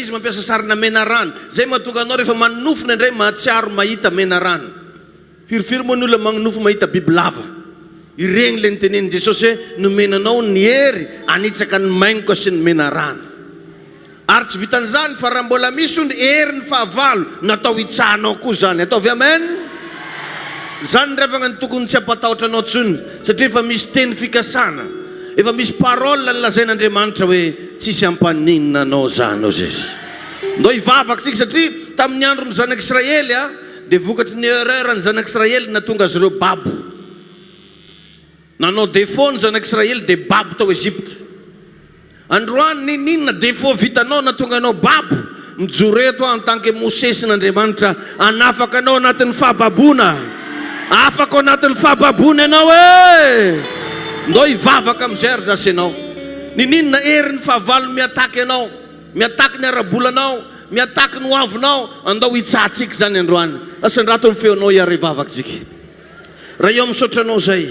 izy mampiasa sarina menarana. Izay mahatonga anao rehefa manonofy indraindray mahatsiaro mahita menarana. Firifiry moa ny olona magnonofy mahita bibilava? Ireny ilay notenenin'i Jesosy hoe nomena anao ny hery hanitsaka ny maingoka sy ny menarana. Ary tsy vitan'izany fa raha mbola misy hono herin'ny fahavalo natao hitsahanao koa izany. Ataovy amen! Izany ry havagna no tokony tsy hampatahotra anao intsony satria efa misy teny fikasana, efa misy parole nolazain'Andriamanitra hoe tsisy hampaninona anao izany hozy izy. Ndao hivavaka tsika satria tamin'ny andron'ny zanak'Israely dia vokatry ny erreur ny zanak'Israely nahatonga azy ireo babo. Nanao défaut ny zanak'Israely dia babo tao Egypte. Androany n'inon'inona défaut vitanao nahatonga anao babo, mijoro eto aho en tant que Mosesin'Andriamanitra hanafaka anao anatin'ny fahababoana. Afaka ao anatin'ny fahababoana ianao e! Ndao hivavaka amin'izay ary zasy ianao. N'inon'inona herin'ny fahavalo mi-attaque anao. Miataky ny ara-bolanao, miataky ny hoavinao, andao hitsahantsika izany androany. Asandrato ny feonao hiara hivavaka tsika. Ray ô misaotra anao zay,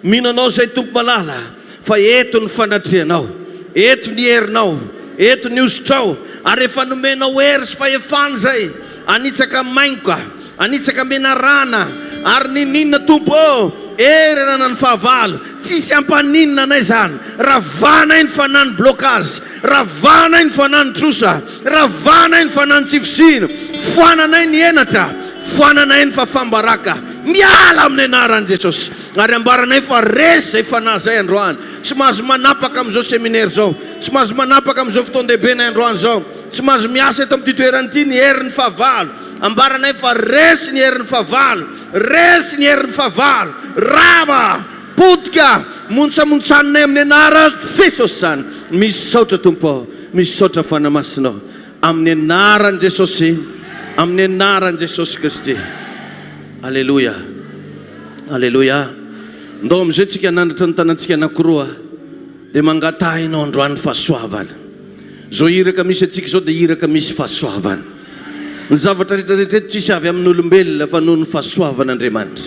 mino anao zay Tompo malala fa eto ny fanatrehanao, eto ny herinao, eto ny hosotrao ary efa nomenao hery sy fahefana zay hanitsaka maingoka, hanitsaka menarana ary ninoninona Tompo ô, hery ananan'ny fahavalo, tsisy hampaninona anay zany, ravanay ny fanahy ny blocage. Ravanay ny fanahy ny trosa, ravanay ny fanahy ny tsy fisiana, foananay ny henatra, foananay ny fafam-baraka, miala amin'ny anaran'i Jesosy. Ary ambaranay fa resy izay fanahy izay androany. Tsy mahazo manapaka amin'izao seminaire izao, tsy mahazo manapaka amin'izao fotoan-dehibenay androany izao, tsy mahazo miasa eto amin'ity toerana ity ny herin'ny fahavalo. Ambaranay fa resy ny herin'ny fahavalo, resy ny herin'ny fahavalo, rava! Potika! Montsamontsaninay amin'ny anaran'i Jesosy izany. Misaotra Tompo ô, misaotra Fanahy Masina ô. Amin'ny anaran'i Jesosy, amin'ny anaran'i Jesosy Kristy. Aleloia. Aleloia. Ndao amin'izay tsika hanandratra ny tanantsika anankiroa dia mangataha ianao androany fahasoavana. Izao iraka misy antsika izao dia iraka misy fahasoavana. Ny zavatra rehetra rehetra eto tsisy avy amin'olombelona fa noho ny fahasoavan'Andriamanitra.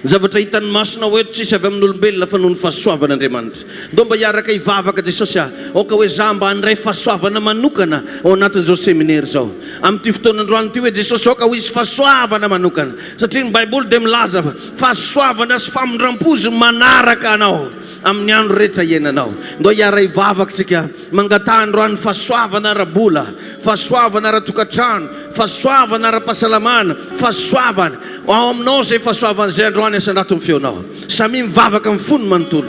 Ny zavatra hitan'ny masonao eto tsisy avy amin'olombelona fa noho ny fahasoavan'Andriamanitra. Ndao mba hiaraka hivavaka Jesosy ah. Aoka hoe za mba handray fahasoavana manokana ao anatin'izao seminera izao. Amin'ity fotoana androany ity hoe Jesosy aoka ho hisy fahasoavana manokana. Satria ny Baiboly dia milaza fa fahasoavana sy famindram-po izy manaraka anao amin'ny andro rehetra iainanao. Ndao hiara-hivavaka tsika. Mangataha androany fahasoavana ara-bola, fahasoavana ara-tokantrano, fahasoavana ara-pahasalamana, fahasoavana. Ao aminao izay fahasoavana izay androany asandrato ny feonao. Samia mivavaka amin'ny fony manontolo.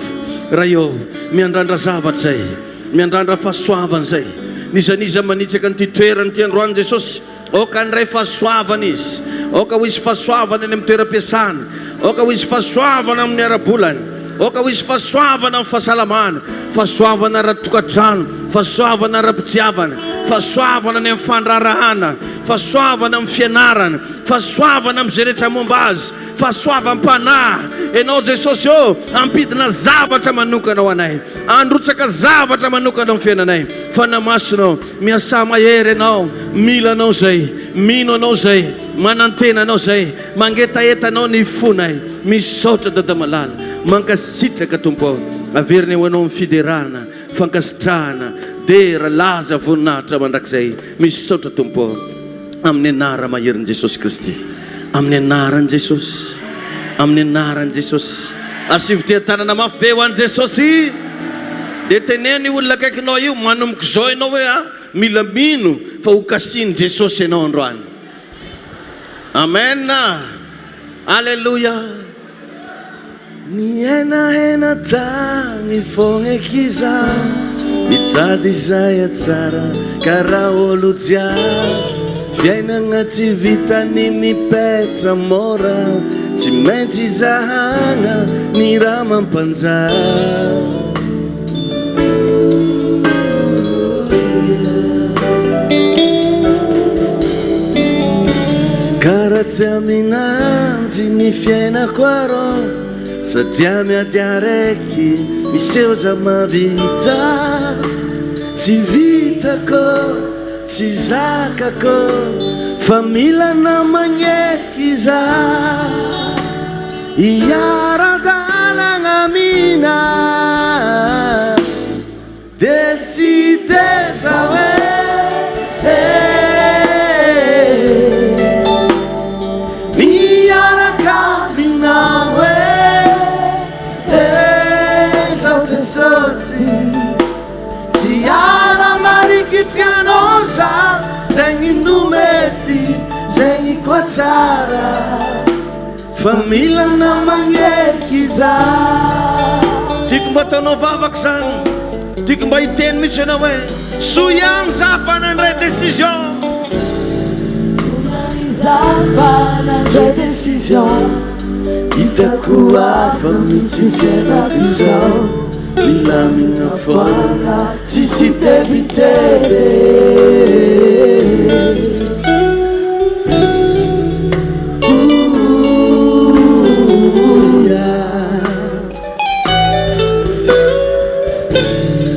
Ray ô, miandrandra zavatra izay, miandrandra fahasoavana izay. N'iza n'iza manitsaka an'ity toerana ity androany Jesosy, Aoka handray fahasoavana izy. Aoka ho hisy fahasoavana eny amin'ny toeram-piasany. Aoka ho hisy fahasoavana amin'ny ara-bolany. Aoka ho hisy fahasoavana amin'ny fahasalamana. Fahasoavana ara-tokantrano. Fahasoavana ara-pitiavana. Fahasoavana any amin'ny fandraharahana. Fahasoavana amin'ny fianarana. Fahasoavana amin'izay rehetra momba azy. Fahasoavam-panahy. Ianao Jesosy ô, hampidina zavatra manokana ho anay. Handrotsaka zavatra manokana amin'ny fiainanay. Fanahy Masina ô. Miasà mahery ianao, mila anao izay, mino anao izay, manantena anao izay, mangetaheta anao ny fonay. Misaotra Dada malala, mankasitraka Tompo ô. Averina eo anao ny fiderana, fankasitrahana, dera, laza, voninahitra mandrakizay. Misaotra Tompo ô. Amin'ny anara maherin'i Jesosy Kristy. Amin'ny anaran'i Jesosy. Amin'ny anaran'i Jesosy. Asivo teha-tanana mafy be ho an'i Jesosy. Dia teneno io olona akaikinao io, manomboka izao ianao hoe a, mila mino fa ho kasihin'i Jesosy ianao androany. Amen. Aleloia. Nihenahena tagny fogna eky zaho Mitady izay hatsara karaha olo jiaby Fiainagna tsy vitan'ny mipetra mora Tsy maintsy zahagna ny raha mampanjary Karaha tsy aminanjy ny fiainako arô Satria miady araiky miseho za mahavita Tsy vitako, tsy zakako Fa mila namagneky za Hiara-dalagna amina Décider za hoe. Zegny koa tsara Fa mila namagneky za. Tiako mba ataonao vavaka izany. Tiako mba hiteny mihitsy ianao hoe, Soa ihany za fa nandray décision. Soa ihany za fa nandray décision. Hitako hafa mihitsy fiainako izao. Milamina foana, tsisy tebiteby.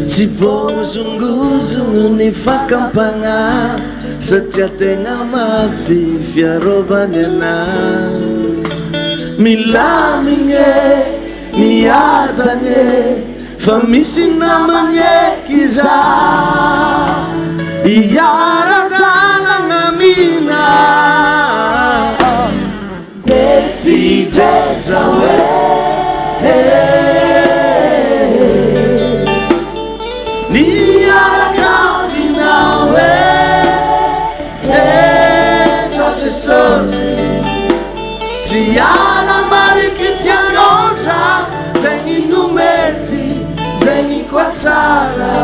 Tsy voahozongozogno ny fakam-pagnahy satria tegna mafy fiarovany anah. Milamigny miadagny fa misy namagneky za hiara-dalagna aminah. Décidé za hoe Niaraka aminao eh Sao Jesosy Tsy hiala marikitry anao za Zegny no mety, zegny koa tsara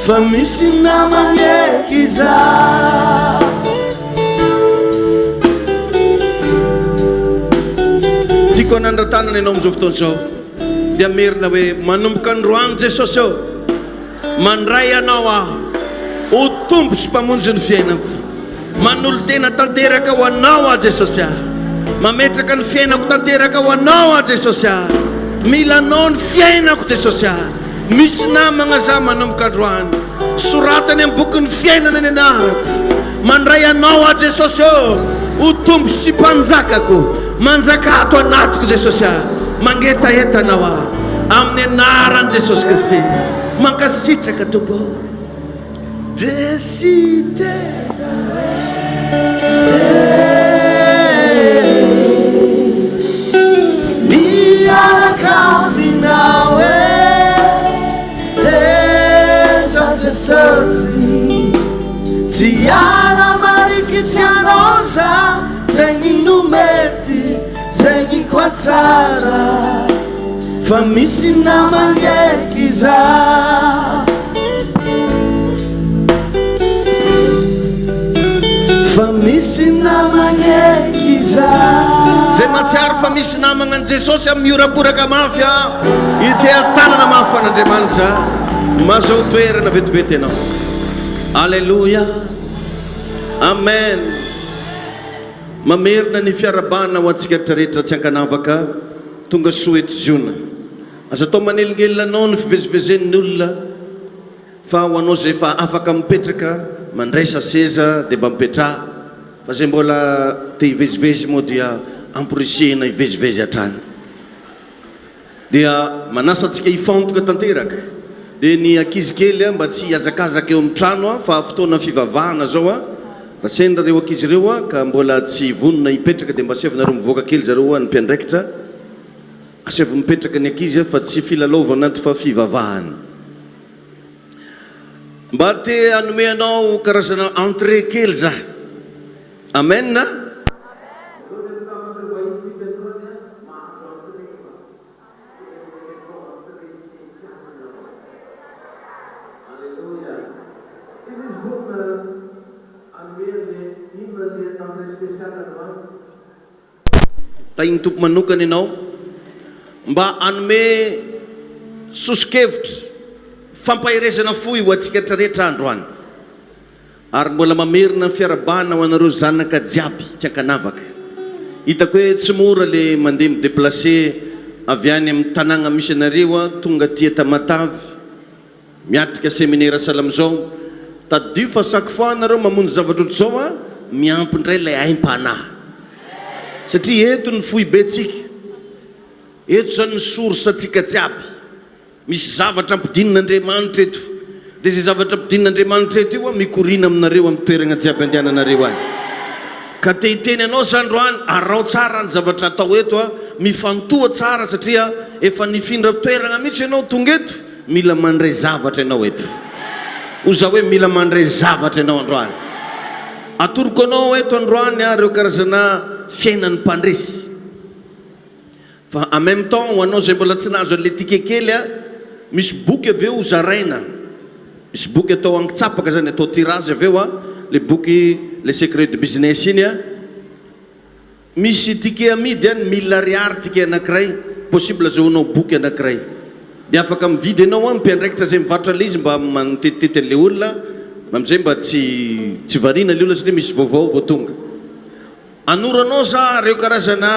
Fa misy namagneky za. Tiako hanandra-tanana ianao amin'izao fotoana izao dia hamerina hoe, Manomboka androany Jesosy ô, mandray Anao aho ho Tompo sy Mpamonjy ny fiainako. Manolo-tena tanteraka ho Anao aho Jesosy ah. Mametraka ny fiainako tanteraka ho Anao aho Jesosy ah. Mila Anao ny fiainako Jesosy ah. Misy namagna za manomboka androany. Soratany amin'ny bokin'ny fiainana ny anarako. Mandray Anao aho Jesosy ô, ho Tompo sy Mpanjakako. Manjakà ato anatiko Jesosy ah. Mangetaheta Anao aho. Amin'ny anaran'i Jesosy Kristy. Mankasitraka Tompo ô. Décidé Miaraka aminao eh Za Jesosy Tsy hiala marikitry anao za Zegny no mety, zegny koa tsara Fa misy namagneky za. Fa misy namagneky za. Zay mahatsiaro fa misy namagna an'i Jesosy amin'ny mihorakoraka mafy a, hiteha-tanana mafy ho an'Andriamanitra. Mahazoa toerana vetivety ianao. Aleloia. Amen. Mamerina ny fiarahabana ho antsika rehetra tsy ankanavaka tonga soa eto Ziona. Aza atao manelingelina anao ny fivezivezen'ny olona fa ho anao izay efa afaka mipetraka mandraisa seza dia mba mipetraha fa izay mbola te hivezivezy moa dia amporisihina hivezivezy hatrany. Dia manasa antsika hifantoka tanteraka. Dia ny ankizy kely mba tsy hihazakazaka eo amin'ny trano fa fotoana fivavahana izao. Raha sendra ireo ankizy ireo ka mbola tsy vonona hipetraka dia mba asaivinareo mivoaka kely zareo ny mpiandraikitra. Asaivo mipetraka ny ankizy fa tsy filalaovana ato fa fivavahana. Mba te hanome anao karazana entrée kely za. Amen a! Tahin'ny Tompo manokana ianao mba hanome soso-kevitra, fampaherezana fohy ho antsika rehetra androany. Ary mbola mamerina ny fiarabana ho anareo zanaka jiaby tsy ankanavaka. Hitako hoe tsy mora le mandeha mi-déplacer avy any amin'ny tanàgna misy anareo tonga aty Tamatave miatrika seminera sahala amin'izao. Tadidio fa chaque fois nareo mamonjy zavatra ohatr'izao a, miampy indray ilay aim-panahy. Satria eto ny foibentsika, eto izany ny source antsika jiaby. Misy zavatra ampidinin'Andriamanitra eto. Dia izay zavatra ampidinin'Andriamanitra eto io mikoriana aminareo amin'ny toeragna jiaby andehananareo any. Ka te hiteny anao za androany, araho tsara ny zavatra atao eto a, mifantoha tsara satria efa nifindra toeragna mihitsy ianao tonga eto, mila mandray zavatra ianao eto. Hoy za hoe mila mandray zavatra ianao androany. Atoroko anao eto androany ireo karazana fiainan'ny mpandresy. Fa en même temps ho anao izay mbola tsy nahazo an'ilay ticket kely a, misy boky avy eo zaraina, misy boky atao ankitsapaka zany, atao tirage avy eo a, le boky les secrets du business iny a, misy ticket amidy any mille ariary ticket anakiray, possible azahoanao boky anakiray, de afaka mividy ianao a, mpiandraikitra izay mivarotra an'ilay izy mba mitetitety an'ilay olona, amin'izay mba tsy tsy variana ilay olona satria misy vaovao vao tonga. Anoro anao za reo karazana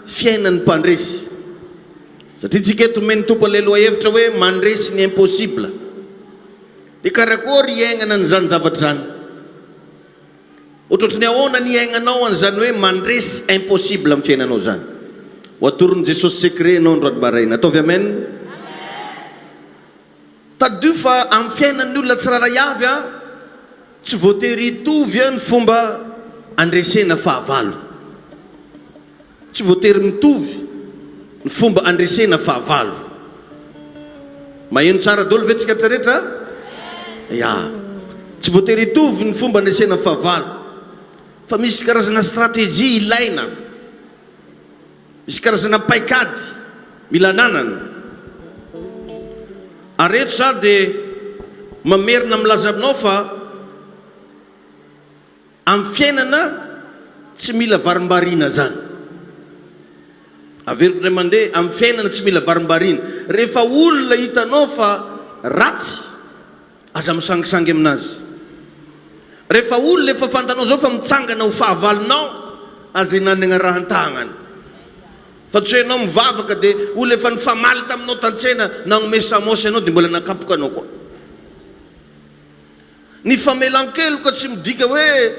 fiainan'ny mpandresy. Satria tsika eto omen'ny Tompo an'ilay lohahevitra hoe mandresy ny impossible. Dia karakory hiaignana an'izany zavatra izany? Ohatrohatry ny ahoana ny hiaignanao an'izany hoe mandresy impossible amin'ny fiainanao izany? Ho atoron'i Jesosy secret ianao androany maraina. Ataovy amen. Tadidio fa amin'ny fiainan'ny olona tsirairay avy, tsy voatery hitovy ny fomba andresena fahavalo. Tsy voatery mitovy ny fomba andresena fahavalo. Maheno tsara daholo ve tsika rehetra? Ya. Tsy voatery hitovy ny fomba andresena fahavalo. Fa misy karazana stratégie ilaina. Misy karazana paikady mila ananana. Ary eto za dia mamerina milaza aminao fa amin'ny fiainana tsy mila varimbariana zany. Averiko indray mandeha, amin'ny fiainana tsy mila varimbariana. Rehefa olona hitanao fa ratsy, Aza misangisangy aminazy. Rehefa olona efa fantanao zao fa mitsangana ho fahavalonao, aza inanagna rahan-tagnana. Fa tsy hoe enao mivavaka dia olona efa nifamaly taminao tantsena nagnome samosa enao dia mbola nakapoka anao koa. Ny famelan-keloka tsy midika hoe,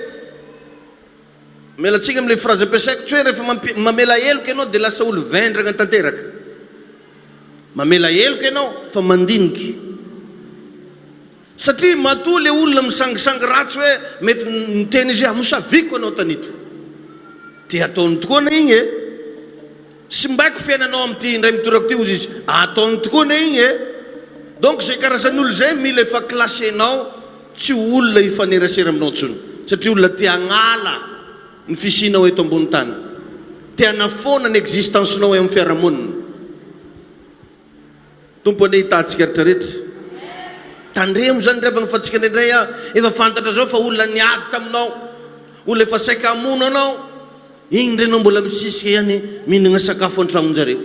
miala tsiny amin'ilay phrase ampiasaiko, tsy hoe rehefa mamela heloka enao dia lasa olo vendragna tanteraka. Mamela heloka ianao fa mandinika. Satria matoa le olona misangisangy ratsy hoe mety niteny izy hoe hamosaviko anao tanito. Dia ataony tokoa anie igny e. Simbaiko fiainanao amin'ity indray mitoraka ity hozy izy. Ataony tokoa anie igny e. Donc izay karazan'olo izay mila efa classer-nao tsy ho olona hifanerasera aminao intsony. Satria olona te hagnala. Ny fisianao eto ambony tany. Te hanafoana ny existence-nao eo amin'ny fiarahamonina. Tompo anie hitaha antsika retraretra. Tandremo izany ry havana fa antsika indraindray a, efa fantatra zao fa olona niady taminao, olona efa saika hamono anao, igny ndray enao mbola misisika ihany mihinagna sakafo an-tragnonjareo.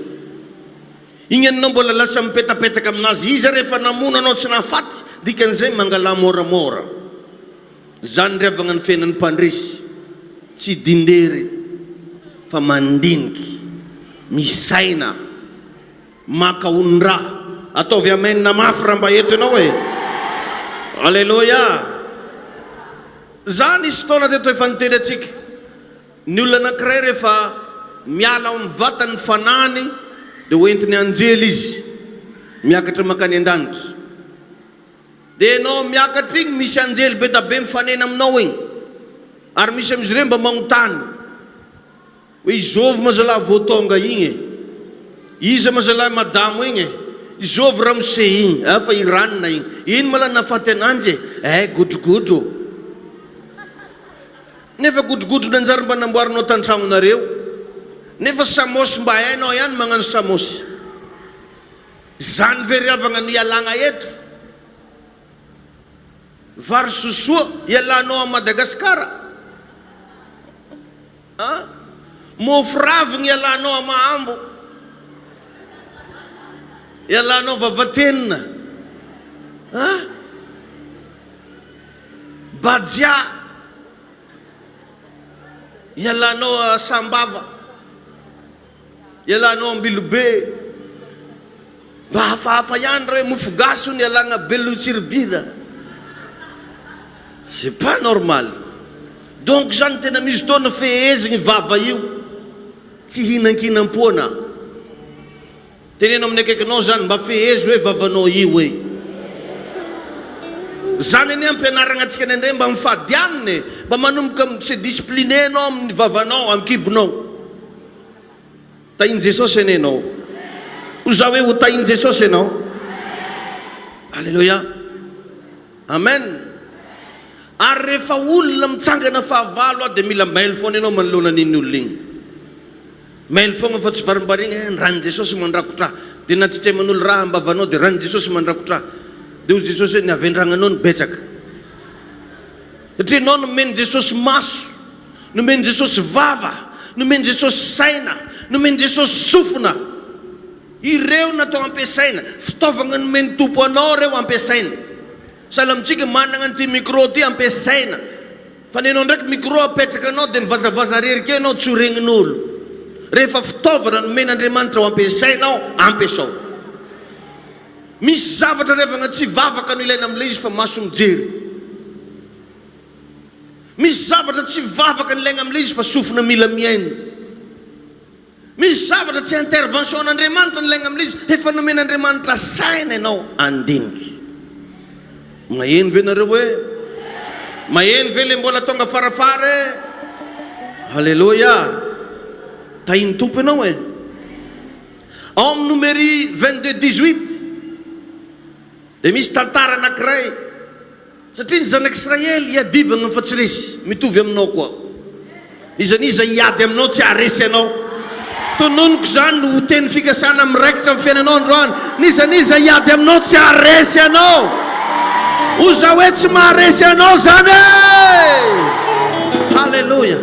Igny enao mbola lasa mipetapetaka aminazy, izy ary efa namono anao tsy nahafaty, dikan'izay mangalà moramora. Zany ry havagna ny fiainan'ny mpandresy, tsy dindery fa mandiniky, misaina, maka onon-draha. Ataovy amen mafy raha mba eto ianao e! Aleloia! Za nisy fotoana teto efa niteny antsika, ny olona anankiray rehefa miala ao amin'ny vatany ny fanahiny dia hoentin'ny anjely izy miakatra mankany an-danitra. Dia ianao miakatra iny misy anjely be da be mifanena aminao iny. Ary misy amin'izy ireo mba magnontany hoe izôvy ma zalahy vao tônga igny e? Iza ma zalahy madamo igny e? Izôvy ramose igny? Ah fa i ranona igny. Ino ma lahy nahafaty ananjy e? Eh godrogodro. Nefa godrogodro nanjary mba namboarinao tan-tragnonareo. Nefa samôsy mba hainao ihany magnano samôsy. Zany ve ry havagna no ialagna eto? Vary sosoa ialanao a Madagascar a? Mofo ravigny ialanao a Mahambo? Ialanao Vavatenina a? Bajia ialanao a Sambava? Ialana ao Ambilobe. Mba hafahafa ihany re mofo gasy hono ialagna Belo Tsiribihina. C'est pas normal. Donc zany tena misy fotoana fehezigny vava io. Tsy hihinankinam-poana. Teneno amin'ny akaikinao zany mba fehezo hoe vavanao io e. Zany anie ampianaragna antsika indraindray mba mifady hanina e. Mba manomboka mi-se discipliner enao amin'ny vavanao, amin'ny kibonao. Tahin'i Jesosy anie ianao. Hoy za hoe ho tahin'i Jesosy ianao. Alléluia. Amen. Ary rehefa olona mitsangana fahavalo aho dia mila mailo foana ianao manoloana an'iny olona iny. Mailo foagna fa tsy varimbariagna eh, ny ran'i Jesosy mandrakotra ahy. Dia na tsy tseman'olo raha am-bavanao dia ran'i Jesosy mandrakotra ahy. Dia hoy Jesosy hoe ny havendragnanao no betsaka. Satria ianao nomen'i Jesosy maso, nomen'i Jesosy vava, nomen'i Jesosy saina, nomen'i Jesosy sofina. Ireo natao ampiasaina. Fitaovagna nomen'ny Tompo anao ireo ampiasaina. Sahala amintsika managna an'ity micro ity ampiasaina. Fa ny anao ndraiky micro apetraka anao dia mivazavaza rery keo ianao tsy ho regnin'olo. Rehefa fitaovana nomen'Andriamanitra ho ampiasainao, ampiasao. Misy zavatra revagna tsy vavaka no ilaina amin'ilay izy fa maso mijery. Misy zavatra tsy vavaka no ilaigna amin'ilay izy fa sofina mila mihaino. Misy zavatra tsy intervention an'Andriamanitra no ilaigna amin'ilay izy, efa nomen'Andriamanitra saina ianao handinika. Maheno ve nareo hoe? Maheno ve le mbola tonga farafara e? Aleloia! Tahin'ny Tompo ianao e! Ao amin'ny Nomery 22 18 dia misy tantara anankiray, satria ny zanak'Israely iadivagna fa tsy resy, mitovy aminao koa. N'iza n'iza hiady aminao tsy haharesy anao. Tononiko izany no ho teny fikasana miraikitra amin'ny fiainanao androany. N'iza n'iza hiady aminao tsy haharesy anao. Hoy za hoe tsy maharesy anao izany e! Haleloia.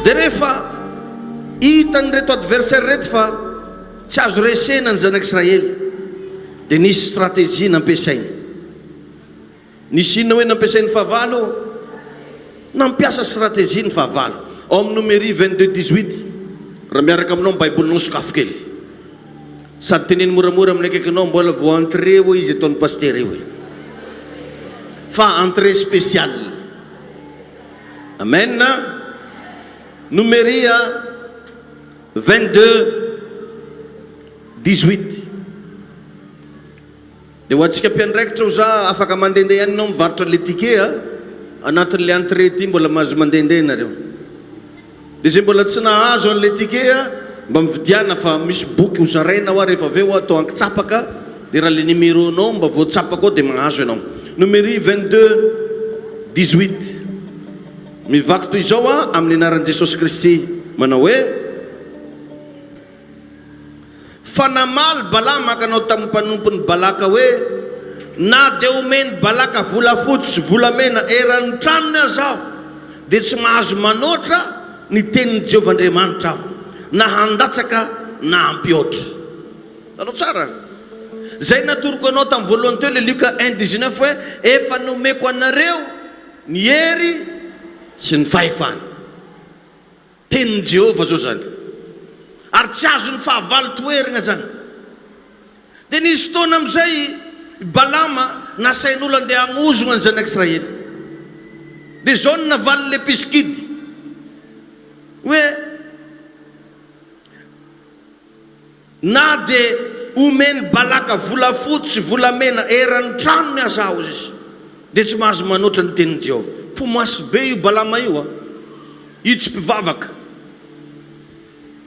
Dia rehefa hitan'ireto adversaire ireto fa tsy azo resena ny zanak'Israely dia nisy stratégie nampiasainy. Nisy inona hoe nampiasain'ny fahavalo? Nampiasa stratégie ny fahavalo. Ao amin'ny Nomery 22 18, raha miaraka aminao ny Baibolinao sokafo kely. Sady teneno moramora amin'ny akaikinao mbola vao entrée hoy izy ataon'ny pasitera io e. Fa entrée spéciale. Amen. Nomery 22 18. Dia ho antsika mpiandraikitra oza afaka mandehandeha ihany ianao mivarotra an'ilay ticket a! Anatin'ilay entrée ity mbola mahazo mandehandeha nareo. Dia izay mbola tsy nahazo an'ilay ticket a, mba mividiana fa misy boky ho zaraina hoa rehefa avy eo atao ankitsapaka dia raha ilay numéro nao mba voatsapaka ao dia mahazo ianao. Nomery 22 18 Mivaky toy izao aho amin'ny anaran'i Jesosy Kristy manao hoe. Fa namaly Balama ka nanao tamin'ny mpanompon'i Balaka hoe, Na dia omen'i Balaka volafotsy sy volamena eran'ny tranony aza aho, dia tsy mahazo manoatra ny tenin'i Jehovah Andriamanitra aho, na handatsaka na hampihoatra. Hitanao tsara? Izay natoroko anao tamin'ny voalohany teo, ilay Lioka un dix-neuf hoe, Efa nomeko anareo ny hery sy ny fahefana. Tenin'i Jehovah izao izany, ary tsy azon'ny fahavalo toherina izany. Dia nisy fotoana amin'izay i Balama nasain'olona handeha hagnozogna ny zanak'Israely. Dia izao no navalin'ilay mpisikidy hoe, Na dia omen'i Balaka volafotsy sy volamena eran'ny tranony aza aho, hoy izy, dia tsy mahazo manoatra ny tenin'i Jehovah. Mpimasy be io Balama io an! Io tsy mpivavaka,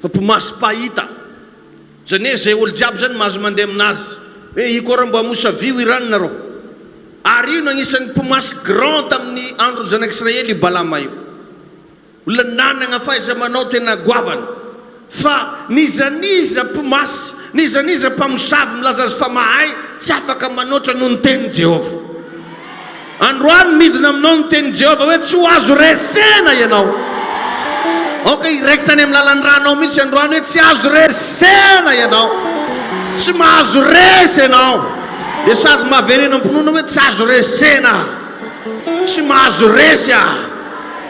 fa mpimasy mpahita. Izany hoe izay olo jiaby izany mahazo mandeha aminazy. Hoe io koa raha mba mosavio i ranona rô. Ary io no agnisan'ny mpimasy grand tamin'ny andron'ny zanak'Israely io Balama io. Olona nanagna fahaiza-manao tena goavana. Fa n'iza n'iza mpimasy, n'iza n'iza mpamosavy milaza azy fa mahay, tsy afaka manoatra noho ny tenin'i Jehovah. Androany midina aminao ny tenin'i Jehovah hoe tsy ho azo resena ianao. Aoka hiraikitra any amin'ny lalan-dranao mihitsy androany hoe tsy azo resena ianao. Tsy mahazo resy ianao. Dia sady mahaverena am-pinoana hoe tsy azo resena. Tsy mahazo resy aho.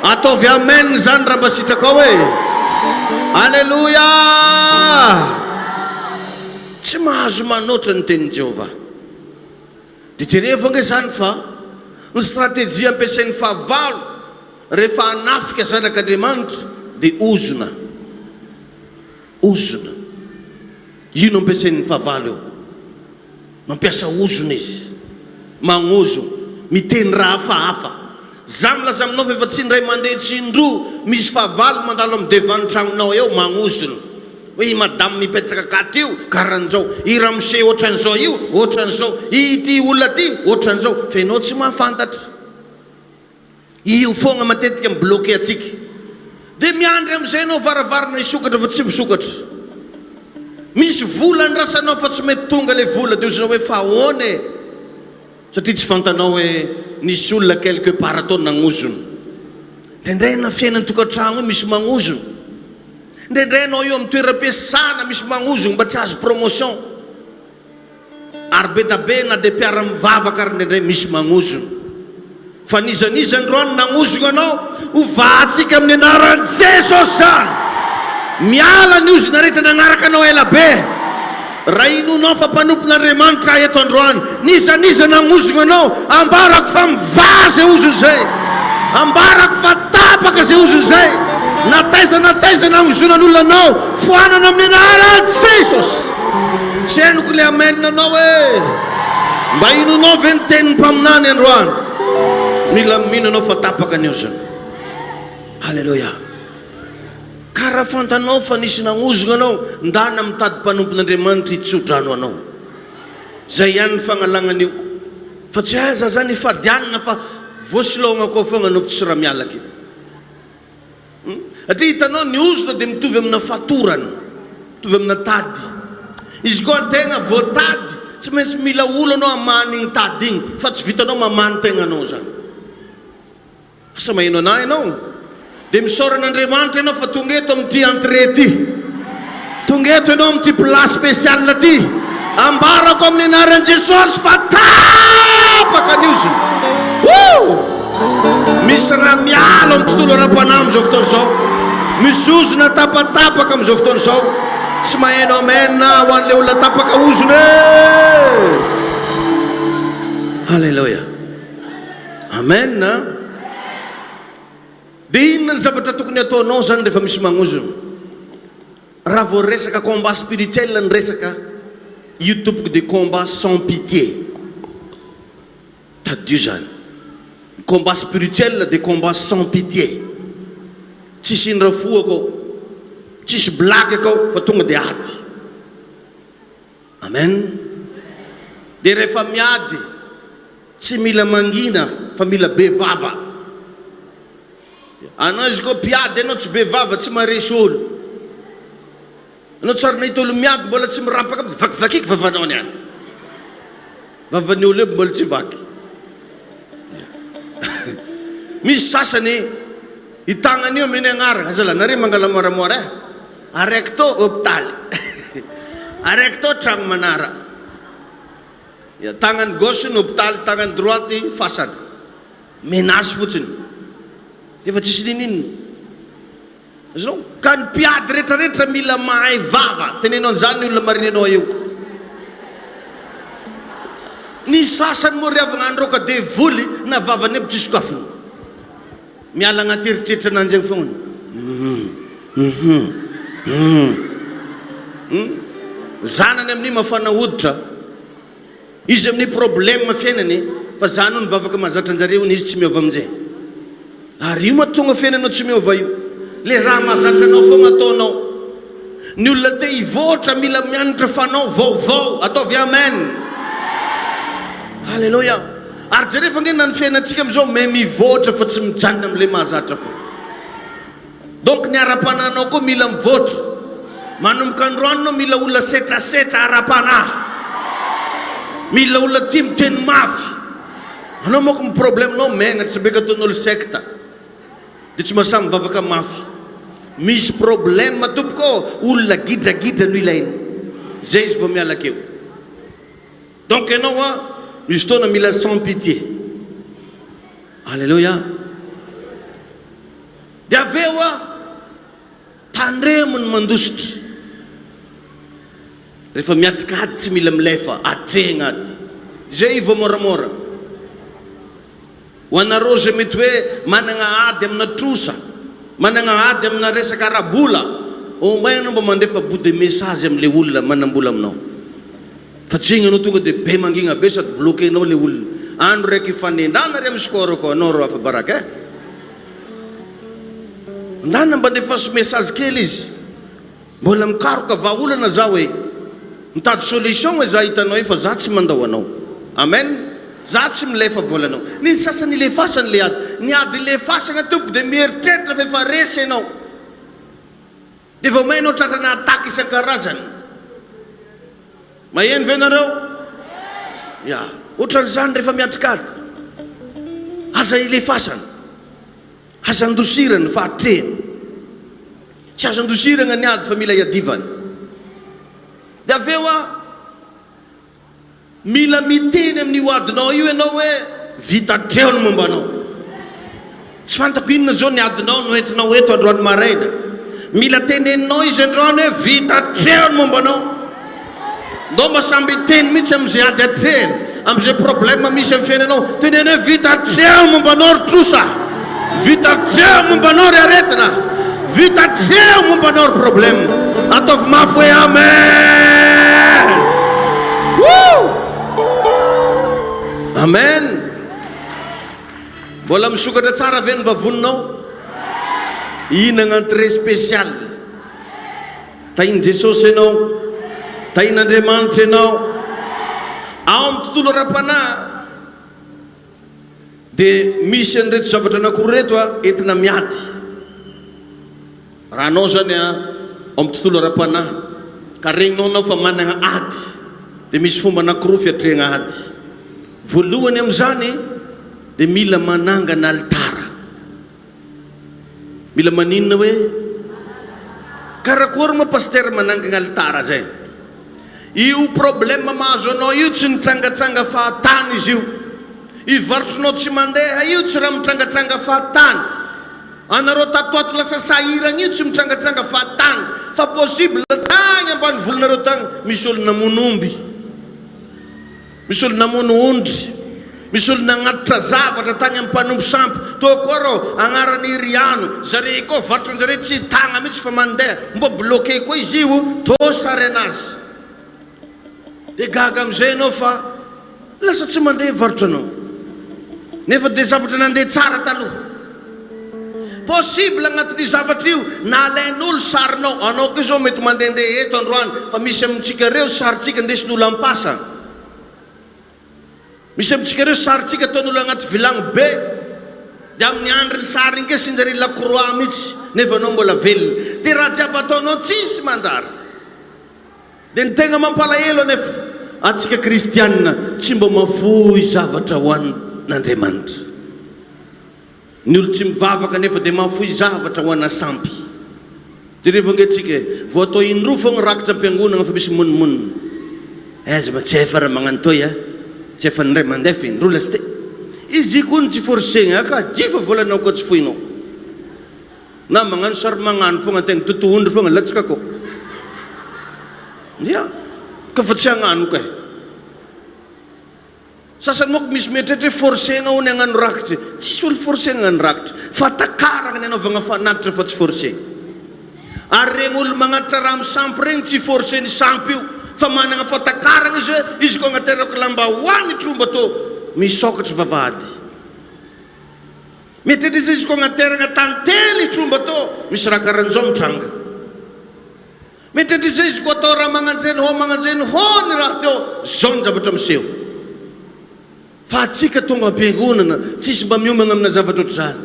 Ataovy amen izany raha mba sitrakao e! Aleloia! Tsy mahazo manoatra ny tenin'i Jehovah. Dia jerevo ange izany fa ny stratégie ampiasain'ny fahavalo rehefa hanafika zanak'Andriamanitra dia ozona. Ozona. Io no ampiasain'ny fahavalo eo. Mampiasa ozona izy. Magnozo. Miteny raha hafahafa. Za milaza aminao fa efa tsy indray mandeha tsy indroa misy fahavalo mandalo amin'ny devant ny tragnonao eo magnozona. Hoe i madame mipetraka akato io karan'izao, i ramose ohatran'izao io ohatran'izao, ity olona ty ohatran'izao. Fa ianao tsy mahafantatra. Io foagna matetika mi-bloquer antsika. Dia miandry amin'izay ianao varavarana hisokatra fa tsy misokatra. Misy vola andrasanao fa tsy mety tonga ilay vola dia ozona hoe fa ahoana e? Satria tsy fantanao hoe nisy olona quelque part tao nagnozona. Indraindray na fiainan-tokantragno io misy magnozona. Indraindray ianao eo amin'ny toeram-piasana misy magnozona mba tsy hahazo promotion. Ary be da be na dia mpiara-mivavaka ary indraindray misy magnozona. Fa n'iza n'iza androany nagnozona anao, ho vahantsika amin'ny anaran'i Jesosy izany! Miala ny ozona rehetra nagnaraka anao ela be. Raha inoanao fa mpanompon'Andriamanitra aho eto androany, n'iza n'iza nagnozona anao, ambarako fa mivaha izay ozona izay. Ambarako fa tapaka izay ozona izay. Na taiza na taiza nagnozonan'olona anao, foanana amin'ny anaran'i Jesosy! Tsy henoko le amen anao e! Mba inonao ve ny tenin'ny mpaminany androany? Mila mino anao fa tapaka ny ozona. Aleloia. Ka raha fantanao fa nisy nagnozona anao, ndana mitady mpanompon'Andriamanitra hitsodrano anao. Zay ihany ny fagnalagna an'io. Fa tsy hay za zany ifadianina fa voasilaogna koa foagna anao tsy raha miala ke. Satria hitanao ny ozona dia mitovy amina fatorana, mitovy amina tady. Izy koa tegna voatady, tsy maintsy mila olo anao hamaha an'igny tady igny, fa tsy vitanao mamaha ny tegnanao zany. Asa maheno anah ianao? Dia misaora an'Andriamanitra ianao fa tonga eto amin'ity entrée ity. Tonga eto ianao amin'ity place spécial ity. Ambarako amin'ny anaran'i Jesosy fa tapaka ny ozona. Woo! Misy raha miala amin'ny tontolo ara-panahy amin'izao fotoana izao. Misy ozona tapatapaka amin'izao fotoana izao. Tsy maheno amen ho an'ilay olona tapaka ozona e! Alléluia. Amen. Dia inona ny zavatra tokony hataonao izany rehefa misy magnozona? Raha vao resaka combat spirituel ny resaka, io tompoko dia combat sans pitié. Tadidio izany. Ny combat spirituel dia combat sans pitié. Tsisy indra fo akao, tsisy blague akao fa tonga dia ady. Amen. Dia rehefa miady, tsy mila mangina fa mila be vava. Anao izy koa mpiady ianao tsy be vava tsy maharesy olo. Anao tsy ary nahita olo miady mbola tsy mirapaka vakivakiky vavanao ny any. Vavan'ny olo eo mbola tsy vaky. Misy sasany i tagnany io omeny agnarana, aza lah nareo mangala moramora eh. Araiky tô hopitaly, araiky tô tragno manara. Ya, tagnany gauche ny hopitaly, tagnany droite fasana. Menace fotsiny. Efa tsisy ninoninona. Azonao? Ka ny mpiady retraretra mila mahay vava. Teneno an'izany ny olona marina anao eo. Ny sasany moa ry havagna androaka devoly na vavany aby tsy sokafiny. Miala agnaty eritreritra ananjy agny fogna. Hum hum hum hum. Zanany amin'io mafana hoditra. Izy amin'ny problème fiainany fa zany hono vavaka mahazatra anjareo hono izy tsy miova aminjay. Ary io mahatonga fiainanao tsy miova io. Le raha mahazatra anao foagna ataonao. Ny olona te hivoatra mila mianatra fanao vaovao. Ataovy amen. Alléluia. Ary jereo ange na ny fiainantsika amin'izao mais mivoatra fa tsy mijanona amin'le mahazatra foana. Donc ny ara-panahinao koa mila mivoatra. Manomboka androany enao mila olona setrasetra ara-panahy. Mila olona tia miteny mafy. Anao manko ny problème nao megnatra be ka ataon'olo secte. Dia tsy mahasahy mivavaka mafy. Misy problème tompoko ô, olona gidragidra no ilaina. Zay izy vao miala akeo. Donc ianao a, misy fotoana mila sans pitié. Alléluia. Dia avy eo a, tandremo ny mandositra. Rehefa miatrika ady tsy mila milefa, atrehina ady. Izay vao moramora. Ho anareo izay mety hoe managna ady amina trosa, managna ady amina resaka ara-bola, au moins ianao mba mandefa bout de message amin'ilay olona manam-bola aminao. Fa tsy igny anao tonga dia be mangigna be sady bloquer-nao ilay olona. Andro raiky hifanendahana re amin'ny score ko anao ro afa-baraka eh. Ndana mba andefaso message kely izy. Mbola mikaroka vahaolana zaho e. Mitady solution e za hitanao e fa za tsy mandao anao. Amen. Za tsy milefa volanao. Ny sasany ilefasany le ady. Ny ady ilefasana tompoko dia mieritreritra fa efa resy ianao. Dia vao may ianao tratrana attaque isan-karazany. Maheno ve nareo? Ya. Ohatran'izany rehefa miatrika ady. Aza ilefasana. Aza andosirana fa atrehina. Tsy azo andosirana ny ady fa mila iadivana. Dia avy eo aho, mila miteny amin'io adinao io ianao hoe vita hatreo ny momba anao. Tsy fantako inona izao ny adinao no entinao eto androany maraina. Mila teneninao izy androany hoe vita hatreo ny momba anao. Ndao mba samby hiteny mihitsy amin'izay ady atrehina, amin'izay problème misy amin'ny fiainanao. Teneno hoe vita hatreo ny momba anao ry trosa. Vita hatreo ny momba anao ry aretina. Vita hatreo ny momba anao ry problème. Ataovy mafy hoe Amen! Woo! Amen! Mbola misokatra tsara ve ny vavoninao? Hihinagna entrée spéciale. Tahin'i Jesosy ianao. Tahin'Andriamanitra ianao. Ao amin'ny tontolo ara-panahy dia misy an'ireto zavatra anankiroa ireto entina miady. Raha anao izany ao amin'ny tontolo ara-panahy ka regninao anao fa manana ady dia misy fomba anankiroa fiatrehana ady. Voalohany amin'izany dia mila manangana alitara. Mila maninona hoe? Karakory moa pasitera manangana alitara zay? Io problème mahazo anao io tsy mitrangatranga fahatany izy io. Io varotrinao tsy mandeha io tsy raha mitrangatranga fahatany. Anareo tato ato lasa sahiragna io tsy mitrangatranga fahatany. Fa possible tagny ambanivolonareo tagny misy olo namono omby. Misy olo namono ondry. Misy olo nagnatitra zavatra tagny amin'ny mpanompo sampy. Toa koa rô agnaran'i Riano, zare koa varotran-jare tsy tagna mihitsy fa mandeha. Mbô bloqué koa izy io, tô sary anazy. De gaga amizay enao fa lasa tsy mandeha varotranao. Nefa de zavatra nandeha tsara taloha. Possible agnatin'io zavatra io na alain'olo sarinao, anao koa zao mety mandehandeha eto androany fa misy amintsika reo sarintsika ndesin'olo ampasa, misy amintsika reo sarintsika ataon'olo agnaty vilagny be de amin'ny andriny sary iny ke sinjare la croix mihitsy nefa anao mbola velona de raha jiaby ataonao tsisy manjary. Dia ny tegna mampalahelo anefa, antsika kristianina tsy mba mafoy zavatra ho an'Andriamanitra. Ny olo tsy mivavaka anefa dia mahafoy zavatra ho ana sampy. Jerevo ange tsika e, vao atao indroa fogna rakitra am-piangonagna fa misy monimonina. Aiza mba tsy efa raha magnano toy a, tsy efa indray mandeha fa indroa lasite. Izy koa tsy forcegna ka jifa volanao koa tsy foinao. Na magnano sary magnano fogna antegna, totohondry fogna latsaka akao. Ya, ka fa tsy hagnano kay. Sasany manko misy mieritreritra hoe forcegna hono hagnano rakitry. Tsisy olo forcegna hagnano rakitry. Fahatakaragna ny anaovagna fanatitra fa tsy forcegna. Ary regny olo magnatitra raha amin'ny sampy regny tsy forceny sampy io fa managna fahatakaragna izy hoe izy koa agnaterako lambahoany tromba tô misokatry vavahady. Mieritreritra izy izy koa agnateragna tantely tromba tô misy raha karan'izao mitranga. Mety ndry izy koa atao raha magnanjeny hô magnanjeny hô ny raha teo zao ny zavatra miseho fa atsika tonga ampiangonana tsisy mba miomagna amina zavatra otrzany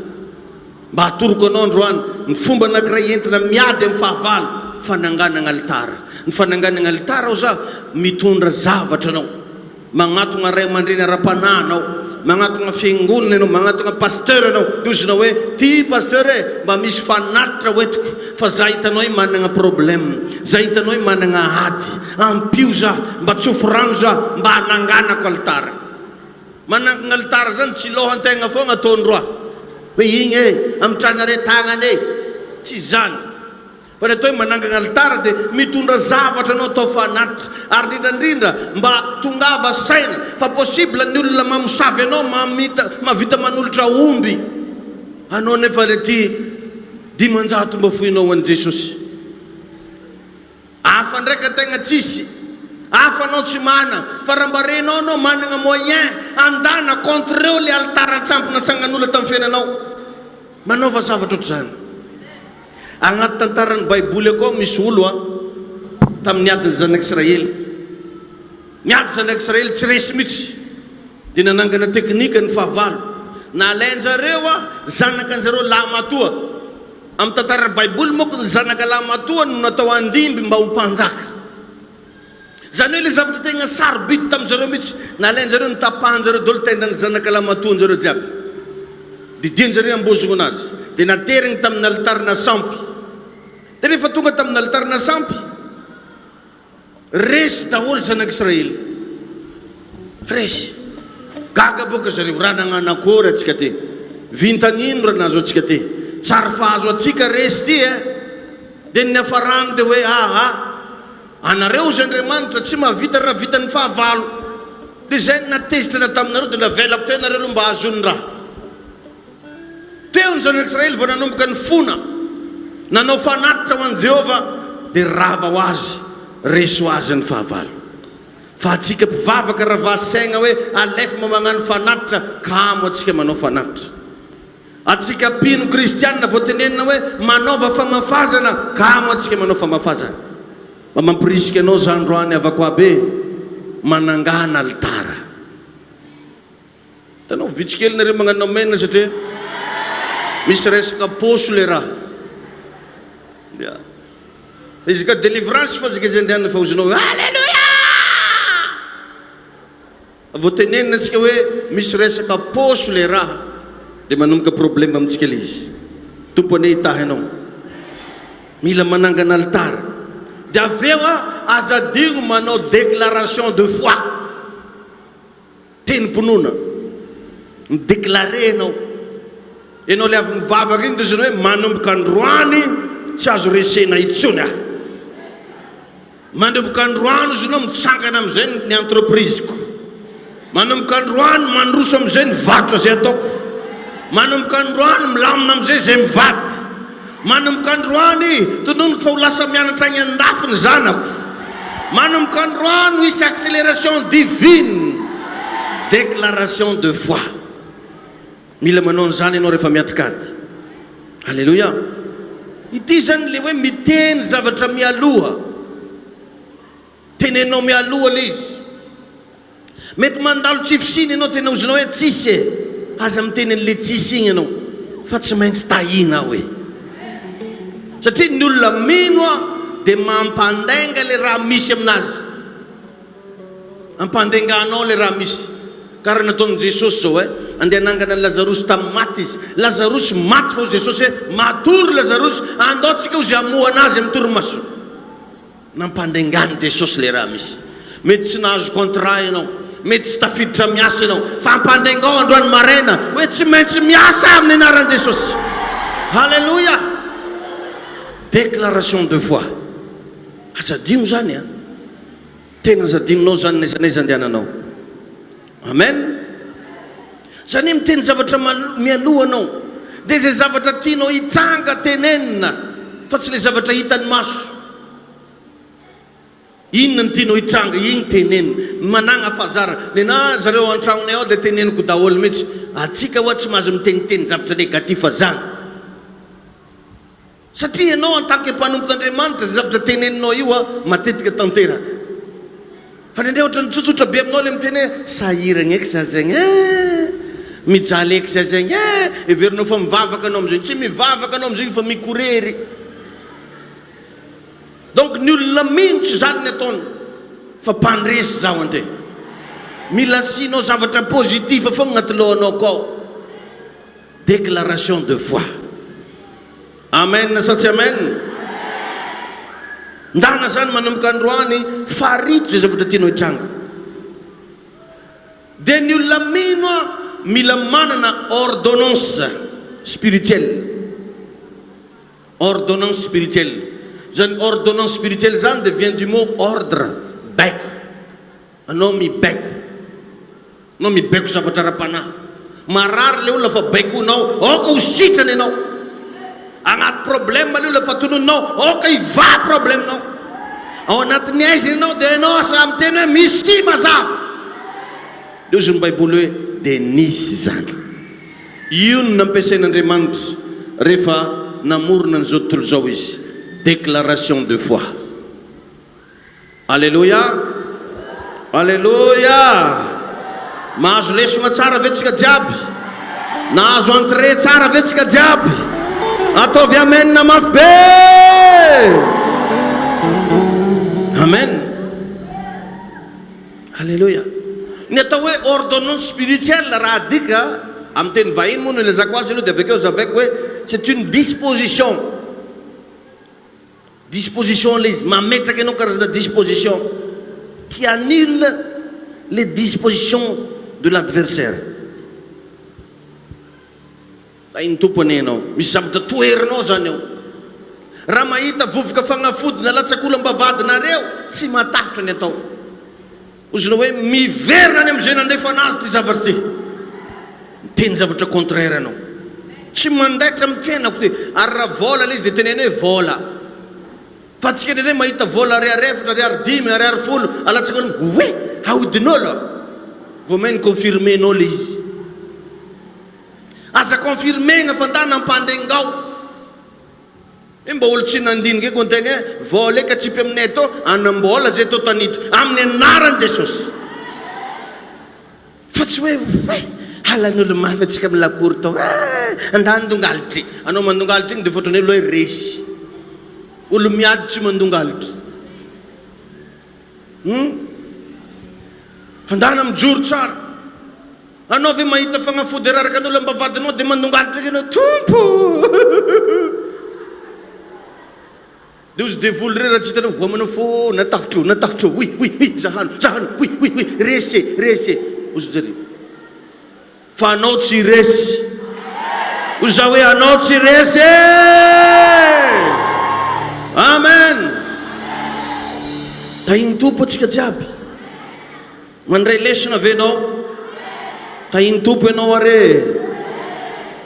mba atoroko anao androany ny fomba anakiray entina miady am fahavalo fananganagna alitara ny fananganagna alitara ao za mitondra zavatra anao Magnatogna ray aman-dreny ara-panahy anao, magnatogna fiangonana ianao, magnatogna pasteur ianao, dia ozona hoe, ty pasteur e, mba misy fanatitra ho entiko fa za hitanao io managna problème, za hitanao io managna ady, ampio za, mba tsofy rano za, mba hananganako alitara. Manangana alitara zany tsy lohan-tegna fogna ataony roa, hoe igny e, amitrahanare tagnana e, tsy zany. Fa ny atao hoe manangana alitara dia mitondra zavatra anao atao fanatitra. Ary indrindra indrindra mba tongava saina fa possible ny olona mamosavy anao mamita mahavita manolotra omby anao nefa le ty 500 mba foinao ho an'i Jesosy. Hafa ndraika tegna tsisy hafa anao tsy mana fa raha mba renao anao managna moyen andana contre reo le alitara antsampy natsangan'olona tamin'ny fiainanao. Manaova zavatra ohatr'izany. Agnaty tantaran'ny Baiboly akao misy olo a, tamin'ny adin'ny zanak'Israely. Niady zanak'Israely tsy resy mihitsy. Dia nanangana teknika ny fahavalo. Nalain-jareo a zanaka an-jareo lahimatoa. Amin'ny tantaran'ny Baiboly manko ny zanaka lahimatoa no natao handimby mba ho mpanjaka. Izany hoe ilay zavatra tegna sarobidy tamin-jareo mihitsy, nalain-jareo notapahan-jareo daholo tendan'ny zanaka lahimatoan-jareo jiaby. Didian-jareo ambozogna anazy, dia nateriny tamin'ny alitarina sampy. Dia rehefa tonga tamin'ny alitarina sampy, Resy daholo zanak'Israely. Resy. Gaga boka zareo, raha nagnano akory atsika ty? Vintagn'ino raha nahazo atsika ty? Tsary fahazo atsika resy ty eh! Dia ny niafarany dia hoe aa, anareo ozy Andriamanitra tsy mahavita raha vitan'ny fahavalo. Dia izay no nahatezitra taminareo dia navelako teo nareo aloha mba hahazoany raha. Teo ny zanak'Israely vao nanomboka nifona, nanao fanatitra ho an'i Jehovah, dia rava ho azy, resy ho azy ny fahavalo. Fa antsika mpivavaka raha vasaigna hoe alefa mba magnano fanatitra, kamo antsika manao fanatitra. Antsika mpino kristiana vao tenenina hoe manaova famafazana, kamo antsika manao famafazana. Mba mampirisika anao za androany havako aby e, manangana alitara. Hitanao vitsy kely nareo magnano amen satria misy resaka paosy le raha. Ya. Fa izy ka délivrance fa zika izy andehanana fa ozinao hoe alléluia. Vao tenenina antsika hoe misy resaka paosy le raha dia manomboka problème amintsika le izy. Tompo anie hitahy anao. Mila manangana alitara. Dia avy eo aza adino manao déclaration de foi. Tenim-pinoana. Mi-declarer ianao. Ianao ilay avy mivavaka iny dia ohatran'ny hoe manomboka androany tsy azo resena intsony aho. Manomboka androany ozy ianao mitsangana amin'izay ny entreprise-ko. Manomboka androany mandroso amin'izay ny varotra izay ataoko. Manomboka androany milamina amin'izay izay mivady. Manomboka androany, tononiko fa ho lasa mianatra any andafy ny zanako. Manomboka androany ho hisy acceleration divine. Déclaration de foi. Mila manao an'izany ianao rehefa miatrika ady. Alléluia. Ity izany ilay hoe miteny zavatra mialoha. Tenenao mialoha ilay izy. Mety mandalo tsy fisiana ianao tena ozinao hoe tsisy e! Aza miteny an'ilay tsisy igny ianao fa tsy maintsy tahiana aho e! Satria ny olona mino aho dia mampandainga ilay raha misy aminazy. Ampandainganao ilay raha misy. Karaha nataon'i Jesosy izao e! Andeha hanangana an'i Lazarosy tamin'ny maty izy. Lazarosy maty fa hoy Jesosy hoe matory Lazarosy, andao tsika hozy hamoha anazy amin'ny torimaso. Nampandaingan'i Jesosy ilay raha misy. Mety tsy nahazo contrat ianao, mety tsy tafiditra miasa ianao, fa ampandaingao androany maraina hoe tsy maintsy miasa aho amin'ny anaran'i Jesosy. Haleloia! Déclaration de foi. Aza adino izany an! Tena aza adinonao izany n'aiza n'aiza andehananao. Amen! Izany hoe miteny zavatra mialoha anao. Dia izay zavatra tianao hitranga tenenina fa tsy ilay zavatra hitan'ny maso. Inona no tianao hitranga, iny tenenina. Managna fahazarana. Nenà zareo ao an-tragnonay ao dia teneniko daholo mihitsy. Antsika ho'a tsy mahazo miteniteny zavatra négatif zany. Satria ianao en tant que mpanompon'Andriamanitra izay zavatra teneninao io a matetika tanteraka. Fa indraindray ohatran'ny tsotsotra be aminao ilay miteny hoe sahiragna eky za zegny eh, mijaly eky za zegny eh, heverinao fa mivavaka anao amin'izegny, tsy mivavaka anao amin'izegny fa mikorery. Donc ny olona mino tsy izany ny ataony fa mpandresy zaho andeha. Mila asianao zavatra positif foagna agnaty lohanao akao. Déclaration de foi. Amen sa tsy amen? Ndana zany manomboka androany farito zay zavatra tianao hitranga. Dia ny olona mino a mila manana ordonnance spirituelle. Ordonnance spirituelle. Zany ordonnance spirituelle zany dia vient du mot ordre, baiko. Anao mibaiko. Anao mibaiko zavatra ara-panahy. Marary ilay olona fa baikoinao, aoka ho sitrana ianao. Anaty problème ilay olona fa tononinao, aoka hivaha problème-nao. Ao anatin'ny haizina ianao dia ianao asa miteny hoe misy mazava. Dia hozy ny Baiboly hoe dia nisy izany. Io no nampiasain'Andriamanitra rehefa namorona an'izao tontolo izao Izy. Déclaration de foi. Aleloia! Aleloia! Mahazo lesona tsara ve tsika jiaby? Nahazo entrée tsara ve tsika jiaby? Ataovy amen mafy be! Amen. Alléluia. Ny atao hoe ordonnance spirituelle raha adika amin'ny teny vahiny moa no ilazako azy aloha dia avy akeo zavaiko hoe c'est une disposition. Disposition ilay izy, mametraka ianao karazana disposition qui annule les dispositions de l'adversaire. Tahin'ny Tompo anie ianao. Misy zavatra toherinao izany ao. Raha mahita vovoka fagnafody nalatsak'olo am-bavahadinareo, tsy matahotra ny atao. Ozona hoe miverina any amin'izay nandefa anazy ity zavatra ity. Miteny zavatra contraire ianao. Tsy mandaitra amin'ny fiainako ity. Ary raha vola ilay izy dia teneno hoe vola. Fa antsika indraindray mahita vola ariary efatra, ariary dimy, ariary folo, alatsaka eo, oe! Ahodin'olo! Vao may ni-confirmer-nao ilay izy. Aza confirmer-na fa ndana ampandengao. Hoe mba olo tsy nandinika eko antegna eh, vôla eka atsipy aminay atô, anambola zay atô tanity, amin'ny anaran'i Jesosy. Fa tsy hoe hoe halan'olo mafy atsika amin'ny lakory tao eh, andà andongalitry. Anao mandongalitry igny defa ohatran'ny hoe loha resy. Olo miady tsy mandongalitry. Hum. Fandana mijoro tsara. Anao ve mahita fagnafody araraka an'olo ambavadinao dia mandongalitra eky anao Tompo ô! Dia ozy devoly reo raha tsy hitanao voa manao foana tahotro ô natahotro ô oui oui oui zahano zahano oui oui oui resy e resy e ozy njare fa anao tsy resy ozy za hoe anao tsy resy e! Amen! Tahin'ny Tompo antsika jiaby. Mandray lesona ve enao? Tahin'ny Tompo enao are e!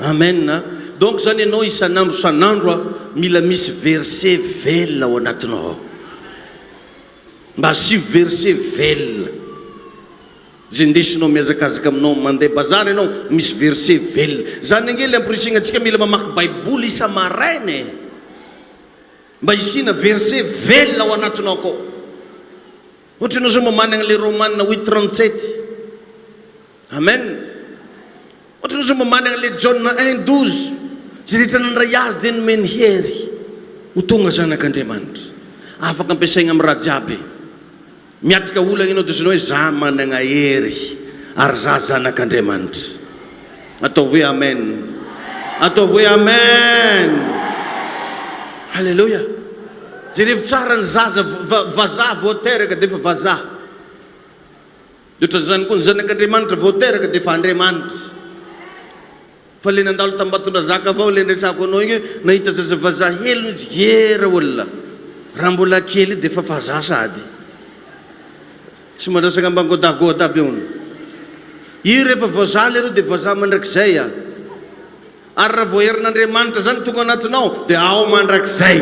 Amen a! Donc zany enao isan'andro isan'andro a mila misy verset velona ao anatinao ao. Mba asio verset velona. Izay indesinao mihazakazaka aminao mandeha bazary enao misy verset velona. Zany ange le amporisihina antsika mila mamaky baiboly isa-maraina e! Mba hisiana verset velona ao anatinao akao. Ohatra ianao zao mba managna le Romana huit 37. Amen. Ohatra ianao zao mba managna le Jaona un 12. Izay rehetra nandray azy dia nomeny hery ho tonga zanak'Andriamanitra. Afaka ampiasaigna amin'ny raha jiaby. Miatrika olagna ianao dia zao hoe za managna hery ary za zanak'Andriamanitra. Ataovy hoe amen. Ataovy hoe amen. Alléluia. Jerevo tsara ny zaza vazaha vao teraka dia efa vazaha. Dia ohatran'izany koa ny zanak'Andriamanitra vao teraka dia efa Andriamanitra. Fa le nandalo t'Ambatondrazaka avao le niresahako anao igny hoe nahita zaza vazaha helony izy, ye raolona, raha mbola kely dia efa vazaha sahady. Tsy mandrasaka ambangodagoda aby hono. Io rehefa vazaha leroa dia vazaha mandrakizay a. Ary raha vao herin'Andriamanitra zany tonga anatinao dia ao mandrakizay.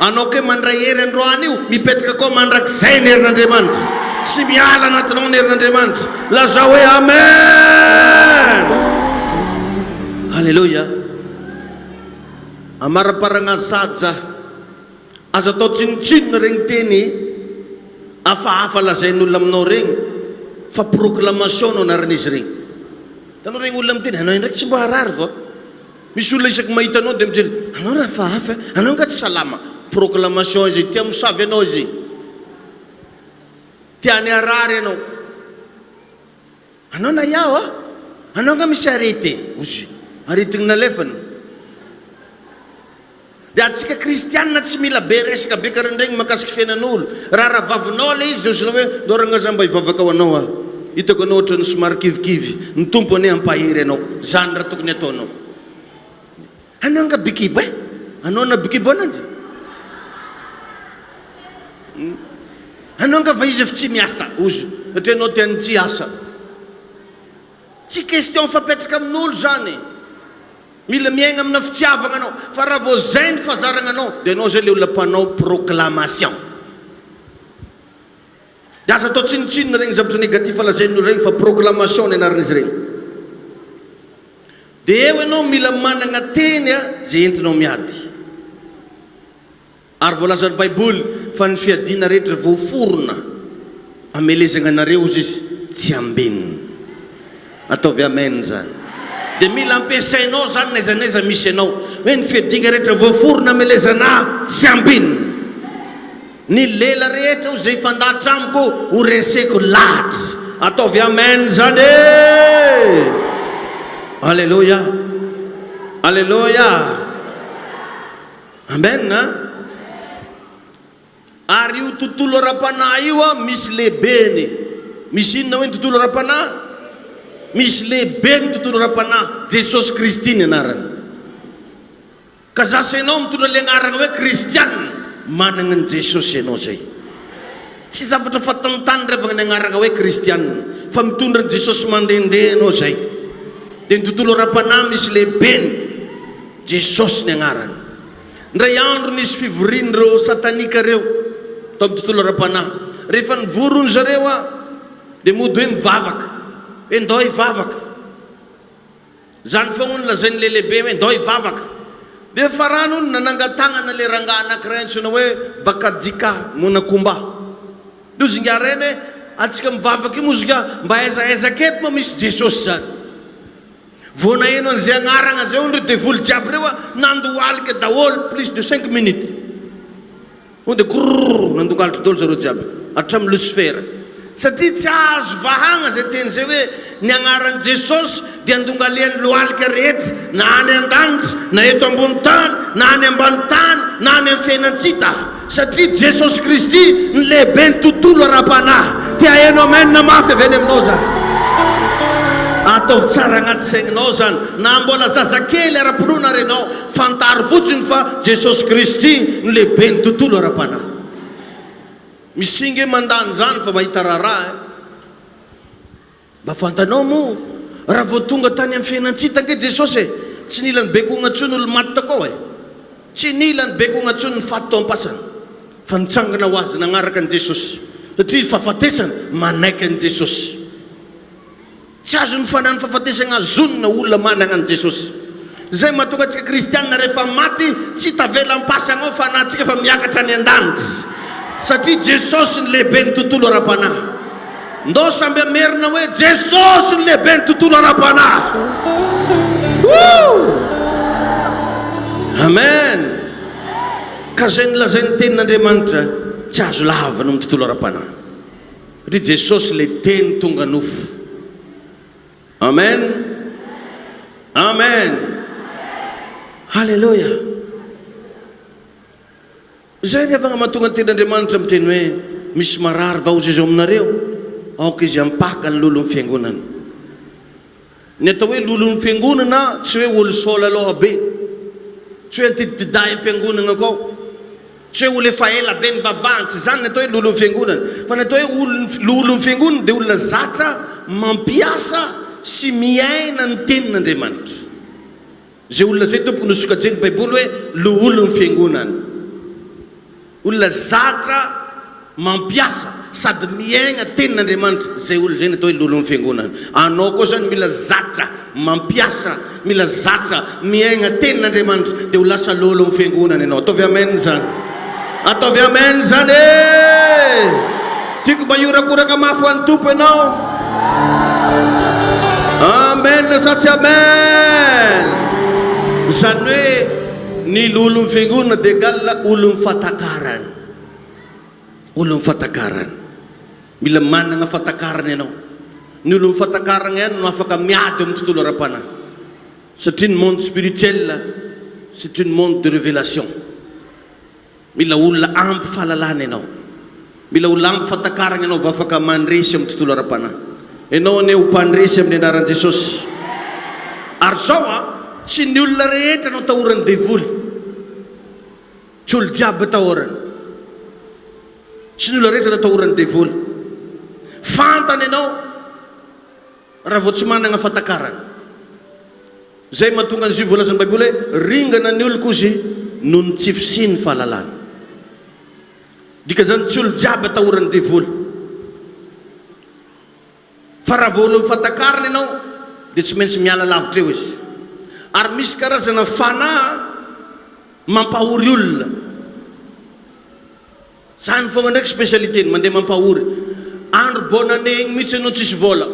Anao koa mandray hery androany io, mipetraka koa mandrakizay ny herin'Andriamanitra. Tsy miala anatinao ny herin'Andriamanitra. Lazao hoe Amen! Aleloia. Amaraparagna saja. Aza atao tsinontsinona regny teny hafahafa lazain'olona aminao regny fa proclamation no anaran'izy regny. Hitanao regny olona miteny anao indraiky tsy mba harary vao. Misy olona isaky mahita anao dia mijery anao raha hafahafa eh, anao nga tsy salama. Proclamation izy, te hamosavy anao izy. Tiany harary anao. Anao na iaho a! Anao nga misy arete? Ozy, aretigny nalefany. Dia antsika kristianina tsy mila be resaka be karan'iregny mahakasiky fiainan'olo. Raha rahavavinao le izy dia ozinao hoe ndao rangah za mba hivavaka ho anao aho. Hitako anao ohatran'ny somary kivikivy. Ny Tompo anie hampahery anao. Zany raha tokony ataonao. Anao nga be kibo eh? Anao na be kibo ananjy? Anao nga va izy efa tsy miasa? Ozy, satria anao te tsy hiasa. Tsy question mifapetraka amin'olo zany e. Mila miaigna amina fitiavagna anao. Fa raha vao zay ny fahazaragna anao, dia anao zay le olona mpanao proclamation. Dia aza atao tsinontsinona regny zavatra négatif lazain'olo regny fa proclamation ny anaran'izy regny. Dia eo ianao mila managna teny izay entinao miady. Ary voalazan'ny Baiboly fa ny fiadiana rehetra voaforona hamelezagna anareo hozy izy tsy ambinina. Ataovy amen izany. Dia mila ampiasainao izany n'aiza n'aiza misy anao. Hoe ny fiadiana rehetra voaforona hamelezana ahy tsy ambinina. Ny lela rehetra ho izay hifandahatra amiko ho reseko lahatra. Ataovy amen izany e! Aleloia! Aleloia! Amen a! Ary io tontolo ara-panahy io a, misy lehibeny. Misy inona hoe ny tontolo ara-panahy? Misy lehibe ny tontolo ara-panahy, Jesosy Kristy ny anarany. Ka zasa enao mitondra le agnaragna hoe kristiana, managna an'i Jesosy enao zay. Tsy zavatra fatantany revagna ny agnaragna hoe kristiana, fa mitondra an'i Jesosy mandehandeha enao zay. Dia ny tontolo ara-panahy misy lehibeny, Jesosy ny agnarany. Indray andro nisy fivorian'ireo satanika ireo tao amin'ny tontolo ara-panahy. Rehefa nivory hono zareo dia mody hoe mivavaka, hoe ndao hivavaka. Izany foagna hono lazain'ilay lehibe hoe ndao hivavaka. Dia farany hono nanangan-tagnana ilay rangahy anankiray antsoina hoe Bakajika Monakomba. Dia hozy ingahy rainy hoe antsika mivavaka io moa hozy ingahy mba aiza aiza aketo moa misy Jesosy izany. Vao naheno an'izay agnaragna izay hono ireo devoly jiaby ireo nandohalika daholo plus de cinq minutes. Tonga dia grrrr nandongalitra daholo zareo jiaby hatramin'ny Lucifer. Satria tsy azo vahagna izay teny izay hoe ny agnaran'i Jesosy dia andongalehan'ny lohalika rehetra na any an-danitra na eto ambony tany na any ambany tany na any amin'ny fiainan-tsita. Satria Jesosy Kristy ny lehiben'ny tontolo ara-panahy. Te haheno amen mafy avy any aminao za. Ataovy tsara agnaty saigninao zany na mbola zazakely ara-pinoana ary ianao. Fantaro fotsiny fa Jesosy Kristy no lehiben'ny tontolo ara-panahy. Misy nge mandà an'izany fa mahita raharaha eh. Mba fantanao moa raha vao tonga tany amin'ny fiainan-tsita ange Jesosy e, tsy nila nibekoagna intsony olo maty takao e. Tsy nila nibekoagna intsony ny faty tao am-pasana fa nitsangana ho azy nagnaraka an'i Jesosy satria fahafatesana manaiky an'i Jesosy. Tsy azon'ny fanahin'ny fahafatesagna azonina olona managna an'i Jesosy. Izay mahatonga antsika kristianina rehefa maty tsy tavela am-pasagna ao fanahintsika fa miakatra any an-danitra. Satria Jesosy ny lehiben'ny tontolo ara-panahy. Ndao samby hamerina hoe Jesosy ny lehiben'ny tontolo ara-panahy. Woo! Amen! Ka izay nolazain'ny tenin'Andriamanitra tsy azo lavina amin'ny tontolo ara-panahy. Satria Jesosy ilay Teny tonga nofo. Amen. Amen. Haleloia. Izay ry havagna mahatonga ny Tenin'Andriamanitra miteny hoe misy marary va hozy izy ao aminareo? Aoka izy hampaka ny lolon'ny fiangonana. Ny atao hoe lolon'ny fiangonana tsy hoe olo sola loha be, tsy hoe antiditidahy am-piangonana koa, tsy hoe olo efa ela be nivavahana, tsy izany ny atao hoe lolon'ny fiangonana. Fa ny atao hoe olon'ny loholon'ny fiangonana dia olona zatra mampiasa sy miaina ny tenin'Andriamanitra. Izay olona izay tompoko no sokajian'ny Baiboly hoe loholon'ny fiangonana. Olona zatra mampiasa sady miaigna tenin'Andriamanitra, zay olona zay no atao hoe lolon'ny fiangonana. Anao koa zany mila zatra mampiasa, mila zatra miaigna tenin'Andriamanitra dia ho lasa lolon'ny fiangonana ianao. Ataovy amen zany. Ataovy amen zany e! Tiako mba hiorakoraka mafy ho an'ny Tompo ianao. Amen sa tsy amen? Zany hoe Ny loholon'ny fiangonana dia egal olon'ny fahatakarana. Olon'ny fahatakarana. Mila manana fahatakarana ianao. Ny olon'ny fahatakarana ihany no afaka miady eo amin'ny tontolo ara-panahy. Satria ny monde spirituel c'est une monde de révélation. Mila olona ampy fahalalana ianao. Mila olona ampy fahatakarana ianao vao afaka mandresy amin'ny tontolo ara-panahy. Ianao anie ho mpandresy amin'ny anaran'i Jesosy. Ary izao an, tsy ny olona rehetra no atahoran'ny devoly. Tsy olo jiaby atahorany. Tsy ny olona rehetra no atahoran'ny devoly. Fantany ianao raha vao tsy manana fahatakarana. Izay mahatonga an'izy io voalazan'ny Baiboly hoe ringana ny oloko izy noho ny tsy fisian'ny fahalalana. Dikan'izany tsy olo jiaby atahoran'ny devoly. Fa raha vao olon'ny fahatakarana ianao dia tsy maintsy miala lavitra eo izy. Ary misy karazana fanahy mampahory olona. Zany fogna ndraiky spécialité-ny, mandeha mampahory. Andro bonne année igny mihitsy enao tsisy vôla,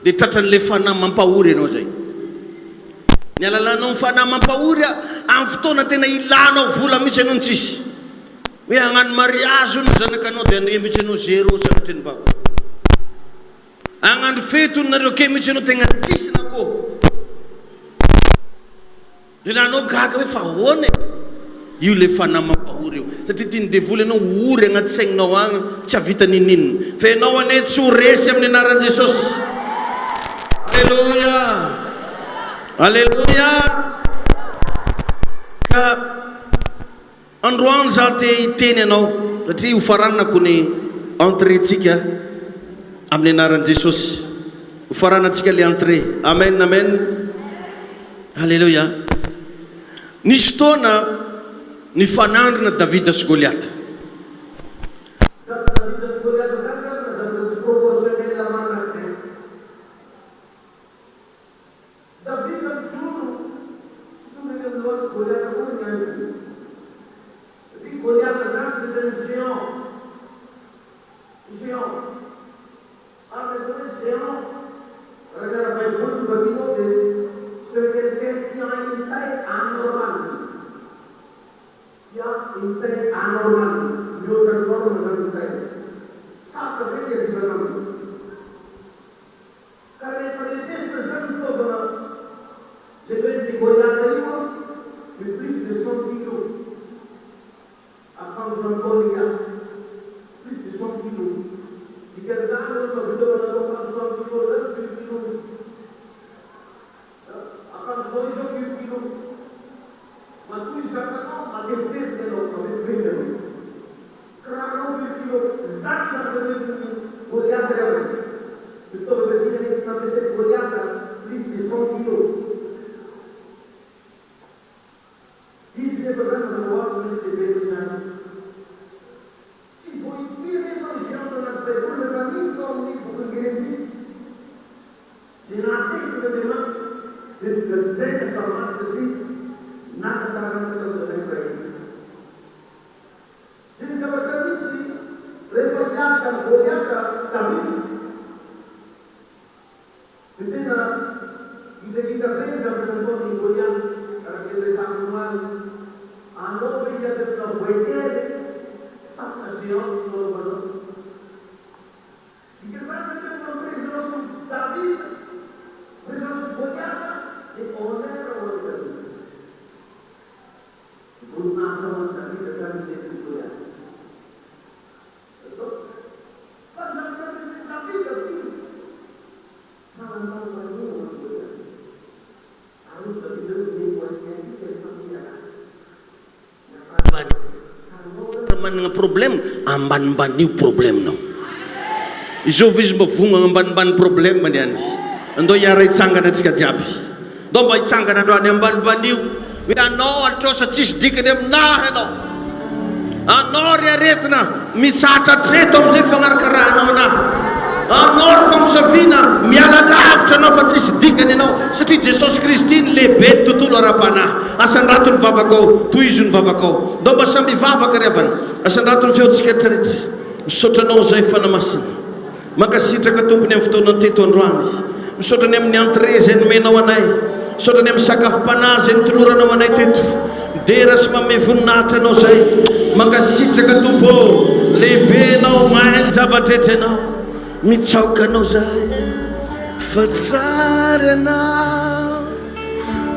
de tratran'le fanahy mampahory enao zay. Ny alalanao ny fanahy mampahory amin'ny fotoana tena ilanao vola mihitsy ianao no tsisy. Hoe hagnano mariage hono ny zanakanao dia andre mihitsy ianao zéro sanatria ny vava. Hagnano fety hono nareo kely mihitsy ianao tegna tsisy na koa. Dia nanao gaga hoe fa ahoana e? Io ilay fanahy mampahory io. Satria tian'ny devoly ianao ho ory agnaty saigninao agny, tsy hahavita n'inon'inona. Fa ianao anie tsy ho resy amin'ny anaran'i Jesosy. Aleloia! Aleloia! Ka androany za te hiteny anao, satria ho faranako ny entrée-tsika amin'ny anaran'i Jesosy. Ho faranantsika le entrée. Amen, amen. Aleloia. Nisy fotoana nifanandrina Davida sy Goliata. Zany Davida sy Goliata zany angamba na zavatra tsy proportionnel mandrakizay. Davida mijoro tsy tonga eny amin'ny lohan'i Goliata koa ny ainy. Satria Goliata zany c'est un géant. Géant. Ary ny atao hoe géant, raha ny ara-baiboly no vakianao dia c'est un quelqu'un qui a une taille anormale, qui a une taille anormale, mihoatra ny norme izany ny taille-ny. Sarotra be ny hiadivana aminy. Ka rehefa refesina izany ny fitaovana izay noentin'i Goliata io an, dia plus de 100 kilos. Akanjo nataony ihany. Plus de 100 kilos. Dikan'izany olo mahavita manatao akanjo 100 kilos zany firy kilos izy? Akanjonao io zao firy kilos? Matoa izy zakanao matevitevina ianao, maventiventy ianao. Kiraronao firy kilos? Zany zavatra nentin'i Goliata ry havana. Ny fitaovam-piadiana nentina nampiasain'i Goliata plus de 100 kilos. Izy nefa zany mazava ho azy tsy maintsy lehibe noho izany. Tsy vao ity anefa ny géant anaty baiboly fa efa nisy tao amin'ny bokin'ny Genesisy. Izay nahatezitra an'Andriamanitra dia nogadraina ka maty satria naka taranaka tamin'ny zanak'Israely. Dia ny zavatra nisy rehefa hiady tamin'i Goliata Davida. Dia tena gidragidra be ny zavatra nataon'i Goliath, araka ilay noresahako omaly. Anao ve hiady amina boay kely, fitafina géant no anaovanao? Dikan'izany ve tena en présence n'i David, présence n'i Goliath dia honneur ho an'i David. Voninahitra ho an'i David izany ny nentin'i Goliath. Zao, fa ny zavatra nampiasain'i Davida mihitsy, fanambanimbanina ho an'i Goliata. Ary hozy Davida hoe, Omeko an'ny alika ny mpampiraka ahy. Navadiny. Raha managna problème, ambanimbanio problème-nao. Izao izy mba vognogna ambanimbany problème ny any. Andao hiara hitsangana antsika jiaby. Ndao mba hitsangana androany ambanimbaniho hoe anao atrosa tsisy dikany aminahy ianao. Anao ry aretina mitsahatra hatreto amin'izay fagnarikarahanao anahy. Anao ry famosaviana miala lavitra anao fa tsisy dikany ianao satria Jesosy Kristy ny lehiben'ny tontolo ara-panahy. Asandrato ny vavakao, tohizo ny vavakao. Ndao mba samy hivavaka ry havana. Asandrato ny feontsika rehetra. Misaotra anao izahay Fanahy Masina. Mankasitraka Tompo ny amin'ny fotoana teto androany. Misaotra ny amin'ny entrée izay nomenao anay. Misaotra ny amin'ny sakafom-panahy izay notoloranao anay teto. Midera sy manome voninahitra Anao izay. Mankasitraka Tompo ô. Lehibe Ianao, mahay ny zava-drehetra Ianao. Mitsaoka Anao izahay fa tsara Ianao.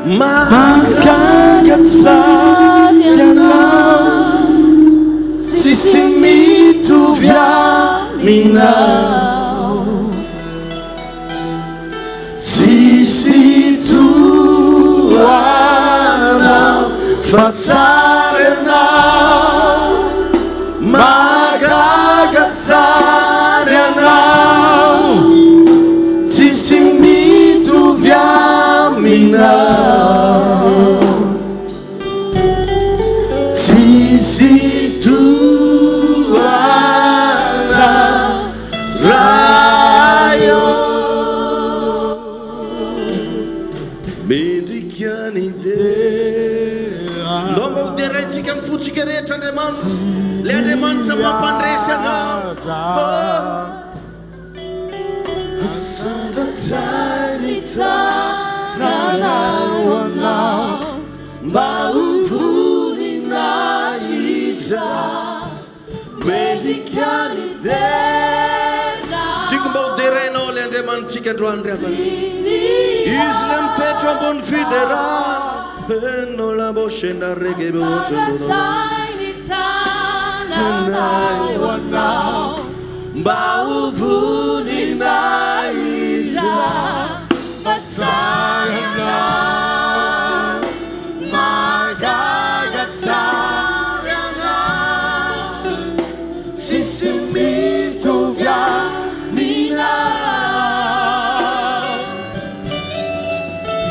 Mahagaga tsara ianao, tsisy mitovy aminao, tsisy toa anao fa tsara ianao, mahagaga tsara ianao. Tsisy mitovy aminao. Tsisy toa anao Ray ô. Mendrika ny dera. Ndao mba ho deraintsika amin'ny fontsika rehetra Andriamanitra, ilay Andriamanitra mampandresy anao. Asandratray ny tananao. tananay ho anao mba ho voninahitra mendrika ny dera. Tiako mba ho derainao ilay Andriamanitsika androany ry havana. Izy ilay mitoetra ambony fiderana. Eno la boshenda regebe Tananay ho anao mba ho voninahitra fa tsara ianao, mahagaga tsara ianao, tsisy mitovy aminao,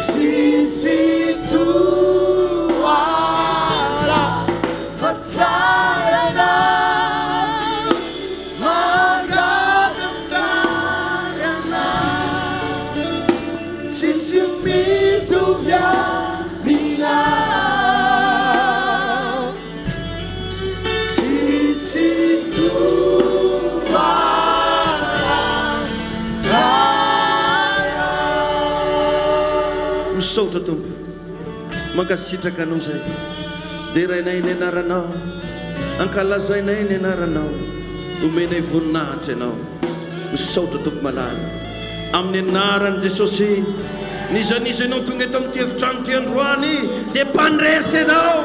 tsisy toa fa tsara ianao, mahagaga tsara ianao, tsisy mitovy aminao, tsisy toa. Misaotra Tompo. Mankasitraka Anao izay. Derainay ny anaranao. Ankalazainay ny anaranao. Omenay voninahitra Ianao. Misaotra Tompo malala. Amin'ny anaran'i Jesosy. N'iza n'iza ianao tonga eto amin'ity efitrano ity androany dia mpandresy ianao.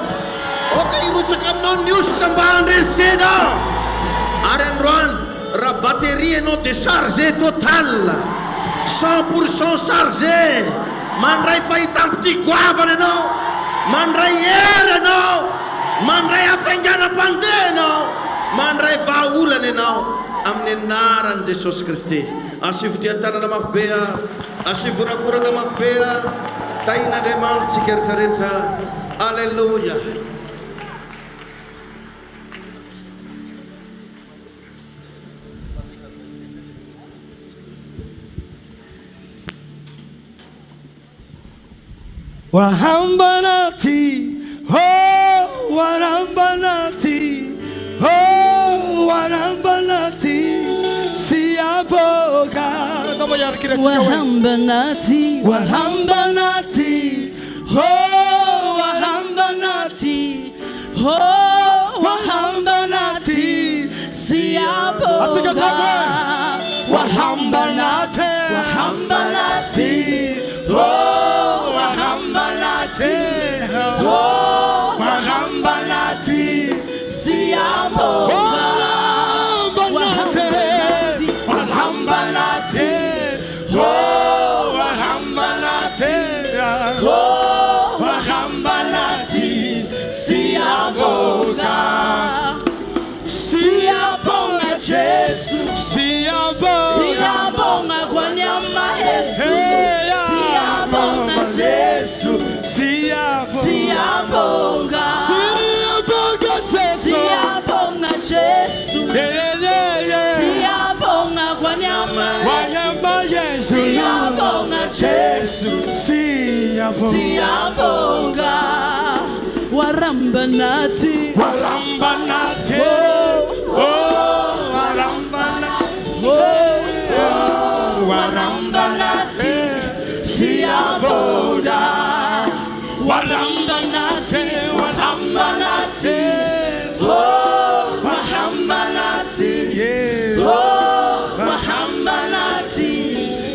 Aoka hirotsaka aminao ny hosotra mba handresenao. Ary androany raha batterie ianao dia chargé total. 100% chargé. Mandray fahitam-pitia goavana ianao. Mandray hery ianao. Mandray hafainganam-pandeha ianao. Mandray vahaolana ianao. Amin'ny anaran'i Jesosy Kristy. Asivo dian-tanana mafy be a. Asivo horakoraka mafy be a. Tahin'Andriamanitra tsika rehetra rehetra. Aleloia. Wahamba nathi, oh wahamba nathi, oh wahamba nathi, siyabonga. Wahamba nathi, Wahamba nathi, oh wahamba nathi, oh wahamba nathi, siyabonga. Wahamba nathi, Wahamba nathi, oh wahamba nathi, oh wahamba nathi, siyabonga. Wahamba nathi, wahamba nathi, oh wahamba nathi, oh wahamba nathi, siyabonga. Siyabonga Jesu, siyabonga, Siyabonga kwanyama Yesu. Siyabonga Jesu, siyabonga, Siyabonga. siyabonga Jesu, Siyabonga Jesu. yeah, yeah, yeah. Siyabonga kwanyama Yesu. Wanyama Yesu, Siyabonga Jesu. siyabonga, Siyabonga. Waramba nathi. waramba nathi, oh waramba nathi, oh waramba nathi, siyabonga, waramba nathi, waramba nathi, oh waramba nathi, yeah, Oh, wahamba nathi.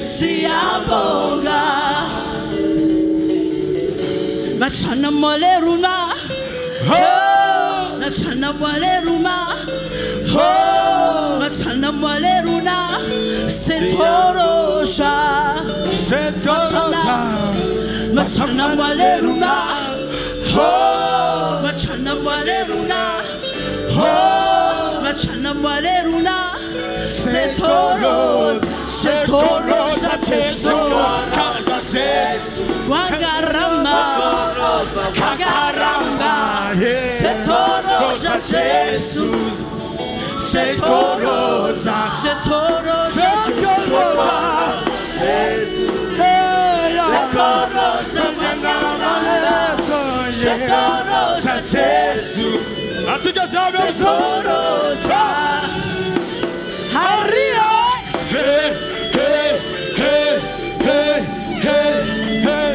Siyabonga. Machana moleruma. oh Machana moleruma. Oh, machana moleruna. Setorosha. setorota, Machana moleruna. oh Machana moleruna. oh. Machana moleruna. Setoro. Setorosha teso. Wagaramba. Kagaramba. Setorosha Jesu. Setorosa, Setorosha Jesu. Setorosha Setorosha Jesu. Setorosha. Haria. Hey, hey, hey, hey, hey, hey.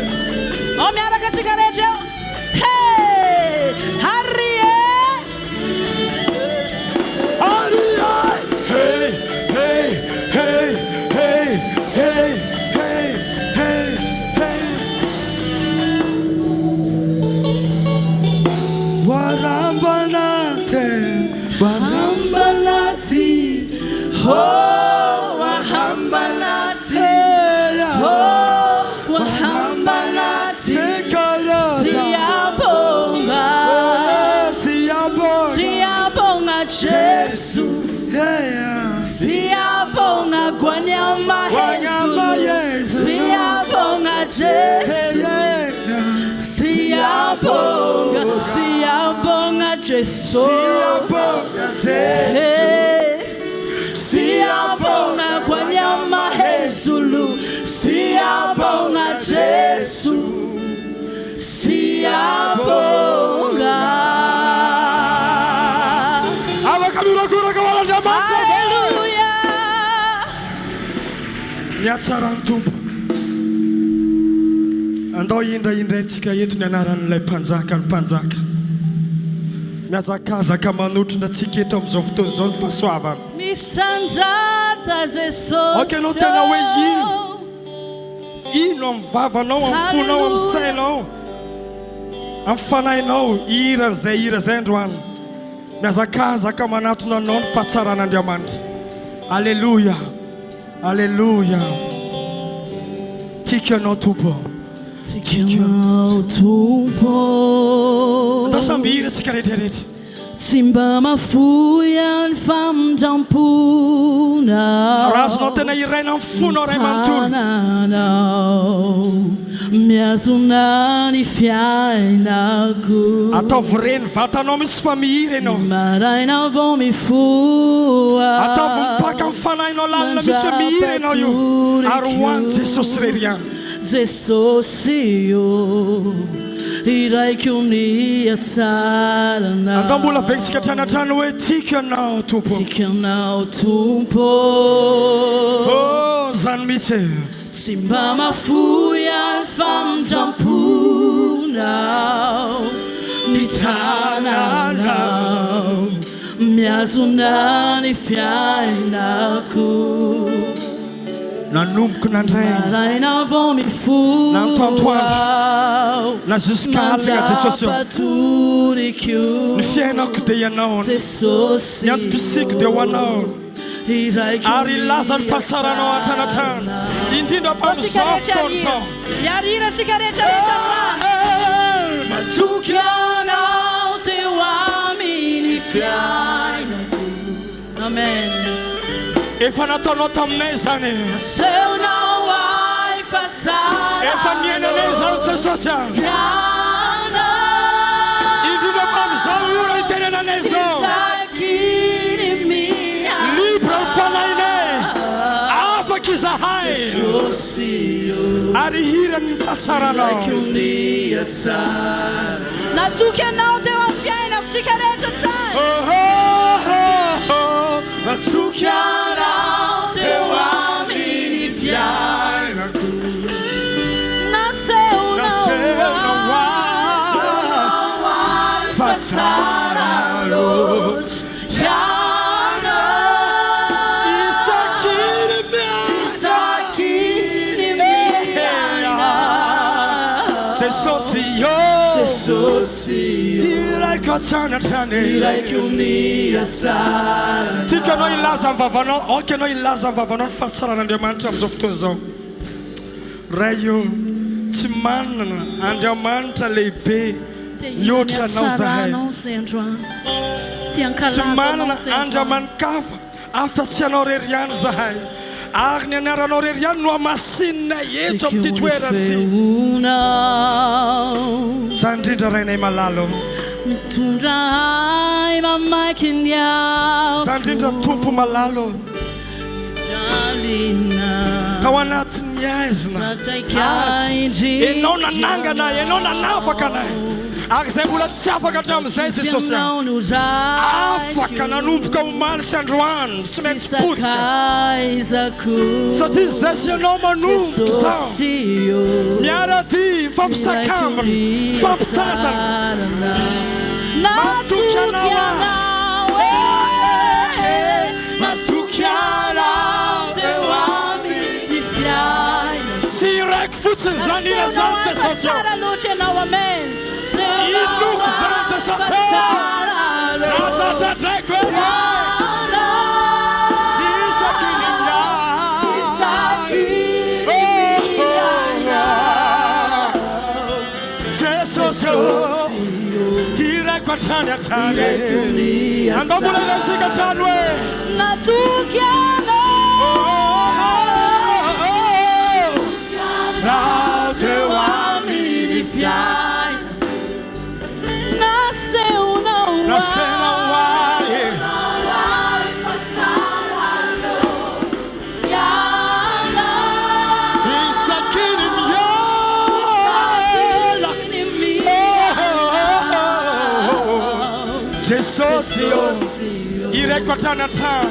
Waramba nathi, Wahamba nathi, oh wahamba nathi, oh wahamba nathi. Siyabonga, Siyabonga, siyabonga Jesu, siyabonga kwanyama Kwanyama Yesu, Yesu. siyabonga Jesu. Siyabonga, siyabonga Jesu. Siyabonga Jesu. Hey. Siyabonga kwanyama hezulu. Siyabonga Jesu. Siyabonga. Afaka miorakoraka ho an'Andriamanitra ve? Hallelujah. Ny hatsaran'ny Tompo. Andao hindrahindraintsika eto ny anaran'ilay Mpanjaka ny mpanjaka. Mihazakazaka manotrona antsika eto amin'izao fotoana izao ny fahasoavana. Misandrata Jesosy. Aoka ianao tena hoe ino. Ino amin'ny vavanao, amin'ny fonao, amin'ny Hallelujah. sainao, amin'ny fanahinao hira izay hira izay androany. Mihazakazaka manatona anao ny fahatsaran'Andriamanitra. Aleloia. Aleloia. Tiako ianao Tompo. Tiako ianao Tompo. Andao samby hira isika rehetra rehetra. Tsy mba mahafoy ny famindram-ponao. Raha azonao tena hiraina amin'ny fonao iray manontolo. Tananao mihazona ny fiainako. Ataovy re ny vatanao mihitsy fa mihira ianao. Maraina vao mifoha. Ataovy mipaka amin'ny fanahinao lalina mihitsy hoe mihira ianao io. Ary ho an'i Jesosy irery ihany. Jesosy ô, iraiko ny hatsaranao. Andao mbola averintsika hatrany hatrany hoe tiako ianao Tompo. Tiako ianao Tompo. Oh, izany mihitsy e. Tsy mba mahafoy ahy ny famindram-ponao, ny tananao mihazona ny fiainako. Nanomboka nandray Maraina vao mifoha Na antoantoandro, na jusqu'à alina Jesosy ô. Mandra-patoriko Ny fiainako dia ianao. Jesosy Ny antom-pisiako dia ho anao. Iraiko Ary hilaza ny fahatsaranao hatrany hatrany. Indrindra fa amin'izao fotoana izao. Hiarira tsika rehetra rehetra androany. Matoky anao teo amin'ny fiainako. Amen. Efa nataonao taminay izany. Nasehonao ahy fa tsara. Efa niainanay izany Jesosy a. Ianao. Indrindra fa amin'izao ora itenenanay izao. Isaky ny miaina. Libre ny fanahinay. Afaka izahay. Jesosy ô. Ary hira ny fahatsaranao. Iraiko ny hatsara. Natoky anao teo amin'ny fiainako tsika rehetra hatrany. Oh, oh, oh, oh. Natoky anao teo amin'ny fiainako. Nasehonao Nasehonao ahy fa tsara loatra. Ianao. Isaky ny miaina. Isaky ny miaina. Jesosy ô. Jesosy ô. Iraiko hatrany hatrany. Iraiko ny hatsara. Tiako ianao hilaza amin'ny vavanao, aoka ianao hilaza amin'ny vavanao ny fahatsaran'Andriamanitra amin'izao fotoana izao. Ray ô, tsy manana Andriamanitra lehibe mihoatra Anao izahay. Tsy manana Andriamani-kafa afa-tsy Ianao irery ihany izahay. Ary ny anaranao irery ihany no hamasininay eto amin'ity toerana ity. Izany indrindra Rainay malala ô. Mitondra ahy mamaky ny afo. Izany indrindra Tompo malala ô. Tao anatin'ny haizina, ady, Ianao nanangana ahy, Ianao nanafaka anay. Ary izay mbola tsy afaka hatramin'izay Jesosy a. Afaka nanomboka omaly sy androany, tsy maintsy potika. Satria izay sy ianao manomboka izao, miara-dia, mifampisakambina, mifampitantana. Matoky anao aho. Matoky anao teo amin'ny fiainana. Tsy iraiko fotsiny izany hira izany Jesosy ô. Tsara loatra ianao, amen. Inoako izany Jesosy ô. hatrany hatrany. Andao mbola hiraisika hatrany hoe. Natoky anao. Raha teo amin'ny fiainana. Nasehonao ahy. Nasehonao ahy. Isaky ny miala. Jesosy ô, hiraiko hatrany hatrany.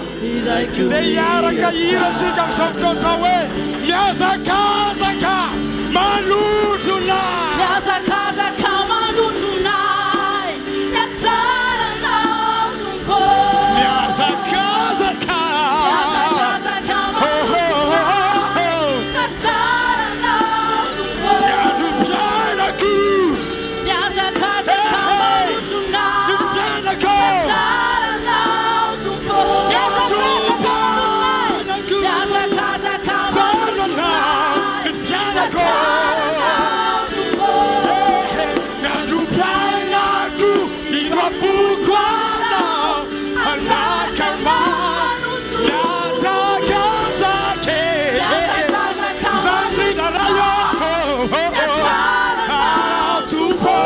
Dia hiaraka hihira isika amin'izao fotoana izao hoe, Mihazakazaka manotrona. Mihazakazaka manotrona ahy ny hatsaranao Tompo. Mihazakazaka. Mihazakazaka manotrona ahy ny hatsaranao Tompo. Ny androm-piainako. Mihazakazaka manotrona Ny ahy fiainako. ny hatsaranao Tompo. Mihazakazaka manotrona ahy. Mihazakazaka manotrona ahy Ny fiainako. hatsaranao Tompo. Ny androm-piainako indro afoko anao hanjaka Mihazakazaka Mihazakazaka Zandrina rayo Tompo.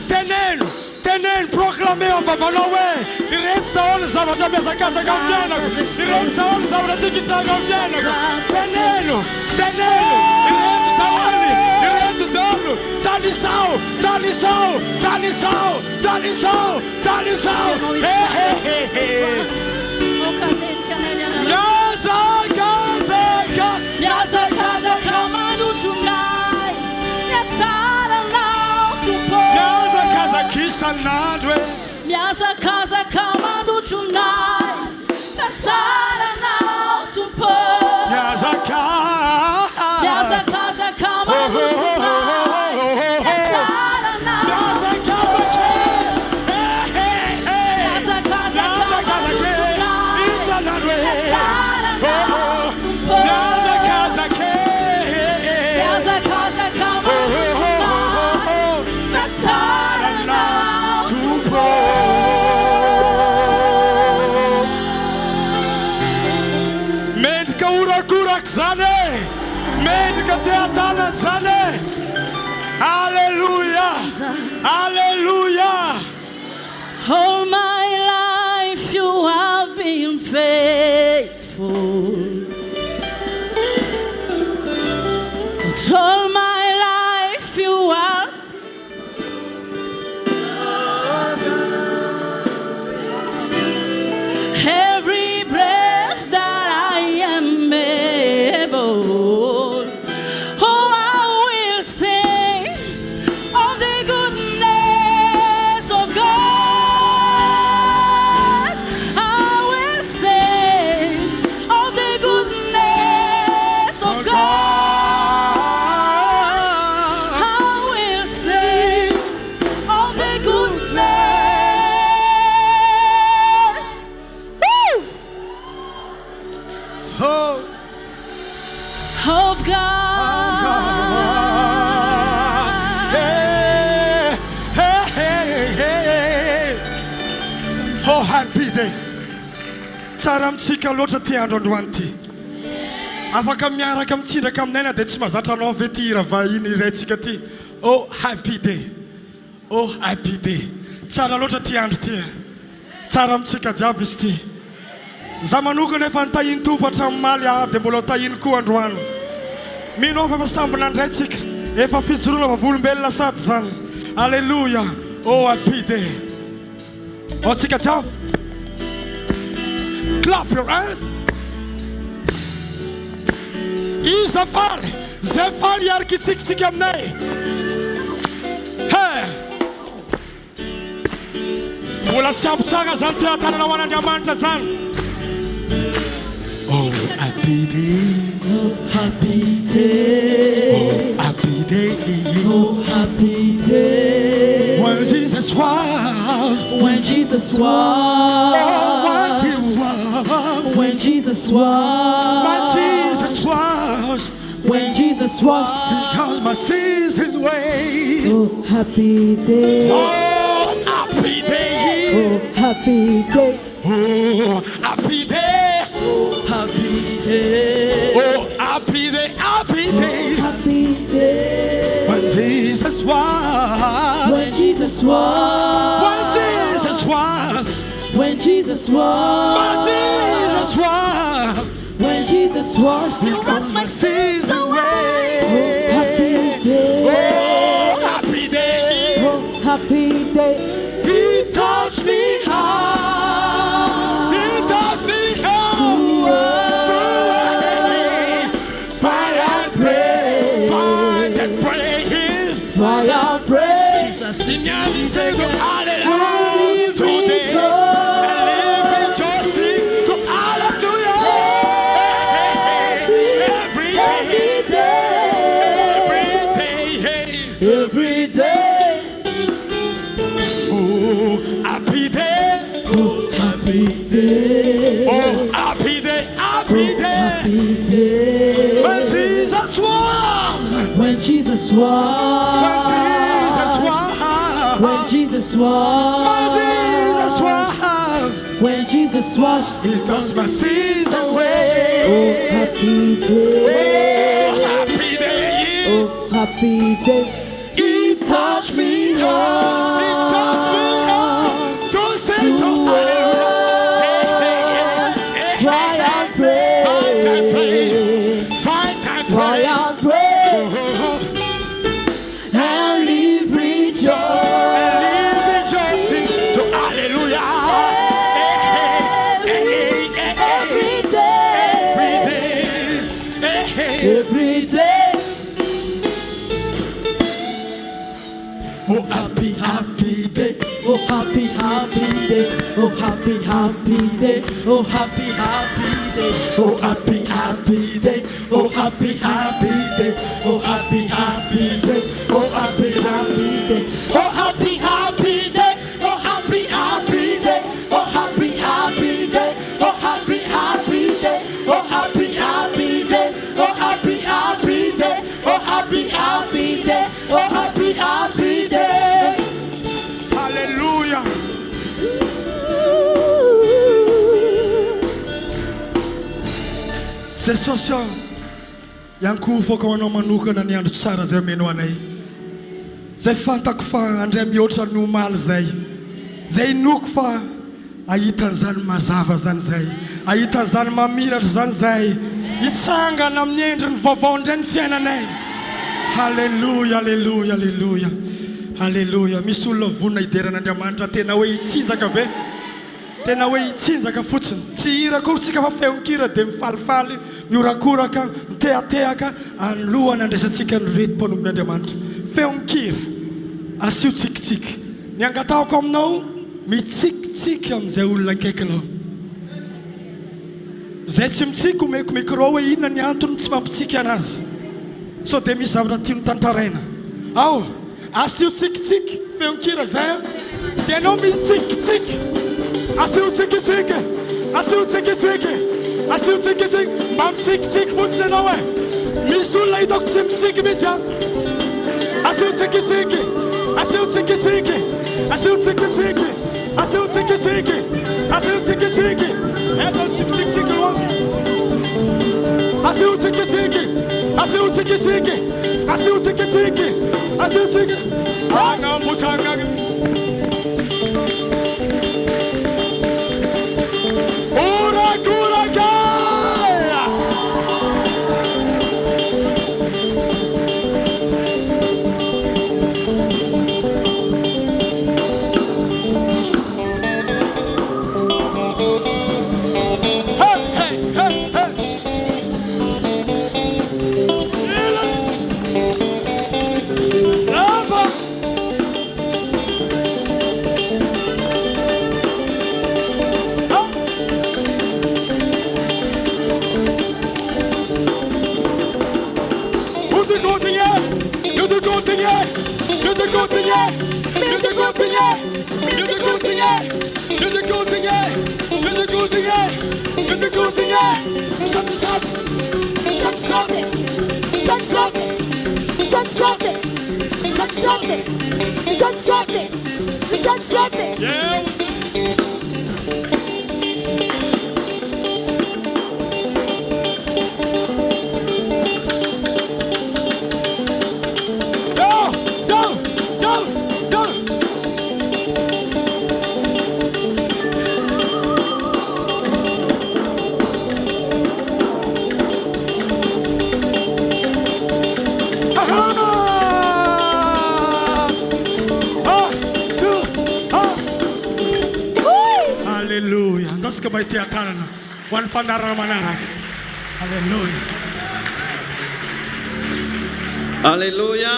Teneno, teneno, proclamez amin'ny vavanao hoe ireto daholo ny zavatra mihazakazaka amin'ny fiainako, ireto daholo ny zavatra tiako hitranga amin'ny fiainako. Teneno, teneno, ireto daholo, ireto daholo. Tanisao, tanisao, tanisao, tanisao, tanisao. He he he he. Mihazakazaka. Mihazakazaka manotrona ahy ny hatsaranao Tompo. Mihazakazaka isan'andro e. Mihazakazaka manotrona ahy ny hatsaranao Tompo. Mihazaka. Mihazakazaka manotrona ahy ny hatsaranao. Mihazakazaka. Mihazakazaka manotrona ahy Isan'andro ny e. hatsaranao Tompo. Mihazakazaka. Mihazakazaka manotrona ahy ny hatsaranao Tompo. Mendrika horakoraka zany e. Mendrika tehatana zany e. Alléluia. Alléluia. All my life you have been faithful. 'Cause all my life you are. Every breath that I am able, oh, I will sing of the goodness of God. I will sing of the goodness of God. I will sing of the goodness. Woo! Oh. Of God. Hey, hey, hey, hey. Oh, happy day. Tsara amintsika loatra ty andro androany ty. Afaka miaraka mitsindraka aminay na dia tsy mahazatra anao ve ty hira vahiny iraintsika ty. Oh, happy day. Oh, happy day. Tsara loatra ty andro ty. Tsara amintsika jiaby izy ty. Za manokana efa nitahiny Tompo hatramin'ny maly aho dia mbola ho tahiny koa androany. Mino aho fa efa samby nandray tsika. Efa fijoroana vavolombelona sady zany. Alléluia. Oh, happy day. Ao tsika jiaby. Clap your hands. Iza faly, zay faly hiaraka itsikitsika aminay. He. Mbola tsy ampy tsara zany tehatanana ho an'Andriamanitra zany. Oh, happy day. Oh, happy day. Oh, happy day. Oh, happy day. When Jesus was, When Jesus oh, what was. he was. When Jesus was. My Jesus was, When Jesus washed. because my sins he away. Oh, happy day. Oh, happy day. Oh, happy day. Oh, happy day. Happy day. Oh, happy day, happy day. Happy day. When Jesus was, When Jesus was. when Jesus was, When Jesus when was. Jesus was, When Jesus was. He washed my sins away. Oh, happy day. Oh, happy day. Oh, happy day. He touched me high. He touched me high. Fight and pray. Fight and pray. His Fire praise. Jesus. Signalisez de Hallelujah today. And live rejoicing to Hallelujah. Every day. Every day. Every day. Every day. Oh, happy day. Oh, happy day. Oh, happy day. Happy day. Happy day. When Jesus was. When Jesus was. When Jesus was. When Jesus was. When Jesus was. When Jesus washed. He does my sins away. Oh, happy day. Oh, happy day. Oh, happy day. He touched me up. He touched me up. To sing to hallelujah. Hey, hey, hey, hey, Cry hey. and pray. Fight and pray. Fight and Cry pray. and pray. Oh, And live rejoice. And live rejoicing to hallelujah. Hey, hey, hey, hey, hey. Every day. Every day. Hey, hey. Every day. Oh, happy, happy day. Oh happy happy day. Oh happy happy day. Oh happy happy day. Oh, happy, happy day. Oh, happy, happy day. Oh, happy, happy day. Oh, happy, happy day. Oh, happy, happy day. Oh, happy, happy day. Oh, happy, happy day. Oh, happy, happy day. Oh, happy, happy day. Oh, happy, happy day. Oh, happy, happy day. Oh, happy, happy day. Hallelujah. Jesosy ô, iankohofako ao anao manokana ny andro tsara izay omenao anay. Izay fantako fa handray mihoatra ny omaly izay. Izay inoako fa hahita an'izany mazava izany izay. Hahita an'izany mamiratra izany izay. Hitsangana amin'ny endriny vaovao indray ny fiainanay. Haleloia, aleloia, aleloia. Haleloia. Misy olona vonona hidera an'Andriamanitra tena hoe hitsinjaka ve? Tena hoe hitsinjaka fotsiny. Tsy hihira akory tsika fa feon-kira dia mifalifaly, mihorakoraka, mitehatehaka anoloana andraisantsika an'ireto mpanompon'Andriamanitra. Feon-kira. Asio tsikitsiky. Ny angatahako aminao, mitsikitsiky amin'izay olona akaikinao. Izay tsy mitsiky omeko micro hoe inona ny antony tsy mampitsiky anazy. Sao dia misy zavatra tiany tantaraina. Ao! Asio tsikitsiky, feon-kira zay an! Dia ianao mitsikitsiky. Asio tsikitsiky, asio tsikitsiky, asio tsikitsiky. Mba mitsikitsiky fotsiny ianao e! Misy olona hitako tsy mitsiky mihitsy an! Asio tsikitsiky, asio tsikitsiky, asio tsikitsiky, asio tsikitsiky, asio tsikitsiky. Aiza ny tsy mitsikitsiky aloha? Asio tsikitsiky, asio tsikitsiky, asio tsikitsiky, asio tsiky. Agnambotragna. Horakoraka! Hey, hey, hey, hey. Ila. Aba. Ah. Misaotisaoty e! Misaotisaoty e! Misaotisaoty e! Alléluia. Andao tsika mba hiteha-tanana ho an'ny fandaharana manaraka. Alléluia. Alléluia.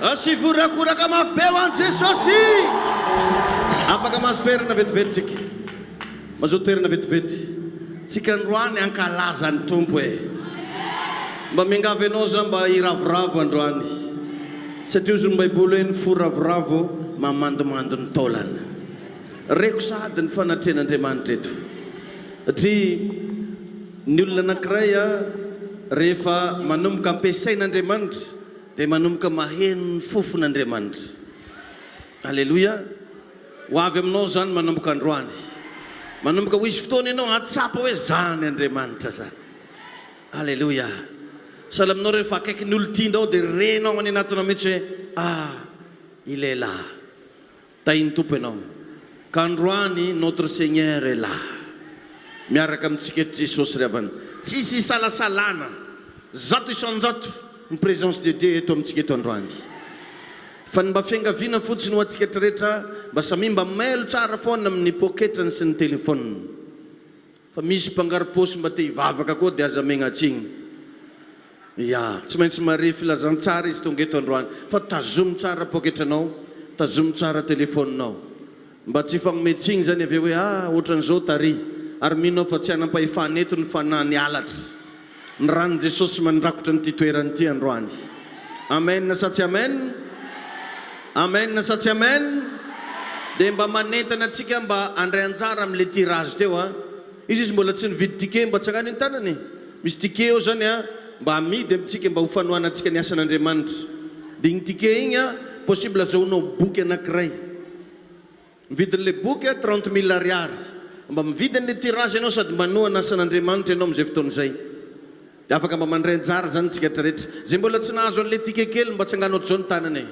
Asivo horakoraka mafy be ho an'i Jesosy. Afaka mahazo toerana vetivety tsika. Mazoa toerana vetivety. Tsika androany hankalaza ny Tompo e. Mba miangavy anao za mba hiravoravo androany. Satria hozy ny baiboly hoe ny fo ravoravo mamandomando ny taolana. Reko sahady ny fanatrehan'Andriamanitra eto. Satria ny olona anankiray rehefa manomboka ampiasain'Andriamanitra dia manomboka maheno ny fofon'Andriamanitra. Aleloia! Ho avy aminao izany manomboka androany. Manomboka ho hisy fotoana ianao hahatsapa hoe zany Andriamanitra zany. Aleloia! Sahala aminao rehefa akaikin'ny olon-tianao dia renao any anatinao mihitsy hoe ah, il est là. Tahin'ny Tompo ianao. Ka androany notre Seigneur est là. Miaraka amintsika eto Jesosy ry havana. Tsisy isalasalana, 100% ny présence de Dieu eto amintsika eto androany. Fa ny mba fiangaviana fotsiny ho antsika rehetra mba samia mba mailo tsara foana amin'ny poketrany sy ny telephone. Fa misy mpangaro-paosy mba te hivavaka koa dia aza megna-tsigny. Ya, tsy maintsy mahare filazantsara izy tonga eto androany. Fa tazomy tsara poketranao, tazomy tsara telephone-nao. Mba tsy hifagnome tsigny zany avy eo hoe ah otran'izao tary. Ary mino aho fa tsy hanam-pahefana eto ny fanahy ny halatra. Ny ran'i Jesosy mandrakotra an'ity toerana ity androany. Amen sa tsy amen? Amen sa tsy amen? Dia mba manentana antsika mba handray anjara amin'ilay tirage teo an. Izy izy mbola tsy nividy ticket mba tsangano ny tanany e. Misy ticket eo zany an mba amidy amintsika mba ho fanohanantsika ny asan'Andriamanitra. Dia iny ticket iny an possible azahoanao boky anankiray. Ny vidin'ilay boky 30 mille ariary. Mba mividy an'ilay tirage ianao sady manohana asan'Andriamanitra ianao amin'izay fotoana izay. Dia afaka mba mandray anjara izany isika rehetra. Izay mbola tsy nahazo an'ilay ticket kely mba tsangano ohatr'izao ny tanana e.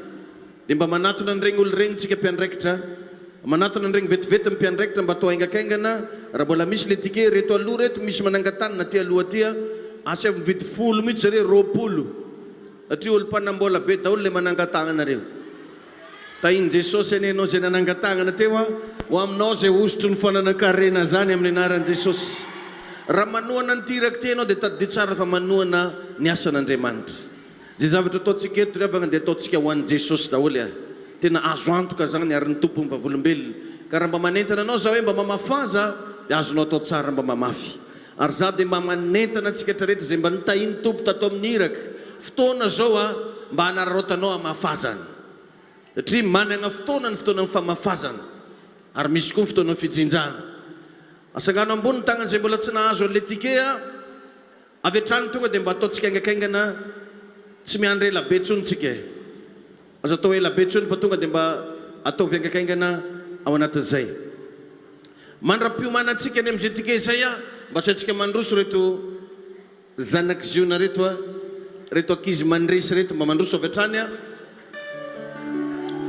Dia mba manatona an'ireny olona ireny isika mpiandraikitra. Manatona an'ireny vetivety ny mpiandraikitra mba atao haingakaingana raha mbola misy ilay ticket. Ireto aloha ireto misy manangan-tanana aty aloha aty. Asaivo mividy folo mihitsy zareo, 20. Satria olom-panambola be daholo ilay manangan-tanana ireo. Tahin'i Jesosy anie ianao izay nanangan-tagnana teo a! Ho aminao izay hosotry ny fananan-karena izany amin'ny anaran'i Jesosy. Raha manohana an'ity iraka ity ianao dia tadidio tsara fa manohana ny asan'Andriamanitra. Izay zavatra ataontsika eto ry havagna dia ataontsika ho an'i Jesosy daholo a! Tena azo antoka izany ary ny Tompo ny vavolombelona. Ka raha mba manentana anao za hoe mba mamafaza dia azonao atao tsara mba mamafy. Ary za dia mba manentana antsika rehetra izay mba notahin'ny Tompo tato amin'ny iraka, fotoana zao a, mba hanararaotanao hamafazana. Satria managna fotoana ny fotoanan'ny famafazana, ary misy koa ny fotoanan'ny fijinjana. Asangano ambony ny tagnan'izay mbola tsy nahazo an'ilay ticket a, avy hatrany tonga dia mba ataontsika haingakaingana, tsy miandry ela be intsony tsika e. Aza atao ela be intsony fa tonga dia mba ataovy haingakaingana ao anatin'izay. Mandra-piomanantsika ny amin'izay ticket izay a, mba asaintsika mandroso ireto zanak'i Ziona ireto a, ireto ankizy mandresy ireto, mba mandroso avy hatrany a.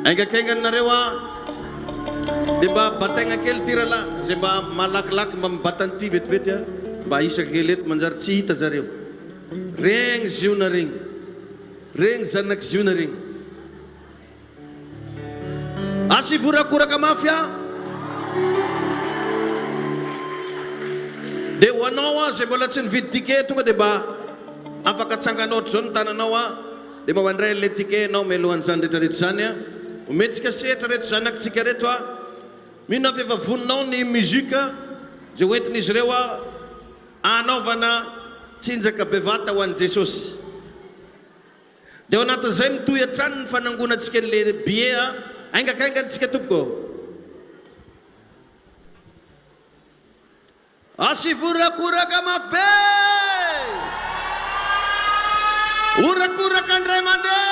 Haingakaingana nareo a, dia mba bataigna kely ity rahalahy, izay mba malakilaky mba mibata an'ity vetivety a, mba ahisaka kely eto, manjary tsy hita zareo. Regny Ziona regny. Regny zanak'i Ziona regny. Asivo horakoraka mafy aho. Dia ho anao aho izay mbola tsy nividy ticket tonga dia mba afaka atsanganao ohatr'izao ny tananao aho dia mba mandray an'ilay ticket ianao mialohan'izany rehetra rehetra izany aho. Omentsika sehatra ireto zanakitsika ireto aho. Mino aho fa efa vonona ao ny musique izay hoentin'izy ireo aho hanaovana tsinjaka bevata ho an'i Jesosy. Dia ao anatin'izay mitohy hatrany ny fanangonantsika an'ilay billet a! Haingakaingana tsika tompoko ô! Asivo horakoraka mafy be! Horakoraka indray mandeha!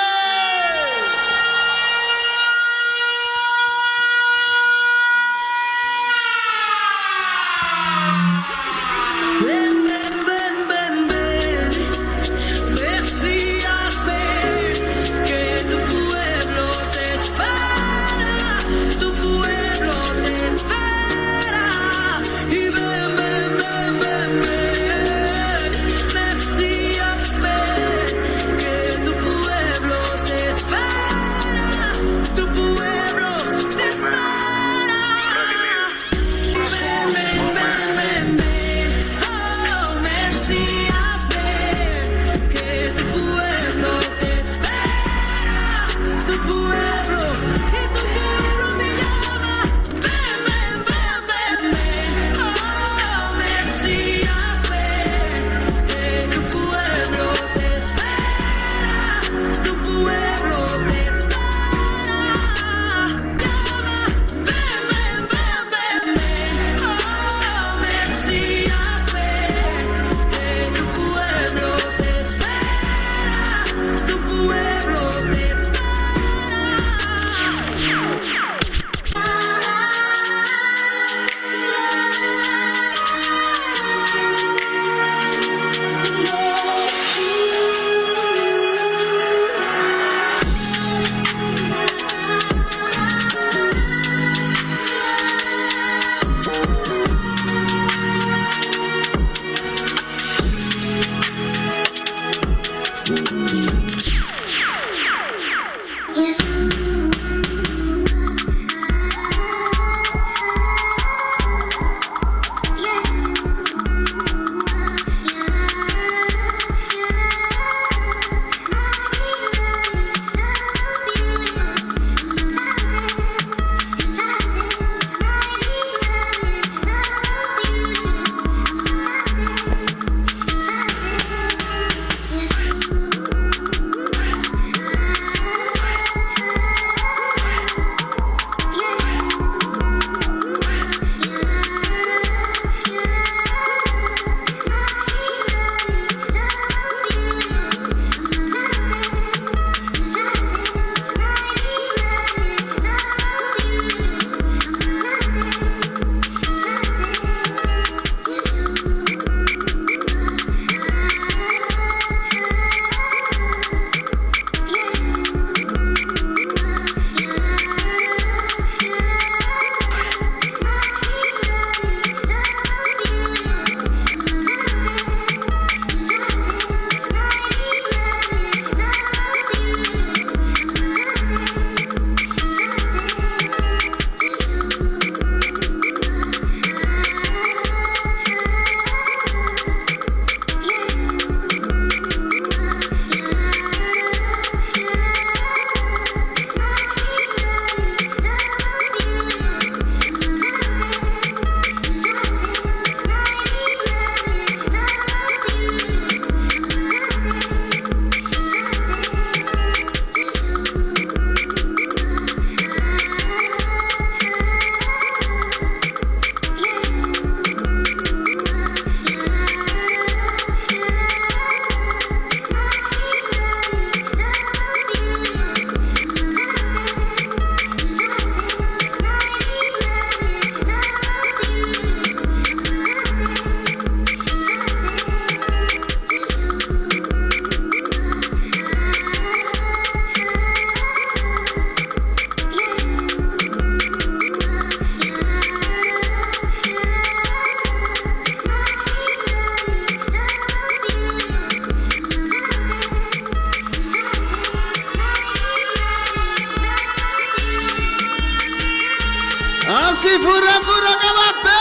Asivo horakoraka mafy be!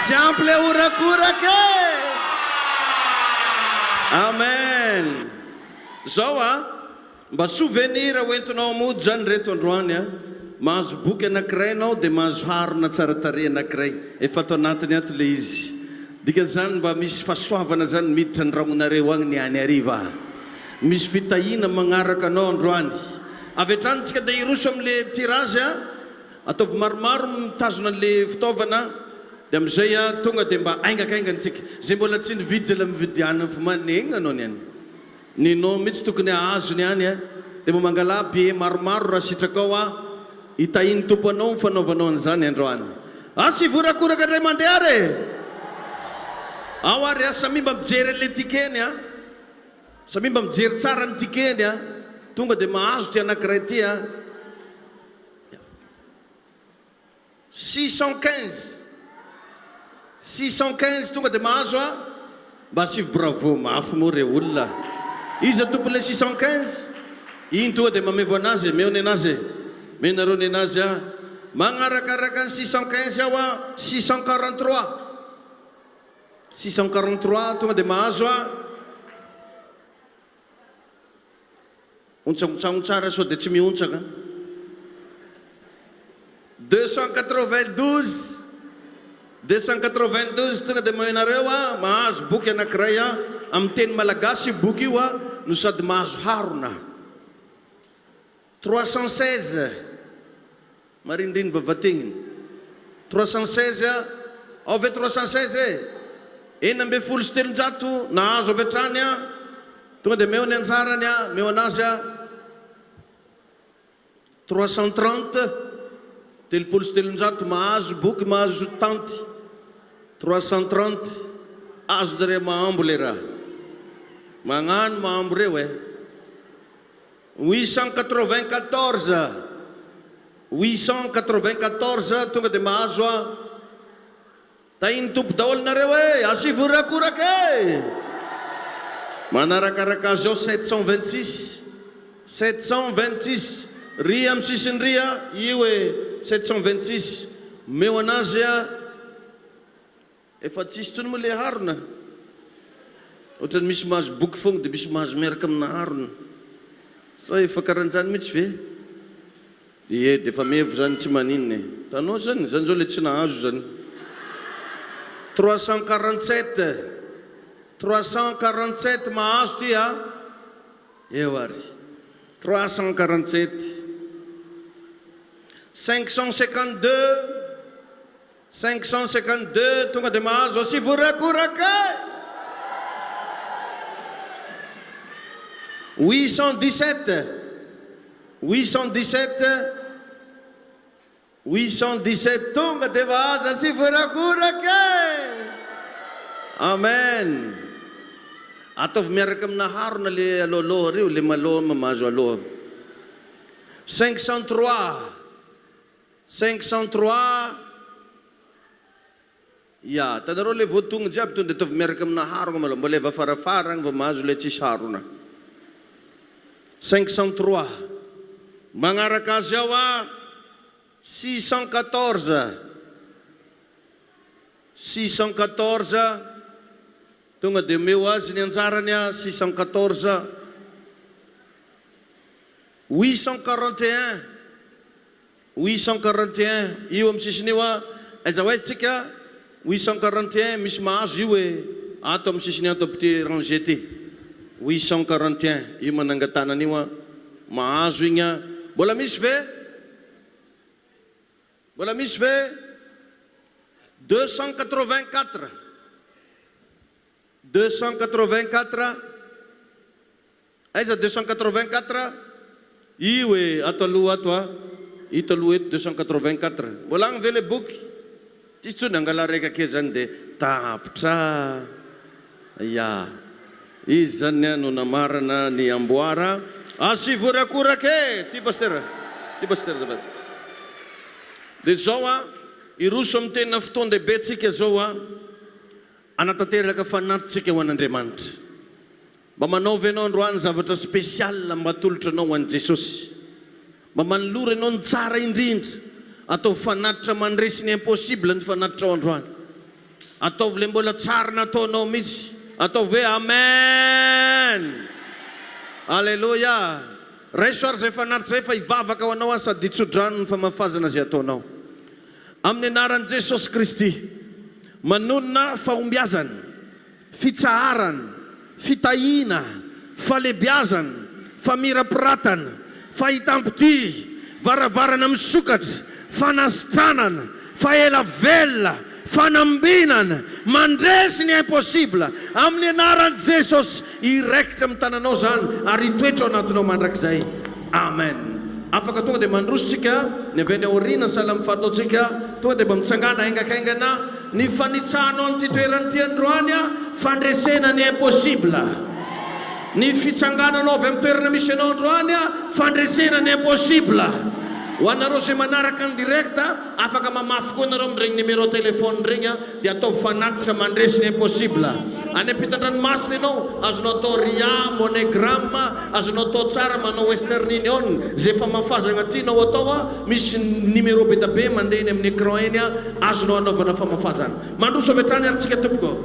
Tsy ampy le horakoraka e! Amen! Zao a, mba souvenir ho entinao mody zany reto androany a, mahazo boky anakiray enao de mahazo harona tsara tarehy anakiray, efa ato anatiny ato le izy, dikan'izany mba misy fahasoavana zany miditra ny ragnonareo agny ny any hariva. Misy fitahiana magnaraka anao androany. Avy hatrany tsika dia hiroso amin'le tirage a. Ataovy maromaro mitazona an'le fitaovana dia amin'izay a tonga dia mba haingakaingana tsika. Izay mbola tsy nividy zala mividiana fa manenina anao ny any. Nenao mihitsy tokony hahazo ny any a. Dia mba mangalà billet maromaro raha sitrakao a. Hitahian'ny Tompo anao ny fanaovanao an'izany androany. Asivo horakoraka indray mandeha ary e! Ao ary a, samia mba mijery an'le ticket-ny a. Samia mba mijery tsara ny ticket-ny a! Tonga dia mahazo ity anankiray ity a! 615 615 tonga dia mahazo a! Mba asivo bravo mafy moa re olona! Iza tompon'ilay 615? Iny tonga dia mamevo anazy e! Meo nenazy e! Meo nareo nenazy a! Magnarakaraka ny 615 ao a! 643 643 tonga dia mahazo a! Ontsaontsaono tsara sao dia tsy mihontsaka. 292 292 tonga dia mahenareo a! Mahazo boky anankiray a! Amin'ny teny malagasy io boky io a! No sady mahazo harona. 316 Mariniriny vavategniny. 316 a! Ao ve 316 e? 316 nahazo avy hatrany a! Tonga dia meo ny anjarany a! Meo anazy a! 330, 330 mahazo boky mahazo tanty. 330, azonjareo mahambo le raha. Magnano mahambo reo e! 894 894 tonga dia mahazo a! Tahin'ny Tompo daholo nareo e! Asivo horakoraka e! Manarakaraka azy ao 726 726 ry amin'ny sisiny ry a! Io e! 726 omeo anazy a! Efa tsisy tsony moa le harona. Otrany misy mahazo boky fogna de misy mahazo miaraka amina harona. Sa efa karanjany mitsy ve? Ie de efa mevo zany tsy maninona e. Tanao zany, zany zao le tsy nahazo zany. 347, 347 mahazo ty a. Eo ary. 347. 552. 552 tonga dia mahazo asivo horakoraka e! 817 817 817 tonga dia mahazo asivo horakoraka e! Amen! Ataovy miaraka amina harona le alohaloha reo, le maloha mahazo aloha. 503 503, Ya, hitanareo le voatogno jiaby tonga de ataovy miaraka amina harogna malôha, mbola eva afarafara agny vao mahazo le tsisy harona. 503, Magnaraka azy ao a, 614, 614, tonga de omeo azy ny anjarany a, 614, 841, 841, io amin'ny sisiny io a, aiza ho aiza tsika, 841, misy mahazo io e, ato amin'ny sisiny ato amin'ity rangée ity, 841, io manangan-tanana io a, mahazo igny a, mbola misy ve? Mbola misy ve? 284, 284, Aiza 284? Io e, ato aloha ato a! Ito aloha eto 284. Mbola agny ve le boky? Tsisy tsony, angala raika ake zany de tapitra. Ya. Izy zany no namarana ny amboara. Asivo horakoraka e! Ty Pasitera, ty Pasitera azafady. De zao a, hiroso amin'ny tena fotoan-dehibe tsika zao a, hanatanteraka fanatitsika ho an'Andriamanitra. Mba manao ve ianao androany zavatra spécial mba atolotra anao ho an'i Jesosy? Mba manolora ianao ny tsara indrindra. Ataovy fanatitra mandresy ny impossible ny fanatitrao androany. Ataovy ilay mbola tsara nataonao mihitsy. Ataovy hoe Amen! Aleloia! Raiso ary izay fanatitra izay fa hivavaka ho anao aho sady hitso-drano ny famafazana izay ataonao. Amin'ny anaran'i Jesosy Kristy, manonona fahombiazana. fitsaharana, fitahiana, fahalebiazana, famirapiratana, fahitam-pitia, varavarana misokatra, fanasitranana, fahela velona, fanambinana, mandresy ny impossible, amin'ny anaran'i Jesosy, hiraikitra amin'ny tananao izany ary hitoetra ao anatinao mandrakizay. Amen. Afaka tonga dia mandroso tsika, ny avy any aoriana sahala amin'ny fataontsika, tonga dia mba mitsangàna haingakaingana. Ny fanitsahanao an'ity toerana ity androany fandresena ny impossible. Ny fitsangananao avy amin'ny toerana misy anao androany fandresena ny impossible. Ho anareo izay manaraka en direct, afaka mamafy koa nareo amin'ireny numéro téléphone ireny dia ataovy fanatitra mandresy ny impossible. Any ampitan-dranomasina ianao, azonao atao Ria, MoneyGram, azonao atao tsara manao Western Union, izay famafazana tianao atao, misy numéro be da be mandeha eny amin'ny écran eny. Azonao anaovana famafazana. Mandroso avy hatrany ary tsika tompoko.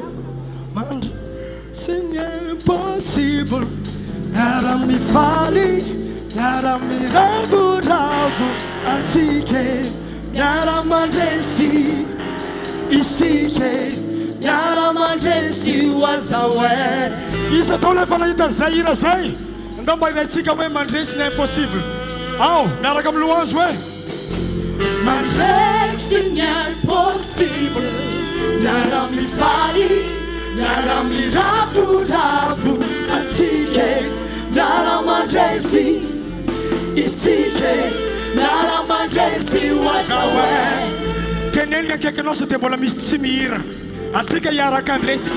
Mandresy ny impossible Miara mifaly Miara miravoravo Antsika e Miara mandresy Isika e Miara mandresy ho aza oe Iza daholo efa nahita an'izay hira zay? Andao mba hiraintsika hoe mandresy ny impossible. Ao, miaraka amin'ny louange hoe. Mandresy ny impossible Miara-mifaly, miara-miravoravo Antsika e, miara-mandresy Isika e, miara-mandresy ho aza oe Teneno ny akaikinao sao dia mbola misy tsy mihira Antsika hiaraka handresy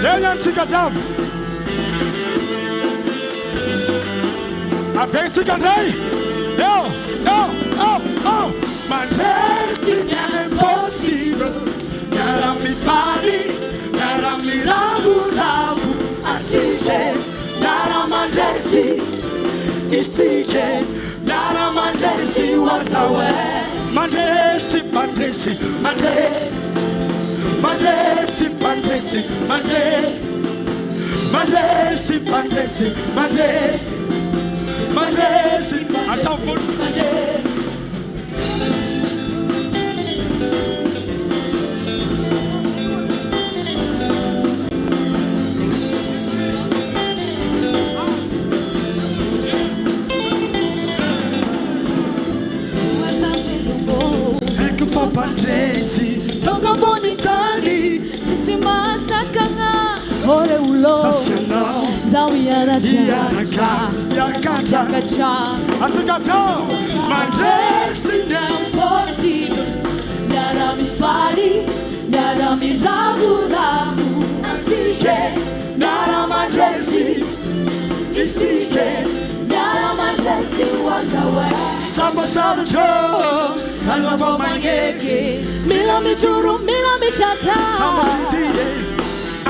Eo ihany tsika jiaby Averintsika indray Eo, eo, eo, eo Mandresy ny impossible Miara-mifaly, miara-miravoravo Antsika e, miara-mandresy Isika e, miara-mandresy ho aza oe Mandresy, mandresy, mandresy Mandresy, mandresy, mandresy Mandresy, mandresy, mandresy Mandresy, hatramin'ny Mandresy. Haiko fa mpandresy tonga ambony tany. Tsisy mahasakana ore olo. Za sy ianao Ndao hiaraka. Hiaraka, hiakatra. Hiakatra. Antsika tao mandresy ny Impossible. Miara-mifaly, miara-miravoravo. Antsika e, miara-mandresy isika e. Miara-mandresy ho aza oe. Samba sarotra aza mba magneky. Mila mijoro, mila mitraka. Samba tsy tia e,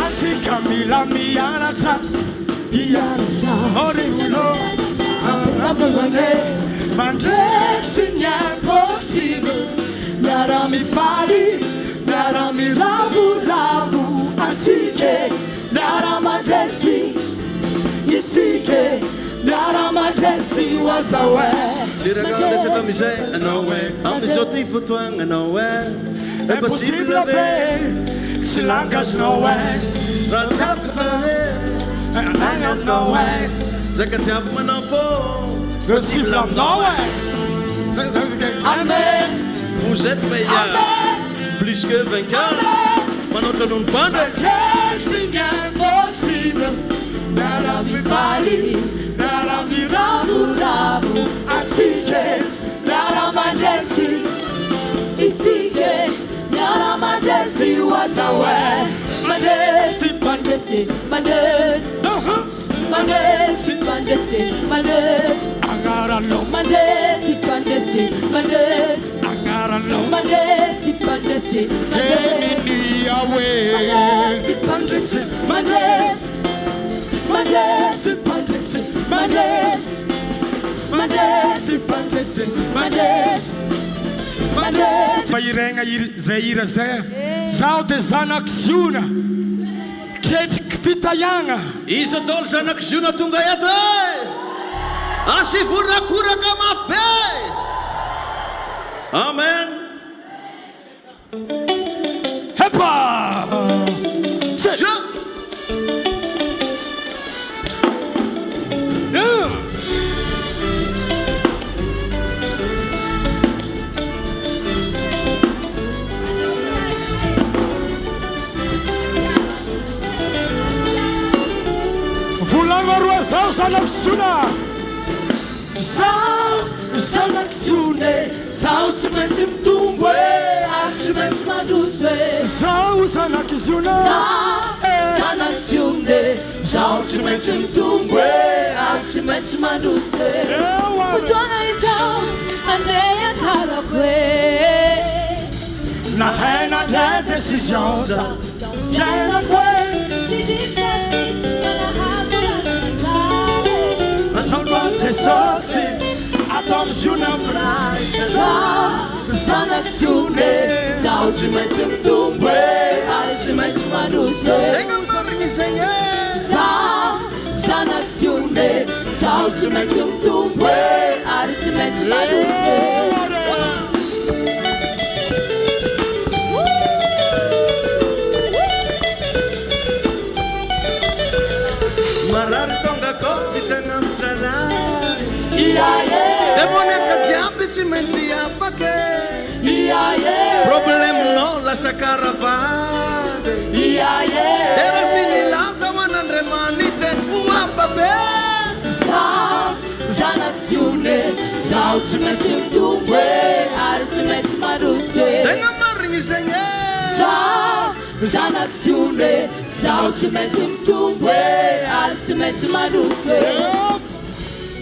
antsika mila mianatra. Hianatra. Ore olo, aza magneky. Mandresy ny impossible. Miara-mifaly, miara-miravoravo. Antsika e, miara-mandresy isika e. Miara-mandresy ho aza oe. Reraka resaka amin'izay anao e, amin'izao ty fotoagna anao e. Impossible ve tsy langagenao e. Raha jiaby fa e, Anagnanao e. Zaka jiaby manao fô. Possible aminao e. Amen. Vous êtes meilleur. Plus que vainqueur. Manaotra noho ny mpandre. Mandresy ny impossible. Miara-mifaly, miara-miravoravo. Antsika e, miara-mandresy Isika e, miara-mandresy ho aza oe. Mandresy, Mandresy, mandresy. Mandresy, mandresy, mandresy. Agnaranao, Mandresy, mandresy, mandresy. agnaranao. Mandresy, mandresy, mandresy. Teniny Yahweh. Mandresy, mandresy, mandresy. Mandresy, mandresy, mandresy. Mandresy, mpandresy, mandresy, mandresy. Fa hiregna zay hira zay, Zaho dia zanak'i Ziona, tretriky fitahiagna. Iza daholo zanak'i Ziona tonga eto e? Asivo horakoraka mafy be! Amen! Hepa! Zion! Volagno aroa zaho zanak'i Ziona. Zaho zanak'i Ziona e, zaho tsy maintsy mitombo e, ary tsy maintsy mandroso e. Zaho zanak'i Ziona Zaho zanak'i Ziona e, zaho tsy maintsy mitombo e, ary tsy maintsy mandroso e. Fotoana izao andeha hiakarako e. Nahay nandray décision za fiainako e. Tsy diso safidy fa nahazo lalana tsara e. Androany Jesosy ato amin'ny Ziona firaisana. Zaho zanak'i Ziona e, zaho tsy maintsy mitombo e, ary tsy maintsy mandroso e. Tegna marigny zegny e! Zaho zanak'i Ziona e, zaho tsy maintsy mitombo e, ary tsy maintsy mandroso e. Marary tonga koa sitrana misalahy. Iaie. Demoniaka jiaby tsy maintsy afaka e. Iaie. Problème-nao lasa karavady. Iaie. Dera sy ny laza ho an'Andriamanitra ho ampabe. Zaho zanak'i Ziona e, zaho tsy maintsy mitombo e, ary tsy maintsy mandroso e. Tegna marigny zegny e. Zaho zanak'i Ziona e, zaho tsy maintsy mitombo e, ary tsy maintsy mandroso e.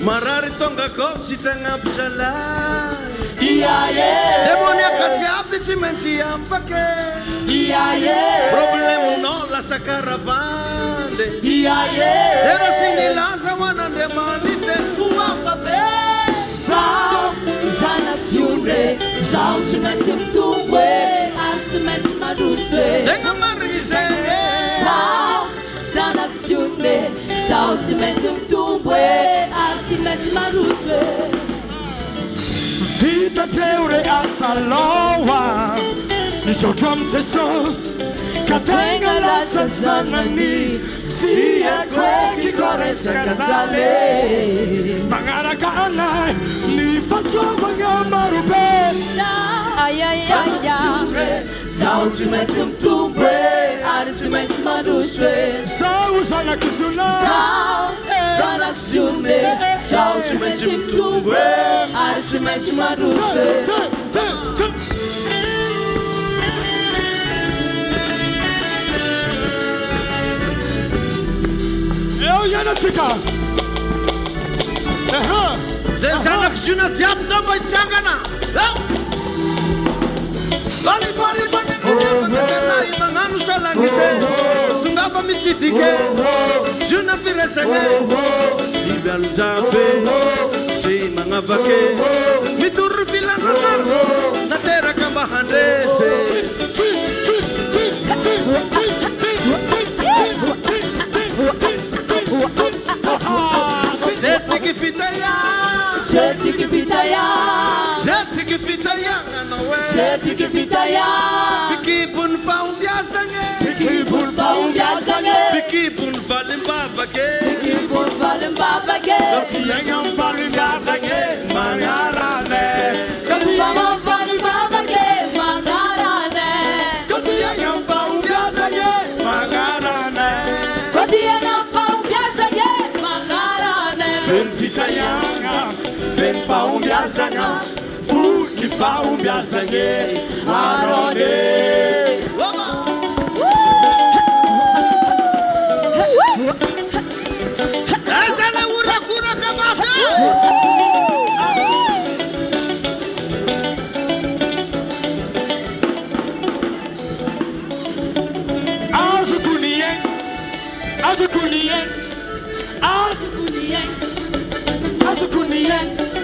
Marary tonga koa sitragna ampisalahy. Iaie. Demoniaka jiaby tsy maintsy afaka e. Iaie. Problème-nao lasa karavady. Iaie. Dera sy ny laza ho an'Andriamanitra ho ampabe. Zaho zanak'i Ziona e, zaho tsy maintsy mitombo e, ary tsy maintsy mandroso e. Tegna marigny zegny e. Zaho zanak'i Ziona e, zaho tsy maintsy mitombo e, ary tsy maintsy mandroso e. Vita hatreo re asa aloha, misaotra amin'i Jesosy ka tegna lasa zanany. Tsy haiko eky koa resaka jaly, magnaraka anay ny fahasoavagna marobe. Zaho tsy maintsy mitombo e, ary tsy maintsy mandroso e. Zaho zanak'i Ziona. Zaho zanak'i Ziona e, zaho tsy maintsy mitombo e, ary tsy maintsy mandroso e. Eo ihany antsika. Aha. Zay zanak'i Ziona jiaby tao mba hitsangana. Eo. Variparivana zalahy magnano salangitry. Tongava mitsidike. Ziona firaisagna. Biby alonjafy tsy magnavake. Mitory filazantsara nateraka mba handresy. Zetriky fitahiana. Zetriky fitahiana. Zetriky fitahiana anao e. Zetriky fitahiana. Mpikibon'ny fahombiazana e. Mpikibon'ny fahombiazana e. Mpikibon'ny valim-bavaka e. Mpikibon'ny valim-bavaka e. Tiagna amin'ny fahombiazana e, magnarana e. Tiagna amin'ny valim-bavaka e, magnarana e. Tiagna amin'ny fahombiazana e, magnarana e. Tiagna amin'ny fahombiazana e, magnarana e. Feno fitahiagna, feno fahombiazana, voky fahombiazana e, Aaron e. Aiza ilay horakoraka mafy e? Azoko ny aina, azoko ny aina, azoko ny aina, azoko ny aina.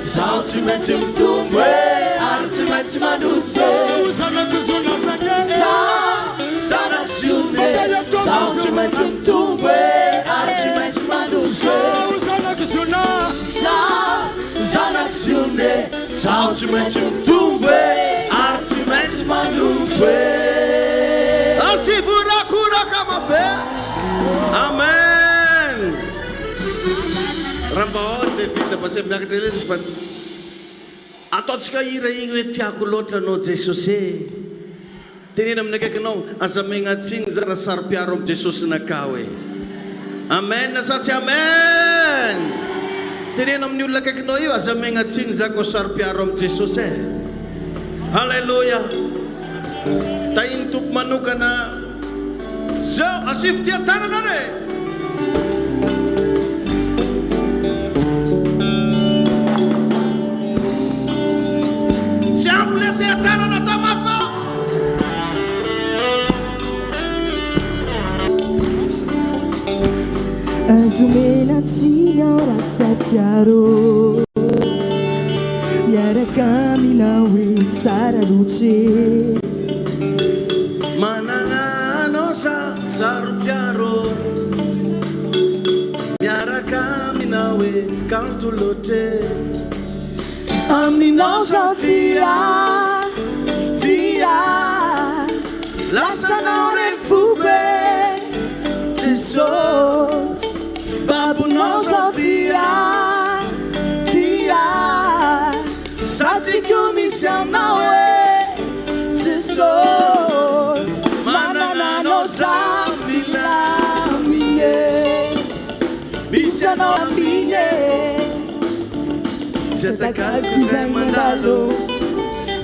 Zaho tsy maintsy mitombo e, ary tsy maintsy mandroso e. Zanak'i Ziona zange. Zaho zanak'i Ziona e, zaho tsy maintsy mitombo e, ary tsy maintsy mandroso e. Zaho zanak'i Ziona. Zaho zanak'i Ziona e, zaho tsy maintsy mitombo e, ary tsy maintsy mandroso e. Asivo rakoraka mabe. Amen. Raha mba ao David mba se miakatra ela izy fa ataontsika hira igny hoe tiako loatra anao Jesosy e. Teneno amin'ny akaikinao, aza megnatsiny za raha saro-piaro amin'i Jesosy nakao e. Amen sa tsy amen? Teneno amin'ny olona akaikinao io, aza megnatsiny za koa saro-piaro amin'i Jesosy e. Haleloia. Tahin'ny Tompo manokana. Zao, asivo tia tanana re. Tsy ampy le tia tanana atao mafy fa. Azo omena tsiny aho raha sapiaro Miaraka aminao e tsara loatra e. Manana anao za saro-piaro Miaraka aminao e kanto loatra e. Aminao zaho tia, tia. Lasanao re ny foko e Jesosy. Babonao zaho tia, tia. Satriko misy anao e Jesosy. Manana anao za milamigny e. Misy anao amigny e. Tsy atakaloko izay mandalo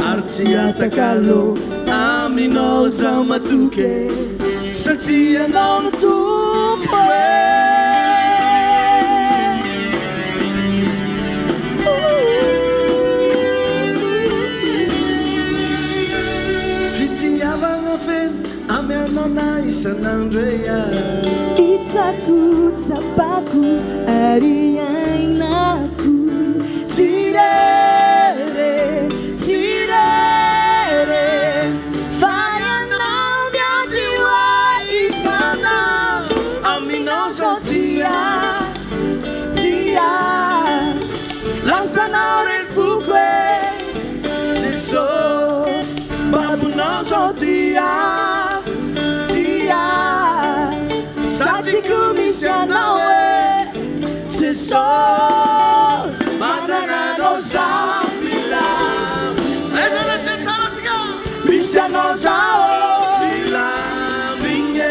ary tsy atakalo aminao zaho matoky e. Satria ianao no Tompo e. Fitiavagna feno amianao na isan'andro e ah. Hitako, tsapako ary iainako. Tsy irery, tsy irery, fa ianao miady ho ahy isan'andro. Aminao zaho tia, tia. Lasanao re ny foko e Jesosy. Babonao zaho tia, tia. Satriko misy anao e Jesosy. Manana anao zaho mila. Aiza ilay tantarantsika? Misy anao zaho milamigny e.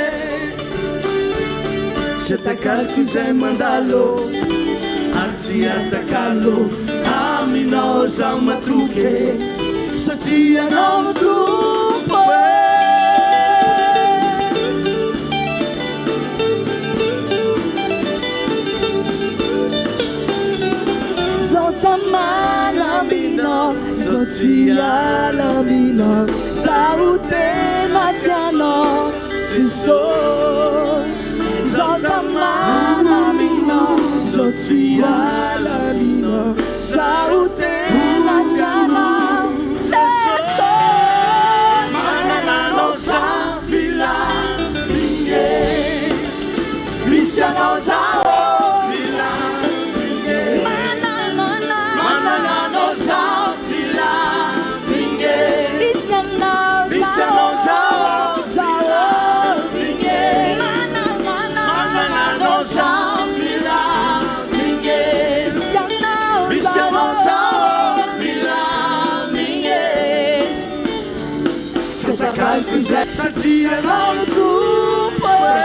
Tsy atakaloko izay mandalo ary tsy atakalo aminao zaho matoky e. Satria ianao no Tompo e. Zao tamana aminao, zao tsy hiala aminao, zaho tena tsy anao Jesosy. Zao tamana aminao, zao tsy hiala aminao, zaho tena tsy anao Jesosy. Manana anao zaho milamigny e. Misy anao zaho milamigny e. Manana anao zaho milamigny e. Misy anao Misy anao zaho zaho milamigny e. Manana anao zaho milamigny e. Misy anao Misy anao zaho milamigny e. Tsy atakaloko izay Satria ianao no Tompo e.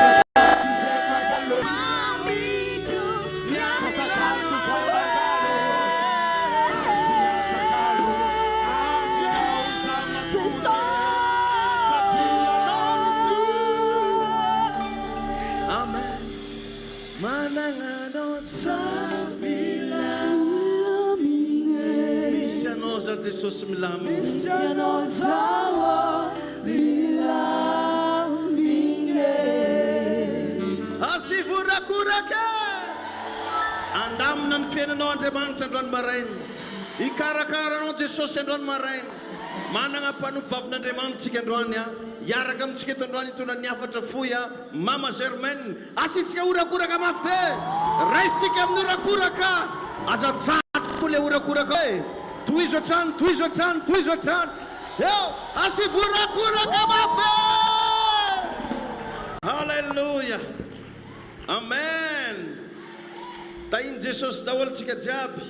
Amen. Manana anao zaho Misy anao zaho Jesosy milamigny. Misy anao zaho milamigny e. Asivo rakoraka. Andamina ny fiainanao Andriamanitra androany maraina. Hikarakara anao Jesosy androany maraina. Managna mpanompo vavin'Andriamanitra tsika androany a. Hiaraka amintsika eto androany hitondra ny hafatra fohy a. Mama Germaine. Asiantsika horakoraka mafy be. Raisintsika amin'ny horakoraka. Aza atsahatra koa le horakoraka e. Tohizo hatrany, tohizo hatrany, tohizo hatrany. Eo! Asivo horakoraka mafy be. Alléluia. Amen. Tahin'i Jesosy daholo tsika jiaby.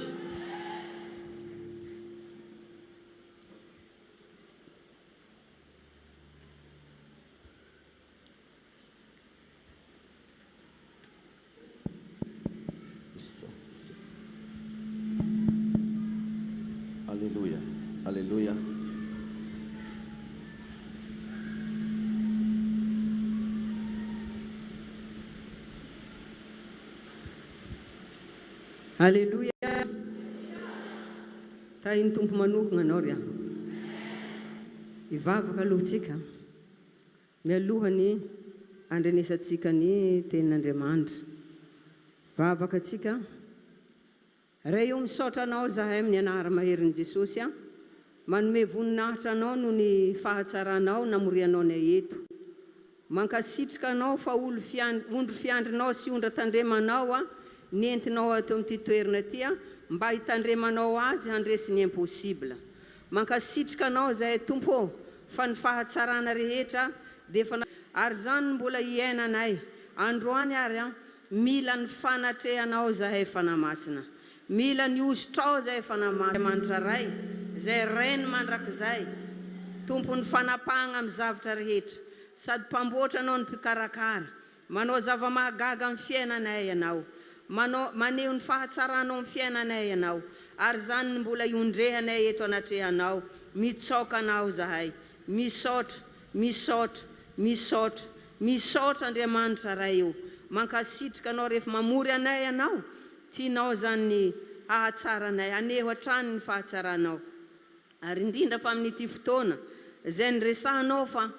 Aleloia Aleloia. Aleloia Tahin'ny Tompo manokana anao ry havana. Hivavaka aloha tsika mialoha ny handrenesantsika ny tenin'Andriamanitra. Vavaka tsika. Ray o misaotra anao zahay amin'ny anara-maherin'i Jesosy a! Manome voninahitra anao noho ny fahatsaranao namorianao anay eto. Mankasitrka anao fa olo ondry fiandrinao sy ondra tandremanao a nentinao ato amin'ity toerana ity a mba hitandremanao azy handresy ny impossible. Mankasitrka anao zahay Tompo ô fa ny fahatsarana rehetra dia efa ary izany no mbola hiainanay androany ary a Mila ny fanatrehanao zahay Fanahy Masina. Mila ny hosotrao zahay Fanahy Masina. Andriamanitra Ray, izay Rainy mandrakizay, Tompon'ny fanapahagna amin'ny zavtra rehetra, sady Mpamboatra anao ny Mpikarakara. Manao zava-mahagaga amin'ny fiainanay Ianao. Manao, maneho ny fahatsaranao amin'ny fiainanay Ianao. Ary izany no mbola iondrehanay eto anatrehanao. Mitsaoka Anao zahay. Misaotra, misaotra, misaotra. Misaotra Andriamanitra Ray o! Mankasitrka anao rehefa mamory anay ianao, tianao zany ny hahatsara anay, haneho hatrany ny fahatsaranao. Ary indrindra fa amin'ity fotoana izay niresahanao fa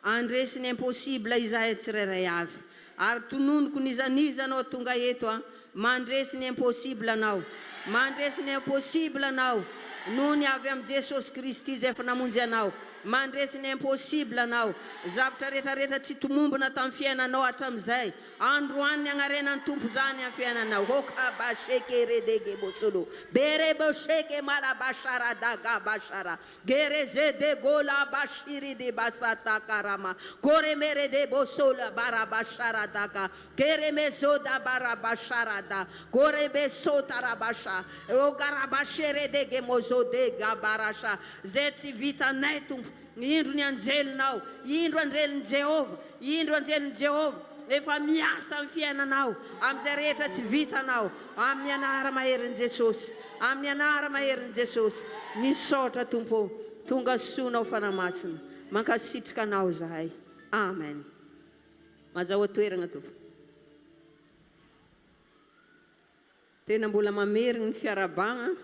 handresy ny impossible izahay tsirairay avy. Ary tononiko n'iza n'iza anao tonga eto a, mandresy ny impossible anao. Mandresy ny impossible anao noho ny avy amin'i Jesosy Kristy izay efa namonjy anao. Mandresy ny impossible anao. Zavtra rehetra rehetra tsy tomombona tamin'ny fiainanao hatramizay. Androany ny agnarenan'ny Tompo zany amin'ny fiainanao. Hokabashekeredegebotsolo berebosheke malabasharadagabashara gerezedegolabashiridibasatakarama koremeredebosola barabasharadaka keremezodabarabasharada korebesotarabasha ogarabasheredegemozodegabarasha Izay tsy vitanay, Tompo. Indro ny anjelinao, indro anjelin'i Jehovah, indro anjelin'i Jehovah, efa miasa amin'ny fiainanao, amin'izay rehetra tsy vitanao, amin'ny anara-maherin'i Jesosy, amin'ny anara-maherin'i Jesosy. Misaotra, Tompo ô. Tonga soa Nao Fanahy Masina. Mankasitrka Anao izahay. Amen. Mazahoa toeragna, Tompo. Tena mbola mamerigny ny fiarahabagna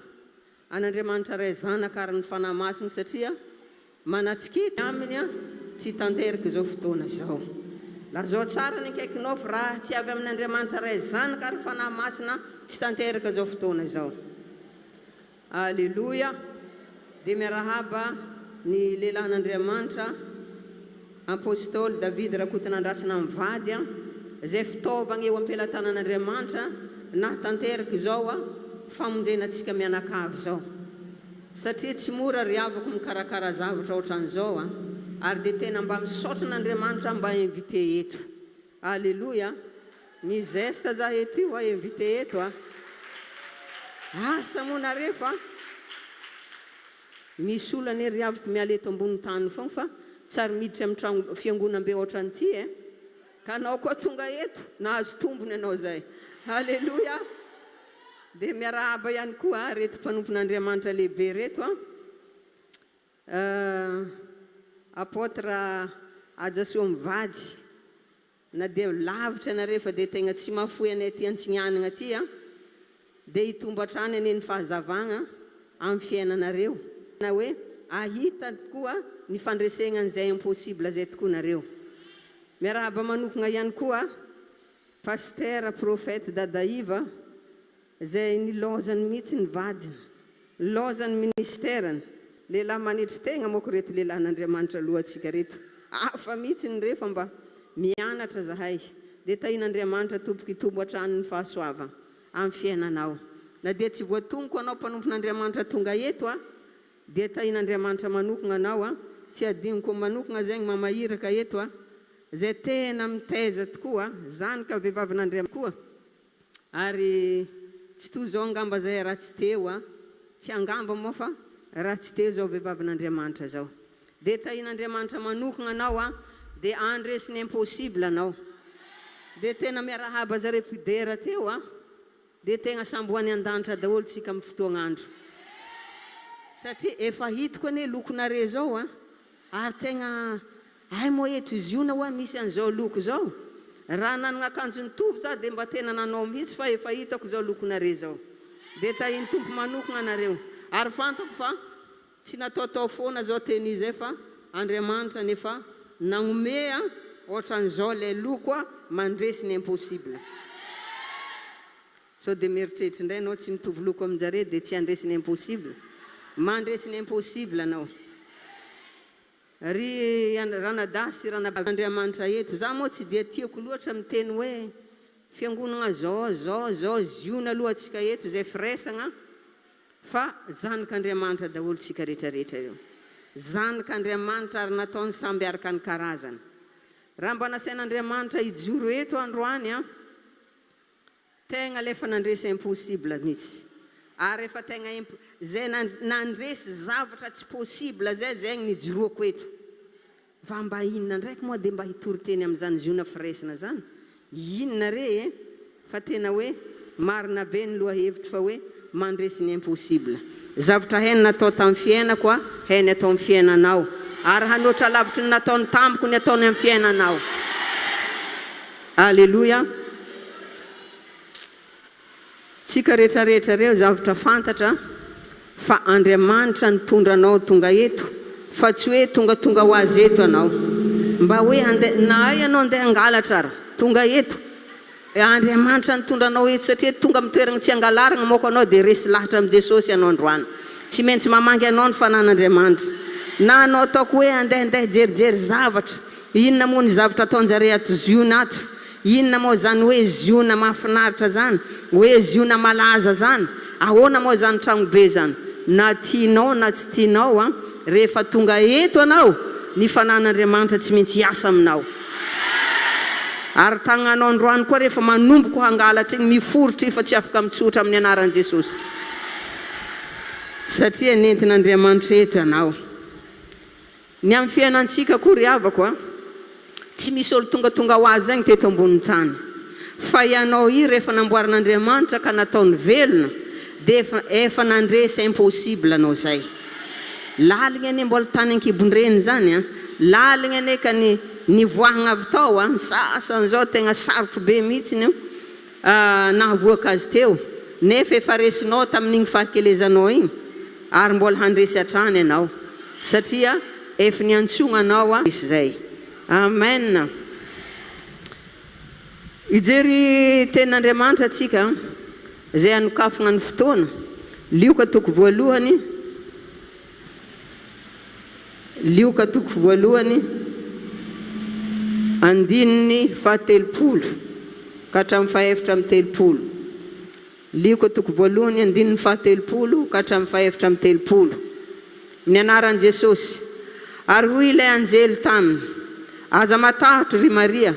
an'Andriamanitra Ray Zanaka ary ny Fanahy Masigny satria manatrikety Aminy tsy tanteraka izao fotoana izao. Lazao tsara ny akaikinao fa raha tsy avy amin'Andriamanitra Ray Zanaka ary Fanahy Masina tsy tanteraka izao fotoana izao. Aleloia! Dia miarahaba ny lehilahin'Andriamanitra Apostoly David Rakotonandrasana mivady a, izay fitaovagna eo am-pelatanan'Andriamanitra nahatanteraka izao a famonjena antsika mianakavy izao. Satria tsy mora ry havako mikarakara zavatra ohatran'izao a, ary dia tena mba misaotra an'Andriamanitra mba invité eto. Aleloia! Mi zesta za eto io a invité eto a! Asa moa nareo fa misy olo anie ry havoko miala eto ambony tany fogna fa tsy ary miditra am tragno fiangonambe otran'ity e! Ka anao koa tonga eto nahazo tombony anao zay! Aleloia! Dia miarahaba ihany koa reto mpanompon'Andriamanitra lehibe reto a! Apôtre Hajasoa mivady Na dia lavitra anareo fa dia tegna tsy mahafoy anay aty antsignanagna aty a! Dia hitombo hatrany anie ny fahazavagna amin'ny fiainanareo, na hoe ahita koa ny fandresegna an'izay impossible zay tokoa nareo. Miarahaba manokagna ihany koa Pasitera Prophète Dadaiva izay nilaozany mihitsy ny vadiny. Lozan'ny ministerany. Lehilahy manetry tegna moko reto lehilahin'Andriamanitra alohantsika reto. Hafa mihitsy ny re fa mba mianatra zahay. Dia tahian'Andriamanitra tompoko hitombo hatrany ny fahasoavagna amin'ny fiainanao. Na dia tsy voatonoko anao mpanompon'Andriamanitra tonga eto a, dia tahian'Andriamanitra manokagna anao a, tsy adinoko manokagna zegny mama iraka eto a, zay tena mitaiza tokoa, zany ka vehivavin'Andriamanitra koa. Ary tsy toa izao angamba zay raha tsy teo a! Tsy angamba moa fa raha tsy teo izao vehivavin'Andriamanitra zao. Dia tahian'Andriamanitra manokagna anao a! Dia handresy ny impossible anao. Dia tena miarahaba zareo fidera teo a! Dia tegna samby ho any an-danitra daholo tsika amin'ny fotoagn'andro. Satria efa hitako anie lokonare zao a! Ary tegna Hay moa eto Ziona hoa misy an'izao loko izao? Raha nanana akanjo nitovy za dia mba tena nanao mihitsy fa efa hitako izao lokonare izao. Dia tahin'ny Tompo manokana anareo. Ary fantako fa tsy nataotao foana izao tenue izay fa Andriamanitra nefa nagnome a otran'izao ilay loko a mandresy ny impossible. Sao dia mieritreritra indray anao tsy mitovy loko aminjare dia tsy handresy ny impossible? Mandresy ny impossible anao. Ry ranadahy sy ranabavy Andriamanitra eto, za moa tsy dia tiako loatra miteny hoe fiangonagna zao zao zao ziona aloha atsika eto izay firaisagna fa zanak'Andriamanitra daholo tsika rehetra rehetra io. Zanak'Andriamanitra ary nataony samby araka ny karazany. Raha mba nasain'Andriamanitra hijoro eto androany an, Tegna le efa nandresy impossible mitsy ary efa tegna imp zay nandresy zavatra tsy possible zay zegny nijoroako eto fa mba inona ndraiky moa de mba hitory teny amizany ziona firaisana zany inona re e fa tena hoe marina be ny lohahevitro fa hoe mandresy ny impossible zavatra hainy natao tam fiainako a hainy atao am fiainanao ary hanoatra lavitry ny nataony tamiko ny ataony am fiainanao. Aleloia! Tsika rehetra rehetra reo zavtra fantatra fa Andriamanitra nitondra anao tonga eto fa tsy hoe tongatonga ho azy eto anao. Mba hoe ande na hay anao andeha hangalatra ara tonga eto Andriamanitra nitondra anao eto satria tonga am toeragna tsy angalaragna moko anao dia resy lahatra am Jesosy anao androany. Tsy maintsy mamangy anao ny fanan'Andriamanitra. Na anao ataoko hoe andeha andeha jerijery zavatra Inona moa ny zavtra ataonjare ato Ziona ato? Inona moa zany hoe Ziona mahafinaritra zany? Hoe Ziona malaza zany? Ahoana moa zany tragnobe zany? Na tianao na tsy tianao an, rehefa tonga eto anao, ny fanan'Andriamanitra tsy maintsy hiasa aminao. Ary tagnanao androany koa rehefa manomboko hangalatra igny, miforitra io fa tsy afaka mitsotra amin'ny anaran'i Jesosy. Satria nentin'Andriamanitra eto ianao. Ny amin'ny fiainantsika koa ry havako a, tsy misy olo tongatonga ho azy zegny teto ambonin'ny tany, fa ianao io rehefa namboarin'Andriamanitra ka nataony velona dia efa efa nandresy impossible anao zay. Laligny anie mbola tany ankibon-dreny zany a, laligny anie ka ny nivoahagna avy tao a, ny sasany zao tegna sarotro be mihitsiny nahavoaka azy teo, nefa efa resinao tamin'igny fahakelezanao igny ary mbola handresy hatrany ianao satria ef niantsoagna anao a izay. Amen. Hijery tenin'Andriamanitra tsika izay hanokafagna ny fotoana, Lioka toko voalohany. Lioka toko voalohany, andininy fahatelopolo ka hatramin'ny fahefatra amby telopolo. Lioka toko voalohany, andininy fahatelopolo ka hatramin'ny fahefatra amby telopolo. Amin'ny anaran'i Jesosy. Ary hoy ilay anjely taminy, Aza matahotra, ry Maria,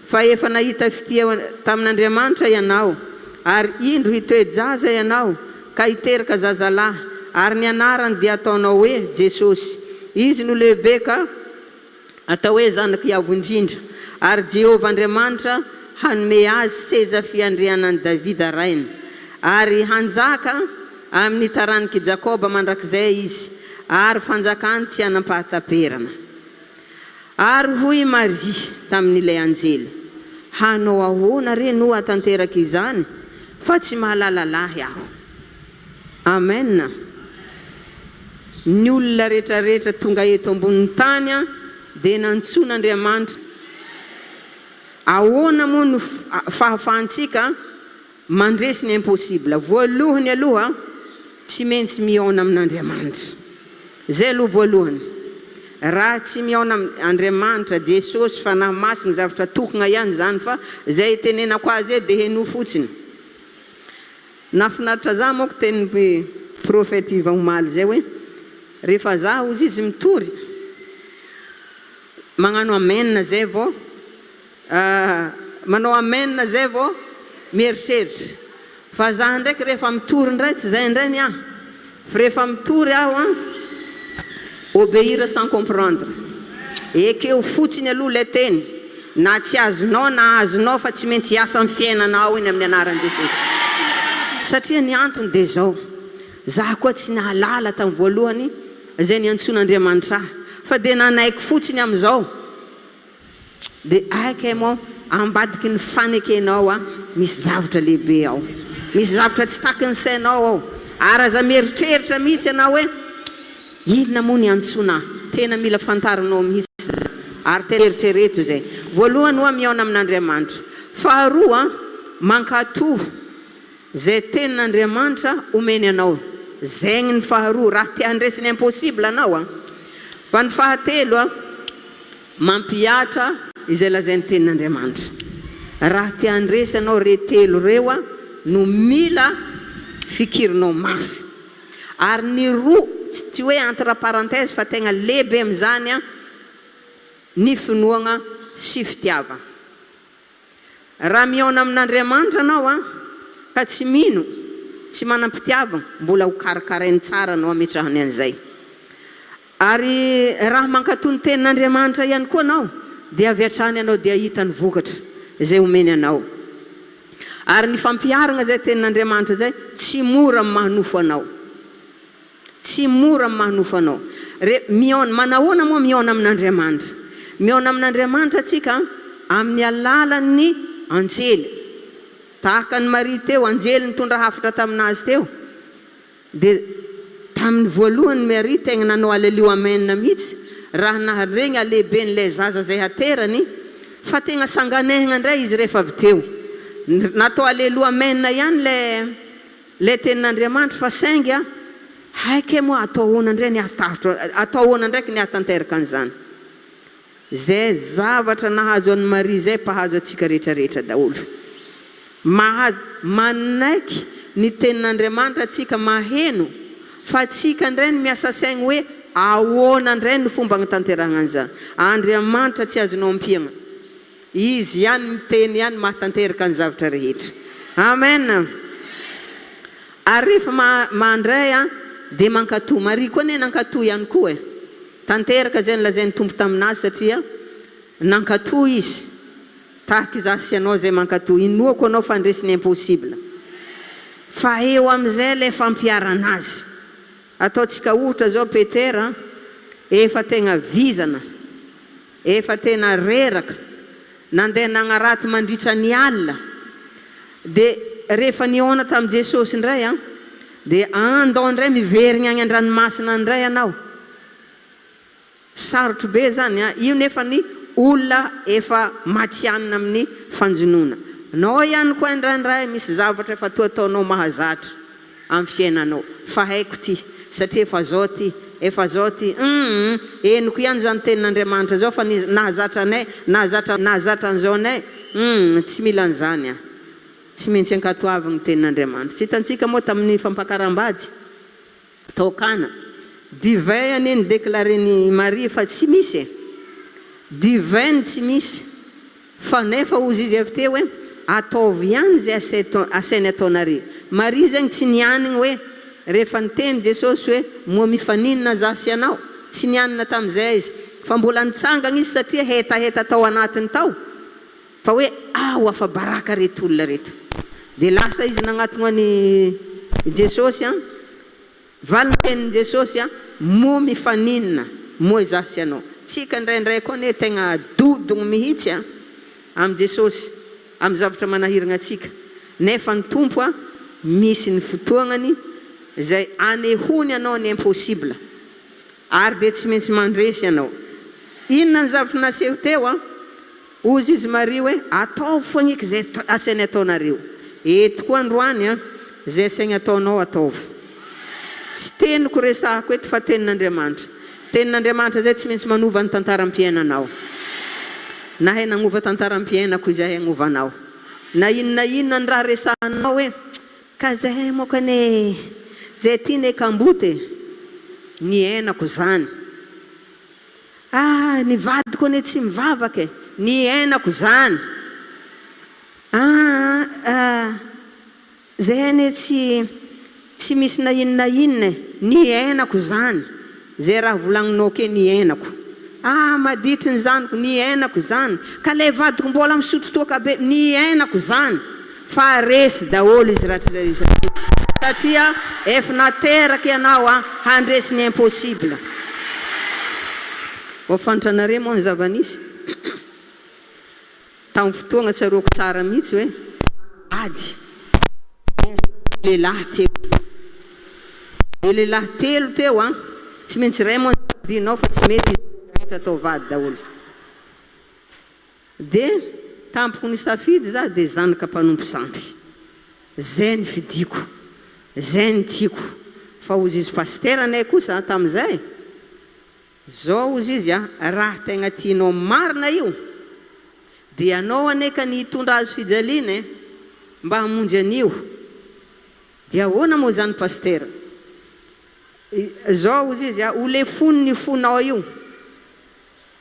fa efa nahita fitia tamin'Andriamanitra ianao, ary indro hitoe-jaza ianao, ka hiteraka zazalahy, ary ny anarany dia hataonao hoe Jesosy. Izy no lehibe ka atao hoe Zanak'i Avo Indrindra, ary Jehovah Andriamanitra hanome azy seza fiandrianan'i Davida rainy, ary hanjaka amin'ny taranak'i Jakoba mandrakizay izy, ary fanjakany tsy hanam-pahataperana. Ary hoy i Maria tamin'ilay anjely, Hanao ahoana re no hahatanteraka izany, fa tsy mahalala lahy aho? Amen! Ny olona rehetrarehetra tonga eto ambonin'ny tany dia nantsoin'Andriamanitra. Ahoana moa no fahafahantsika mandresy ny impossible? Voalohany aloha, tsy. Tsy maintsy mihaona amin'Andriamanitra. Zay aloha voalohany. Raha tsy mihaona amin, Andriamanitra, Jesosy, Fanahy Masina, zavatra tokona ihany izany fa zay itenenako azy eo dia henoy fotsiny. Nahafinaritra za manko tenin'i Prophète Yvan omaly zay hoe rehefa za hozy izy mitory magnano amen zay vao manao amen zay vao mieritreritra fa za ndraiky rehefa mitory ndray tsy zay ndray ny ahy fa rehefa mitory aho an obeir sans comprendre ekeo fotsiny aloha ilay teny na tsy azonao na azonao fa tsy maintsy hiasa amin'ny fiainanao iny amin'ny anaran'i Jesosy satria ny antony dia zao za koa tsy nahalala tamin'ny voalohany izay niantsoan'Andriamanitra ahy fa dia nanaiky fotsiny amin'izao Dia hay kay moa ambadiky ny fanekenao a misy zavtra lehibe ao. Misy zavtra tsy taky ny sainao ao. Ary aza mieritreritra mihitsy ianao hoe inona moa ny antsoina ahy. Tena mila fantarinao mihitsy izany. Ary tena eritrereto izay. Voalohany hoa mihaona amin'Andriamanitra. Faharoa mankatò izay tenin'Andriamanitra omeny anao. Zegny ny faharoa raha te handresy ny impossible anao a. Fa ny fahatelo a. Mampihatra izay lazain'ny Tenin'Andriamanitra. Raha te handresy anao re telo ireo no mila fikirinao mafy. Ary ny roa, tsy hoe entre parenthèse fa tegna lehibe amin'izany ny finoagna sy fitiavagna. Raha mihaona amin'Andriamanitra anao an, ka tsy mino, tsy manam-pitiavagna, mbola ho karakarainy tsara anao hametrahany an'izay. Ary raha mankatò ny tenin'Andriamanitra ihany koa anao, dia avy hatrany ianao dia hahita ny vokatra izay omeny anao. Ary ny fampiharana izay tenin'Andriamanitra izay tsy mora amin'ny maha nofo anao. Tsy mora amin'ny maha nofo anao. Re, mihaona, manahoana moa mihaona amin'Andriamanitra? Mihaona amin'Andriamanitra tsika amin'ny alalan'ny anjely. Tahaka an'i Maria teo, anjely nitondra hafatra tamin'azy teo. Dia tamin'ny voalohany Mary tegna nanao alelio amen mihitsy raha naharegny halehiben'ilay zaza zay haterany fa tegna sanganehagna ndray izy rehefa avy teo. Natao alelio amen ihany lay lay tenin'Andriamanitra fa saingy hay kay moa atao ahoana ndray ny hahatahotra atao ahoana ndraiky ny hahatanteraka an'izany. Zay zavatra nahazo an'i Maria zay mpahazo antsika rehetra rehetra daholo. Mahazo, manaiky ny tenin'Andriamanitra antsika maheno fa antsika indray no miasa saigny hoe ahoana indray no fomba agnatanterahagna an'izany. Andriamanitra tsy azonao ampiagna. Izy ihany miteny ihany mahatanteraka ny zavatra rehetra. Amen. Ary rehefa mandray an dia mankatò. Maria koa anie nankatò ihany koa e. Tanteraka izay nolazain'ny Tompo tamin'azy satria nankatò izy. Tahaka izaho sy ianao izay mankatò. Inoako anao fa handresy ny impossible. Fa eo amin'izay ilay fampiharana azy. Ataontsika ohatra izao Petera efa tegna vizana, efa tena reraka, nandeha nagnarato mandritra ny alina, dia rehefa nihaona tamin'i Jesosy indray an, dia andao indray miverigna agny an-dranomasina indray ianao. Sarotro be zany an, io nefa ny olona efa matihanina amin'ny fanjonoana. Nao ihany koa indraindray misy zavatra efa toa ataonao mahazatra amin'ny fiainanao, fa haiko ty, satria efa zao ty, efa zao ty, humm, henoko ihany zany tenin'Andriamanitra zao fa ny nahazatra anay, nahazatra nahazatra an'izao anay, humm, tsy mila an'izany an. Tsy maintsy ankatoaviny ny tenin'Andriamanitra. Tsy hitantsika moa tamin'ny fampakaram-bady tao Kana. Divin anie ny declaren'i Maria fa tsy misy e! Divin no tsy misy fa nefa hozy izy avy teo hoe ataovy ihany izay asainy ataonareo. Maria zegny tsy nianigny hoe rehefa niteny Jesosy hoe moa mifaninona za sy ianao? Tsy nianina tamin'izay izy fa mbola nitsangagna izy satria hetaheta tao anatiny tao. Fa hoe aho afa-baraka reto olona reto. Dia lasa izy nagnatogna an'i Jesosy an. Valiny tenin'i Jesosy an, moa mifaninona moa izaho sy ianao? Tsika indraindray koa anie tegna dodogno mihitsy an, amin'i Jesosy, amin'ny zavatra manahiragna antsika. Nefa ny Tompo an, misy ny fotoagnany izay anehoany anao ny impossible. Ary dia tsy maintsy mandresy ianao. Inona ny zavatra naseho teo an? Hozy izy Maria hoe, Ataovy foagna eky izay asainy ataonareo. Eto koa androany an, izay asaigny ataonao ataovy. Tsy teniko resahako eto fa tenin'Andriamanitra. Tenin'Andriamanitra izay tsy maintsy manova ny tantaram-piainanao. Nahay nagnova tantaram-piainako izy ahay hagnova anao. Na inona na inona ny raha resahanao hoe ka zahay moko anie zay ty ne kamboty e! Niainako zany. Ah ny vadiko anie tsy mivavaka e! Niainako zany. Ah ah Zay anie tsy tsy misy na inona na inona e! Niainako izany! Zay raha volagninao ke niainako! Ah maditry ny zanako! Niainako izany! Ka lay vadiko mbola misotro toaka be! Niainako izany! Fa resy daholo izy rahatrizay satria ef nateraka ianao a handresy ny impossible! Vao fantranareo moa ny zava-nisy? Tamin'ny fotoagna tsaroako tsara mihitsy hoe ady lehilahy teo. Be lehilahy telo teo an, tsy maintsy iray moa ny safidinao fa tsy mety izy rehetra atao vady daholo. Dia tampoko nisafidy za dia zanaka mpanompo sampy. Zay ny fidiko, zay ny tiako. Fa hozy izy pasitera anay kosa tamin'izay, Zao ozy izy a, raha tegna tianao marina io de ianao anie ka ny hitondra hazo fijaliana e, mba hamonjy an'io, de ahoana moa zany pasitera? Zao ozy izy a, ho lefony ny fonao io,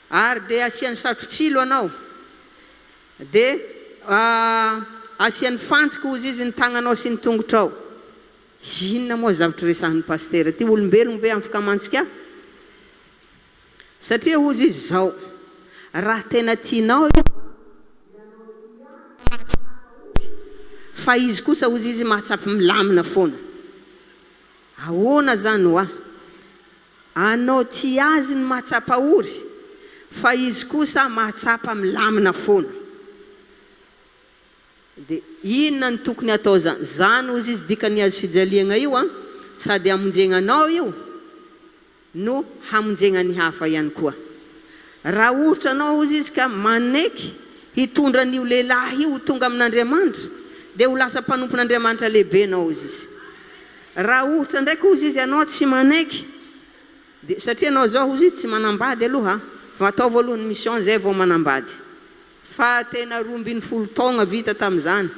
ary de asiany satrotsilo anao, de asiany fantsika ozy izy ny tagnanao sy ny tongotrao, Inona moa zavtra resahin'i Pasitera ty? Olombelogno ve afaka mantsika? Satria hozy izy zao, raha tena tianao io ianao tia azy mahatsapa ory, fa izy kosa hozy izy mahatsapa milamina foana. Ahoana zany hoa? Anao tia azy ny mahatsapa ory, fa izy kosa mahatsapa milamina foana. De inona no tokony atao zany? Zany ozy izy dikan'ny hazo fijaliagna io an, sady hamonjegna anao io no hamonjegna ny hafa ihany koa. Raha ohatra anao ozy izy ka manaiky hitondra an'io lehilahy io ho tonga amin'Andriamanitra de ho lasa mpanompon'Andriamanitra lehibe anao ozy izy. Raha ohatra ndraiky ozy izy anao tsy manaiky de satria anao zao ozy izy tsy manambady aloha fa ataovy aloha ny mission zay vao manambady. Fa tena 12 taogna vita tamizany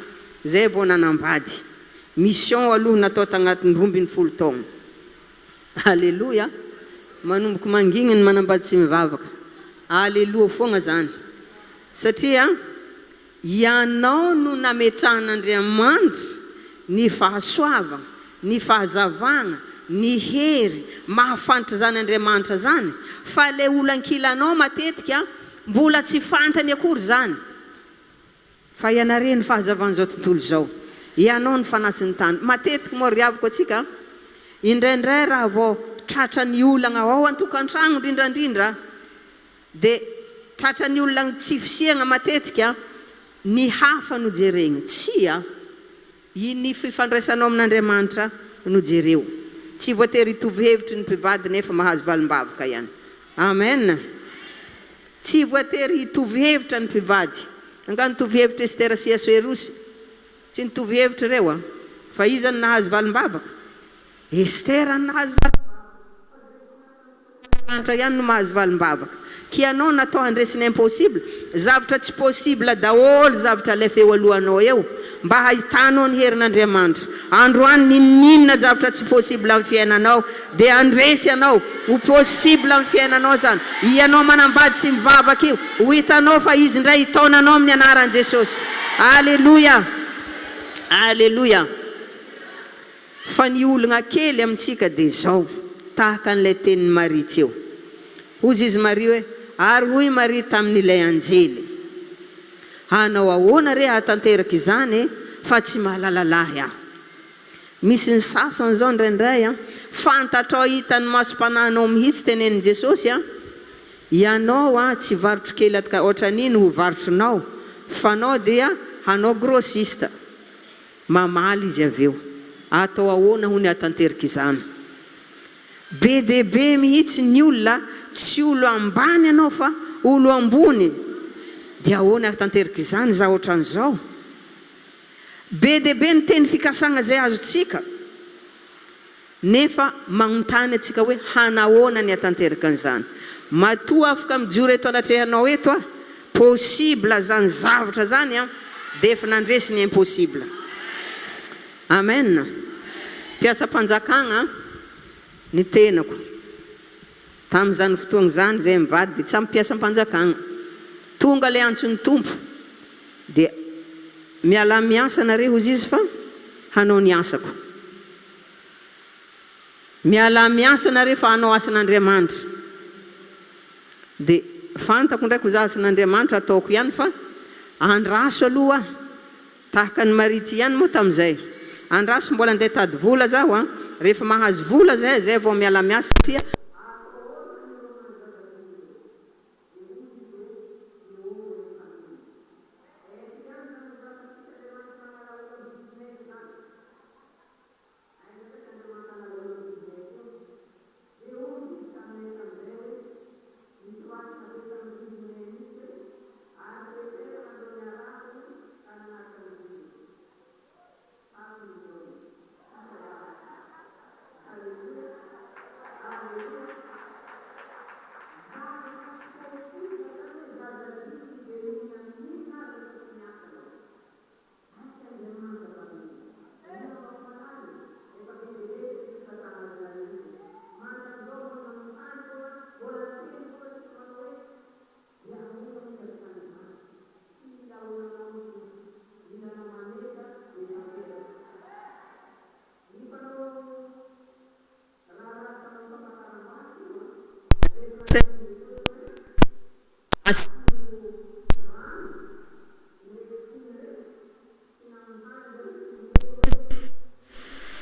zay vao nanambady. Mission aloha natao tagnatin'ny 12 taogna. Aleloia. Manomboka mangigny ny manambady tsy mivavaka. Aleloa foagna zany. Satria ianao no nametrahan'Andriamanitra ny fahasoavagna, ny fahazavagna, ny hery mahafantatra zany Andriamanitra zany fa le olo ankilanao matetika Mbola tsy fantany akory izany fa ianareo ny fahazavan'izao tontolo izao, ianao ny fanasin'ny tany. Matetika moa ry havako antsika, indraindray raha vao tratran'ny olagna ao an-tokantragno indrindrandrindra dia tratran'ny olagna tsy fisiagna matetika ny hafa no jeregny. Tsia! Ny fifandraisanao amin'Andriamanitra no jereo. Tsy voatery hitovy hevitry ny mpivady nefa mahazo valim-bavaka ihany. Amen! Tsy voatery hitovy hevitra ny mpivady. Angaha nitovy hevitra Estera sy Asoerosy? Tsy nitovy hevitra ireo an! Fa iza no nahazo valim-bavaka? Estera no nahazo valim-bavaka. Andriamanitra ihany no mahazo valim-bavaka. K'ianao natao handresy ny impossible, zavtra tsy possible daholo zavtra alefa eo alohanao eo mba hahitanao ny herin'Andriamanitra. Androany n'inon'inona zavtra tsy possible amin'ny fiainanao dia handresy ianao, ho possible amin'ny fiainanao izany. Ianao manambady sy mivavaka io, ho hitanao fa Izy indray hitaona anao amin'ny anaran'i Jesosy. Aleloia! Aleloia! Fa ny olgna kely amintsika dia izao, tahaka an'ilay tenin'i Maria teo. Hozy izy Maria hoe, Ary hoy Maria tamin'ilay anjely, Hanao ahoana re hahatanteraka izany e, fa tsy mahalala lahy aho. Misy ny sasany izao indraindray an, fantatrao hitan'ny masom-panahinao mihitsy tenenin'i Jesosy an, ianao an tsy varotro kely atka ohatran'iny ho varotronao, fa anao dia hanao grossiste. Mamaly izy avy eo. Atao ahoana hono hahatanteraka izany? Be dia be mihitsy ny olona tsy olo ambany ianao fa olo ambony dia ahoana hahatanteraka izany za ohatran'izao? Be dia be ny teny fikasagna izay azontsika. Nefa magnontany antsika hoe hanahoana ny hatanteraka an'izany. Matoa afaka mijoro eto anatrehanao eto aho, possible zany zavatra zany an, dia efa nandresy ny impossible. Amen. Mpiasam-panjakagna ny tenako. Tamin'izany fotoagna izany izahay mivady dia tsamy mpiasam-panjakagna. Tonga ilay antson'ny Tompo dia mialà miasa nareo hozy izy fa hanao ny asako. Mialà miasa nareo fa hanao asan'Andriamanitra. Dia fantako ndraiky hozy asan'Andriamanitra ataoko ihany fa andraso aloha aho. Tahaka an'i Maria ity ihany moa tamin'izay. Andraso mbola andeha hitady vola zaho an! Rehefa mahazo vola zahay zay vao miala miasa satria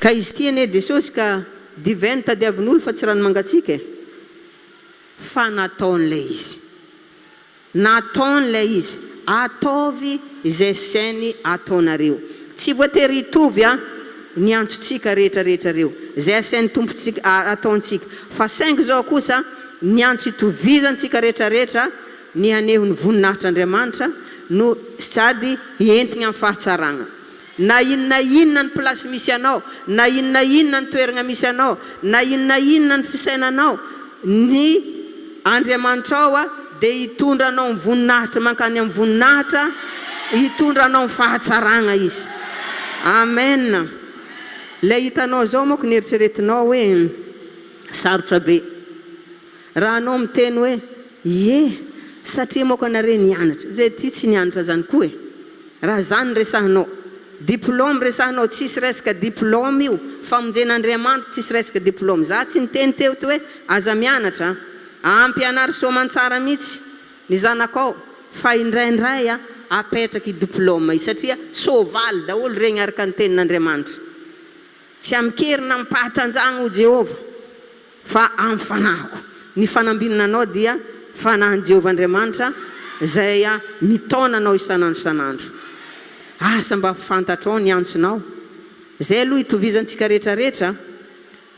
Ka izy ity anie Jesosy ka divin no tadiavin'olo fa tsy rano mangatsiaka e! Fa nataony ilay izy. Nataony ilay izy. Ataovy izay sainy ataonareo. Tsy voatery hitovy an ny antsontsika rehetra rehetra reo. Izay asain'ny Tompontsika ataontsika. Fa saingy izao kosa ny antso itovizantsika rehetra rehetra ny haneho ny voninahitr'Andriamanitra no sady hientigna amin'ny fahatsaragna. Na inona inona ny place misy anao, na inona inona ny toeragna misy anao, na inona inona ny fisainanao, ny Andriamanitrao dia hitondra anao amin'ny voninahitra mankany amin'ny voninahitra, hitondra anao amin'ny fahatsaragna Izy. Amen. Ilay hitanao izao manko ny eritreretinao hoe sarotra be. Raha anao miteny hoe ie satria manko anare nianatra, zay ty tsy nianatra zany koa e! Raha zany no resahinao. Diplôme resahinao, tsisy resaka diplôme io, famonjen'Andriamanitra tsisy resaka diplôme. Za tsy niteny teo ty hoe aza mianatra a! Ampianaro soamantsara mihitsy ny zanakao fa indraindray a apetraky diplôme io satria soavaly daholo regny araka ny tenin'Andriamanitra. Tsy amin-kery na amim-pahatanjahana, hoy Jehovah, fa amin'ny fanahiko. Ny fanambinana anao dia fanahin'i Jehovah Andriamanitra izay mitaona anao isan'andro isan'andro. Asa mba fantatrao ny antsonao? Izay aloha itovizantsika rehetrarehetra,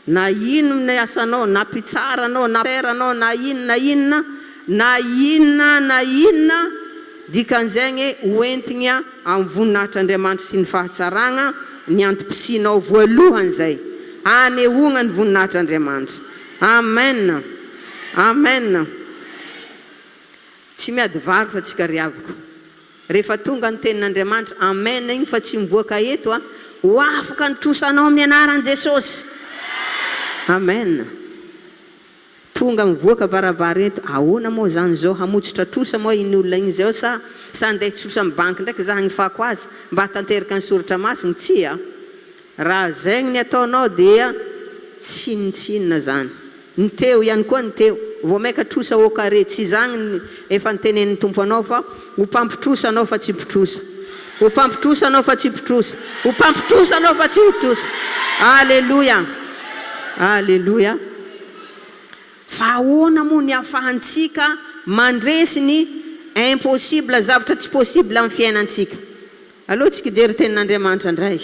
na inona ny asanao, na mpitsara anao, na père anao, na inona na inona, na inona na inona, dikan'izay ho entigny amin'ny voninahitr'Andriamanitra sy ny fahatsaragna ny antom-pisianao voalohany izay anehoagna ny voninahitr'Andriamanitra. Amen! Amen! Tsy miady varotra tsika ry havako. Rehefa tonga ny tenin'Andriamanitra, Amen igny fa tsy mivoaka eto a, ho afaka ny trosanao amin'ny anaran'i Jesosy. Amen! Tonga mivoaka varavara eto, ahoana moa zany zao, hamotsotra trosa moa iny olona iny zao sa sa andeha hitrosa amin'ny banky ndraiky za hagnifako azy mba hahatanteraka ny soratra masina, tsia, raha zegny ny ataonao dia tsinontsinona zany, ny teo ihany koa ny teo, vao maika trosa au carré, tsy zagny ny efa nitenenin'ny Tompo anao fa ho mpampitrosa anao fa tsy mpitrosa, ho mpampitrosa anao fa tsy mpitrosa, ho mpampitrosa anao fa tsy ho trosa, aleloia, aleloia. Fa ahoana moa ny ahafahantsika mandresy ny impossible, zavatra tsy possible amin'ny fiainantsika? Aleo tsika hijery tenin'Andriamanitra indray.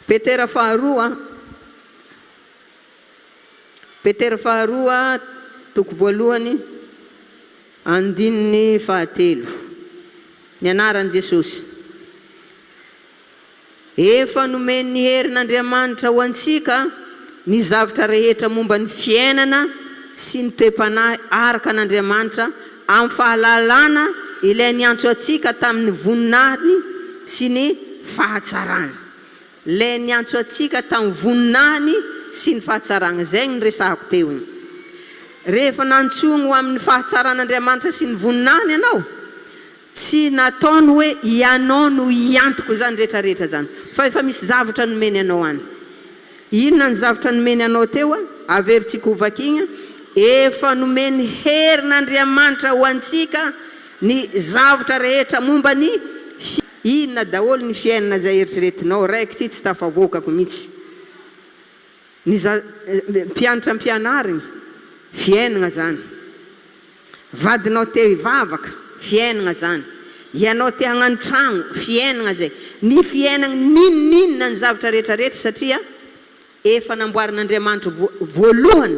Petera faharoa, Petera faharoa toko voalohany andininy fahatelo. Ny anaran'i Jesosy. Efa nomen'ny herin'Andriamanitra ho antsika ny zavtra rehetra momba ny fiainana sy ny toe-panahy araka an'Andriamanitra amin'ny fahalalana ilay niantso antsika tamin'ny voninahiny sy ny fahatsarany. Ilay niantso antsika tamin'ny voninahiny sy ny fahatsarany. Izay no niresahako teo iny. Rehefa nantsoiny ho amin'ny fahatsaran'Andriamanitra sy ny voninahiny ianao, Tsy nataony hoe ianao no hiantoko izany rehetra rehetra izany, fa efa misy zavtra nomeny anao any. Inona ny zavtra nomeny anao teo? Averintsika ho vakiana, Efa nomeny herin'Andriamanitra ho antsika ny zavtra rehetra momba ny fi. Inona daholo ny fiainana izay eritreretinao? Raiky ity tsy tafavoakako mihitsy. Ny za, mpianatra ampianariny, fiainana izany. Vadinao te hivavaka, fiainagna zany. Ianao te hagnano tragno, fiainagna zay. Ny fiainagna n'inon'inona ny zavatra rehetra rehetra satria efa namboarin'Andriamanitra voalohany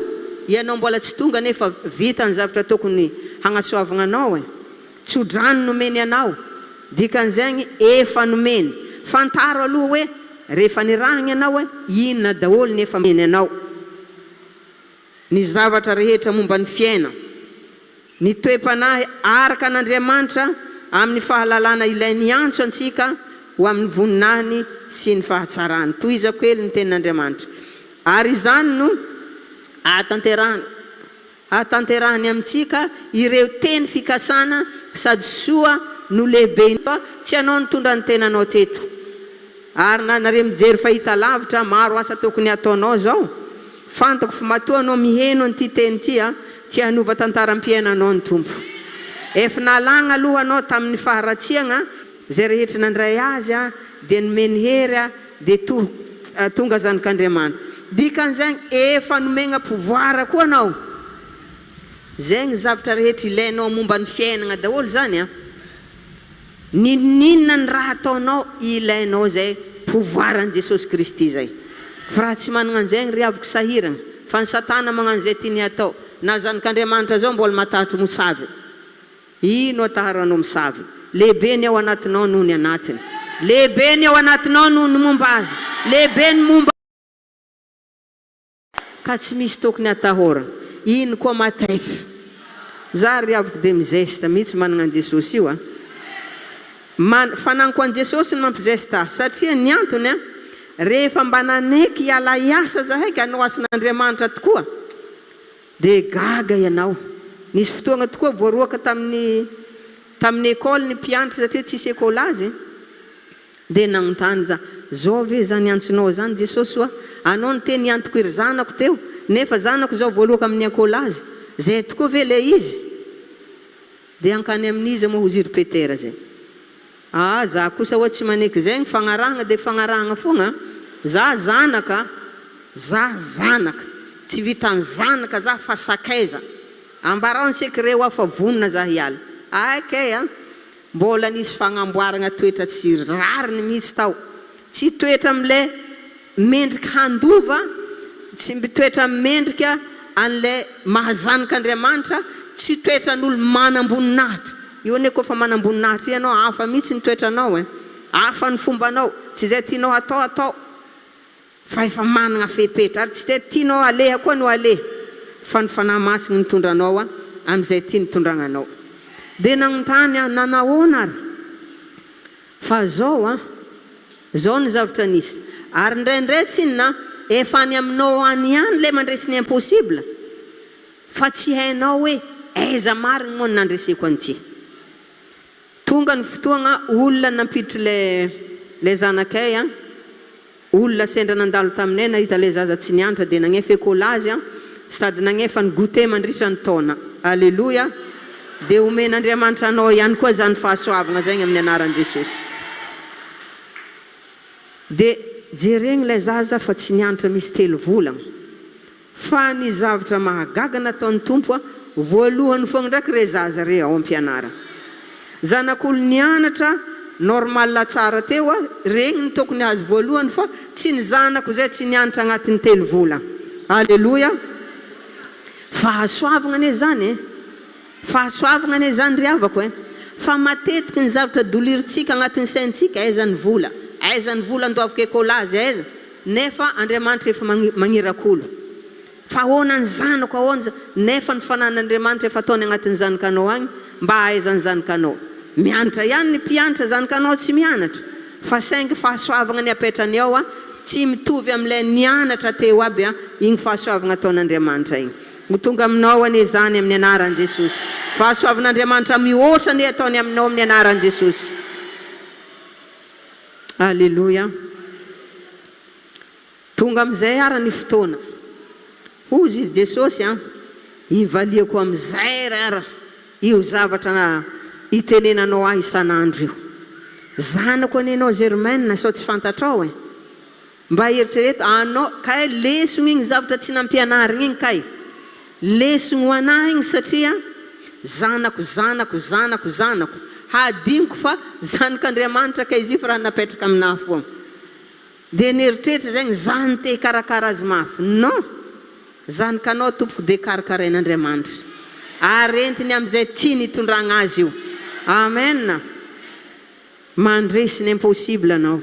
ianao mbola tsy tonga nefa vita ny zavatra tokony hagnasoavagna anao e. Tsodrano nomeny anao, dikan'izegny efa nomeny. Fantaro aloha hoe rehefa nirahagna ianao e, inona daholo ny efa nomeny anao. Ny zavatra rehetra momba ny fiainana, ny toe-panahy araka an'Andriamanitra amin'ny fahalalana ilay niantso antsika ho amin'ny voninahiny sy ny fahatsarany. Tohizako kely ny tenin'Andriamanitra. Ary izany no ahatanterahana ahatanterahany amintsika ireo teny fikasana sady soa no lehibe indrindra. Tsy ianao nitondra ny tenanao teto. Ary na nareo mijery fahita lavitra, maro asa tokony hataonao zao. Fantako fa matoa anao miheno an'ity teny ity a, tsy hanova tantaram-piainanao ny Tompo. Ef nalagna aloha anao tamin'ny faharatsiagna, zay rehetra nandray Azy a, dia nomeny hery a, dia to tonga zanak'Andriamanitra. Dikan'izagny efa nomegna pouvoir koa anao. Zegny zavtra rehetra ilainao momba ny fiainagna daholo zany a. N'inon'inona ny raha ataonao ilainao izay pouvoir an'i Jesosy Kristy izay. Fa raha tsy managna an'izay ry havoko sahiragna fa ny satana magnano izay tiany hatao. Na zanak'Andriamanitra zao mbola matahotro mosavy. Ino ataharanao mosavy? Lehibe ny ao anatinao noho ny anatiny. Lehibe ny ao anatinao noho ny momba azy. Lehibe ny momba. Ka tsy misy tokony atahorana. Ino koa ma taitra. Za ry havoko de mizesta mihitsy managna an'i Jesosy io a. Man, fananiko an'i Jesosy no mampizesta ahy satria ny antony a, rehefa mba nanaiky hiala hiasa zahay ka nohasin'Andriamanitra tokoa de gaga ianao. Nisy fotoagna tokoa voaroaka tamin'ny tamin'ny école ny mpianatra satria tsisy écolage. Dia nanontany za, zao ve zany antsonao zany Jesosy oa? Anao niteny hiantoko iry zanako teo, nefa zanako zao voalohaka amin'ny ankoholazy, zay tokoa ve le izy? Dia hankany amin'iza moa hozy ry Petera zay? Aa za kosa oa tsy maneky zegny, fagnarahagna dia fagnarahagna fogna, za zanaka, za zanaka, tsy vitan'ny zanaka za fa sakaiza, ambarao ny secret oa fa vonona za hiala, ay kay a! Mbola nisy fagnamboaragna toetra tsy rariny mihitsy tao. Tsy toetra amle mendrika handova, tsy toetra mendrika anle maha zanak'Andriamanitra, tsy toetran'olo manamboninahitra. Io anie koa fa manamboninahitra io ianao hafa mihitsy ny toetranao eh. Hafa ny fombanao. Tsy izay tianao hatao atao. Fa efa managna fepetra ary tsy de tianao aleha koa no aleha fa ny Fanahy Masigny mitondra anao amin'izay tiany hitondragna anao. De nagnontany aho nanahoana ary? Fa zao an, zao ny zavtra nisy. Ary indraindray tsinona efa any aminao any ihany le mandresy ny impossible fa tsy hainao hoe aiza marigny moa no nandreseko an'ity. Tonga ny fotoagna olona nampiditry le le zanakay an, olona sendra nandalo taminay nahita le zaza tsy nianatra dia nagnefa écolage an, sady nagnefa ny goûter mandritra ny taona. Aleloia! Dia omen'Andriamanitra anao ihany koa zany fahasoavagna zegny amin'ny anaran'i Jesosy. Dia jeregny ilay zaza fa tsy nianatra misy telo volagna. Fa ny zavtra mahagaga nataon'ny Tompo a, voalohany foagna ndraiky re zaza re ao ampianarana. Zanak'olo nianatra normal tsara teo a, regny no tokony azo voalohany fa tsy ny zanako zay tsy nianatra agnatin'ny telo volagna. Aleloia! Fahasoavagna anie zany e! Fahasoavagna anie zany ry havako e! Fa matetiky ny zavtra dolirintsika agnatin'ny saintsika, aiza ny vola? Aiza ny vola andoaviko écolage aiza? Nefa Andriamanitra efa magniraka olo. Fa ahoana ny zanako ahoana za nefa ny fanan'Andriamanitra efa ataony agnatin'ny zanakanao agny mba ahaizan'ny zanakanao. Mianatra ihany ny mpianatra zanakanao tsy mianatra fa saingy fahasoavagna ny apetrany ao a tsy mitovy amin'ilay nianatra teo aby a igny fahasoavagna ataon'Andriamanitra igny. Ho tonga aminao anie izany amin'ny anaran'i Jesosy. Fahasoavan'Andriamanitra mihoatra anie ataony aminao amin'ny anaran'i Jesosy. Aleloia. Tonga amin'izay ara ny fotoana. Hozy izy Jesosy an, ivaliako amin'izay ry ara io zavatra itenenanao ahy isan'andro io. Zanako anie ianao Germaine sao tsy fantatrao e. Mba eritrereto, anao, kay lesogno igny zavatra tsy nampianarigny igny kay. Lesogno ho anah igny satria zanako, zanako, zanako, zanako. Hadinoko fa zanak'Andriamanitra kay izy io fa raha napetraka aminah foagna. Dia nieritreritra zegny zah no te hikarakara azy mafy. Non! Zanakanao tompoko dia karakarain'Andriamanitra. Ary entiny amin'izay tiany hitondragna azy io. Amen! Mandresy ny impossible anao.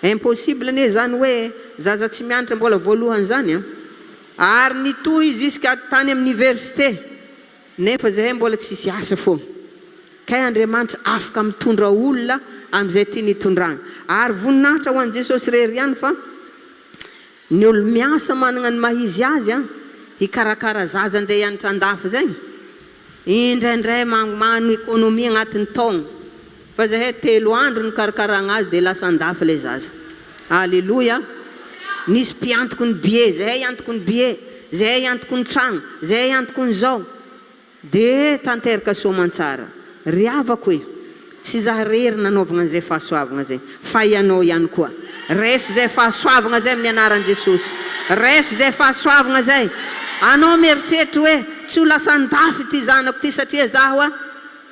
Impossible anie zany hoe zaza tsy mianatra mbola voalohany zany an! Ary nitohy jusqu'à tany amin'ny université nefa zahay mbola tsisy asa foana. Kay Andriamanitra afaka mitondra olona amin'izay tiany hitondrana. Ary voninahitra ho an'i Jesosy irery ihany fa ny olo miasa managna ny maha izy azy an, hikarakara zaza andeha hianatra andafy zegny, indraindray mano economie agnatin'ny taogno, fa zahay telo andro nikarakaragna azy de lasa andafy le zaza. Aleloia! Nisy mpiantoko ny billet, zahay hiantoko ny billet, zahay hiantoko ny tragno, zahay hiantoko ny zao. Dia tanteraka soamantsara. Ry havako e! Tsy izaho irery nanaovagna an'izay fahasoavagna zay, fa ianao ihany koa. Raiso izay fahasoavagna zay amin'ny anaran'i Jesosy. Raiso izay fahasoavagna zay. Anao mieritreritra hoe, tsy ho lasa andafy ity zanako ity satria zaho a,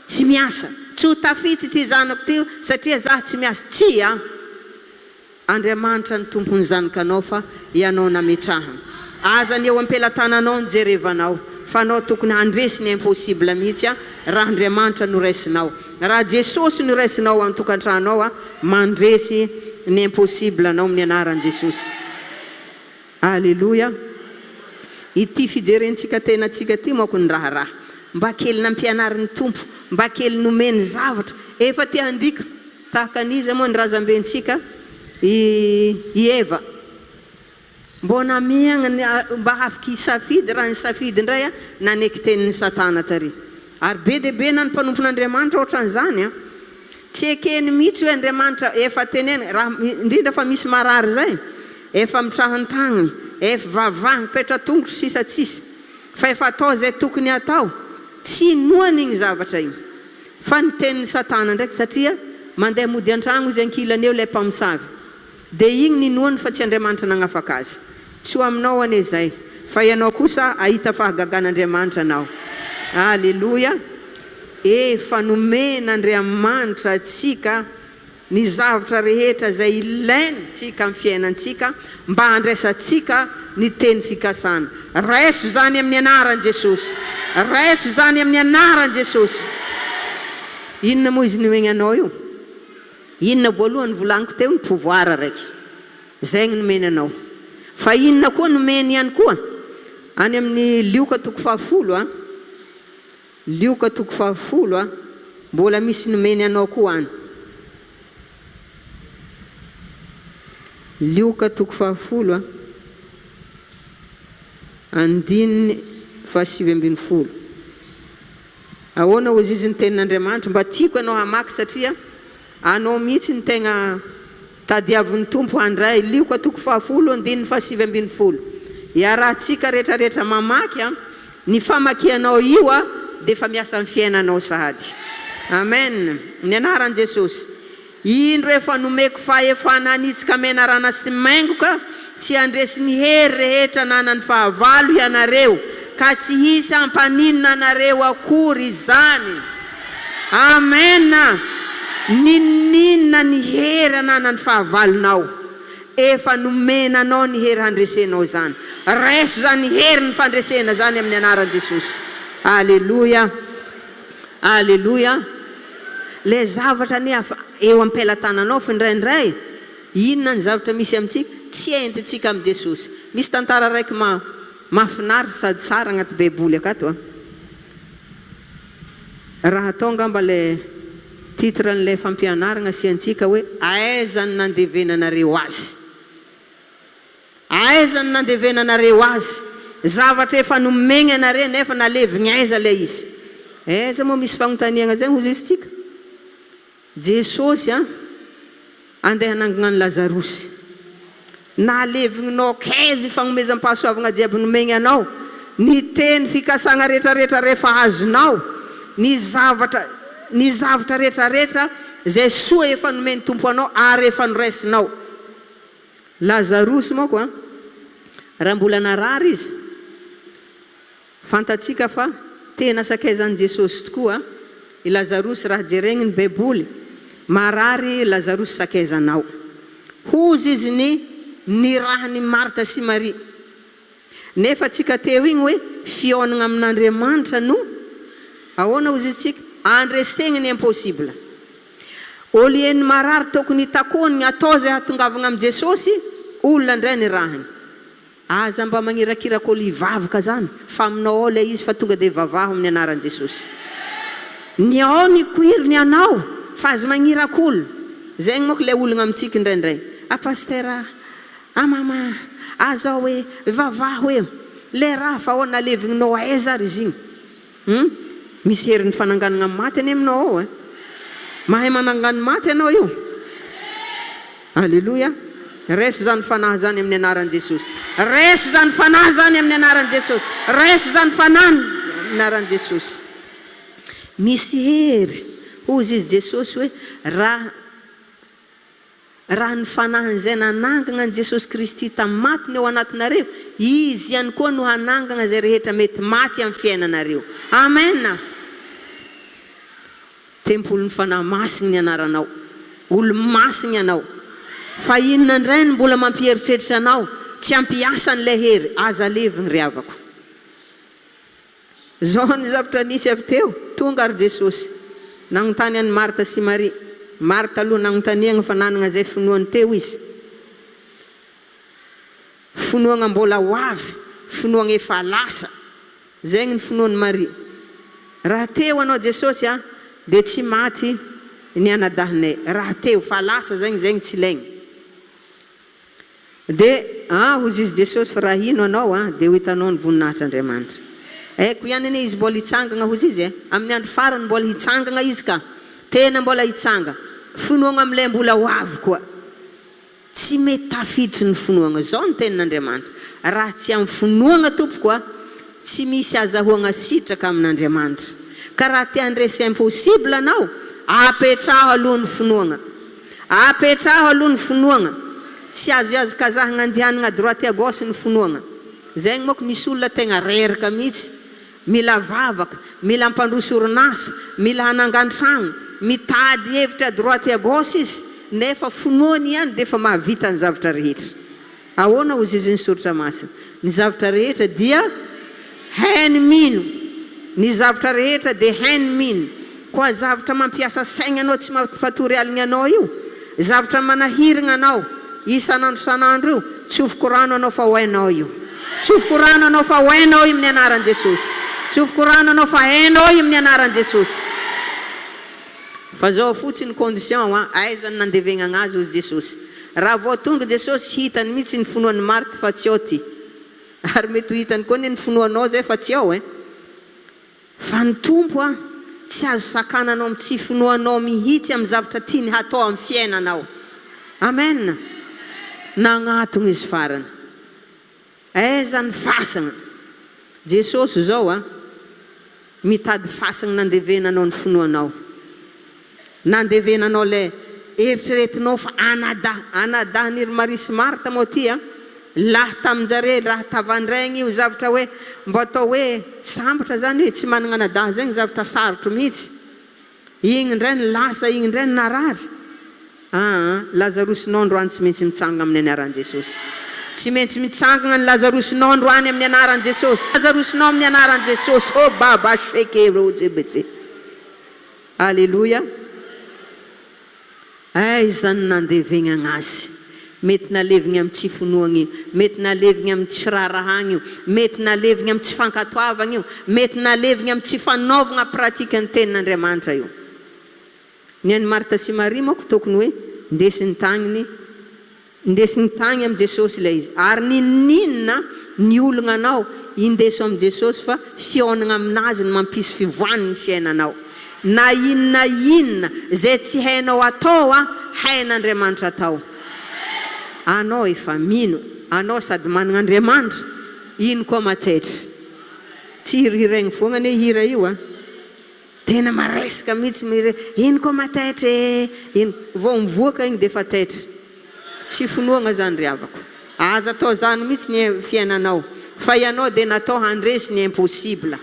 tsy miasa. Tsy ho tafita ity zanako ity satria zaho tsy miasa. Tsia! Andriamanitra ny tompon'ny zanakanao fa ianao nametrahana. Aza ny eo ampelatananao no jerevanao fa anao tokony handresy ny impossible mihitsy a raha Andriamanitra no raisinao. Raha Jesosy no raisinao ao antokantrano ao a mandresy ny impossible anao amin'ny anaran'i Jesosy. Aleloia. Ity fijerentsika tenantsika ity manko ny raharaha. Mba kely nampianarin'ny Tompo, mba kely nomeny zavatra, efa te handika. Tahaka an'iza moa ny razambentsika i i Eva? Mbô namiagna ny mba hafiky hisafidy raha nisafidy indray a naneky tenin'i satana tary. Ary be dia be na ny mpanompon'Andriamanitra ohatran'izany a. Tsy ekeny mihitsy hoe Andriamanitra efa teneny raha indrindra fa misy marary izay, efa mitrahan-tagnana, ef vavahana, petra-tongotro sisa tsisa. Fa efa atao izay tokony hatao. Tsy inoany igny zavatra igny. Fa ny tenin'i satana ndraiky satria mandeha mody antragno izy ankilany eo ilay mpamosavy dia igny ninoany fa tsy Andriamanitra nagnafaka azy. Tsy ho aminao anie izay fa ianao kosa ahita fahagagan'Andriamanitra anao. Aleloia! Efa nomen'Andriamanitra antsika ny zavtra rehetra izay ilain tsika amin'ny fiainan-tsika mba handraisan-tsika ny teny fikasana. Raiso izany amin'ny anaran'i Jesosy. Raiso izany amin'ny anaran'i Jesosy. Inona moa izy nomegny anao io? Inona voalohany volaniko teo ny pouvoir raiky. Izay ny nomeny anao. Fa inona koa nomeny ihany koa? Any amin'ny Lioka toko fahafolo a. Lioka toko fahafolo a! Mbola misy nomeny anao koa any. Lioka toko fahafolo a! Andininy fahasivy ambin'ny folo. Ahoana hozizy ny tenin'Andriamanitra? Mba tiako ianao hamaky satria anao mihitsy no tegna Tadiavin'ny Tompo handray. Lioka toko fahafolo andininy fahasivy ambin'ny folo. Iarahantsika rehetrarehetra mamaky an! Ny famakianao io a dia efa miasa amin'ny fiainanao sahady. Amen! Ny anaran'i Jesosy. Indro efa nomeko fahefana hanitsika menarana sy maingoka sy handresy ny hery rehetra ananan'ny fahavalo ianareo, ka tsy hisy hampaninona anareo akory izany. Amen! N'inon'inona ny hery ananan'ny fahavalonao, efa nomena anao ny hery handresenao izany. Raiso izany herin'ny fandresena izany amin'ny anaran'i Jesosy. Aleloia! Aleloia! Ilay zavatra anie afa. eo am-pelatananao fa indraindray inona ny zavatra misy amintsika tsy entintsika amin'i Jesosy. Misy tantara raiky ma mahafinaritra sady tsara agnaty baiboly akato a. Raha atao angamba le titre an'ilay fampianaragna asiantsika hoe aiza no nandevenanareo azy. Aiza no nandevenanareo azy? Zavatra efa nomegny anare nefa nalevigny aiza le izy? Aiza moa misy fagnontaniagna zegny hozy izy tsika? Jesosy an, andeha hanangagna an'i Lazarosy. Nalevigninao kaiza i fagnomezam-pahasoavagna jiaby nomegny anao, ny teny fikasagna retraretra refa azonao, ny zavatra ny zavtra retraretra zay soa efa nomen'ny Tompo anao ary efa noraisinao. Lazarosy manko an, raha mbola narary izy, fantatsika fa tena sakaizan'i Jesosy tokoa i Lazarosy raha jeregny ny baiboly, marary Lazarosy sakaizanao. Hozy izy ny nirahan'i Marta sy Maria. Nefa tsika teo igny hoe fihaonagna amin'Andriamanitra no ahoana hozy izy tsika? Andresegny ny impossible. Au lieu ny marary tokony hitakony atao zay hatongavagna amin'i Jesosy, olona ndray ny rahany. Aza mba magnirakiraka olo hivavaka zany fa aminao ao lay izy fa tonga de vavaho amin'ny anaran'i Jesosy. Ny ao ny cuir ny anao fa aza magnirak olo. Zegny manko lay olagna amintsika indraindray. Ah pasteur ah. Ah mama ah zao e vavaho e le raha fa ahoana alevigninao aiza ary izy igny hum misy herin'ny fananganagna maty anie aminao ao eh mahay manangany maty ianao io Aleloia raiso zany fanahy zany amin'ny anaran'i Jesosy raiso zany fanahy zany amin'ny anaran'i Jesosy raiso zany fanahy amin'ny anaran'i Jesosy misy hery hozy izy Jesosy hoe raha Raha ny Fanahin'izay nanangana an'i Jesosy Kristy tamin'ny maty no eo anatinareo, Izy ihany koa no hanangana izay rehetra mety maty amin'ny fiainanareo. Amen! Tempolin'ny Fanahy Masina ny anaranao. Olo-masina ianao. Fa inona indray no mbola mampieritreritra anao tsy hampiasa an'ilay hery? Aza levogny ry havako. Izao ny zavtra nisy avy teo, tonga ary Jesosy, nagnontany an'i Marta sy Maria. Marta aloha nagnontaniagna fa nanagna izay finoany teo izy. Finoagna mbola ho avy, finoagna efa lasa. Zegny ny finoan'i Maria. Raha teo anao Jesosy a, dia tsy maty ny anadahinay. Raha teo, fa lasa zegny, zegny tsy ilaigny. Dia, ah, hozy izy Jesosy, fa raha hino anao aho, dia ho hitanao ny voninahitr'Andriamanitra. Haiko ihany anie izy mbola hitsangana, hozy izy e. Amin'ny andro farany mbola hitsangana izy ka. Tena mbola hitsanga. Finoagna amin'ilay mbola ho avy koa. Tsy mety tafiditry ny finoagna. Izao ny tenin'Andriamanitra, raha tsy amin'ny finoagna tompoko a, tsy misy azahoagna sitraka amin'Andriamanitra. Ka raha te handresy impossible anao, apetraho aloha ny finoagna. Apetraho aloha ny finoagna. Tsy azo ihazakazahagna andehanagna à droite à gauche ny finoagna. Zegny manko misy olona tegna reraka mihitsy. Mila vavaka, mila hampandroso orinasa, mila hanangan-tragno, mitady hevitra à droite à gauche izy nefa finoany ihany dia efa mahavita ny zavatra rehetra. Ahoana hozy izy ny soratra masina? Ny zavatra rehetra dia hainy mino. Ny zavtra rehetra dia hainy mino. Koa zavtra mampiasa saigna anao tsy mampatory aligna anao io, zavtra manahirigna anao isan'andro isan'andro io, tsofiko rano anao fa ho hainao io. Tsofiko rano anao fa ho hainao io amin'ny anaran'i Jesosy. Tsofiko rano anao fa hainao io amin'ny anaran'i Jesosy. Fa zao fotsiny condition an, aiza no nandevegnagna azy hozy Jesosy. Raha vao tonga Jesosy hitany mihitsy ny finoan'i Marthe fa tsy ao ty. Ary mety ho hitany koa anie ny finoanao zay fa tsy ao eh. Fa ny Tompo an, tsy azo sakananao amin'ny tsy finoanao mihitsy amin'ny zavtra tiany hatao amin'ny fiainanao. Amen. Nagnatogna izy farany. Aiza ny fasagna? Jesosy zao a, mitady fasagna nandevenanao ny finoanao. Nandevenanao le eritreretinao fa anadahy, anadahin'i ry Maria sy Marta moa ty a, lahy taminjare raha tavandraigny io zavatra hoe mbo atao hoe sambatra zany e, tsy managna anadahy zegny zavatra sarotro mihitsy. Igny ndray ny lasa igny ndray ny narary aa Lazarosinao androany tsy maintsy mitsangana amin'ny anaran'i Jesosy tsy maintsy mitsangana ny Lazarosinao androany amin'ny anaran'i Jesosy Lazarosinao amin'ny anaran'i Jesosy oh baba sheke rojebetse Aleloia. Aiza no nandevegnagna azy? Mety nalevigny amin'ny tsy finoagna io, mety nalevigny amin'ny tsy firaharahagna io, mety nalevigny amin'ny tsy fankatoavagna io, mety nalevigny amin'ny tsy fanaovagna pratique ny tenin'Andriamanitra io. Ny an'i Marta sy Maria manko tokony hoe ndesiny tagniny Indesiny tagny am Jesosy ilay izy ary ninoninona ny ologna anao indeso am Jesosy fa fihaonagna aminazy no mampisy fivoany ny fiainanao na inona inona zay tsy hainao atao a hain'Andriamanitra atao anao efa mino anao sady managna Andriamanitra ino koa matetra tsy hirihiraigny foagna anie hira io a. Tena maresaka mihitsy mire iny koa mataitra ee iny vao mivoaka iny defa taitra tsy finoagna zany ry havako aza atao zany mihitsy ny fiainanao fa ianao de natao handresy ny impossible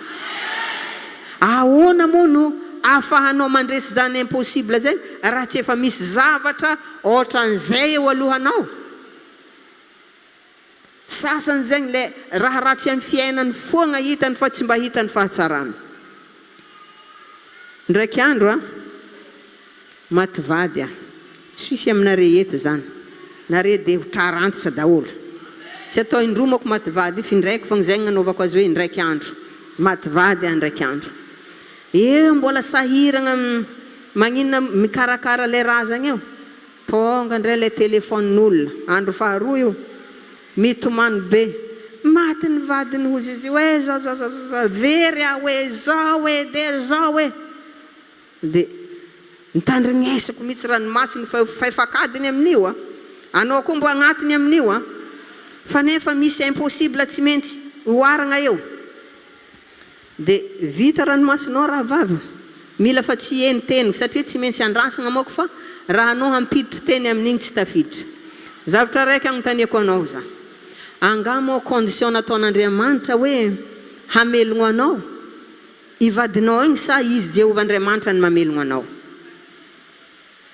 ahoana moa no afahanao mandresy zany impossible zay raha tsy efa misy zavatra otran'izay eo alohanao Sasany zegny le raha ratsy am fiainany foagna hitany fa tsy mba hitany fahatsarana. Ndraiky andro a, maty vady a, tsisy aminare eto zany, nare de ho trara antitra daholo. Tsy atao indroa mako maty vady io f'indraiky fogna zegny gnanaovako azy hoe indraiky andro, maty vady a ndraiky andro. Eo mbola sahiragna magnina mikarakara le razagna eo. Tonga indray ilay telefaonin'olona, andro faharoa io, mitomany be, maty ny vadiny hozy izy io e, zao zao zao zao, very aho e, zao e, dia zao e. Dia nitandrignesako mihitsy ranomasiny fa fahefak'adiny amin'io a, anao koa mbo agnatiny amin'io a, fa nefa misy impossible tsy maintsy oharagna eo. De vita ranomasonao rahavavy, mila fa tsy heno teny satria tsy maintsy andrasagna manko fa raha anao hampiditry teny amin'igny tsy tafiditra. Zavtra raiky agnontaniako anao za, angaha moa condition nataon'Andriamanitra hoe hamelogno anao i vadinao igny sa izy Jehovah Andriamanitra no mamelogno anao?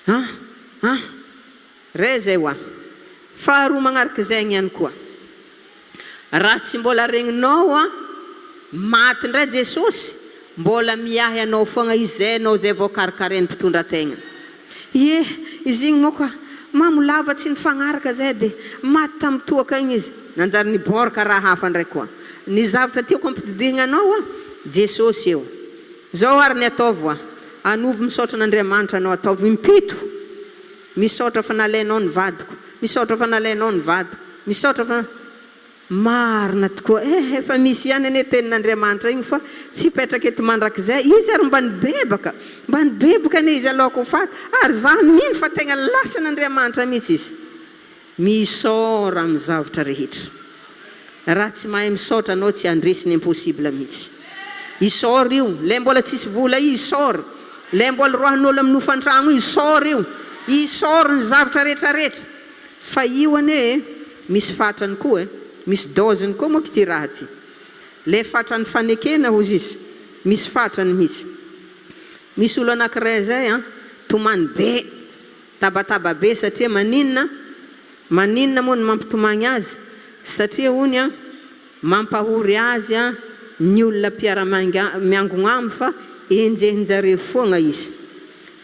An! An! Re zay hoa. Faharoa magnark'izegny ihany koa. Raha tsy mbola regninao hoa, maty ndray Jesosy, mbola miahy anao foagna Izy zay anao zay vao karikarain'ny mpitondra tegna. Ie, izy igny moa ka mamo lava tsy nifagnaraka zay de maty tamin'ny toaka igny izy. Nanjary niborka raha hafa ndray koa. Ny zavatra tiako ampitodihigna anao hoa, Jesosy eo. Zao ary ny ataovy hoa, anovo misaotra an'Andriamanitra anao ataovy impito. Misaotra fa nalainao ny vadiko. Misaotra fa nalainao ny vadiko. Misaotra fa. Marina tokoa eh! Efa misy ihany anie tenin'Andriamanitra igny fa tsy hipetraka eto mandrakizay. Izy ary mba nibebaka. Mba nibeboka anie izy aloha ko faty. Ary za mino fa tegna lasan'Andriamanitra mihitsy izy. Misaora amin'ny zavtra rehetra. Raha tsy mahay misaotra anao tsy handresy ny impossible mihitsy. Isaory io, lay mbola tsisy vola io isaory, lay mbola roahin'olo amin'ny hofan-tragno io isaory io, isaory ny zavtra rehetra rehetra. Fa io anie e, misy fatrany koa e, misy dose-ny koa moa k'ity raha ty. Lay fatran'ny fanekena hozy izy, misy fatrany mihitsy. Misy olo anakiray zay an, tomany be. Tabataba be satria maninona? Maninona moa no mampitomagny azy? Satria hony an, mampahory azy an ny olona mpiara-mainga miangogna aminy fa enjehinjareo foagna izy.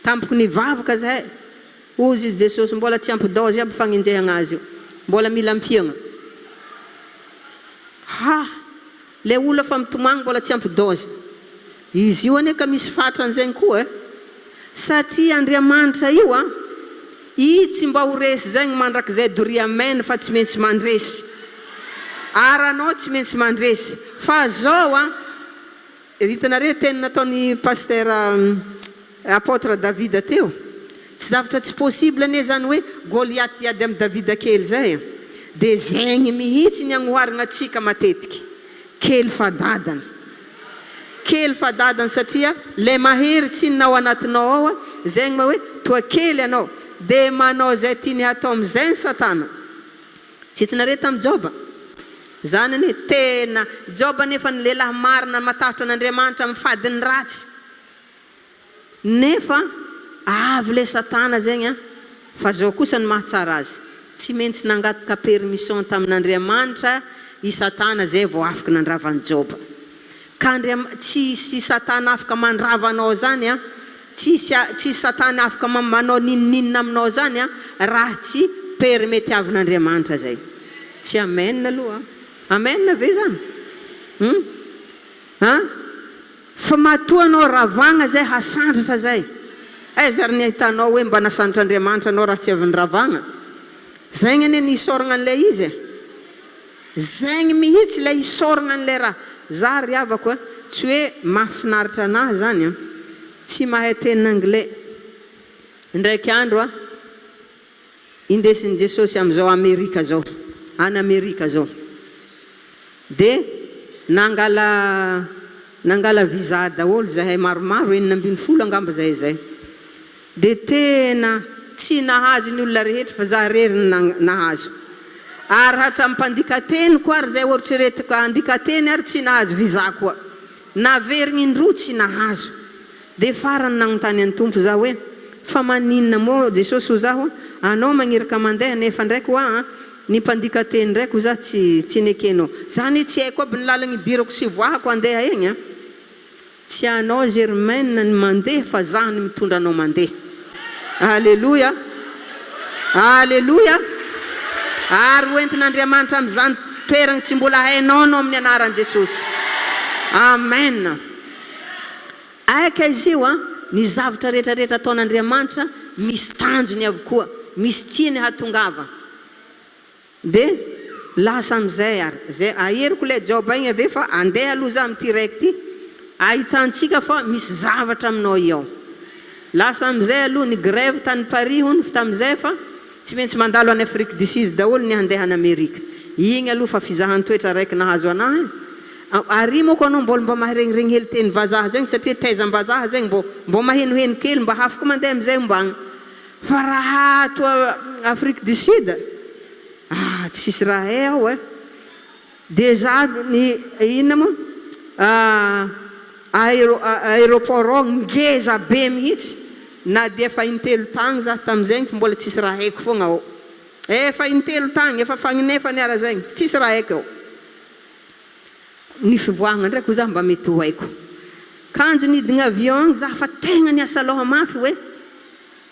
Tampoky nivavaka zahay, hozy izy Jesosy mbola tsy ampy dose aby fagnenjehagna azy io, mbola mila ampiagna. Ha! Le olona fa mitomagny mbola tsy ampy dose. Izy io anie ka misy fatrany zegny koa e. Satria Andriamanitra io a, i tsy mba ho resy zegny mandrakizay doria amen fa tsy maintsy mandresy. Ary anao tsy maintsy mandresy. Fa zao a, hitanareo teny nataon'i Pasteur Apotre Davida teo. Tsy zavatra tsy possible anie zany hoe Goliath hiady amin'i Davida kely zay e. De zegny mihitsy ny agnoharagna antsika matetiky. Kely fa dadany. Kely fa dadany satria le mahery tsinona ao anatinao ao a, zegny ma hoe toa kely anao. De manao zay tiany hatao amizay ny satana. Tsy hitanareo tamin'i Joba? Zany anie tena, Joba anefa ny lehilahy marina matahotra an'Andriamanitra mifady ny ratsy. Nefa avy ilay satana zegny an! Fa zao kosa ny mahatsara azy, tsy maintsy nangataka permission tamin'Andriamanitra i satana zay vao afaka nandrava an'i Joba. Ka Andriam tsy hisy satana afaka mandrava anao zany an! Tsisy tsisy satana afaka manao n'inon'inona aminao zany an raha tsy permetiavin'Andriamanitra zay. Tsy amen aloha an. Amen ve zany? Hum? An? Fa matoa anao ravagna zay hasandratra zay. Aiza ary ny ahitanao hoe mba nasandratr'Andriamanitra anao raha tsy avy niravagna? Zaigny anie ny isaoragna an'ilay izy e. Zegny mihitsy ilay isaoragna an'ilay raha. Za ry havako a, tsy hoe mahafinaritra anahy zany an, tsy mahay teny anglais. Indraiky andro a, indesin'i Jesosy amin'izao Amerika zao, any Amerika zao. De nangala nangala visa daholo zahay maromaro, 16 angamba zahay zay. Dia tena tsy nahazo ny olona rehetra fa za rery no nahazo. Ary hatramin'ny mpandika teniko ary izay oritreretiko handika teny ary tsy nahazo visa koa. Naverigny indroa tsy nahazo. Dia farany nagnontany an'i Tompo za hoe fa maninona moa Jesosy hoy zaho anao magniraka mandeha nefa ndraiky hoa an ny mpandika teny ndraiky hoy za tsy tsy nekenao. Za anie tsy haiko aby ny lalagna idirako sy ivoahako andeha egny an. Tsy anao Germaine ny mandeha fa za ny mitondra anao mandeha. Aleloia! Aleloia! Ary ho entin'Andriamanitra amin'izany toeragna tsy mbola hainao anao amin'ny anaran'i Jesosy. Amen! Aika izy io an, ny zavtra rehetra rehetra ataon'Andriamanitra misy tanjony avokoa, misy tiany hatongava. De lasa amizay ary zay aheriko ilay job igny ave fa andeha aloha za amity raiky ty ahitantsika fa misy zavatra aminao i ao. Lasa amizay aloha ny grève tany Paris hono tamizay fa tsy maintsy mandalo any Afrique du Sud daholo ny handeha any Amerika. Igny aloha fa fizahan-toetra raiky nahazo anahy e. Ary moko anao mbola mba maharegniregny hely teny vazaha zegny satria taizam-bazaha zegny mbô mbô mahenoheno kely mba hafaka mandeha amizay mba agny. Fa raha ato Afrique du Sud ah tsisy raha hay ao eh. Dejà ny inona moa aero aeroport ao ngeza be mihitsy na dia efa intelo tagny za tamizegny fa mbola tsisy raha haiko fogna ao. Efa intelo tagny efa fagninefany ara zegny tsisy raha haiko ao. Ny fivoahagna ndraiky hoy za mba mety ho haiko. Kanjo nidigna avion agny za fa tegna niasa loha mafy hoe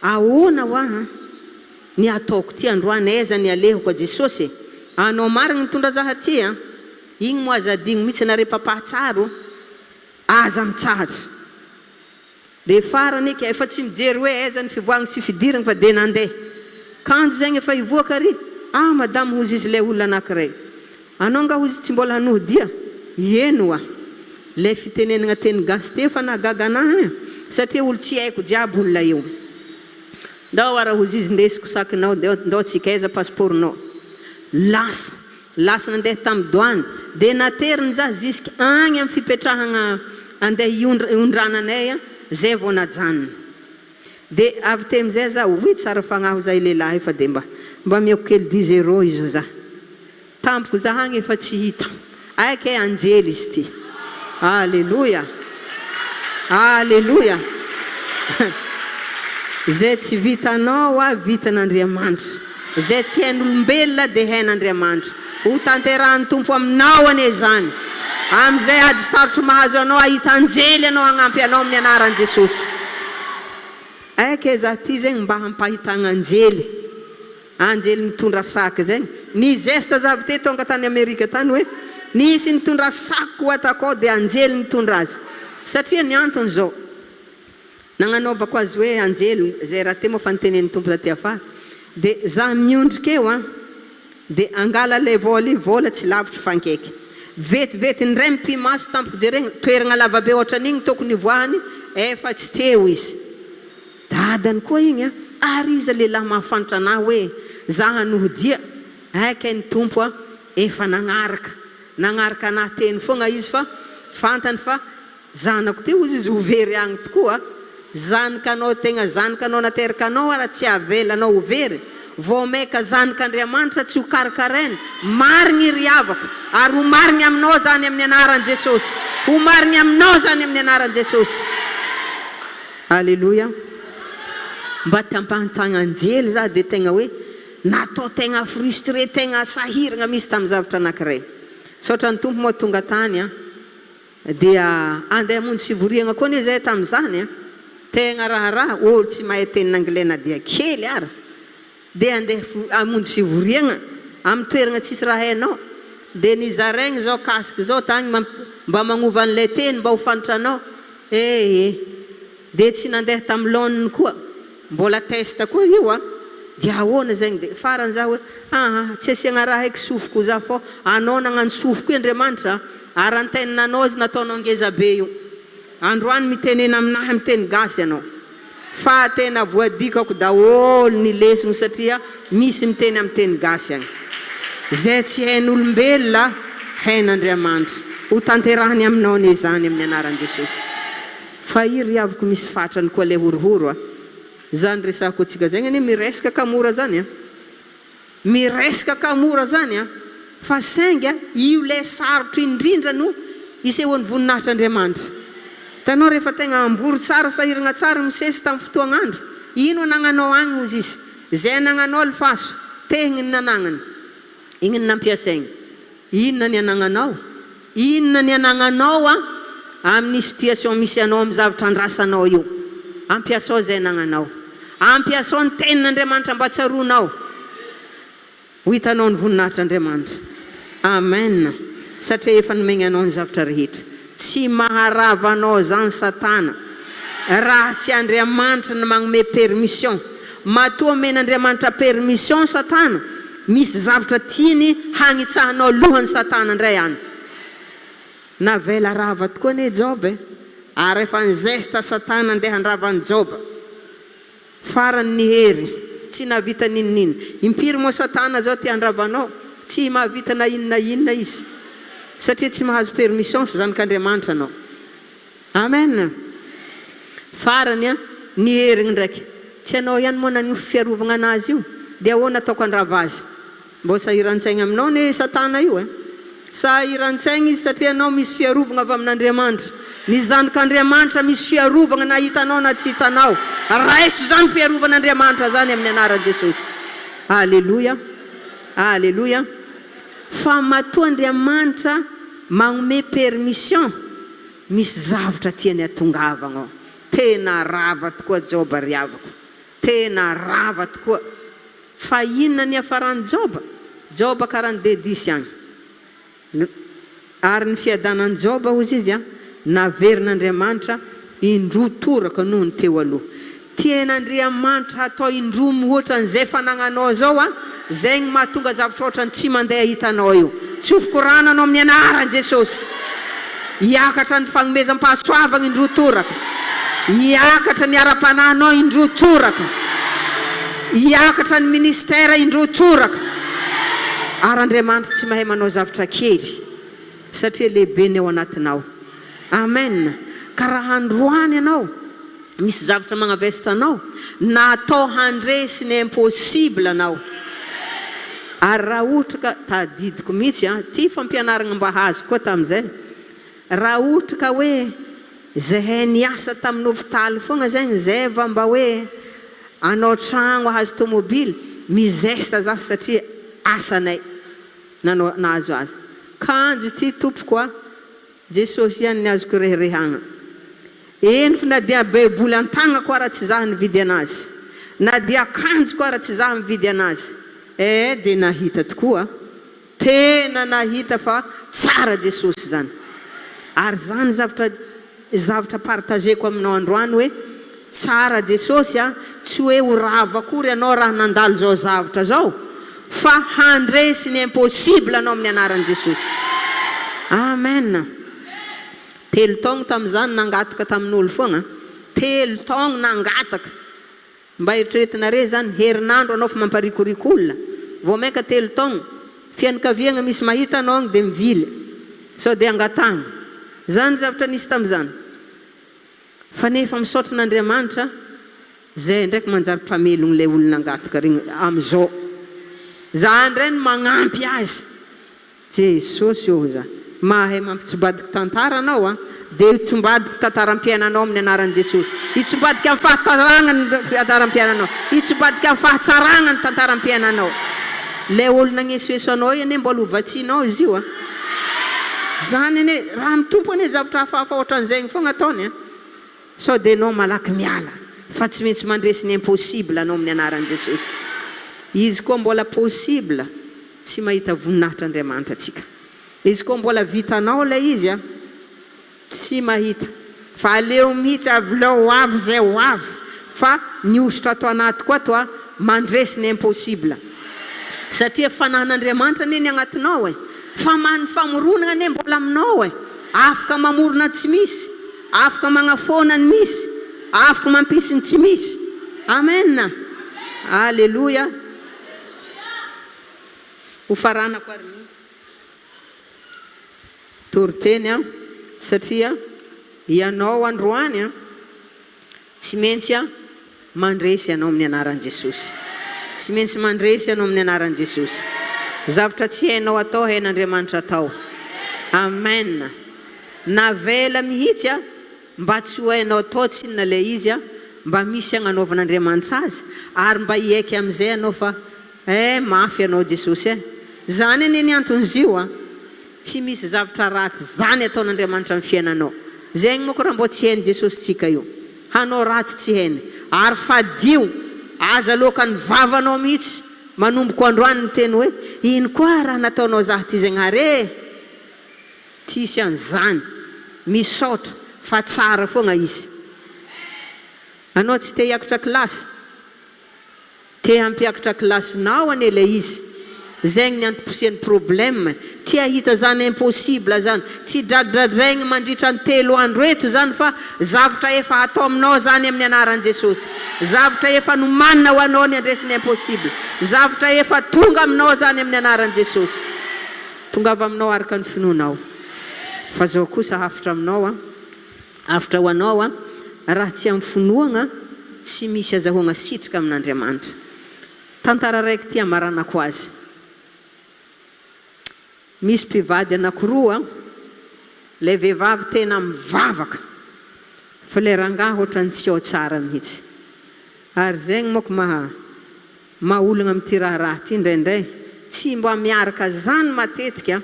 ahoana hoa an ny ataoko ty androany aiza ny alehako a Jesosy e! Anao marigny nitondra za aty an! Igny moa aza adigno mitsy nare papa tsara o! Aza mitsahatra. Dia farany eky efa tsy mijery hoe aiza ny fivoahagna sy fidiragna fa dia nandeha. Kanjo zegny efa hivoaka ary, ah madame hozy izy ilay olona anakiray. Anao nga hozy tsy mbola hanohy dia? Ieny oa. Ilay fitenenagna teny gasy ty efa nahagaga anah ein! Satria olo tsy haiko jiaby olona io. Ndao ara hozy izy ndesiko sakinao ndao tsika aiza passeport nao. Lasa. Lasa nandeha tam douane de nateriny za jusque agny am fipetrahagna andeha hiondrananay zay vao najanona de avy teo amizay za oui tsara fagnahy ho za i lehilahy fa de mba mba amiako kely dix euros izy ho za tampoko za agny efa tsy hita ay kay anjely izy ty aleloia aleloia zay tsy vitanao a vitan'Andriamanitra. Izay tsy hain'olombelona dia hain'Andriamanitra. Ho tanterahan'ny Tompo aminao anie izany. Amin'izay ady sarotro mahazo anao hahita anjely ianao hagnampy anao amin'ny anaran'i Jesosy. Aika za ty zegny mba hampahitagna anjely. Anjely mitondra sac zegny. Ny geste za avy teo tonga tany Amerika tany hoe nisy nitondra sac ho atako ao dia anjely nitondra azy. Satria ny antony zao. Nagnanaovako azy hoe anjely zay rahateo moa fa nitenenin'ny Tompo taty afara de za miondrika eo an de angala le vola io vola tsy lavitro fankaiky vetivety indray mipi-maso tampoko jerena toeragna lavabe ohatran'igny tokony hivoahany efa tsy teo izy dadany koa igny an ary iza lehilahy mahafantra anah hoe za hanohy dia hay kay ny Tompo an efa nagnaraka nagnaraka anah teny fogna izy fa fantany fa Zanako ty ozy izy ho very agny tokoa, zanakanao tegna zanakanao naterakanao ara tsy avelanao ho very, vao maika zanak'Andriamanitra tsy ho karakaraina, marigny ry havako, ary ho marigny aminao zany amin'ny anaran'i Jesosy, ho marigny aminao zany amin'ny anaran'i Jesosy. Aleloia. Mba tampahan-tagnanjely za de tegna hoe natao tegna frustré tegna sahiragna mihitsy tamin'ny zavatra anakiray. Misaotra ny Tompo moa tonga tany an. Dia andeha hamonjy fivoriagna koa anie zahay tamin'izany a! Tegna raharaha, olo tsy mahay tenin'anglais na dia kely ara, dia andeha hamonjy fivoriagna amin'ny toeragna tsisy raha hainao, dia nizaraigny zao casque zao tagny mba magnova an'ilay teny mba ho fantranao, eh eh. Dia tsy nandeha tamin'ny laoniny koa, mbola test koa io an! Dia ahoana zegny? Dia farany za hoe aa tsy asiagna raha eky sofiko za fô anao nagnano sofiko io Andriamanitra a! Ary antenne anao izy nataonao ngeza be io. Androany mitenena aminahy amin'ny teny gasy ianao fa tena voadikako daholo ny lesogno satria misy miteny amin'ny teny gasy agny. Zay tsy hain'olombelona hain'Andriamanitra. Ho tanterahiny aminao anie izany amin'ny anaran'i Jesosy. Fa i ry havoko misy fatrany koa le horohoro a! Zany resahako antsika zegny anie miresaka ka mora zany a! Miresaka ka mora zany a! Fa saingy io le sarotro indrindra no isehoan'ny voninahitr'Andriamanitra. Hitanao rehefa tegna ambory tsara sahiragna tsara Mosesy tamin'ny fotoagn'andro, ino anagnanao agny hozy izy? Zay anagnanao alefaso, tehigny ny nanagnany, igny ny nampiasaigny. Inona ny anagnanao? Inona ny anagnanao a amin'ny situation misy anao amin'ny zavatra andrasanao io? Ampiasao izay anagnanao. Ampiasao ny tenin'Andriamanitra mba tsaroanao. Ho hitanao ny voninahitr'Andriamanitra. Amen. Satria efa nomegny anao ny zavatra rehetra. Tsy maharava anao zany satana raha tsy Andriamanitra no magnome permission. Matoa omen'Andriamanitra permission satana, misy zavtra tiany hagnitsahanao lohany satana ndray any. Navela rava tokoa anie Joba e! Ary efa nizesta satana andeha handrava an'i Joba. Farany ny hery, tsy nahavita n'inon'inona. Impiry moa satana zao te handrava anao, tsy mahavita na inona na inona izy. Satria tsy mahazo permission zanak'Andriamanitra anao. Amen! Farany an, ny heriny ndraiky, tsy anao ihany moa nanofy fiarovagna anazy io, dia ahoana ataoko handrava azy? Mbô sahiran-tsaigna aminao anie satana io e! Sahiran-tsaigna izy satria anao misy fiarovagna avy amin'Andriamanitra. Ny zanak'Andriamanitra misy fiarovagna na hitanao na tsy hitanao. Raiso izany fiarovan'Andriamanitra zany amin'ny anaran'i Jesosy. Aleloia! Aleloia! Fa matoa Andriamanitra magnomey permission, misy zavtra tiany hatongavagna ao. Tena rava tokoa Joba ry havako. Tena rava tokoa. Fa inona niafaran'i Joba? Joba karaha ny dedisy agny. Ary ny fiadanan'i Joba, hozy izy, naverin'Andriamanitra indroa toraka noho ny teo aloha. Tian'Andriamanitra hatao indroa mihoatra an'izay fanagnanao zao a, zay gny mahatonga zavatra ohatran'ny tsy mandeha hitanao io. Tsofiko rano anao amin'ny anaran'i Jesosy. Hiakatra ny fagnomezam-pahasoavagna indroa toraka. Hiakatra ny ara-panahinao indroa toraka. Hiakatra ny ministère indroa toraka. Ary Andriamanitra tsy mahay manao zavatra kely satria lehibe ny ao anatinao. Amen! Ka raha androany ianao misy zavatra magnavesatra anao, natao handresy ny impossible anao. Ary raha ohatra ka, tadidiko mihitsy an, ty fampianaragna mba azoko koa tamin'izay, raha ohatra ka hoe zahay niasa tamin'ny hopitaly foagna zegny, zay va mba hoe anao tragno ahazo tomobily, mizesta zaho satria asanay nanao nahazo azy. Kanjo ity tompoko a, Jesosy ihany ny azoko ireharehagna. Eny fa na dia baiboly an-tagnako ara tsy zaho nividy anazy, na dia akanjoko ara tsy zaho mividy anazy. Eh dia nahita tokoa, tena nahita fa tsara Jesosy zany. Ary zany zavtra zavtra partageko aminao androany hoe tsara Jesosy a, tsy hoe ho rava akory ianao raha nandalo zao zavtra zao fa handresy ny impossible anao amin'ny anaran'i Jesosy. Amen. Telo taogno tamin'izany nangataka tamin'olo foagna, telo taogno nangataka. Mba eritreretinare zany, herinandro anao fa mamparikoriko olona, vao mainka telo taogno, fianakaviagna misy mahita anao agny de mivily, sao de angatahagna. Zany zavatra nisy tamin'izany. Fa nefa misaotra an'Andriamanitra zay ndraiky manjary mpamelogno ilay olona nangataka regny amizao. Za ndray no magnampy azy. Jesosy ô za mahay mampitsibadiky tantara anao a! Dia hitsimbadiky tantaram-piainanao amin'ny anaran'i Jesosy. Hitsimbadika amin'ny fahataragna ny tantaram-piainanao. Hitsimbadika amin'ny fahatsaragna ny tantaram-piainanao. Ilay olo nagnesoeso anao io anie mbola ho vatsianao izy io a! Zany anie, raha ny Tompo anie zavatra hafahafa ohatran'izegny foagna ataony a! Sao dia enao malaky miala fa tsy maintsy mandresy ny impossible anao amin'ny anaran'i Jesosy. Izy koa mbola possible tsy mahita voninahitra Andriamanitra tsika. Izy koa mbola vitanao ilay izy a, tsy mahita. Fa aleo mihitsy avilao ho avy izay ho avy fa ny hosotra ato anatiko ato a, mandresy ny impossible. Satria fanahin'Andriamanitra anie ny agnatinao e. Fa ma ny famoronana anie mbola aminao e. Afaka mamorona ny tsy misy. Afaka magnafoana ny misy. Afaka mampisy ny tsy misy. Amen. Aleloia. Ho faranako ary ny toriteny an, satria ianao androany an, tsy maintsy an, mandresy ianao amin'ny anaran'i Jesosy. Tsy maintsy mandresy ianao amin'ny anaran'i Jesosy. Zavtra tsy hainao atao hain'Andriamanitra atao. Amen. Navela mihitsy an, mba tsy ho hainao atao tsinona ilay izy an, mba misy agnanaovan'Andriamanitra azy, ary mba hiaiky amin'izay ianao fa Eh mafy anao Jesosy eh! Zany anie ny anton'izy io a! Tsy misy zavtra ratsy zany ataon'Andriamanitra amin'ny fiainanao. Zegny moko raha mbô tsy hain'i Jesosy tsika io. Hanao ratsy tsy hainy. Ary fadio! Aza aloaka ny vavanao mihitsy manomboko androany miteny hoe ino koa raha nataonao zah ty Zagnahary eh! Tsisy an'izany. Misaotra fa tsara foagna izy. Anao tsy te hiakatra kilasy? Te hampiakatra kilasinao anie ilay izy. Zegny ny antom-pisian'ny problème. Ty hahita zany impossible zany. Tsy dradradraigny mandritra ny telo andro eto zany fa zavtra efa hatao aminao zany amin'ny anaran'i Jesosy. Zavtra efa nomanina ho anao ny handresy ny impossible. Zavtra efa tonga aminao zany amin'ny anaran'i Jesosy. Tongava aminao araka ny finoanao. Fa zao kosa hafatra aminao an. Avotra ho anao a, raha tsy amin'ny finoagna tsy misy azahoagna sitraka amin'Andriamanitra. Tantara raiky ty amaranako azy. Misy mpivady anakiroa, ilay vehivavy tena mivavaka fa ilay rangahy ohatran'ny tsy ao tsara mihitsy. Ary zegny manko maha Maha olona amin'ity raharaha ity indraindray tsy mba miaraka zany matetika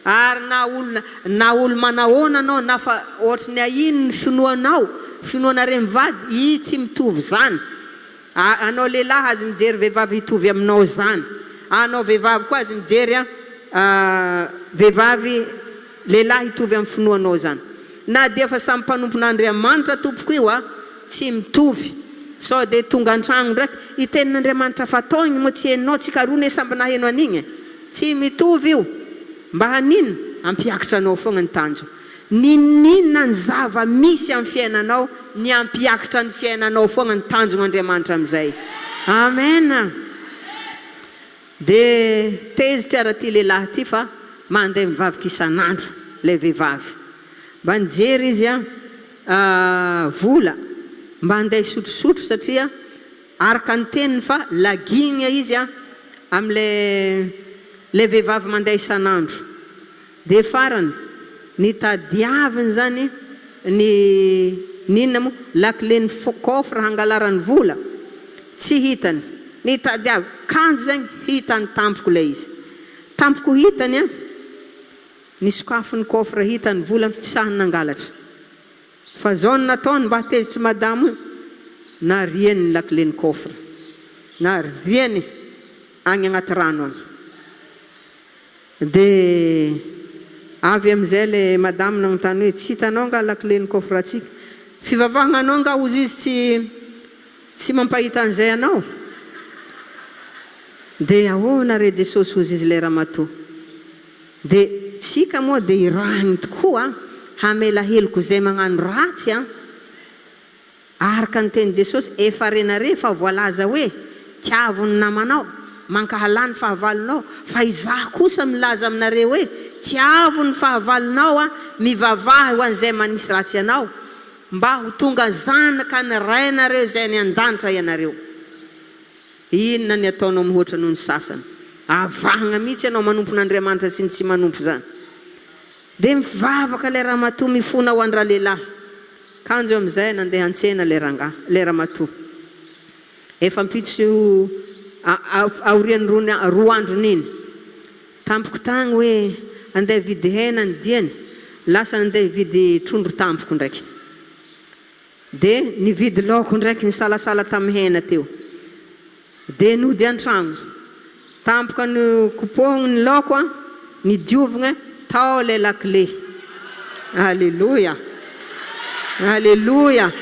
ary na olona na olo manahoana anao na fa ohatry ny ahiny ny finoanao finoanareo mivady i tsy mitovy zany a anao lehilahy azy mijery vehivavy hitovy aminao zany anao vehivavy koa azy mijery a vehivavy lehilahy hitovy amin'ny finoanao zany na dia fa samy mpanompon'Andriamanitra tompoko io a Tsy mitovy. Sao dia tonga antragno ndraiky, i tenin'Andriamanitra fatao igny moa tsy henonao, tsika roa ne samby naheno an'igny e. Tsy mitovy io. Mba haninona? Hampiakatra anao foagna ny tanjona. N'inon'inona ny zava misy amin'ny fiainanao, ny hampiakatra ny fiainanao foagna ny tanjon'Andriamanitra amin'izay. Amen. Dia tezitra ary ity lehilahy ity fa mandeha mivavaka isan'andro ilay vehivavy. Mba nijery izy an, vola mba handeha hisotrosotro satria araka ny teniny fa lagigne izy an amin'ilay ilay vehivavy mandeha isan'andro. Dia farany, nitadiaviny izany ny ny inona moa, lakilen'ny coffre hangalarany vola, tsy hitany. Nitadiaviny, kanjo izany hitany tampoko ilay izy. Tampoko hitany an, nisokafiny coffre hitany vola fa tsy sahiny nangalatra. Fa zao no nataony mba hatezitr'i madamo io, nariany ny lakilen'ny coffre. Nariany agny agnaty rano agny. Dia avy amin'izay ilay madame nanontany hoe tsy hitanao angaha lakile ny coffre-ntsika? Fivavahagna anao angaha hozy izy tsy tsy mampahita an'izay anao? Dia ahoana re Jesosy hozy izy ilay ramatoa? Dia tsika moa dia irahiny tokoa hamela heloka izay magnano ratsy an! Araka ny tenin'i Jesosy, efa renare fa voalaza hoe, Tiavo ny namanao, mankahalà ny fahavalonao, fa Izaho kosa milaza aminareo hoe, Tiavo ny fahavalonao, mivavaha ho an'izay manisy ratsy anao, mba ho tonga zanaka ny Rainareo izay any an-danitra ianareo. Inona ny ataonao mihoatra noho ny sasany? Avahagna mihitsy ianao manompon'Andriamanitra sy ny tsy manompo izany. Dia mivavaka ilay ramatoa mifona ho an-dralehilahy. Kanjo amin'izay nandeha an-tsena ilay rangahy, ilay ramatoa. Efa ampitso aorian'ny roa andron'iny. Tampoko tagny hoe andeha hividy hena ny diany, lasa nandeha hividy trondro tampoko ndraiky. Dia nividy laoko ndraiky nisalasala tamin'ny hena teo. Dia nody an-tragno. Tampoka nokopohigny ny laoko an, nidiovigna, tao ilay lakile. Aleloia! Aleloia!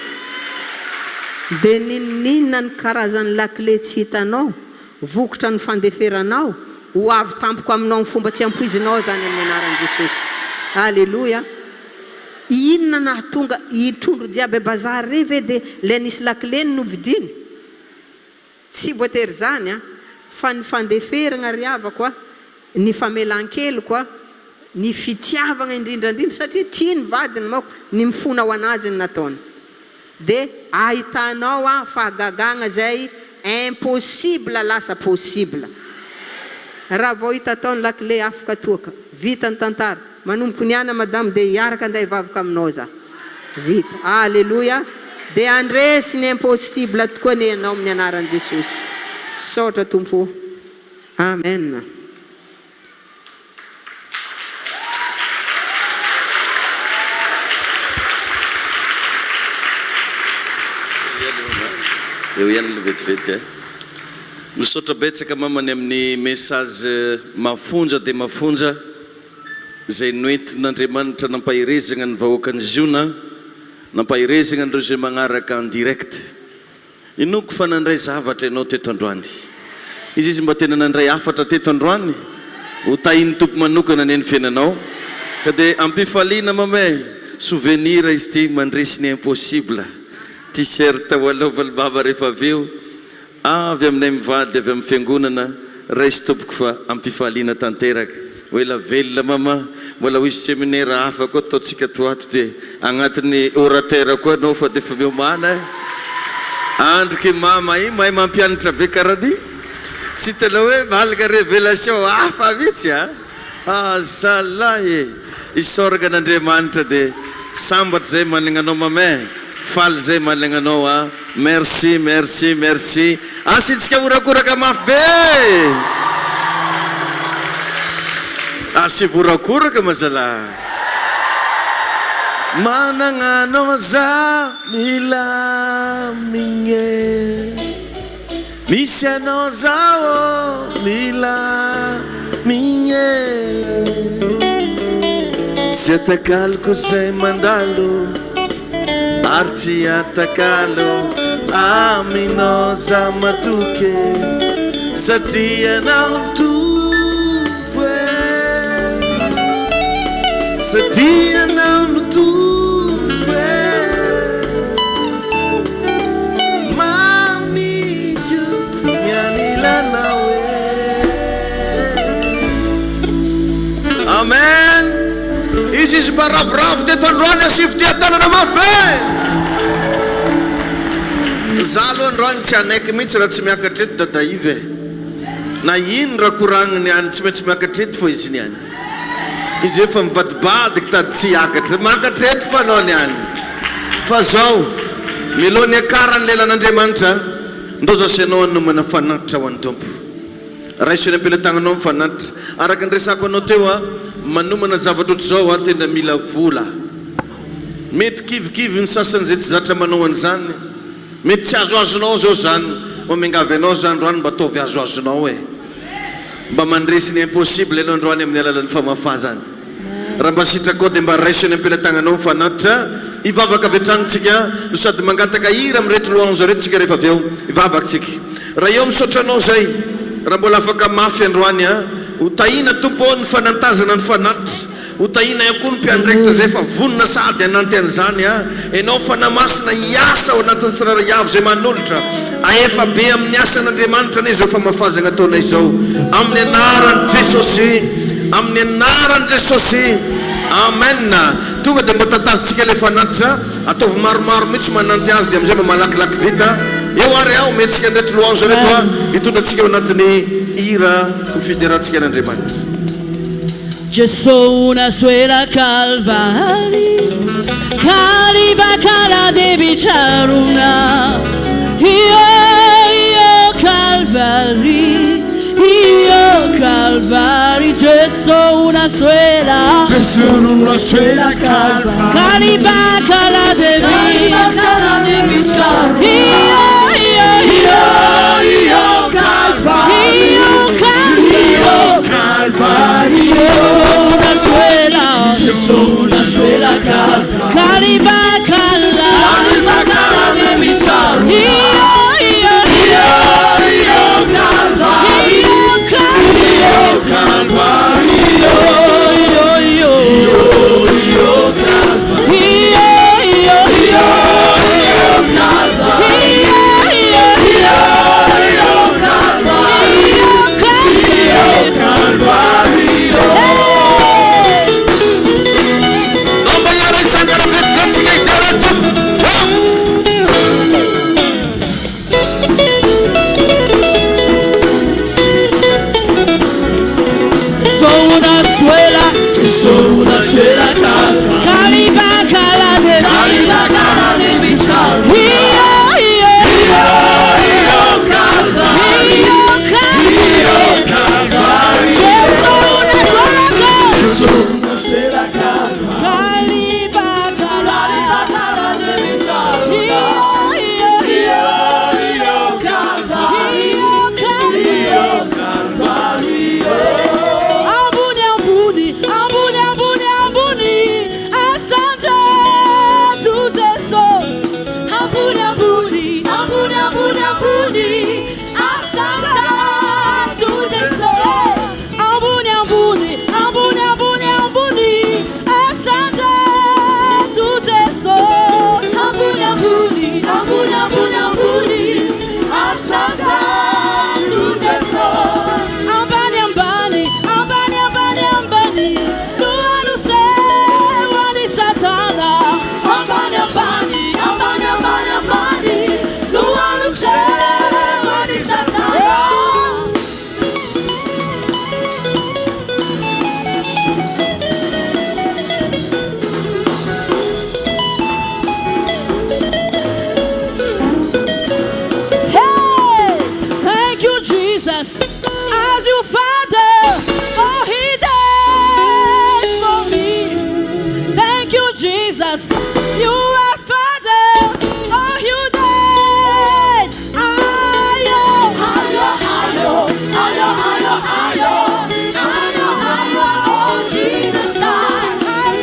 Dia n'inon'inona ny karazan'ny lakile tsy hitanao, vokitra ny fandeferanao, ho avy tampoka aminao amin'ny fomba tsy ampoizinao izany amin'ny anaran'i Jesosy. Aleloia! Inona nahatonga i trondro jiaby a bazary rey ve de le nisy lakileny no vidiny? Tsy voatery zany a! Fa ny fandeferagna ry havako a, ny famelan-keloka a, ny fitiavagna indrindra indrindra satria tia ny vadiny manko, ny mifona ho anazy ny nataony. De ahitanao a fahagagagna zay impossible lasa possible. Raha vao hita tao ny lakile afaka toaka. Vita ny tantara. Manomboka niana madame dia hiaraka anday hivavaka aminao za. Vita. Aleloia. Dia handresy ny impossible tokoa anie ianao amin'ny anaran'i Jesosy. Misaotra Tompo o. Amen. Eo ihany aloha vetivety eh. Misaotra betsaka mama ny amin'ny message mafonja dia mafonja izay noentin'Andriamanitra nampaherezagna ny vahoakan'i Ziona, nampaherezagna an'ireo izay magnaraka en direct. Inoako fa nandray zavatra ianao teto androany. Iza izy mba tena nandray hafatra teto androany? Ho tahin'ny Tompo manokana anie ny fiainanao. Ka dia ampifaliana mama e! Souvenir izy ity, mandresy ny impossible. T-shirt ho anaovan'i mama rehefa avy eo. Avy aminay mivady avy amin'ny fiangonana, raiso tompoko fa ampifaliana tanteraka. Ho ela velona mama, mbola ho hisy seminaire hafa koa ataontsika ato ato dia agnatin'ny orateur koa anao fa defa miomàna eh. Andriky mama iny mahay mampianatra be karany, tsy hitanao hoe malaka révélation hafa mihitsy a. Ah zalahy e! Isaoraka an'Andriamanitra dia sambatra zay managna anao mama e! Faly zay managna anao a! Merci merci merci! Asiantsika horakoraka mafy be e! Asivo horakoraka ma zalahy! Managna anao za milamigna e! Misy anao zaho milamigna e. Tsy atakaloko zay mandalo ary tsy atakalo aminao za matoky e satria ianao no Tompo e satria ianao no Tompo e. Mamiko ny anilanao e. Amen. Izy izy mba ravoravo teto androany asivo dia tanana mafy be. Za aloha androany tsy hanaiky mihitsy raha tsy miakatra eto Dada Yves e. Na ino raha koragniny any tsy maintsy miakatra eto fô izy niany. Izy efa mivadibadiky tady tsy hiakatra. Makatra eto fa anao niany. Fa zao, mialoha ny hiakaran'ny lelan'Andriamanitra, ndao zasy ianao hanomana fanatitra ho an'ny Tompo. Raiso eny am-pelatagnanao ny fanatitra. Araka ny resako anao teo a, manomana zavatra ohatr'izao a, tena mila vola. Mety kivikivy ny sasany izay tsy zatra manao an'izany. Mety tsy azoazonao zao zany. Mba miangavy anao za androany mba ataovy azoazonao e. Mba mandresy ny impossible ianao androany amin'ny alalan'ny famafazana. Raha mba sitrakao dia mba raiso eny am-pelatananao ny fanatitra. Hivavaka avy hatrany tsika no sady mangataka hira amin'ireto louange ireto tsika rehefa avy eo. Hivavaka tsika. Raha eo misaotra anao zay raha mbola afaka mafy androany a. Ho tahiana Tompo ô ny fanantazana ny fanatitra. Ho tahiana ihany koa ny mpiandraikitra izay efa vonona sahady hananty an'izany a. Ianao Fanahy Masina hiasa ao anatin'ny tsirairay avy izay manolotra ahefa be amin'ny asan'Andriamanitra anie izao famafazana ataonay izao amin'ny anaran'i Jesosy amin'ny anaran'i Jesosy Amen. Tonga dia mba tatazintsika ilay fanatitra, ataovy maromaro mihitsy mananty azy dia amin'izay mba malakilaky vita. Eo ary aho, omentsika an'ireto louange ireto a, hitondra antsika ao anatin'ny hira ho fiderantsika an'Andriamanitra. Jeso nasoela Kalvary Kalibakala debicharuna Io io Kalvary Io. Calvary Jeso una suela Jeso una suela Calvary Caribaca la de Caribaca la de mi Io io io io Calvary Io Io Calvary Jeso una suela Jeso una suela Calvary Caribaca la Caribaca la de mi Io io io io Calvary Io Io Calvary Io io io io Calvary Io io io io Calvary Io io io io Calvary Io Calvary Io Calvary Hey! Mba hiara-hitsangana vetivety tsika hidera ny Tompo. Sou una suela Jeso una suela Calvary Caribaca la de Caribaca la de mi Io io Io io Calvary Io Calvary Io Calvary Jeso una suela Jeso una suela Calvary Caribaca la Caribaca la de mi Io io Io io Calvary Io Calvary Io Calvary Ambony ambony ambony ambony ambony Asandrato Jeso Ambony ambony ambony ambony ambony Asandrato Jeso Ambony ambony ambony ambony ambony Asandrato Jeso Ambony ambony ambony ambony ambony Asandrato Jeso Ambany ambany ambany ambany ambany Lohano seho any Satana Ambany ambany ambany ambany ambany Lohano seho any Satana Hey! Thank you, Jesus. As your Father, oh, He died for me. Thank you, Jesus. You are Father, oh, you died. Ayo, Ayo ayo ayo ayo ayo Ayo ayo oh Jesus died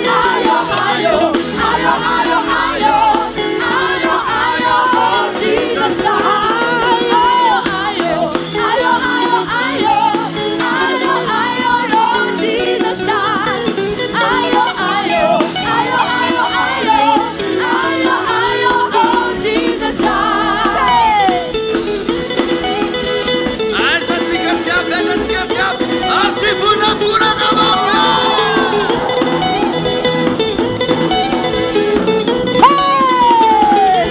Ayo ayo ayo ayo ayo Ayo ayo oh Jesus died ayo, ayo, Ayo ayo ayo ayo ayo Lord Jesus died Ayo ayo ayo ayo ayo ayo ayo oh Jesus died Aiza tsika jiaby, aiza tsika jiaby. Asivoravoraka mafy. Hey!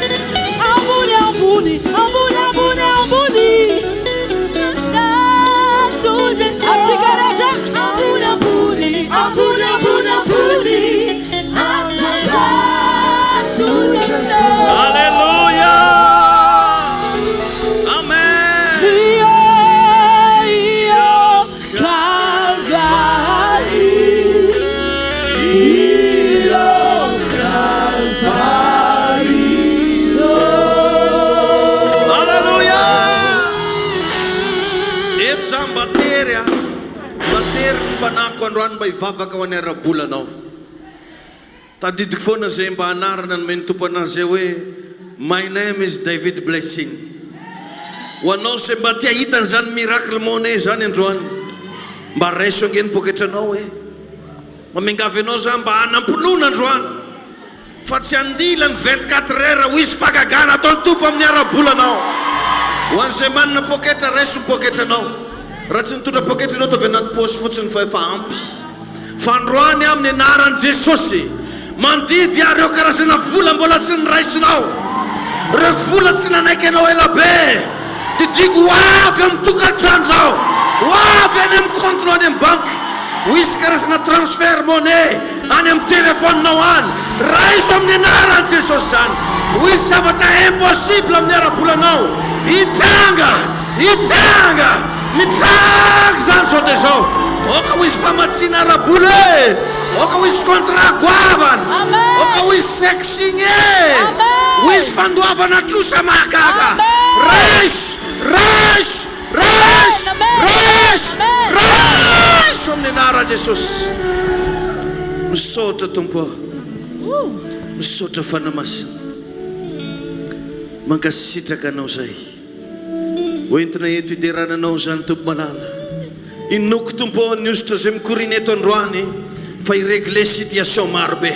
Ambony, ambony, ambony, ambony, ambony. Asandrato Jeso Atsika rehetra. Ambony ambony ambony ambony ambony Asandrato Jeso Alléluia. Amen. Io, io, Calvary. Alléluia. Eto za mba tery a. Mba tery ny fanahiko androany mba hivavaka ho an'ny ara-bolanao. Tadidiko foana zay mba anarana nomen'ny Tompo anazy zay hoe My name is David Blessing. Ho anao zay mba te hahita an'izany miracle money zany androany, mba raiso ange ny poketranao e. Mba miangavy anao za mba hanam-pinoana androany fa tsy handila ny 24 heures ho hisy fahagagana ataon'ny Tompo amin'ny ara-bolanao. Ho an'izay manana poketra, raiso ny poketranao. Raha tsy nitondra poketra ianao, ataovy anaty paosy fotsiny fa efa ampy. Fa androany amin'ny anaran'i Jesosy, mandidy aho ireo karazana vola mbola tsy niraisinao, ireo vola tsy nanaiky anao ela be, didiako ho avy amin'ny tokantranonao, ho avy any amin'ny kaontinao any amin'ny banky, ho hisy karazana transfert money any amin'ny telefaoninao any, raiso amin'ny anaran'i Jesosy izany, ho hisy zavatra impossible amin'ny ara-bolanao hitranga, hitranga! Mitranga izany izao dia izao. Aoka ho hisy famatsiana ara-bola e! Aoka ho hisy contrat goavana. Aoka ho hisy chèque signé. Ho hisy fandoavana trosa mahagaga. Raiso! Raiso! Raiso! Raiso! Raiso amin'ny anaran'i Jesosy. Misaotra Tompo ô. Misaotra Fanahy Masina. Mankasitraka Anao zahay. Ho entina eto hiderana Anao izany Tompo malala. Inoako Tompo ô ny hosotra izay mikoriana eto androany fa hi regler situation maro be.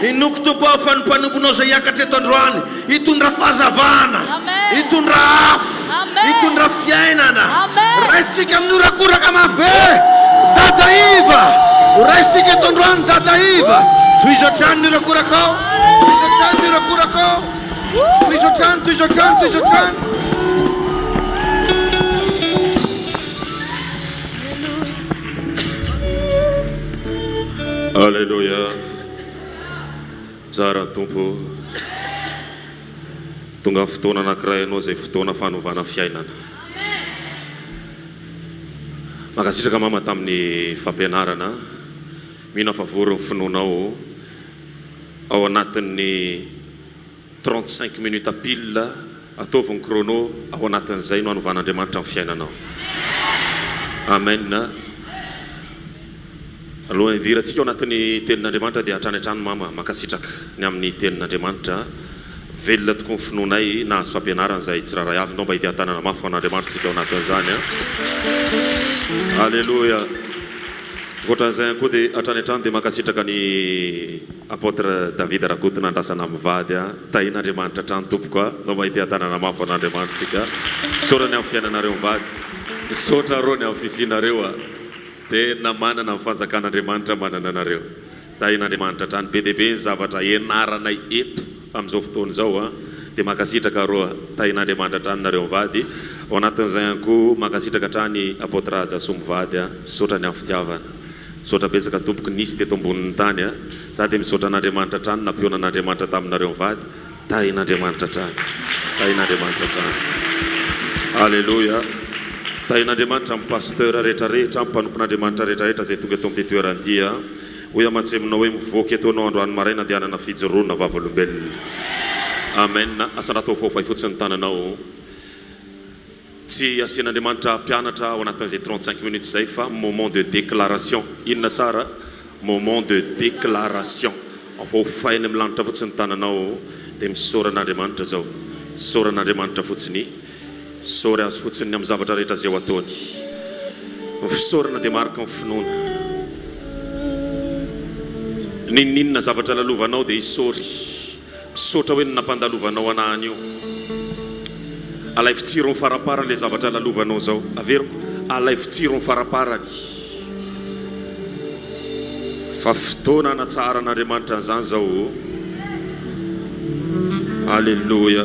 Inoako Tompo ô fa ny mpanomponao izay hiakatra eto androany hitondra fahazavana, hitondra afo, hitondra fiainana. Raisintsika amin'ny horakoraka mafy be Dada Iva. Ho raisintsika eto androany Dada Iva. Tohizo hatrany ny horakorakao. Tohizo hatrany ny horakorakao. Tohizo hatrany, tohizo hatrany, tohizo hatrany. Aleloia. Tsara ny Tompo. Tonga ny fotoana anankiray ianao izay fotoana fanovana fiainana. Mankasitraka mama tamin'ny fampianarana. Mino aho fa vory ny finoanao ao anatin'ny 35 minutes pile. Ataovy ny chrono, ao anatin'izay no hanovan'Andriamanitra ny fiainanao. Amen. Alohan'ny hidirantsika ao anatin'ny tenin'Andriamanitra dia hatrany hatrany mama, mankasitraka ny amin'ny tenin'Andriamanitra. Velona tokoa ny finoanay, nahazo fampianarana izahay tsirairay avy. Ndao mba hidian-tanana mafy ho an'Andriamanitra isika ao anatin'izany. Aleloia. Ankoatran'izay ihany koa dia hatrany hatrany dia mankasitraka ny Apôtre David Rakotonandrasana mivady a. Tahin'Andriamanitra hatrany tompoko a. Ndao mba hiteha-tanana mafy ho an'Andriamanitra tsika. Misaotra ny amin'ny fiainanareo mivady. Misaotra arô ny amin'ny fisianareo a. Tena manana ny fanjakan'Andriamanitra manana anareo. Tahin'Andriamanitra hatrany. Be dia be ny zavatra ianaranay eto amin'izao fotoana izao a. Dia mankasitraka arô a. Tahin'Andriamanitra hatrany nareo mivady. Ao anatin'izay ihany koa mankasitraka hatrany Apôtre Hajasoa mivady a. Misaotra ny amin'ny fitiavana. Misaotra betsaka tompoko nisy teto ambonin'ny tany a! Za dia misaotra an'Andriamanitra hatrany nampihaona an'Andriamanitra taminareo mivady, tahin'Andriamanitra hatrany, tahin'Andriamanitra hatrany. Aleloia! Tahin'Andriamanitra ny pasteur rehetra rehetra, ny mpanompon'Andriamanitra rehetra rehetra izay tonga eto amin'ity toerana ity a! Hoy aho mantsy aminao hoe mivoaka eto ianao androany maraina dia hanana fijoroana vavolombelona. Amen! Asa raha toa faofay fotsiny ny tananao. Tsy asian'Andriamanitra mpianatra ao anatin'izay 35 minutes izay fa moment de déclaration. Inona tsara? Moment de déclaration. Vao fainy amin'ny lanitra fotsiny ny tananao dia misaora an'Andriamanitra izao. Misaora an'Andriamanitra fotsiny. Misaory Azy fotsiny ny amin'ny zavatra rehetra izay ho ataony. Ny fisaorana dia mariky ny finoana. N'inon'inona zavatra lalovanao dia isaory. Misaotra hoe ny nampandalovanao anah anio. Alaivo tsirony faraparany le zavatra lalovanao zao. Averiko, alaivo tsirony faraparany. Fa fotoana hanatsaharan'Andriamanitra an'izany zao o. Aleloia.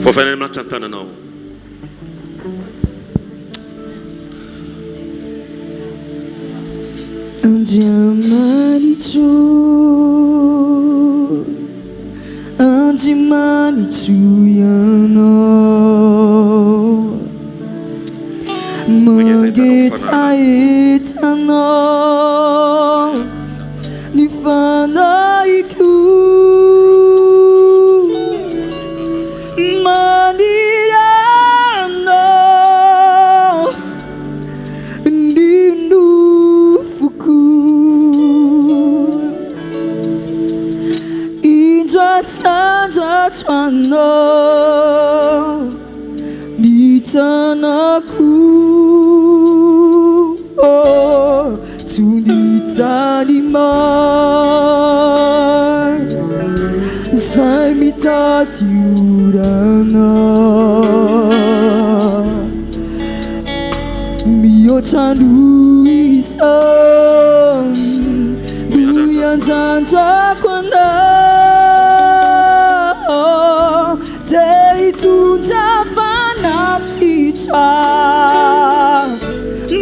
Voavain'Andriamanitra ny tananao. Andriamanitro, Andriamanitro Ianao. Mangetaheta Anao ny fanahiko Maniry Anao ny nofoko Indro asandratro Anao Ny tanako oh, toy ny tany maina Izay mitady orana Mihoatra noho izany no iandrandrako anao Te hitondra fanatitra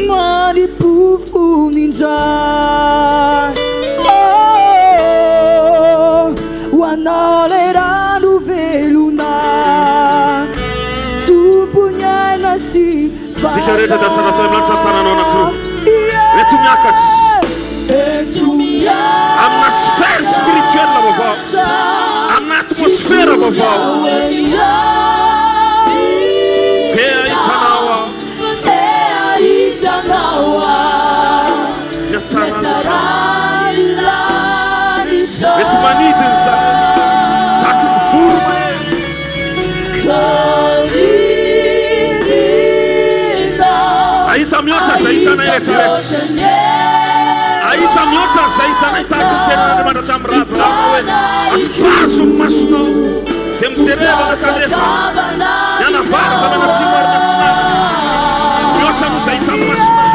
Manipofo indray. Ianao ilay rano velona, Tompon'ny aina sy Isika rehetra dia asandrato any amin'ny lanitra ny tananao anankiroa. Ento miakatra. Amina sphère spirituelle vaovao. Amina atmosphère vaovao. Te hahita anao aho. Ny hatsaran'ny lanitra. Mety manidina izany. Tahaky ny voromahery. Hahita mihoatra izay hitanay rehetrarehetra. Hahita mihoatra izay hitanay tahaky ny tenin'Andriamanitra tamin'i Rahabrahama hoe, Atopazo ny masonao, dia mijereva anakandrefana. Mianavaratra, mianatsimo ary miatsinanana. Mihoatra noho izay hitan'ny masonay.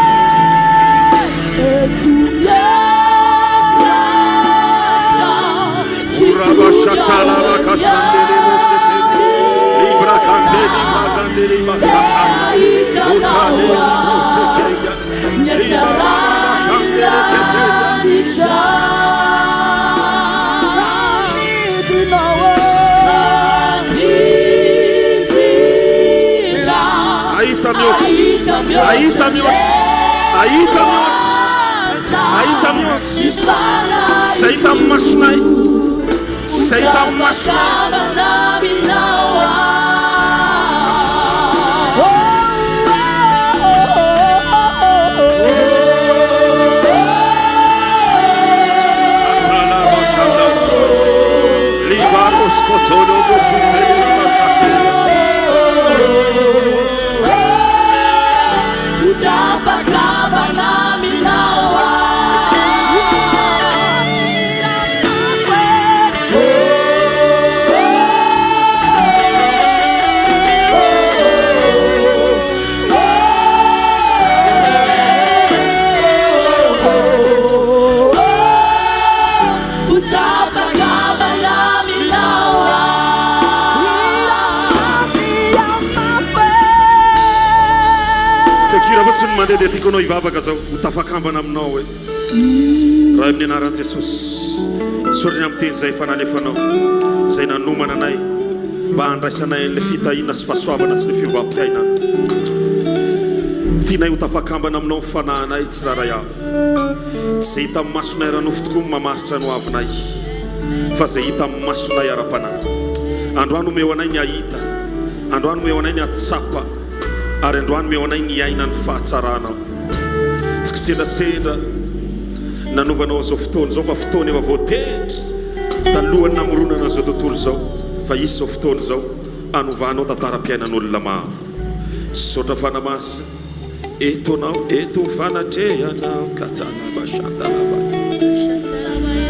Ahita mihoatra, ahita mihoatra, ahita mihoatra, ahita mihoatra. Tsy izay hita amin'ny masonay, tsy izay hita amin'ny masonay. Feon-kira fotsiny no mandeha dia tiako anao hivavaka zao ho tafakambana aminao hoe Ray amin'ny anaran'i Jesosy Sorry amin'ny teny izay efa nalefanao izay nanomana anay mba handraisanay an'ilay fitahiana sy fahasoavana sy ny fiovam-piainana. Tianay ho tafakambana aminao ny fanahinay tsirairay avy. Tsy izay hitan'ny masonay ara-nofo tokoa no mamaritra ny hoavinay, fa izay hitan'ny masonay ara-panahy. Androany omeo anay ny hahita, androany omeo anay ny hahatsapa, ary androany omeo anay ny hiaina ny fahatsaranao. Tsy kisendrasendra nanovanao an'izao fotoana izao, fa fotoana efa voatendry talohan'ny namoronana an'izao tontolo izao, fa hisy izao fotoana izao hanovanao tantaram-piainan'olona maro. Misaotra Fanahy Masina. Eto anao, eto ny fanatrehanao Katsalaba shandalaba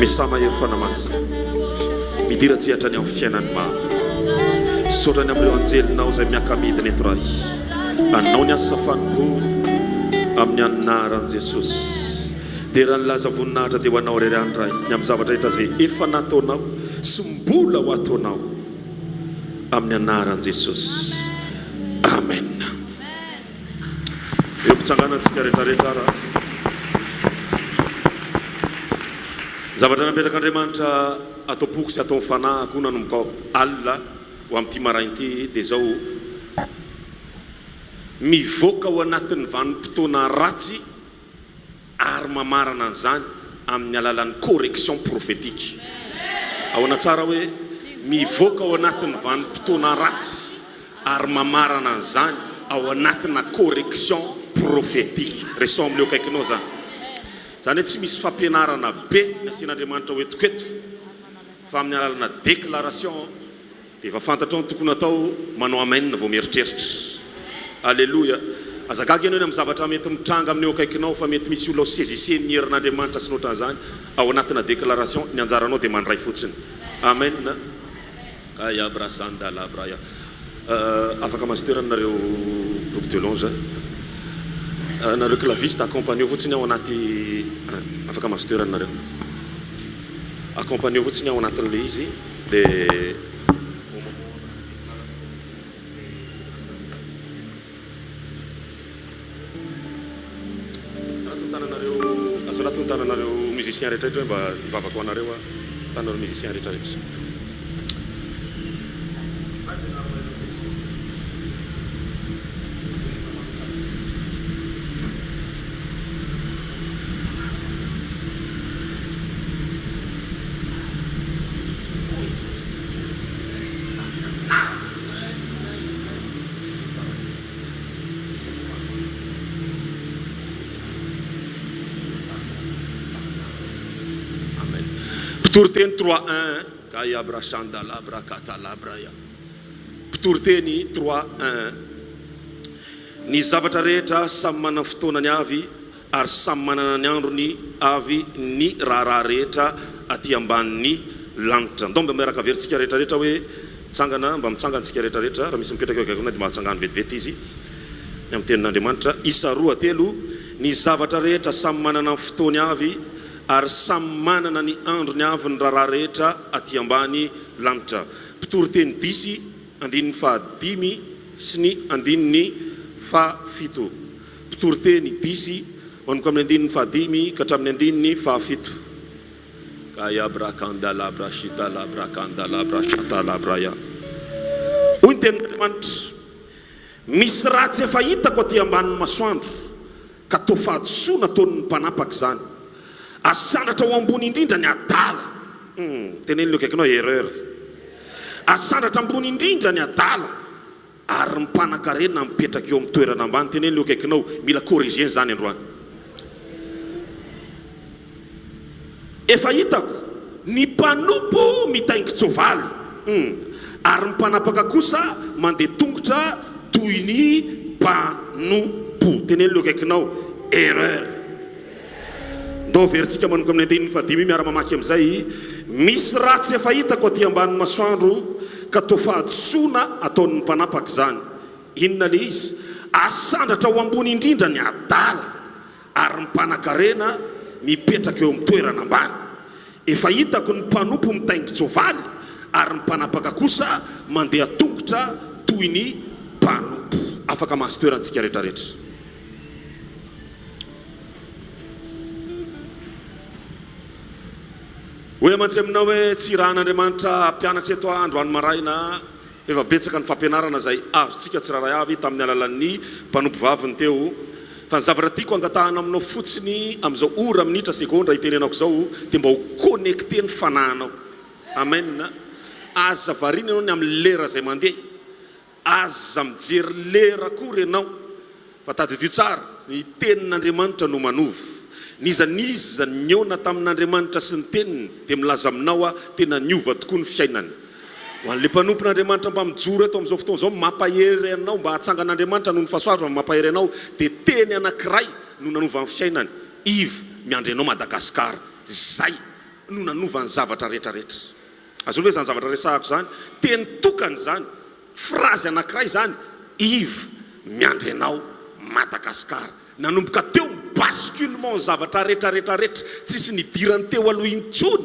Misaha mahery Fanahy Masina Midira tsehatra ny amin'ny fiainan'ny maro Misaotra ny amin'ireo anjelinao izay miaka-midina eto Ray Anao ny asa fanompoana Amin'ny anaran'i Jesosy Dera ny laza voninahitra dia ho Anao irery ihany Ray Ny amin'ny zavatra rehetra izay efa nataonao sy mbola ho ataonao Amin'ny anaran'i Jesosy Amen. Eo am-pitsanganantsika rehetrarehetra ara. Zavatra napetrak'Andriamanitra ato am-poko sy ato amin'ny fanahiko nanomboka alina ho amin'ity maraina ity dia izao, mivoaka ao anatin'ny vanim-potoana ratsy ary mamarana an'izany amin'ny alalan'ny correction prophétique. Ahoana tsara hoe mivoaka ao anatin'ny vanim-potoana ratsy ary mamarana an'izany ao anatina correction prophétique. Resaho amin'ilay eo akaikinao izany. Izany hoe tsy misy fampianarana be ny asian'Andriamanitra ho entiko eto fa amin'ny alalana déclaration. Dia efa fantatrao ny tokony hatao, manao amen vao mieritreritra. Aleloia. Aza gaga ianao eny amin'ny zavatra mety mitranga amin'ny eo akaikinao fa mety misy olona ho saisissen'ny herin'Andriamanitra sy ny ohatran'izany ao anatina déclaration, ny anjaranao dia mandray fotsiny. Amen. Kaya brasanda la braya. Afaka mahazo toerana nareo groupe de louange. Nareo claviste accompagneo fotsiny ao anaty afaka mahazo toerana nareo. Accompagneo fotsiny ao anatin'ilay izy. Dia Asalato ny tananareo musicien rehetra rehetra hoe mba hivavaka ho anareo aho, tananareo musicien rehetra rehetra. Mpitoriteny trois un Kayabra shandalabra katalabra ya. Mpitoriteny trois un Ny zavatra rehetra samy manana ny fotoanany avy ary samy manana ny androny avy ny raharaha rehetra aty ambanin'ny lanitra. Ndao mba miaraka averintsika rehetra rehetra hoe tsangana, mba mitsangana tsika rehetra rehetra, raha misy mipetraka eo akaikinao dia mba atsangano vetivety izy ny amin'ny tenin'Andriamanitra. Isa roa telo, Ny zavatra rehetra samy manana ny fotoany avy ary samy manana ny androny avy ny raharaha rehetra aty ambany lanitra. Mpitoriteny disy, andininy fahadimy sy ny andininy fahafito. Mpitoriteny disy, manomboka amin'ny andininy fahadimy ka hatramin'ny andininy fahafito. Kayabra kandalabra shitalabra kandalabra shatalabra ya. Hoy ny tenin'Andriamanitra, Misy ratsy efa hitako aty ambanin'ny masoandro, ka toa fahadisoana ataon'ny mpanapaka izany. Asandratra ho ambony indrindra ny adala. Hum, teneno ilay akaikinao, erreur. Asandratra ambony indrindra ny adala. Ary ny mpanankarena mipetraka eo amin'ny toerana ambany, teneno eo akaikinao, mila corriger izany androany. Efa hitako, ny mpanompo mitaingin-tsoavaly, hum, ary ny mpanapaka kosa mandeha tongotra toy ny mpanompo. Teneno eo akaikinao, erreur. Ndao averintsika manomboka amin'ny andininy fahadimy miara-mamaky amin'izay, Misy ratsy efa hitako aty ambany masoandro ka toa fahadisoana ataon'ny mpanapaka izany. Inona ilay izy? Asandratra ho ambony indrindra ny adala ary ny mpanankarena mipetraka eo amin'ny toerana ambany. Efa hitako ny mpanompo mitaingin-tsoavaly ary ny mpanapaka kosa mandeha tongotra toy ny mpanompo. Afaka mahazo toerana isika rehetrarehetra. Hoy aho mantsy aminao hoe tsy irahan'Andriamanitra hampianatra eto aho androany maraina, efa betsaka ny fampianarana izay azontsika tsirairay avy tamin'ny alalan'ny mpanompovaviny teo, fa ny zavatra tiako angatahana aminao fotsiny amin'izao ora, minitra, segondra itenenako izao dia mba ho connecté ny fanahinao. Amen. Aza variana ianao ny amin'ny lera izay mandeha. Aza mijery lera akory ianao fa tadidio tsara, ny tenin'Andriamanitra no manova. N'iza n'iza nihaona tamin'Andriamanitra sy ny teniny dia milaza aminao aho tena niova tokoa ny fiainany. Ho an'ilay mpanompon'Andriamanitra mba mijoro eto amin'izao fotoana izao mampahery anao mba hatsangan'Andriamanitra noho ny fahasoavany mampahery anao dia teny anankiray no nanova ny fiainany, Yves miandry anao Madagascar. Izay no nanova ny zavatra rehetra rehetra. Azonao ve izany zavatra resahako izany? Teny tokana izany, phrase anankiray izany, Yves miandry anao Madagascar. Nanomboka teo ny basculement ny zavatra rehetra rehetra rehetra, tsisy nidirany teo aloha intsony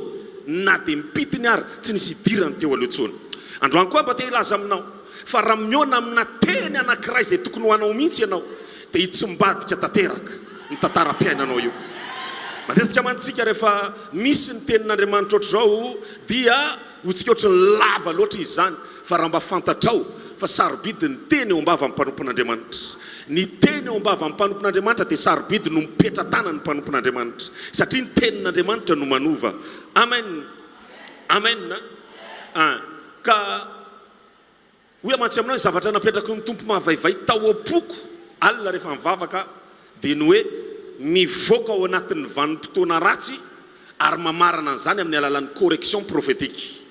na dia ny pitiny ary tsy nisy idirany teo aloha intsony. Androany koa mba te hilaza aminao fa raha mihaona amina teny anankiray izay tokony ho anao mihitsy ianao dia hitsimbadika tanteraka ny tantaram-piainanao io. Matetika mantsy tsika rehefa misy ny tenin'Andriamanitra ohatr'izao dia hotsika ohatry ny lava loatra izy izany fa raha mba fantatrao fa sarobidy ny teny eo am-bavan'ny mpanompon'Andriamanitra. Ny teny eo am-bavan'ny mpanompon'Andriamanitra dia sarobidy no mipetra-tanan'ny mpanompon'Andriamanitra satria ny tenin'Andriamanitra no manova. Amen! Amen! Ka. Hoy aho mantsy aminao, ny zavatra napetraky ny Tompo mahavaivay tao am-poko alina rehefa nivavaka aho dia ny hoe mivoaka ao anatin'ny vanim-potoana ratsy ary mamarana an'izany amin'ny alalan'ny correction prophétique.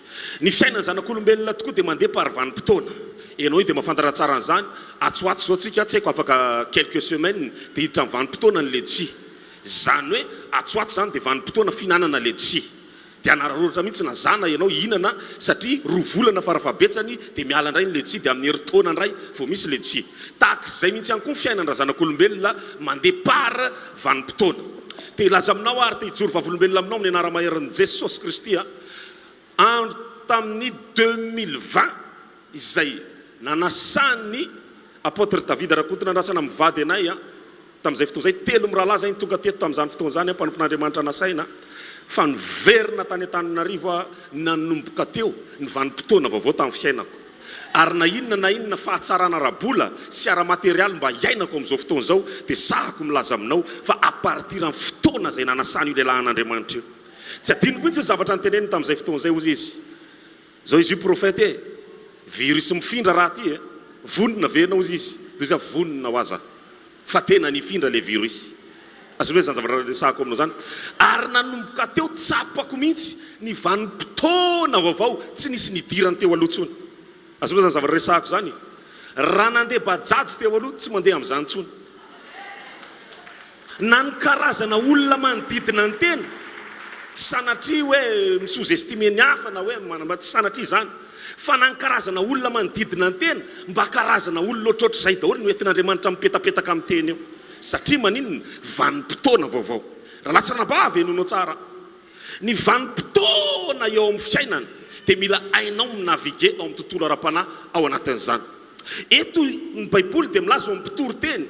Ny fiainan'ny zanak'olombelona tokoa dia mandeha par vanim-potoana. Ianao io dia mahafantatra tsara an'izany, atsy ho atsy izao tsika, tsy haiko afaka quelques semaines dia hiditra amin'ny vanim-potoana ny letchi. Izany hoe atsy ho atsy izany dia vanim-potoana fihinanana letchi. Dia hanararaotra mihitsy na zana ianao hihinana satria roa volana farafahabetsany dia miala indray ny letchi dia amin'ny herintaona indray vao misy letchi. Tahaka izay mihitsy ihany koa ny fiainan-drazanak'olombelona mandeha par vanim-potoana. Te hilaza aminao aho ary te hijoro vavolombelona aminao amin'ny anara-maherin'i Jesosy Kristy aho, andro tamin'ny 2020 izay nanasan'ny Apotre David Rakotonandrasana mivady anay aho, Tamin'izay fotoana izay, telo mirahalahy izay no tonga teto tamin'izany fotoana izany, mpanompon'Andriamanitra nasaina, fa niverina tany Antananarivo aho nanomboka teo ny vanim-potoana vaovao tamin'ny fiainako. Ary na inona na inona fahatsarana ara-bola sy ara-materialy mba iainako amin'izao fotoana izao, dia sahako milaza aminao fa à partir ny fotoana izay nanasana io lehilahin'Andriamanitra io. Tsy adinoko mihitsy ny zavatra noteneniny tamin'izay fotoana izay, hozy izy, Zao izy io prophète e! Virus mifindra raha ty e! Vonona ve ianao hozy izy? Dia hozy aho vonona ho aza fa tena nifindra le virus. Azonao ve zany zavatra resahako aminao zany? Ary nanomboka teo tsapako mihitsy. Ny vanim-potoana vaovao tsy nisy nidirany teo aloha intsony. Azonao izany zavatra resahako izany? Raha nandeha bajaj teo aloha, tsy mandeha amin'izany intsony. Na ny karazana olona manodidina ny tena, tsy sanatria hoe mi-sous-estimer ny hafa na hoe manambany, tsy sanatria izany, fa na ny karazana olona manodidina ny tena, mba karazana olona ohatrohatr'izay daholo no entin'Andriamanitra mipetapetaka amin'ny tena eo. Satria maninona? Vanim-potoana vaovao. Rahalahy sy ranabavy, henoinao tsara. Ny vanim-potoana eo amin'ny fiainana dia mila hainao mi-naviguer ao amin'ny tontolo ara-panahy ao anatin'izany. Eto ny Baiboly dia milaza ao amin'ny Mpitoriteny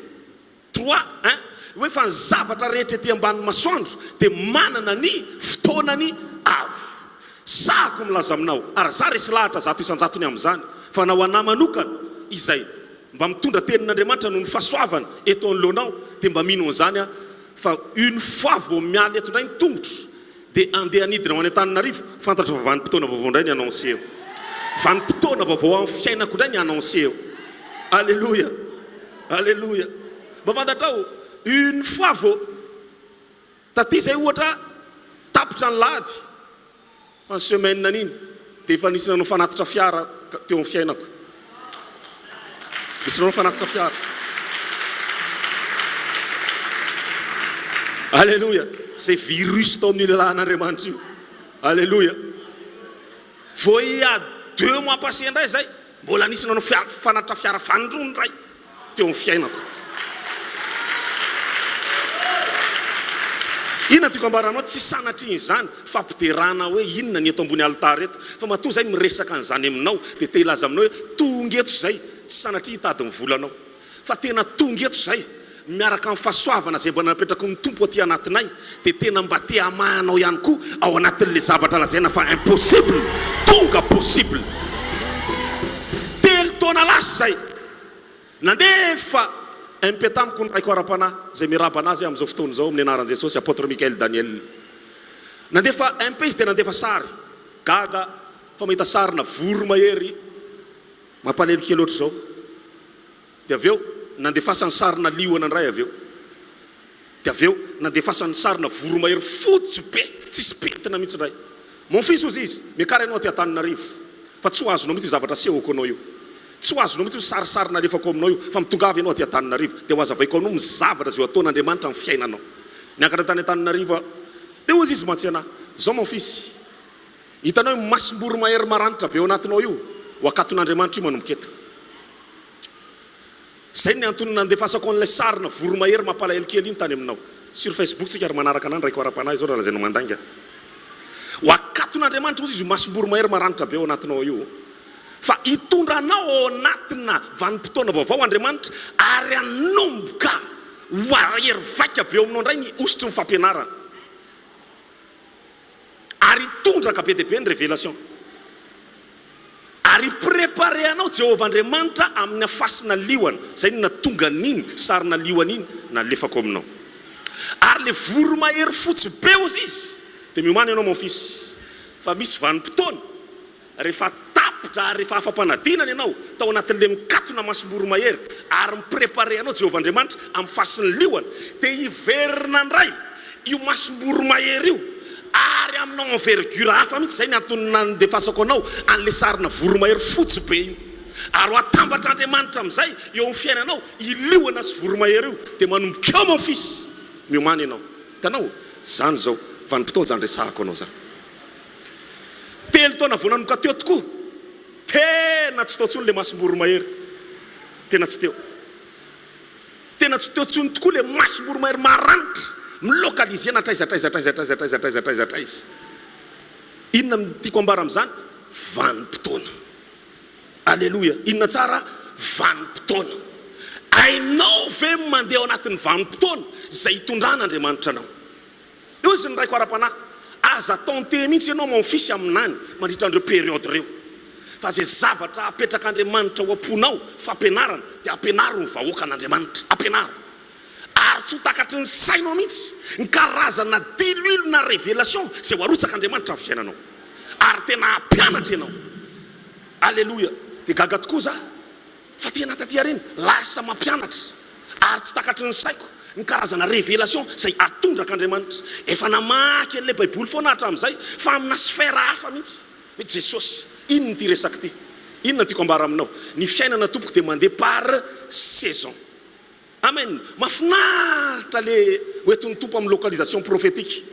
Trois, un, hoe fa ny zavatra rehetra ety ambany masoandro dia manana ny fotoanany avy. Sahako milaza aminao, ary za resy lahatra 100% amin'izany, fa na ho anà manokana izay mba mitondra tenin'Andriamanitra noho ny fahasoavany eto anoloanao dia mba mino an'izany aho fa une fois vao miala eto indray ny tongotro dia andeha hanidina ho any Antananarivo, fantatro fa vanim-potoana vaovao indray ny annoncer eo. Vanim-potoana vaovao amin'ny fiainako indray ny annoncer eo. Alléluia! Alléluia! Mba fantatrao, une fois vao taty izay ohatra tapitra ny lahady, Fa ny semaine an'iny dia efa nisy nanao fanatitra fiara teo amin'ny fiainako. Nisy nanao fanatitra fiara. Alléluia. Izay virus tao amin'io lehilahin'Andriamanitra io. Alléluia. Vao il y a deux mois passé indray izay, mbola nisy nanao fanatitra fiara fanindroany indray. teo amin'ny fiainako. Inona no tiako ambara aminao? Tsy sanatria izany fampiderana hoe inona ny eto ambony alitara eto, fa matoa izay miresaka an'izany aminao dia te hilaza aminao hoe tonga eto izay, tsy sanatria hitady ny volanao, fa tena tonga eto izay miaraka amin'ny fahasoavana izay mba napetraky ny Tompo aty anatinay dia tena mba te hamaha anao ihany koa ao anatin'ilay zavatra lazaina fa impossible, tonga possible. Telo taona lasa izay. Nandefa MP tamiko ny raiko ara-panahy, izay miarahaba anazy aho amin'izao fotoana izao amin'ny anaran'i Jesosy, Apôtre Michael Daniel. Nandefa MP izy dia nandefa sary. Gaga fa mahita sarina voromahery mampalahelo kely ohatr'izao. Dia avy eo nandefasany sarina liona indray avy eo. Dia avy eo nandefasany sarina voromahery fotsy be, tsisy pentina mihitsy indray. Mon fils hozy izy, miakara ianao aty Antananarivo, fa tsy ho azonao mihitsy io zavatra asehoko anao io. Tsy ho azonao mihitsy io sarisary nalefako aminao io, fa mitongava ianao aty Antananarivo, dia ho azavaiko anao ny zavatra izay ho ataon'Andriamanitra amin'ny fiainanao. Niakatra tany Antananarivo aho. Dia hozy izy mantsy anah, Izao mon fils, hitanao io masom-boromahery maranitra be ao anatinao io, ho akaton'Andriamanitra io manomboka eto. Zay ny antony nandefasako an'ilay sarina voromahery mampalahelo kely iny tany aminao. Sur Facebook tsika ary manaraka anah ny raiko ara-panahy izao raha lazainao mandainga. Ho akaton'Andriamanitra hozy izy io masom-boromahery maranitra be ao anatinao io. Fa hitondra anao ao anatina vanim-potoana vaovao Andriamanitra ary hanomboka ho hahery vaika be eo aminao indray ny hosotry ny fampianarana. Ary hitondraka be dia be ny révélation. Ary hi-préparer anao Jehovah Andriamanitra amin'ny hafasina liona. Izay no nahatonga an'iny sarina liona iny nalefako aminao. Ary ilay voromahery fotsy be hozy izy, dia miomàna ianao mon fils, fa misy vanim-potoana Rehefa tapitra ary rehefa afa-panadinana ianao tao anatin'ilay mikatona masom-boromahery ary mi-préparer anao Jehovah Andriamanitra amin'ny fasin'ny liona, dia hiverina indray io masom-boromahery io ary amina envergure hafa mihitsy, izay ny antony nandefasako anao an'ilay sarina voromahery fotsy be io. Ary ho atambatr'Andriamanitra amin'izay eo amin'ny fiainanao io liona sy voromahery io, dia manomboka eo mon fils, miomàna ianao. Hitanao? Izany izao, vanim-potoana izany resahako anao izany. Telo taona vao nanomboka teo tokoa. Tena tsy tao intsony ilay masom-boromahery. Tena tsy teo. Tena tsy teo intsony tokoa ilay masom-boromahery maranitra, mi-localiser na hatraiza hatraiza hatraiza hatraiza hatraiza hatraiza hatraiza hatraiza. Inona no tiako ambara amin'izany? Vanim-potoana. Aleloia. Inona tsara? Vanim-potoana. Hainao ve ny mandeha ao anatin'ny vanim-potoana izay itondran'Andriamanitra anao? Eo izy ny raiko ara-panahy. Aza tenter mihitsy ianao mon fils haminany mandritra an'ireo période ireo. Fa izay zavatra apetrak'Andriamanitra ao am-ponao, fampianarana, dia ampianaro ny vahoakan'Andriamanitra. Ampianaro. Ary tsy ho takatry ny sainao mihitsy ny karazana diloilo na révélation izay ho arotsak'Andriamanitra amin'ny fiainanao. Ary tena hampianatra ianao. Aleloia. Dia gaga tokoa za. Fa tena taty aoriana, lasa mampianatra ary tsy takatry ny saiko. Ny karazana révélation izay atondrak'Andriamanitra. Efa namaky an'ilay Baiboly foana aho hatramin'izay, fa amina sphère hafa mihitsy. Hoe Jesosy, inona ity resaka ity? Inona no tiako ambara aminao? Ny fiainana tompoko dia mandeha par saison. Amen! Mafinaritra le hoentin'ny Tompo amin'ny localisation prophétique.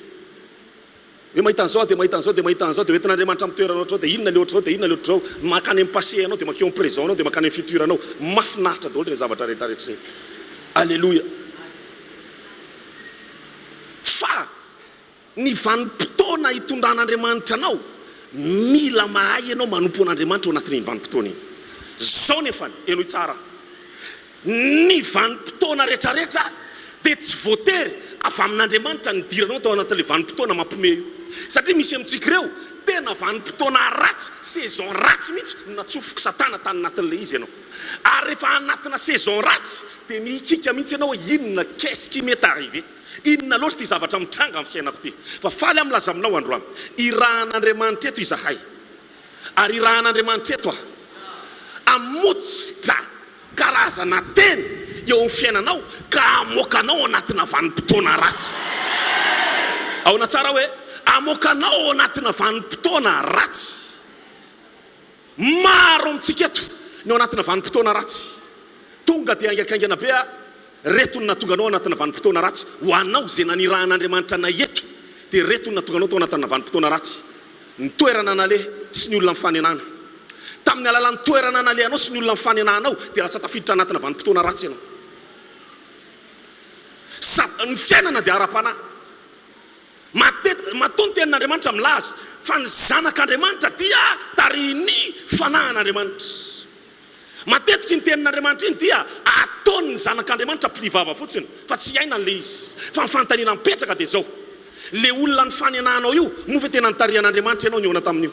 Hoe mahita an'izao aho dia mahita an'izao dia mahita an'izao dia hoentin'Andriamanitra amin'ny toerana ohatr'izao dia inona le ohatr'izao dia inona le ohatr'izao. Mankany amin'ny passé anao dia mankeo amin'ny présent anao dia mankany amin'ny futur anao. Mafinaritra daholo ireny zavatra rehetra rehetra ireny. Alléluia! Fa Ny vanim-potoana itondran'Andriamanitra anao, mila mahay ianao manompo an'Andriamanitra ao anatin'iny vanim-potoana iny. Zao nefany, henoy tsara, ny vanim-potoana retraretra dia tsy voatery avy amin'Andriamanitra nidiranao tao anatin'ilay vanim-potoana mampime io. Satria misy amintsika ireo, tena vanim-potoana ratsy, saison ratsy mihitsy no natsofok'i Satana tany anatin'ilay izy ianao. Ary rehefa anatina saison ratsy dia mihikika mihitsy ianao hoe inona, qu'est-ce qui m'est arrivé? Inona loatra ity zavatra mitranga amin'ny fiainako ity? Fa faly aho milaza aminao androany, irahan'Andriamanitra eto izahay, ary irahan'Andriamanitra eto aho, hamotsitra karazana teny eo amin'ny fiainanao ka hamoaka anao ao anatina vanim-potoana ratsy. Ahoana tsara hoe hamoaka anao ao anatina vanim-potoana ratsy? Maro amintsika eto ny ao anatina vanim-potoana ratsy. Tonga dia haingankaingana be aho, reto no nahatonga anao ao anatina vanim-potoana ratsy. Ho anao izay nanirahan'Andriamanitra anay eto dia reto no nahatonga anao tao anatina vanim-potoana ratsy. Ny toerana naleha sy ny olona nifanenana. Tamin'ny alalan'ny toerana nalehanao sy ny olona nifanenanao dia lasa tafiditra anatina vanim-potoana ratsy ianao. Sa, ny fiainana dia ara-panahy. Matetika, matoa ny Tenin'Andriamanitra milaza fa ny zanak'Andriamanitra dia tarihin'ny Fanahin'Andriamanitra. Matetika iny Tenin'Andriamanitra iny dia ataon'ny zanak'Andriamanitra pli vava fotsiny fa tsy iainany ilay izy. Fa ny fanontaniana mipetraka dia izao, ilay olona nifanenanao io, moa ve tena nitarihan'Andriamanitra ianao nihaona tamin'io?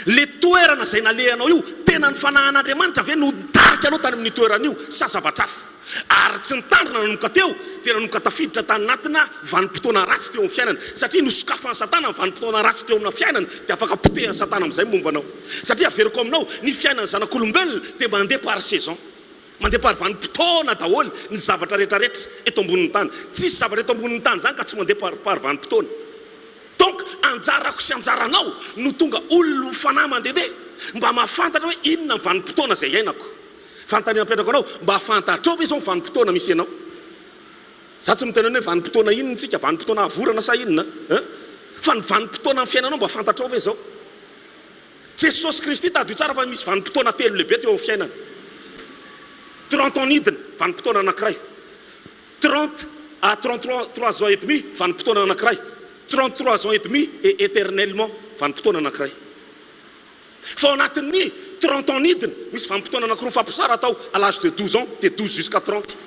Ilay toerana izay nalehanao io, tena ny Fanahin'Andriamanitra ve no nitarika anao tany amin'io toerana io sa zavatra hafa? Ary tsy nitandrina nanomboka teo dia nanomboka tafiditra tany anatina vanim-potoana ratsy teo amin'ny fiainana. Satria nosokafan'i Satana ny vanim-potoana ratsy teo amina fiainana dia afaka potehan'i Satana amin'izay ny momba anao. Satria averiko aminao, ny fiainan'ny zanak'olombelona dia mandeha par saison. Mandeha par vanim-potoana daholo ny zavatra rehetrarehetra eto ambonin'ny tany. Tsisy zavatra eto ambonin'ny tany izany ka tsy mandeha par par vanim-potoana. Donc anjarako sy anjaranao no tonga olon'ny fanahy mandehandeha mba mahafantatra hoe inona ny vanim-potoana izay iainako. Fanontaniana apetrako anao, mba fantatrao ve izao ny vanim-potoana misy anao? Za tsy miteny hoe vanim-potoana inona tsika, vanim-potoana havorana sa inona eh? Fa ny vanim-potoana amin'ny fiainanao mba fantatrao ve izao? Jesosy Kristy tadidio tsara fa misy vanim-potoana telo lehibe teo amin'ny fiainany. 30 ans nidina, vanim-potoana anankiray. 30 à 33 ans et demi, vanim-potoana anankiray. 33 ans et demi et éternellement, vanim-potoana anankiray. Fa ao anatin'ny 30 ans nidina, misy vanim-potoana anankiroa mifampisara atao à l'âge de 12 ans, dia 12 jusqu'à 30.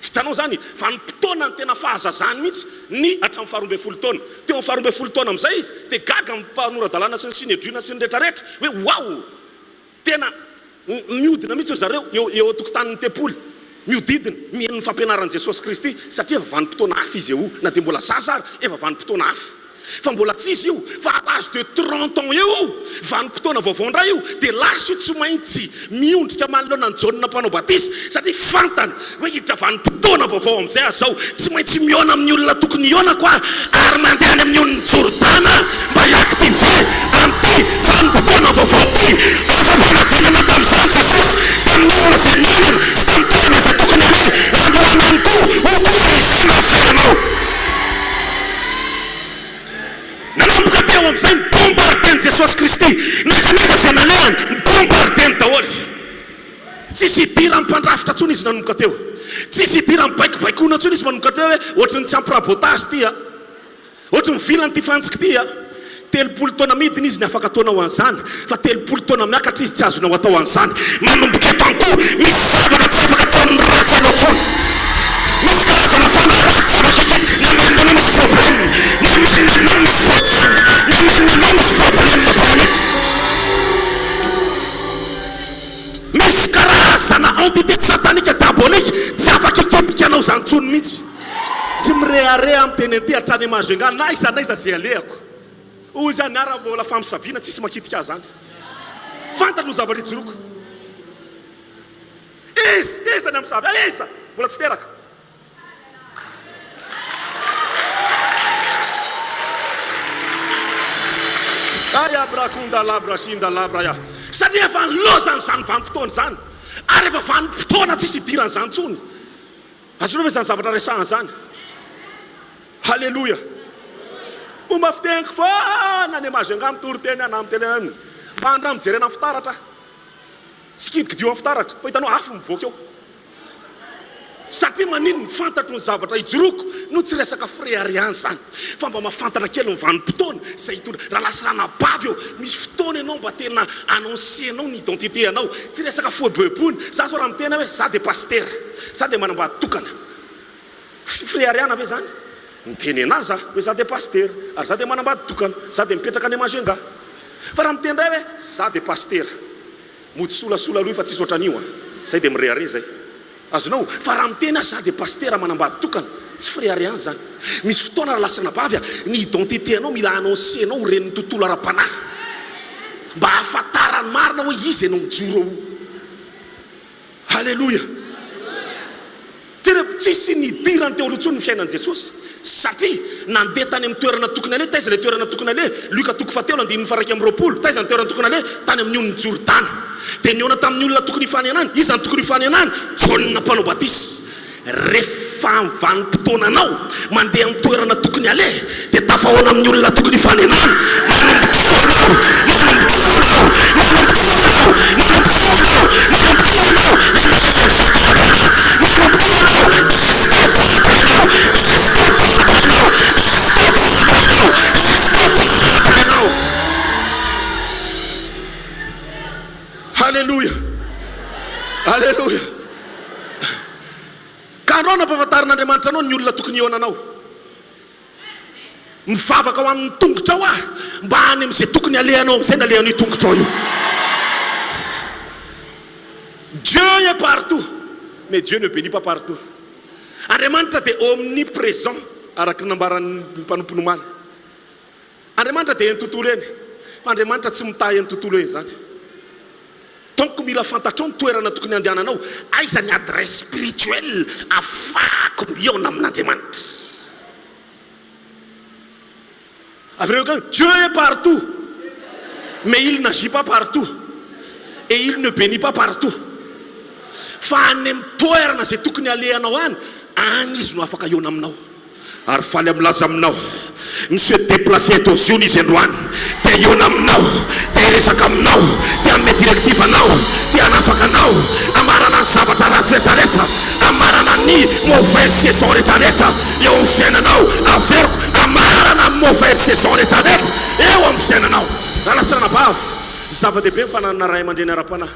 Hitanao izany, vanim-potoana ny tena fahazazany mihitsy ny hatramin'ny faharoambinifolo taona. Teo amin'ny faharoambinifolo taona amin'izay izy dia gaga ny mpanora-dalàna sy ny synedriona sy ny rehetrarehetra hoe waouh! Tena mihodina mihitsy ry zareo eo eo an-tokotanin'ny tempoly, mihodidina, mihaino ny fampianaran'i Jesosy Kristy, satria efa vanim-potoana hafa izy eo, na dia mbola zaza ary, efa vanim-potoana hafa. Fa mbola tsy izy io, fa à l'âge de 30 ans eo io, vanim-potoana vaovao indray io, dia lasa io tsy maintsy miondrika manoloana an'i Jaona mpanao batisa, satria fantany hoe hiditra vanim-potoana vaovao amin'izay aho izao, tsy maintsy mihaona amin'ny olona tokony hihaonako aho, ary mandeha any amin'ny onin'i Jordana mba hi-activer an'ity vanim-potoana vaovao ity. Afa-panadinana tamin'izany Jesosy, tamin'ny olona izay nanana sy tamin'ny toerana izay tokony haleha, androany ihany koa ho corriger-na ny fiainanao. Nanomboka teo amin'izay ny bombarden'i Jesosy Kristy. N'aiza n'aiza izay nalehany, bombardeny daholo. Tsisy idiran'ny mpandrafitra intsony izy nanomboka teo. Tsisy idiran'ny baikobaikoana intsony izy manomboka teo hoe ohatry ny tsy ampy rabotage ity a. Ohatry ny vilana ity fantsika ity a. 30 taona midina izy ny afaka ataonao an'izany, fa 30 taona miakatra izy tsy azonao atao an'izany. Manomboka eto an-ko, misy zavatra tsy afaka ataon'ny ratsy anao intsony. Misy karazana fanahy ratsy zavatra eto, na manana anao misy problème, na manana anao misy problème, na manana anao misy problème planète. Misy karazana entité satanique diabolique tsy afaka hikitika anao izany intsony mihitsy. Tsy mirehareha aho miteny an'ity hatrany Majunga na aiza n'aiza izay alehako. Hoy izy any ary mbola famosaviana tsisy makitika ahy izany. Fantatro ny zavatra ijoroako. Iza? Iza ny hamosavy ahy? Iza? Mbola tsy teraka. Rakunda labra shinda labra ya. Satria efa nilaozany izany vanim-potoana izany. Ary efa vanim-potoana tsisy idiran'izany intsony. Azonao ve izany zavatra resahana izany? Haleloia! Fomba fiteniko foana any Majunga mitory teny aho na miteny any. Mba andramo jerena amin'ny fitaratra aho. Tsy kidikidio amin'ny fitaratra fa hitanao afo mivoaka eo. Satria maninona? Fantatro ny zavatra ijoroako no tsy resaka fireharehana izany fa mba mahafantatra kely ny vanim-potoana izay hitondra. Rahalahy sy ranabavy ô, misy fotoana ianao mba tena annoncer-nao ny identité anao. Tsy resaka foeboeboana. Za zao raha miteny hoe za dia pasitera, za dia manambady tokana. Fireharehana ve izany? Miteny anah za hoe za dia pasitera ary za dia manambady tokana, za dia mipetraka any Majunga. Fa raha miteny indray hoe za dia pasitera. Mody solasola aloha fa tsisy ohatran'io an! Zay dia mirehareha zay. Azonao? Fa raha miteny aho za dia pasitera manambady tokana, tsy fireharehana zany. Misy fotoana raha lasa anabavy a, ny identité anao mila annoncer-nao ho ren'ny tontolo ara-panahy. Mba hahafantarany marina hoe iza ianao mijoro eo. Aleloia! Jereo, tsisy nidirany teo aloha intsony ny fiainan'i Jesosy, satria nandeha tany amin'ny toerana tokony haleha. Taiza ilay toerana tokony haleha? Lioka toko fahatelo, andininy faha-21. Taiza ny toerana tokony haleha? Tany amin'ny onin'i Jordana. Dia nihaona tamin'ny olona tokony hifanenany. Iza no tokony hifanenany? Jaona Mpanao Batisa. Rehefa ny vanim-potoananao mandeha amin'ny toerana tokony haleha, dia tafahaona amin'ny olona tokony hifanenana. Manomboka eo ianao, manomboka eo ianao, manomboka eo ianao, manomboka eo ianao, manomboka eo ianao, ianao ilay fakarana. Manomboka eo ianao, step up ianao, step up ianao, step up ianao, step up ianao. Haleloia! Aleloia! Ka anao nampahafantarin'Andriamanitra anao ny olona tokony hihaonanao. Mivavaka ho amin'ny tongotrao aho mba any amin'izay tokony halehanao amin'izay nalehan'io tongotrao io. Dieu est partout, mais Dieu ne bénit pas partout. Andriamanitra dia omniprésent araka ny nambaran'ny mpanompony omaly. Andriamanitra dia eny tontolo eny, fa Andriamanitra tsy mitahy eny tontolo eny izany. Donc mila fantatrao ny toerana tokony handehananao, aiza ny adresse spirituelle afahako mihaona amin'Andriamanitra. Avereno akeo, Dieu est partout, mais il n'agit pas partout et il ne bénit pas partout. Fa any amin'ny toerana izay tokony halehanao any, any Izy no afaka hihaona aminao. Ary faly milaza aminao, mi-se déplacer eto Ziona izy androany, te hihaona aminao, te hiresaka aminao, te hanome directive anao, te hanafaka anao, hamarana ny zavatra ratsy rehetra rehetra, hamarana ny mauvaise saison rehetra rehetra eo amin'ny fiainanao, averiko, hamarana ny mauvaise saison rehetra rehetra eo amin'ny fiainanao. Rahalahy sy ranabavy, zava-dehibe ny fananana ray aman-dreny ara-panahy.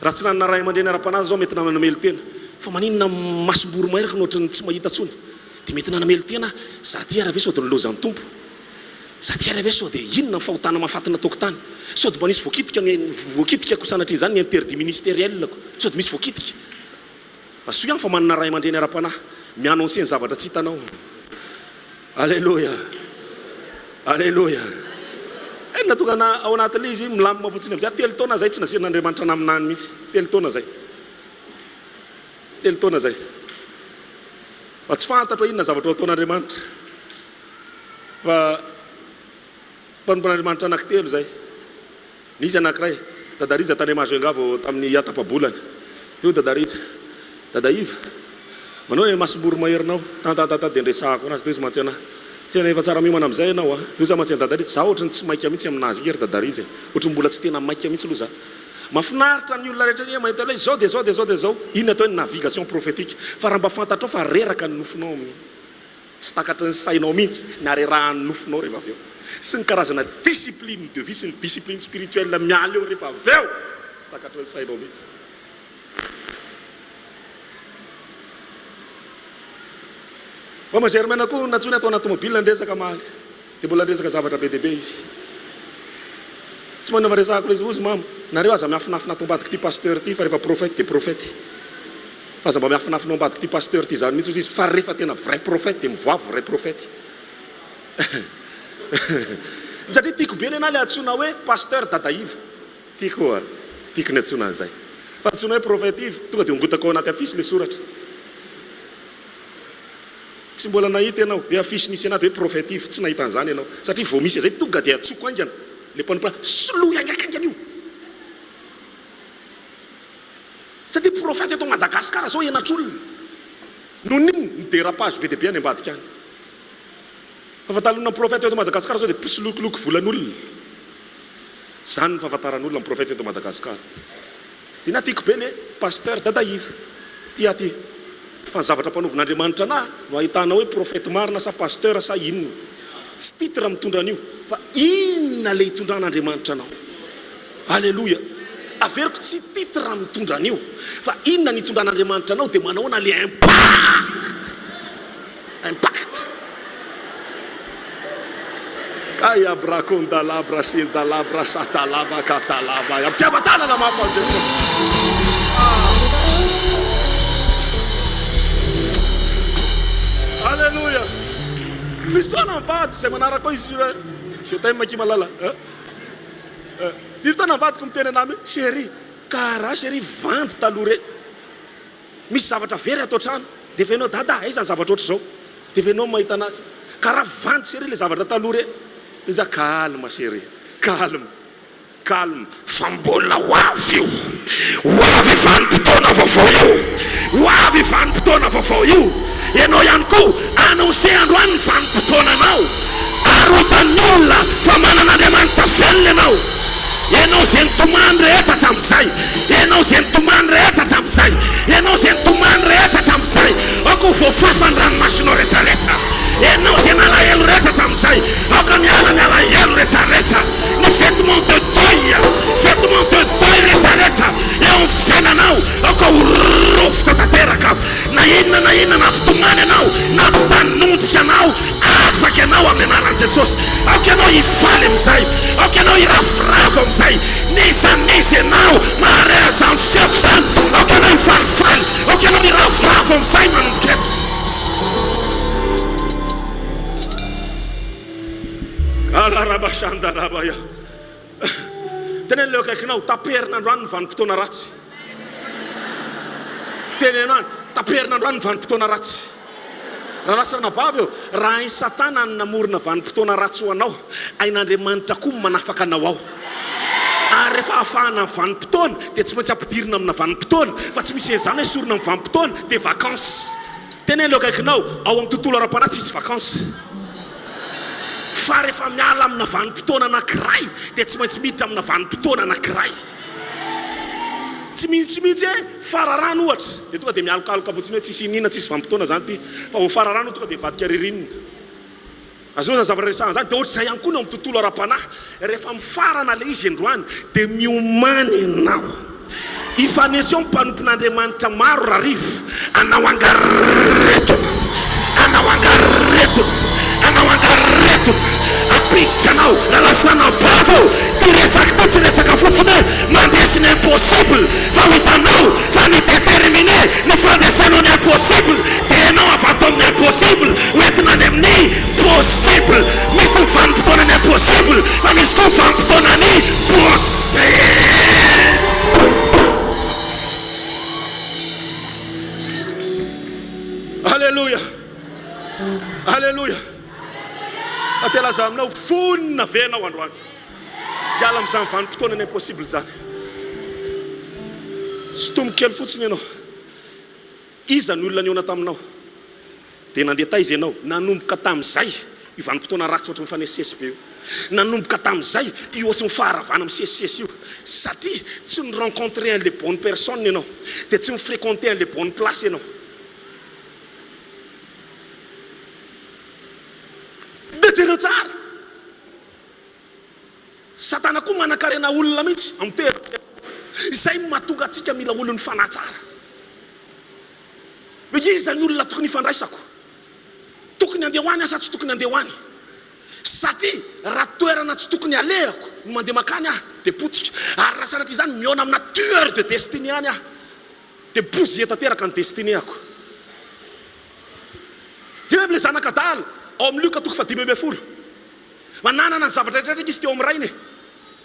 Raha tsy nanana ray aman-dreny ara-panahy aza aho mety nanamelo-tena. Fa maninona masom-boromaheriko no ohatran'ny tsy mahita intsony? Dia mety nanamelo-tena aho, za ty ary ve sao dia nilaozan'ny Tompo? Za ty ary ve sao dia inona ny fahotana mahafaty nataoko tany? Sao dia mba nisy voakitika ny voakitikako sanatria izany ny interdit ministériel-ko? Sao dia misy voakitika? Fa soa ihany fa manana ray aman-dreny ara-panahy mi-annoncer ny zavatra tsy hitanao. Aleloia! Aleloia! Inona tonga na ao anatin'ilay izy milamina fotsiny amin'izay. Telo taona izay tsy nasian'Andriamanitra naminany mihitsy. Telo taona izay. Telo taona izay. Fa tsy fantatro hoe inona zavatra ho ataon'Andriamanitra. Fa mpanompon'Andriamanitra anankitelo izay. Nisy anankiray, Dada Rija tany Majunga vao tamin'ny tapa-bolana. Teo Dada Rija. Dada Yves, manao ny masom-boromaherinao. Tantantantan dia niresahako anazy. Teo izy mantsy anah. Tena efa tsara miomana amin'izay ianao a. Teo izaho mantsy an'i Dada Rija. Izaho ohatran'ny tsy maika mihitsy aminazy io ry Dada Rija e. Ohatran'ny mbola tsy tena maika mihitsy aloha izaho. Mafinaritra ny olona rehetra anie mahita hoe izao dia izao dia izao dia izao. Iny atao hoe navigation prophétique. Fa raha mba fantatrao fa reraka ny nofonao amin'iny. Tsy takatry ny sainao mihitsy ny harerahan'ny nofonao rehefa avy eo. Sy ny karazana discipline de vie sy ny discipline spirituelle miala eo rehefa avy eo. Tsy takatry ny sainao mihitsy. Mama Germaine koa nantsoiny ato anaty tomobile niresaka omaly. Dia mbola niresaka zavatra be dia be izy. Tsy manova resahako ilay izy hozy mama. Nareo aza miafinafina ato ambadik'ity pasteur ity fa rehefa prophète dia prophète. Fa aza mba miafinafina ao ambadik'ity pasteur ity izany mihitsy hozy izy fa rehefa tena vrai prophète dia mivoaha vrai prophète. Satria tiako be nenaha ilay antsoina hoe pasteur Dada Yves. Tiako a! Tiako ny antsoina an'izay. Fa antsoina hoe prophète Yves, tonga dia ongotako ao anaty affiche ilay soratra. Tsy mbola nahita ianao hoe affiche nisy anah dia hoe prophète Yves, tsy nahita an'izany ianao. Satria vao misy an'izay tonga dia antsoiko haingana. Le mpanompo lahy, soloy haingakaingana io. Satria prophète eto Madagascar zao henatr'olona. Noho ny inona? Ny dérapage be dia be any ambadika any. Fahafantarana ny prophète eto Madagascar zao dia mpisolokiloky volan'olona. Zany ny fahafantaran'olona ny prophète eto Madagascar. Dia na tiako be le Pasteur Dada Yves. Ty aty. Fa ny zavatra ampanaovin'Andriamanitra anah no ahitana hoe prophète marina sa pasteur sa inona. Tsy titre mitondra an'io fa inona le itondran'Andriamanitra anao. Aleloia. Averiko tsy titre mitondra an'io fa inona ny itondran'Andriamanitra anao dia manahoana le impact. Impact. Kay abrakondalabra shindalabra shatalaba katalaba. Ampitiavan-tanana mafy an'i Jesosy. Aleloia. Misy fotoana ny vadiko izay manaraka ao izy io. Je t'aime akia malala. Misy fotoana ny vadiko miteny anah hoe chérie, karaha chérie vandy taloha re. Misy zavatra very ato an-trano, dia efa ianao, Dada, aiza ny zavatra ohatr'izao? Dia efa ianao no mahita anazy. Karaha vandy chérie ilay zavatra taloha ireny. Dia izaho, calme chérie, calme, calme. Fa mbola ho avy io. Ho avy io vanim-potoana vaovao io. Ho avy io vanim-potoana vaovao io. Ianao ihany koa, annoncer androany ny vanim-potoananao. Ary ho hitan'ny olona fa manana Andriamanitra velona ianao. Ianao izay nitomany rehetra hatramin'izay. Ianao izay nitomany rehetra hatramin'izay. Ianao izay nitomany rehetra hatramin'izay. Aoka ho voafafa ny ranomasonao rehetrarehetra. Ianao izay nalahelo rehetra hatramin'izay. Aoka miala ny alahelo rehetrarehetra. Ny vêtement de deuil, vêtement de deuil rehetrarehetra eo amin'ny fiainanao, aoka ho rovitra tanteraka. Na inona na inona nampitomany anao, nampitanondrika anao, afaka ianao amin'ny anaran'i Jesosy. Aoka ianao hifaly amin'izay. Aoka ianao hiravoravo amin'izay. N'iza n'iza ianao mahare an'izany feoko izany, aoka ianao hifalifaly, aoka ianao hiravoravo amin'izay manomboka eto. Alarabashandarabaya. Teneno ilay eo akaikinao, taperina androany ny vanim-potoana ratsy. Teneno any, taperina androany ny vanim-potoana ratsy. Rahalahy sy ranabavy ô, raha hain'i Satana ny namorona vanim-potoana ratsy ho anao, hain'Andriamanitra koa ny manafaka anao ao. Ary rehefa afahana ny vanim-potoana, dia tsy maintsy ampidirina amina vanim-potoana, fa tsy misy an'izany hoe esorina amin'ny vanim-potoana, dia vacances. Teneno ilay eo akaikinao, ao amin'ny tontolo ara-panahy tsisy vacances. Fa rehefa miala amina vanim-potoana anankiray dia tsy maintsy miditra amina vanim-potoana anankiray. Tsy mi, tsy mihitsy hoe fararano ohatra dia tonga dia mialokaloka fotsiny hoe tsisy iniana, tsisy vanim-potoana izany ity. Fa vao fararano tonga dia mivadika ririnina. Azonao izany zavatra resahana izany? Dia ohatr'izay ihany koa ny ao amin'ny tontolo ara-panahy. Rehefa mifarana ilay izy androany dia miomàna ianao. Hifanesy eo ny mpanompon'Andriamanitra maro Rarivo, hanao angaredona, hanao angaredona, hanao angaredona, hampiditra anao raha sanabavy ô! Ty resaka ty tsy resaka fotsiny hoe mandresy ny impossible fa ho hitanao fa ny determiner ny fandresenao ny impossible dia ianao avy ato amin'ny impossible ho entina any amin'ny possible. Misy ny vanim-potoanan'ny impossible fa misy koa ny vanim-potoanan'ny possible. Aleloia! Aleloia! Fa te hilaza aminao, vonona ve ianao androany hiala amin'izany vanim-potoanan'ny impossible izany? Sintomy kely fotsiny ianao. Iza ny olona nihaona taminao? Dia nandeha taiza ianao? Nanomboka tamin'izay io vanim-potoana ratsy ohatry ny mifanesisesy be io. Nanomboka tamin'izay io ohatry ny faharavana misesisesy io. Satria tsy ni-rencontrer an'ilay bonne personne ianao. Dia tsy ni-frequenter an'ilay bonne place ianao. Dia jereo tsara. Satana koa manankarena olona mihitsy amin'ny toerana. Izay no mahatonga antsika mila olon'ny fanahy tsara. Hoe iza ny olona tokony hifandraisako? Tokony handeha ho any aho sa tsy tokony handeha ho any? Satria raha toerana tsy tokony halehako no mandeha mankany aho dia potika. Ary raha sanatria izany mihaona amina tueur de destinée any aho dia bouzillé tanteraka ny destinée-ako. Jereo ilay zanak'adala ao amin'ny Lioka toko fahadimy ambinifolo. Fa nanana ny zavatra rehetra rehetra izy teo amin'ny rainy e!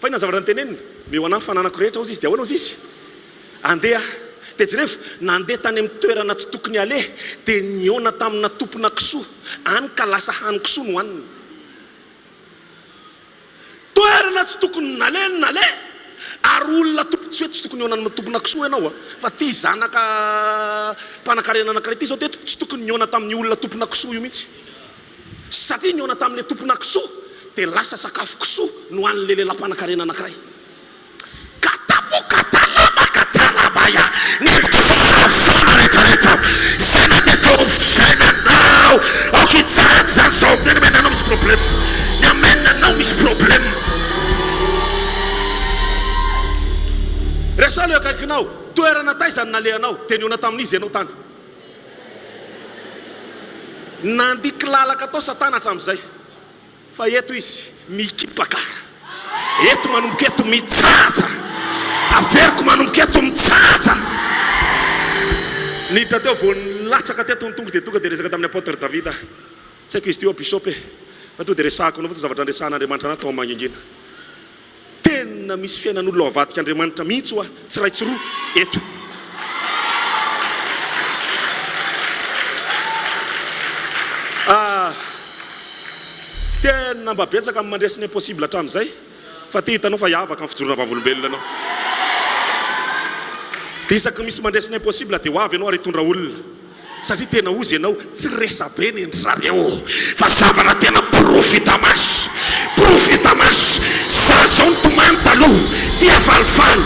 Fa inona ny zavatra noteneniny? Omeo anah ny fananako rehetra hozy izy, dia ahoana hozy izy? Andeha aho. Dia jerevo, nandeha tany amin'ny toerana tsy tokony haleha, dia nihaona tamina tompona kisoa, any ka lasa hanin-kisoa no haniny. Toerana tsy tokony naleha no naleha ary olona tompon tsy hoe tsy tokony hihaona amin'ny tompona kisoa ianao a, fa ity zanaka mpanankarena anankiray ity izao teto tsy tokony nihaona tamin'io olona tompona kisoa io mihitsy satria nihaona tamin'ilay tompona kisoa dia lasa sakafo kisoa nohanin'ilay lehilahy mpanankarena anankiray. Katamokatalama katalabaya Ny endrika faharavana rehetra rehetra Izay nandeha teo amin'ny fiainanao Aoka hitsahatra izany izao Ny amen anao misy problème Ny amen anao misy problème. Resaho ilay akaikinao, toerana taiza no nalehanao, dia nihaona tamin'iza ianao tany? Nandia kilalaka tao Satana hatramin'izay. Fa eto izy mikipaka, eto manomboka eto mitsahatra, averiko manomboka eto mitsahatra. Niditra teo vao nilatsaka teto ny Tompo dia tonga dia niresaka tamin'ny Apôtre David aho. Tsy haiko izy ity oa Bishop e, fa tonga dia resahako anao fotsiny zavatra niresahan'Andriamanitra anah tao amin'ny mangingina. Tena misy fiainan'olona ao avadik'Andriamanitra mihitsy hoa, tsy iray tsy roa, eto. Ah, tena mba betsaka ny mandresy ny impossible hatramin'izay, fa te hitanao fa hiavaka ny fijoroana vavolombelona anao. Dia isaky ny misy mandresy ny impossible dia ho avy ianao ary hitondra olona. Satria tena ozy ianao, tsy resabe ny ndry zareo fa zavatra tena porofo hita maso, porofo hita maso, za zao nitomany taloha, tia falifaly,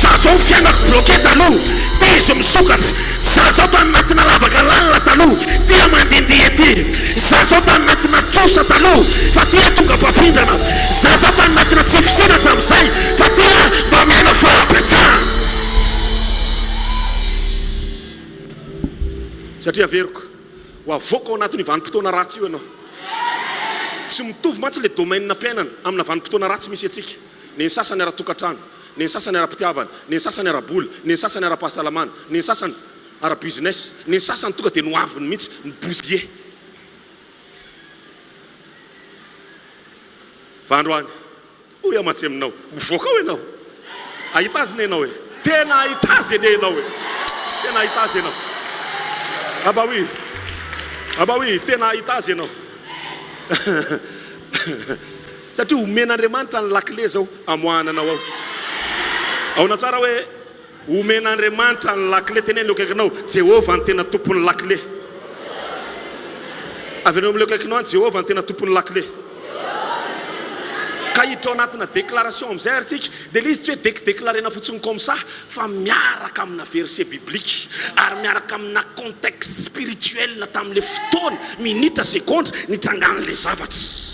za zao ny fiainako bloqué taloha, tia izy misokatra, za zao tany anatina lavaka lalina taloha, tia mandindihy ety, za zao tany anatina trosa taloha fa tia tonga mpampindrana, za zao tany anatina tsy fisiana hatramin'izay fa tia mba miaina fahabetsahana. Satria averiko, ho avoaka ao anatin'io vanim-potoana ratsy io ianao. Tsy mitovy mantsy ilay domaine-mpiainana amina vanim-potoana ratsy misy antsika. Ny an'ny sasany ara-tokantrano, ny an'ny sasany ara-pitiavana, ny an'ny sasany ara-bola, ny an'ny sasany ara-pahasalamana, ny an'ny sasany ara-business, ny an'ny sasany tonga dia ny hoaviny mihitsy mi-bousiller. Fa androany. Hoy aho mantsy aminao, mivoaka ao ianao. Hahita azy anie ianao e. Tena hahita azy anie ianao e. Tena hahita azy ianao. Ah bah oui. Ah bah oui, tena hahita azy ianao. Satria omen'Andriamanitra ny lakile izao hamoahana anao ao. Ahoana tsara hoe Omen'Andriamanitra ny lakile. Teneno eo akaikinao, Jehovah no tena tompon'ny lakile. Avereno amin'ilay eo akaikinao any, Jehovah no tena tompon'ny lakile. Ka hiditra ao anatina déclaration amin'izay ary tsika. Dia ilay izy tsy hoe dec-declarena fotsiny comme ça, fa miaraka amina verset biblique, ary miaraka amina contexte spirituel tamin'ilay fotoana, minitra, segondra nitrangan'ilay zavatra.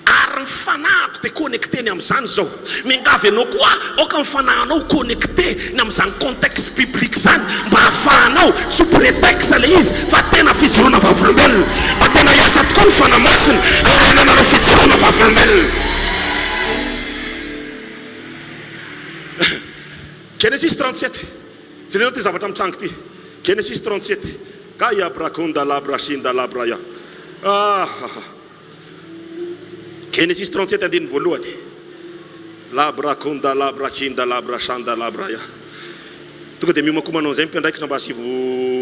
Ary ny fanahiko dia connecté ny amin'izany izao. Miangavy anao koa aho, aoka ny fanahinao ho connecté ny amin'izany contexte biblique izany mba hahafahanao, tsy ho prétexte ilay izy fa tena fijoroana vavolombelona. Mba tena hiasa tokoa ny Fanahy Masina ary hanananao fijoroana vavolombelona. Genesis 37, jereo ity zavatra mitranga ity. Genesis 37, Kaya brakonda labra shinda labra ya. Ah, ah, ah. Genesis 37 andininy voalohany. Labra konda labra kinda labra shanda labra ya. Tonga dia miomankomana an'izay ny mpiandraikitra mba asivo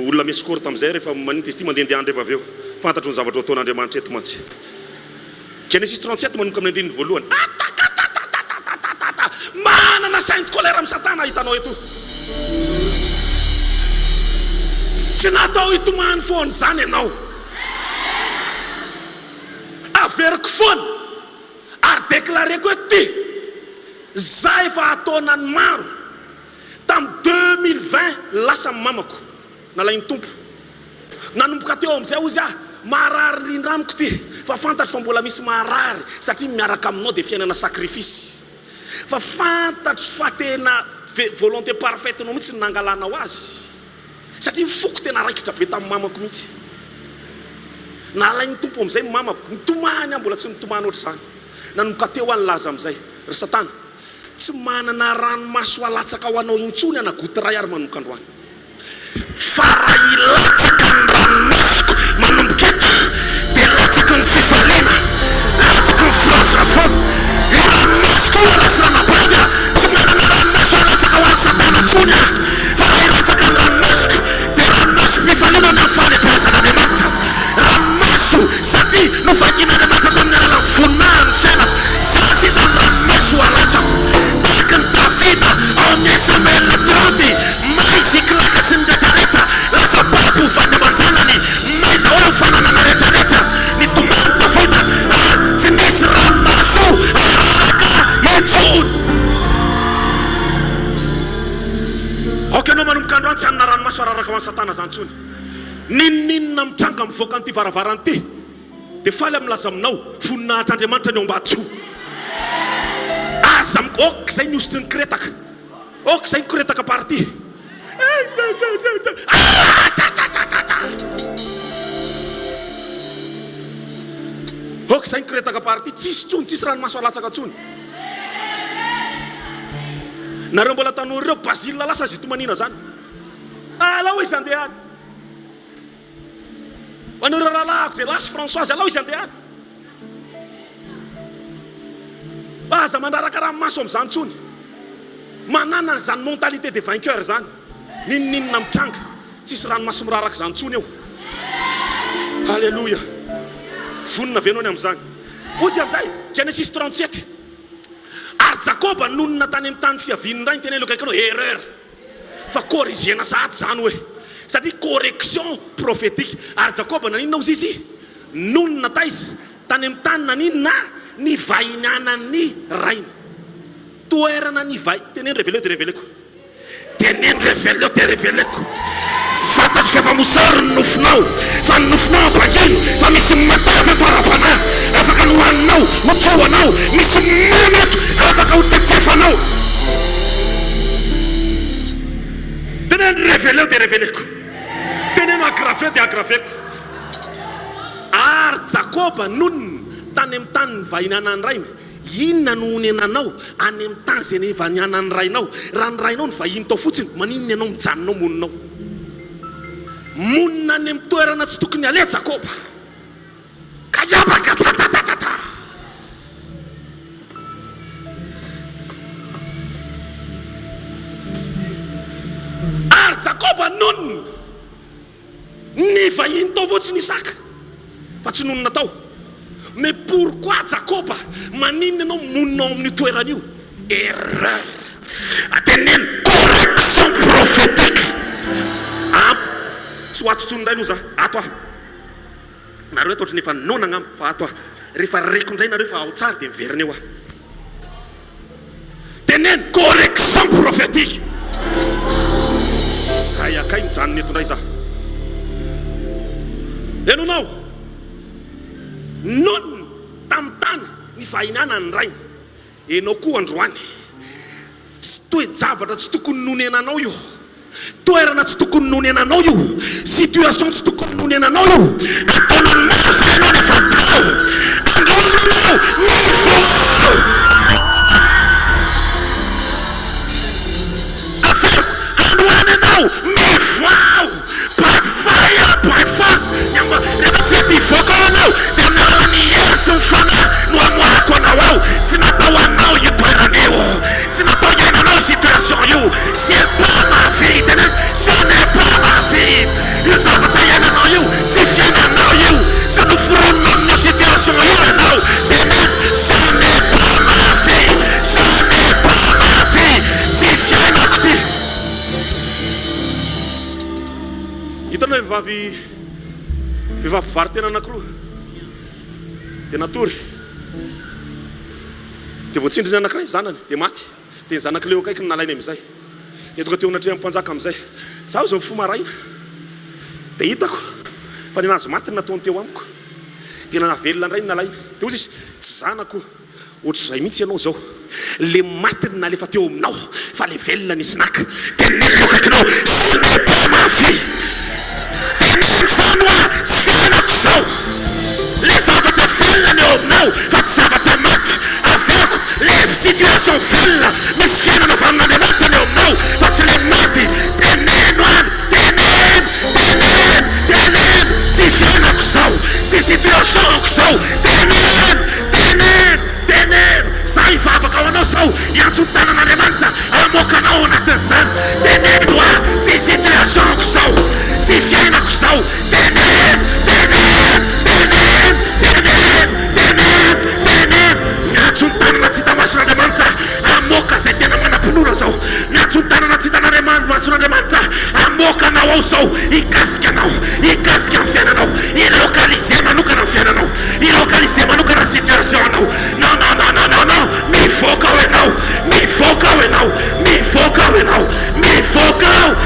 olona mi-escorte amin'izay rehefa maninona izy ity mandehandeha any rehefa avy eo. Fantatro ny zavatra ho ataon'Andriamanitra eto mantsy. Genesis 37 manomboka amin'ny andininy voalohany. Atakatatatatatatatata! Manana sainte colère amin'i Satana hitanao eto. Tsy natao hitomany foana izany ianao. Averiko foana ary declareko eto ty, za efa ataonany maro, tam 2020 lasa ny mamako, nalain'ny Tompo. Nanomboka teo amizay hozy ah, maharary indrindra amiko ty, fa fantatro fa mbola misy maharary satria ny miaraka aminao dia fiainana sacrifice, fa fantatro fa tena volonté parfaite-nao mihitsy ny nangalanao azy. Satria ny foko tena raikitra be tamin'ny mamako mihitsy. Nalain'ny Tompo amin'izay ny mamako. Nitomany aho, mbola tsy nitomany ohatr'izany. Nanomboka teo aho nilaza amin'izay, Ry Satana, tsy manana ranomaso halatsaka ho anao intsony aho na goutte iray ary manomboka androany. Fa raha hilatsaka ny ranomasoko manomboka eto, dia latsaky ny fifaliana, latsaky ny firavoravoana. Io ranomasoko io rahalahy sy ranabavy a! Tsy manana ranomaso halatsaka ho an'i Satana intsony aho, fa raha hilatsaka ny ranomasoko, dia ranomasom-pifaliana ny amin'ny fahalehibeazan'Andriamanitra. Ranomaso satria novakian'Andriamanitra tamin'ny alalan'ny voninahiny ny fiainako. Izany sisa no. Aoka ianao manomboka androany tsy hanana ranomaso araraka ho an'i Satana izany intsony. N'inon'inona mitranga mivoaka an'ity varavarana ity dia faly aho milaza aminao, voninahitr'Andriamanitra ny ao ambadika io. Aza mi-, ok izay ny hosotry ny kiretaka. Ok izay ny koretaka party. Ok izay ny koretaka party. Tsisy tsony, tsisy ranomaso alatsaka tsony. Nareo mbola tanora ireo, Basile lasa aza itomaniana zany. Alao izy andeha any. Ho an'ireo rahalahiko izay lasa Françoise, alao izy andeha any. Aza mandraraka ranomaso amin'izany intsony. Manana an'izany mentalité de vainqueur izany. N'inon'inona mitranga, tsisy ranomaso miraraka izany intsony eo. Alléluia. Vonona ve ianao ny amin'izany? Hoy izy amin'izay, Genesis 37, Ary Jakoba nonina tany amin'ny tany fiavian'ny rainy, teneno akaiky anao, erreur. Fa corriger-na sahady izany hoe. Satria correction prophétique. Ary Jakoba naninona hozy izy? Nonina taiza? Tany amin'ny tany naninona? Nivahinianan'ny rainy. Toerana nivahi-, teneno reveleo dia reveleko. Teneno reveleo dia reveleko. Fantatro fa efa mosary ny nofinao, fa ny nofinao ampangino, fa misy matavy eto ara-panahy, afaka ny hohaninao, hotrohanao, misy mamy eto, afaka ho tsetsefanao. Teneno reveleo dia reveleko. Teneno aggraveo dia aggraveko. Ary Jakoba nonina tany amin'ny tany nivahinianan'ny rainy. Inona no honenanao any amin'ny tany izay nivahinianan'ny rainao? Raha ny rainao nivahiny tao fotsiny, maninona ianao mijanona ao monina ao? Monina any amin'ny toerana tsy tokony haleha Jakoba. Kayabakatatatata! Ary Jakoba nonina. Ny vahiny tao fotsiny Isaka fa tsy nonina tao. Mais pourquoi Jakoba maninona ianao monina ao amin'io toerana io? Erreur. Teneno correction prophétique. Ampy. Tsy ho ato intsony indray aloha za. Ato aho. Nareo eto ohatran'ny efa noana angamba fa ato aho. Rehefa reko indray nareo fa ao tsara dia miverina eo aho. Teneno correction prophétique. Zay akay mijanona eto indray za. Henonao? Nonina tamin'ny tany nivahinana ny rainy. Enao koa androany. Tsy toe-javatra tsy tokony nonenanao io. Toerana tsy tokony nonenanao io. Situation tsy tokony nonenanao io. Ataonao mafy ianao nefa tao. Androany ianao mivoha. Averiko, androany ianao mivoha. By fire, by force, ny amba, rehefa tsy mety hivoaka ao ianao dia amin'ny alalan'ny hery sy ny fanahy no hamoahako anao ao. Tsy natao anao io toerana io. Tsy natao hiainanao io situation io. C'est pas ma vie, teneno, ce n'est pas ma vie. Io zavatra iainanao io, tsy fiainanao io. Tsy noforonina amin'io situation io ianao. Teneno, ce n'est pas ma vie, ce n'est pas ma vie. Tsy fiainako ity. Hitanao vehivavy vehivavy mpivaro-tena anankiroa dia natory dia voatsindry ny anankiray zanany dia maty dia ny zanak'ilay eo akaikiny nalainy amin'izay dia tonga teo anatrehan'ny mpanjaka amin'izay zaho izao mifoha maraina dia hitako fa ny anazy maty no nataony teo amiko dia nahavelona indray ny nalainy dia hoy izy tsy zanako Ohatr'izay mihitsy ianao zao. Le maty no nalefa teo aminao fa le velona nisy naka. Teneno eo akaikinao, ce n'est pas ma vie. Teneno izany hoa, tsy fiainako izao. Le zavatra velona no eo aminao fa tsy zavatra maty. Averiko, le situation velona misy fiainana avy amin'Andriamanitra no eo aminao fa tsy le maty. Teneno any, teneno, teneno, teneno, tsy fiainako izao, tsy situation-ko izao. Teneno. Teneno! Teneno! Za hivavaka ho anao zao, hiantso ny tanan'Andriamanitra hamoaka anao ao anatin'izany. Teneno hoa, tsy situation-ko zao, tsy fiainako zao. Teneno! Teneno! Teneno! Teneno! Teneno! Teneno! Miantso ny tanana tsy hita mason'Andriamanitra hamoaka izay tena manam-pinoana zao. Miantso ny tanana tsy hitan'Andriamanitra mason'Andriamanitra hamoaka anao ao zao, hikasika anao, hikasika ny fiainanao, hi-localiser manokana ny fiainanao. Hi-localiser manokana ny situation anao. Non non non non non non, mivoaka ao ianao, mivoaka ao ianao, mivoaka ao ianao, mivoaka ao.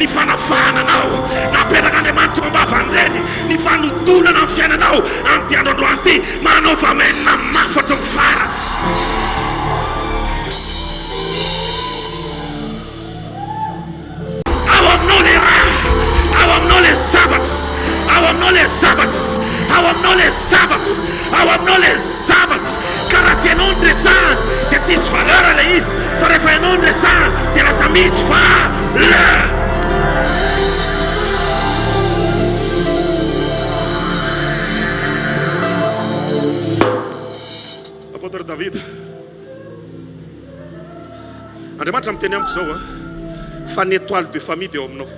ny fanafahana anao. Napetrak'Andriamanitra eo am-bavan'ireny ny fanodonana ny fiainanao amin'ity andro androany ity. Manaova amen mafy hatramin'ny farany. Ao aminao le ra, ao aminao le zavatra, ao aminao le zavatra, ao aminao le zavatra, ao aminao le zavatra. Ka raha tsy ianao no resahana dia tsy hisy valeur ilay izy, fa rehefa ianao no resahana dia lasa misy valeur. Apôtre David. Andriamanitra miteny amiko izao an, fa ny étoile de famille dia ao aminao.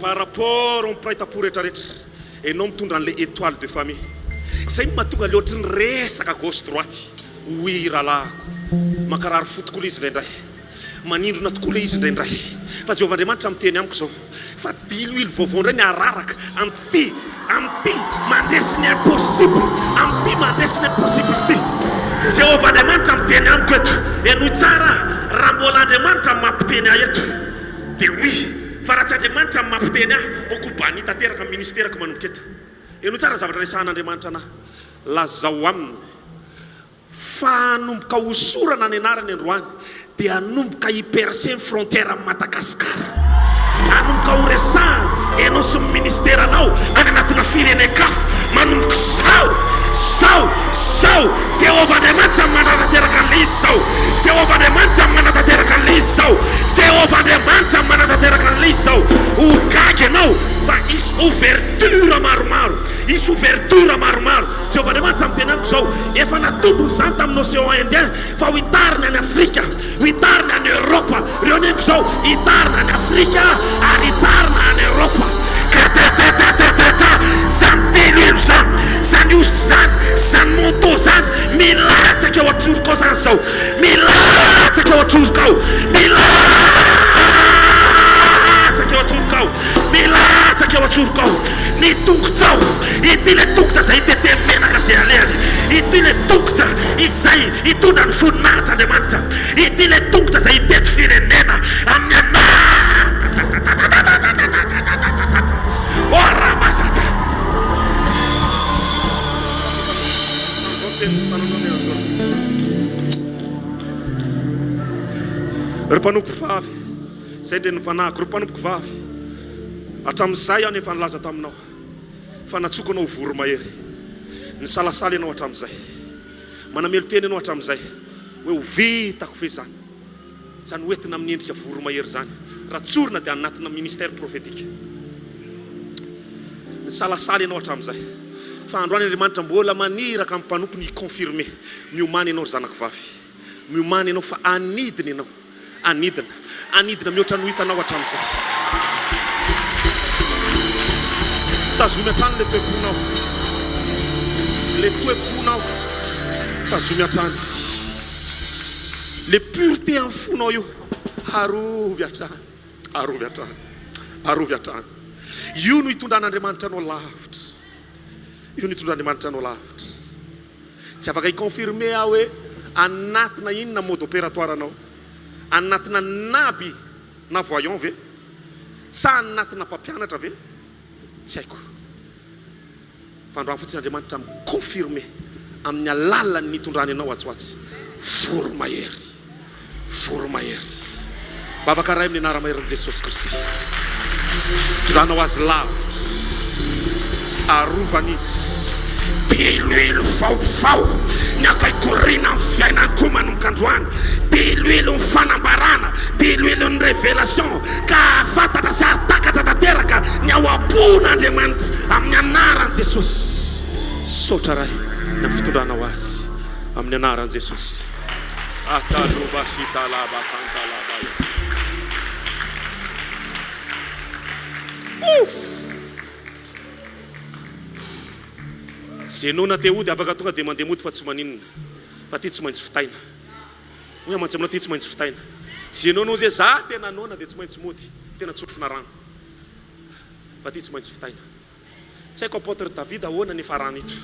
Par rapport amin'ny mpiray tampo rehetra rehetra, ianao mitondra an'ilay étoile de famille. Izay no mahatonga ilay ohatry ny resaka gauche droite. Oui rahalahiko, mankarary fo tokoa ilay izy indraindray. Manindrona tokoa ilay izy indraindray. Fa Jehovah Andriamanitra miteny amiko izao, fa diloilo vaovao indray ny araraka amin'ity, amin'ity mandresy ny impossible, amin'ity mandresy ny impossible ity. Jehovah Andriamanitra miteny amiko eto, henoy tsara, raha mbola Andriamanitra no mampiteny ahy eto, dia oui, fa raha tsy Andriamanitra no mampiteny ahy, ok ho banni tanteraka ny ministerako manomboka eto. Henoy tsara ny zavatra resahan'Andriamanitra anah, lazao aminy. Fa hanomboka hosorana ny anarany androany dia hanomboka hi-percer ny frontière amin'i Madagascar. Hanomboka ho resahana ianao sy ny ministeranao any anatina firenen-kafa. Manomboka izao, izao, izao, Jehovah Andriamanitra no manatanteraka an'ilay izy izao. Jehovah Andriamanitra no manatanteraka an'ilay izy izao. Jehovah Andriamanitra no manatanteraka an'ilay izy izao. Ho gaga ianao fa hisy ouverture maromaro, hisy ouverture maromaro. Jehovah Andriamanitra miteny amiko izao, Efa natombony izany tamin'ny Océan Indien, fa ho hitarina any Afrika, ho hitarina any Europe. Ireo neniko izao, hitarina any Afrika ary hitarina any Europe. Ka ta-ta-ta-ta-ta-ta, izany diloilo izany, izany hosotra izany, izany manteau izany, milatsaka eo an-troroko ao izany izao, milatsaka eo an-troroko ao, milatsaka eo an-troroko ao. Milatsaka eo an-tsoroko ao ny tongotrao. Ity ilay tongotra izay hitetehan'ny menaka izay alehany. Ity ilay tongotra izay hitondra ny voninahitr'Andriamanitra. Ity ilay tongotra izay hitety firenena amin'ny Ry mpanompo vavy. Izay dia ny fanahiko, ry mpanompoko vavy. Hatramin'izay aho no efa nilaza taminao fa natsoko anao ho voromahery. Nisalasala ianao hatramin'izay. Manamelo-tena ianao hatramin'izay hoe ho vitako ve izany? Izany hoentina amin'ny endrika voromahery izany. Raha tsorina dia anatina ministère prophétique. Nisalasala ianao hatramin'izay. Fa androany Andriamanitra mbola maniraka amin'ny mpanompony hi-confirmer. Miomàna ianao ry zanako vavy. Miomàna ianao fa hanidina ianao. Anidina. Anidina mihoatra noho hitanao hatramin'izay. Tazomy hatrany ilay toe-ponao. Ilay toe-ponao. Tazomy hatrany. Ilay pureté amin'ny fonao io. Arovy hatrany. Arovy hatrany. Arovy hatrany. Io no hitondran'Andriamanitra anao lavitra. Io no hitondran'Andriamanitra anao lavitra. Tsy afaka hi-confirmer aho hoe anatina inona mode opératoire anao? Anatina naby na voyant ve? Sa anatina mpampianatra ve? Tsy haiko. Fa androany fotsiny Andriamanitra mi-confirmer amin'ny alalan'ny nitondrany anao atsy ho atsy. Voromahery. Voromahery. Vavaka Ray amin'ny anara-maherin'i Jesosy Kristy. Tondranao azy lavitra. Arovana izy. Diloilo vaovao ny akaikoriana amin'ny fiainany koa manomboka androany. Diloilon'ny fanambarana, diloilon'ny révélation ka hahafantatra sy hahatakatra tanteraka ny ao am-pon'Andriamanitra amin'ny anaran'i Jesosy. Misaotra Ray ny amin'ny fitondranao azy amin'ny anaran'i Jesosy. Ataloba sy talaba kantalaba ya. Ouf! Ze noana te hody afaka tonga dia mandeha mody fa tsy maninona fa ty tsy maintsy vitaina. Hoy aho mantsy aminao ty tsy maintsy vitaina. Ze noana hozy hoe za tena noana dia tsy maintsy mody, tena tsofina rano fa ty tsy maintsy vitaina. Tsy haiko Apotre David ahoana ny hiafarany ito.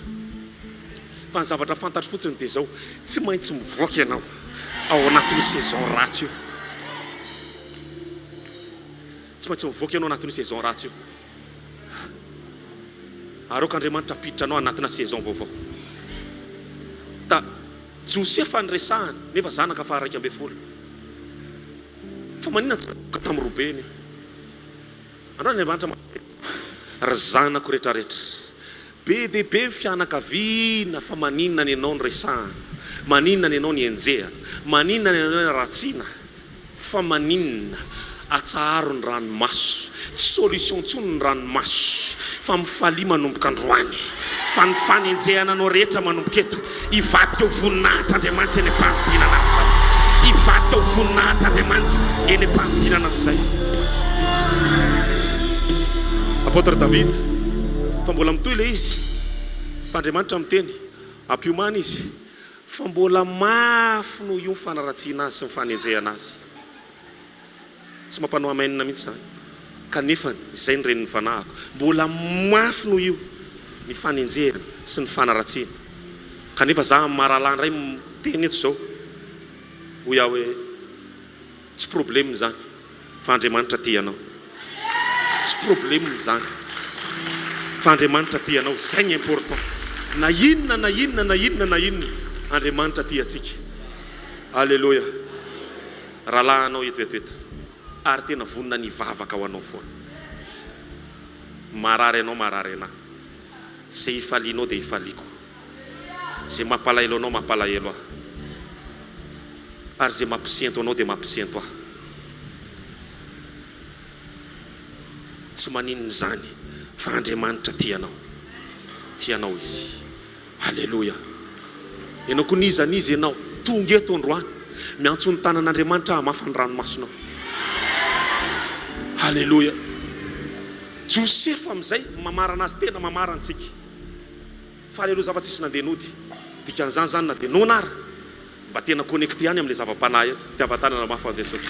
Fa ny zavatra fantatro fotsiny dia izao, tsy maintsy mivoaka ianao ao anatin'io saison ratsy io. Tsy maintsy mivoaka ianao anatin'io saison ratsy io. Ary aoka Andriamanitra hampiditra anao anatina saison vaovao. Ta, Josefa no resahana, nefa zanaka faha 11. Fa maninona tsy nanomboka tamin'ny Robena io? Androany Andriamanitra manao hoe, Ry zanako rehetrarehetra, be dia be ny fianakaviana fa maninona ny anao no resahana? Maninona ny anao no enjehana? Maninona ny anao no ratsiana? Fa maninona? Atsaharo ny ranomaso. Tsy solution intsony ny ranomaso fa mifalia manomboka androany fa ny fanenjehana anao rehetra manomboka eto hivadika ho voninahitr'Andriamanitra eny am-panidinana amin'izay. Hivadika ho voninahitr'Andriamanitra eny am-panidinana amin'izay. Apôtre David, fa mbola mitohy ilay izy fa Andriamanitra miteny, ampiomany izy. Fa mbola mafy noho io ny fanaratsiana azy sy ny fanenjehana azy. Tsy mampanao amen mihitsy izany. Kanefa izay ny renin'ny fanahiko. Mbola mafy noho io ny fanenjehana sy ny fanaratsiana. Kanefa za amin'ny maha rahalahy indray miteny eto izao, hoy aho hoe, Tsy problème izany fa Andriamanitra tia anao. Tsy problème izany fa Andriamanitra tia anao, zay ny important. Na inona na inona na inona na inona, Andriamanitra tia antsika. Aleloia. Rahalahinao eto eto eto ary tena vonona ny hivavaka ho anao foana. Marary anao marary anah. Zay ifalianao dia ifaliako. Izay mampalahelo anao mampalahelo ahy. Ary izay mampisento anao dia mampisento ahy. Tsy maninona izany fa Andriamanitra tia anao. Tia anao Izy. Aleloia. Ianao koa n'iza n'iza ianao, tonga eto androany, miantso ny tanan'Andriamanitra hamafa ny ranomasonao. Aleloia. Josefa amin'izay mamarana azy, tena mamarana antsika. Faly aloha za fa tsisy nandeha nody. Dikan'izany zany na dia noana ara mba tena connecté ihany amin'ilay zava-panahy eto. Fitiavan-tanana mafy ho an'i Jesosy.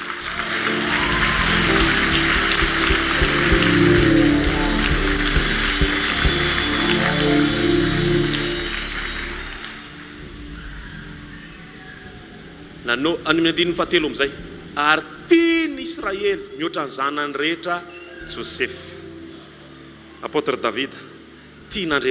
Nano, any amin'ny andininy fahatelo amin'izay. Ary tian'i Israely mihoatra ny zanany rehetra Josefa. Apôtre David, tian'Andriamanitra.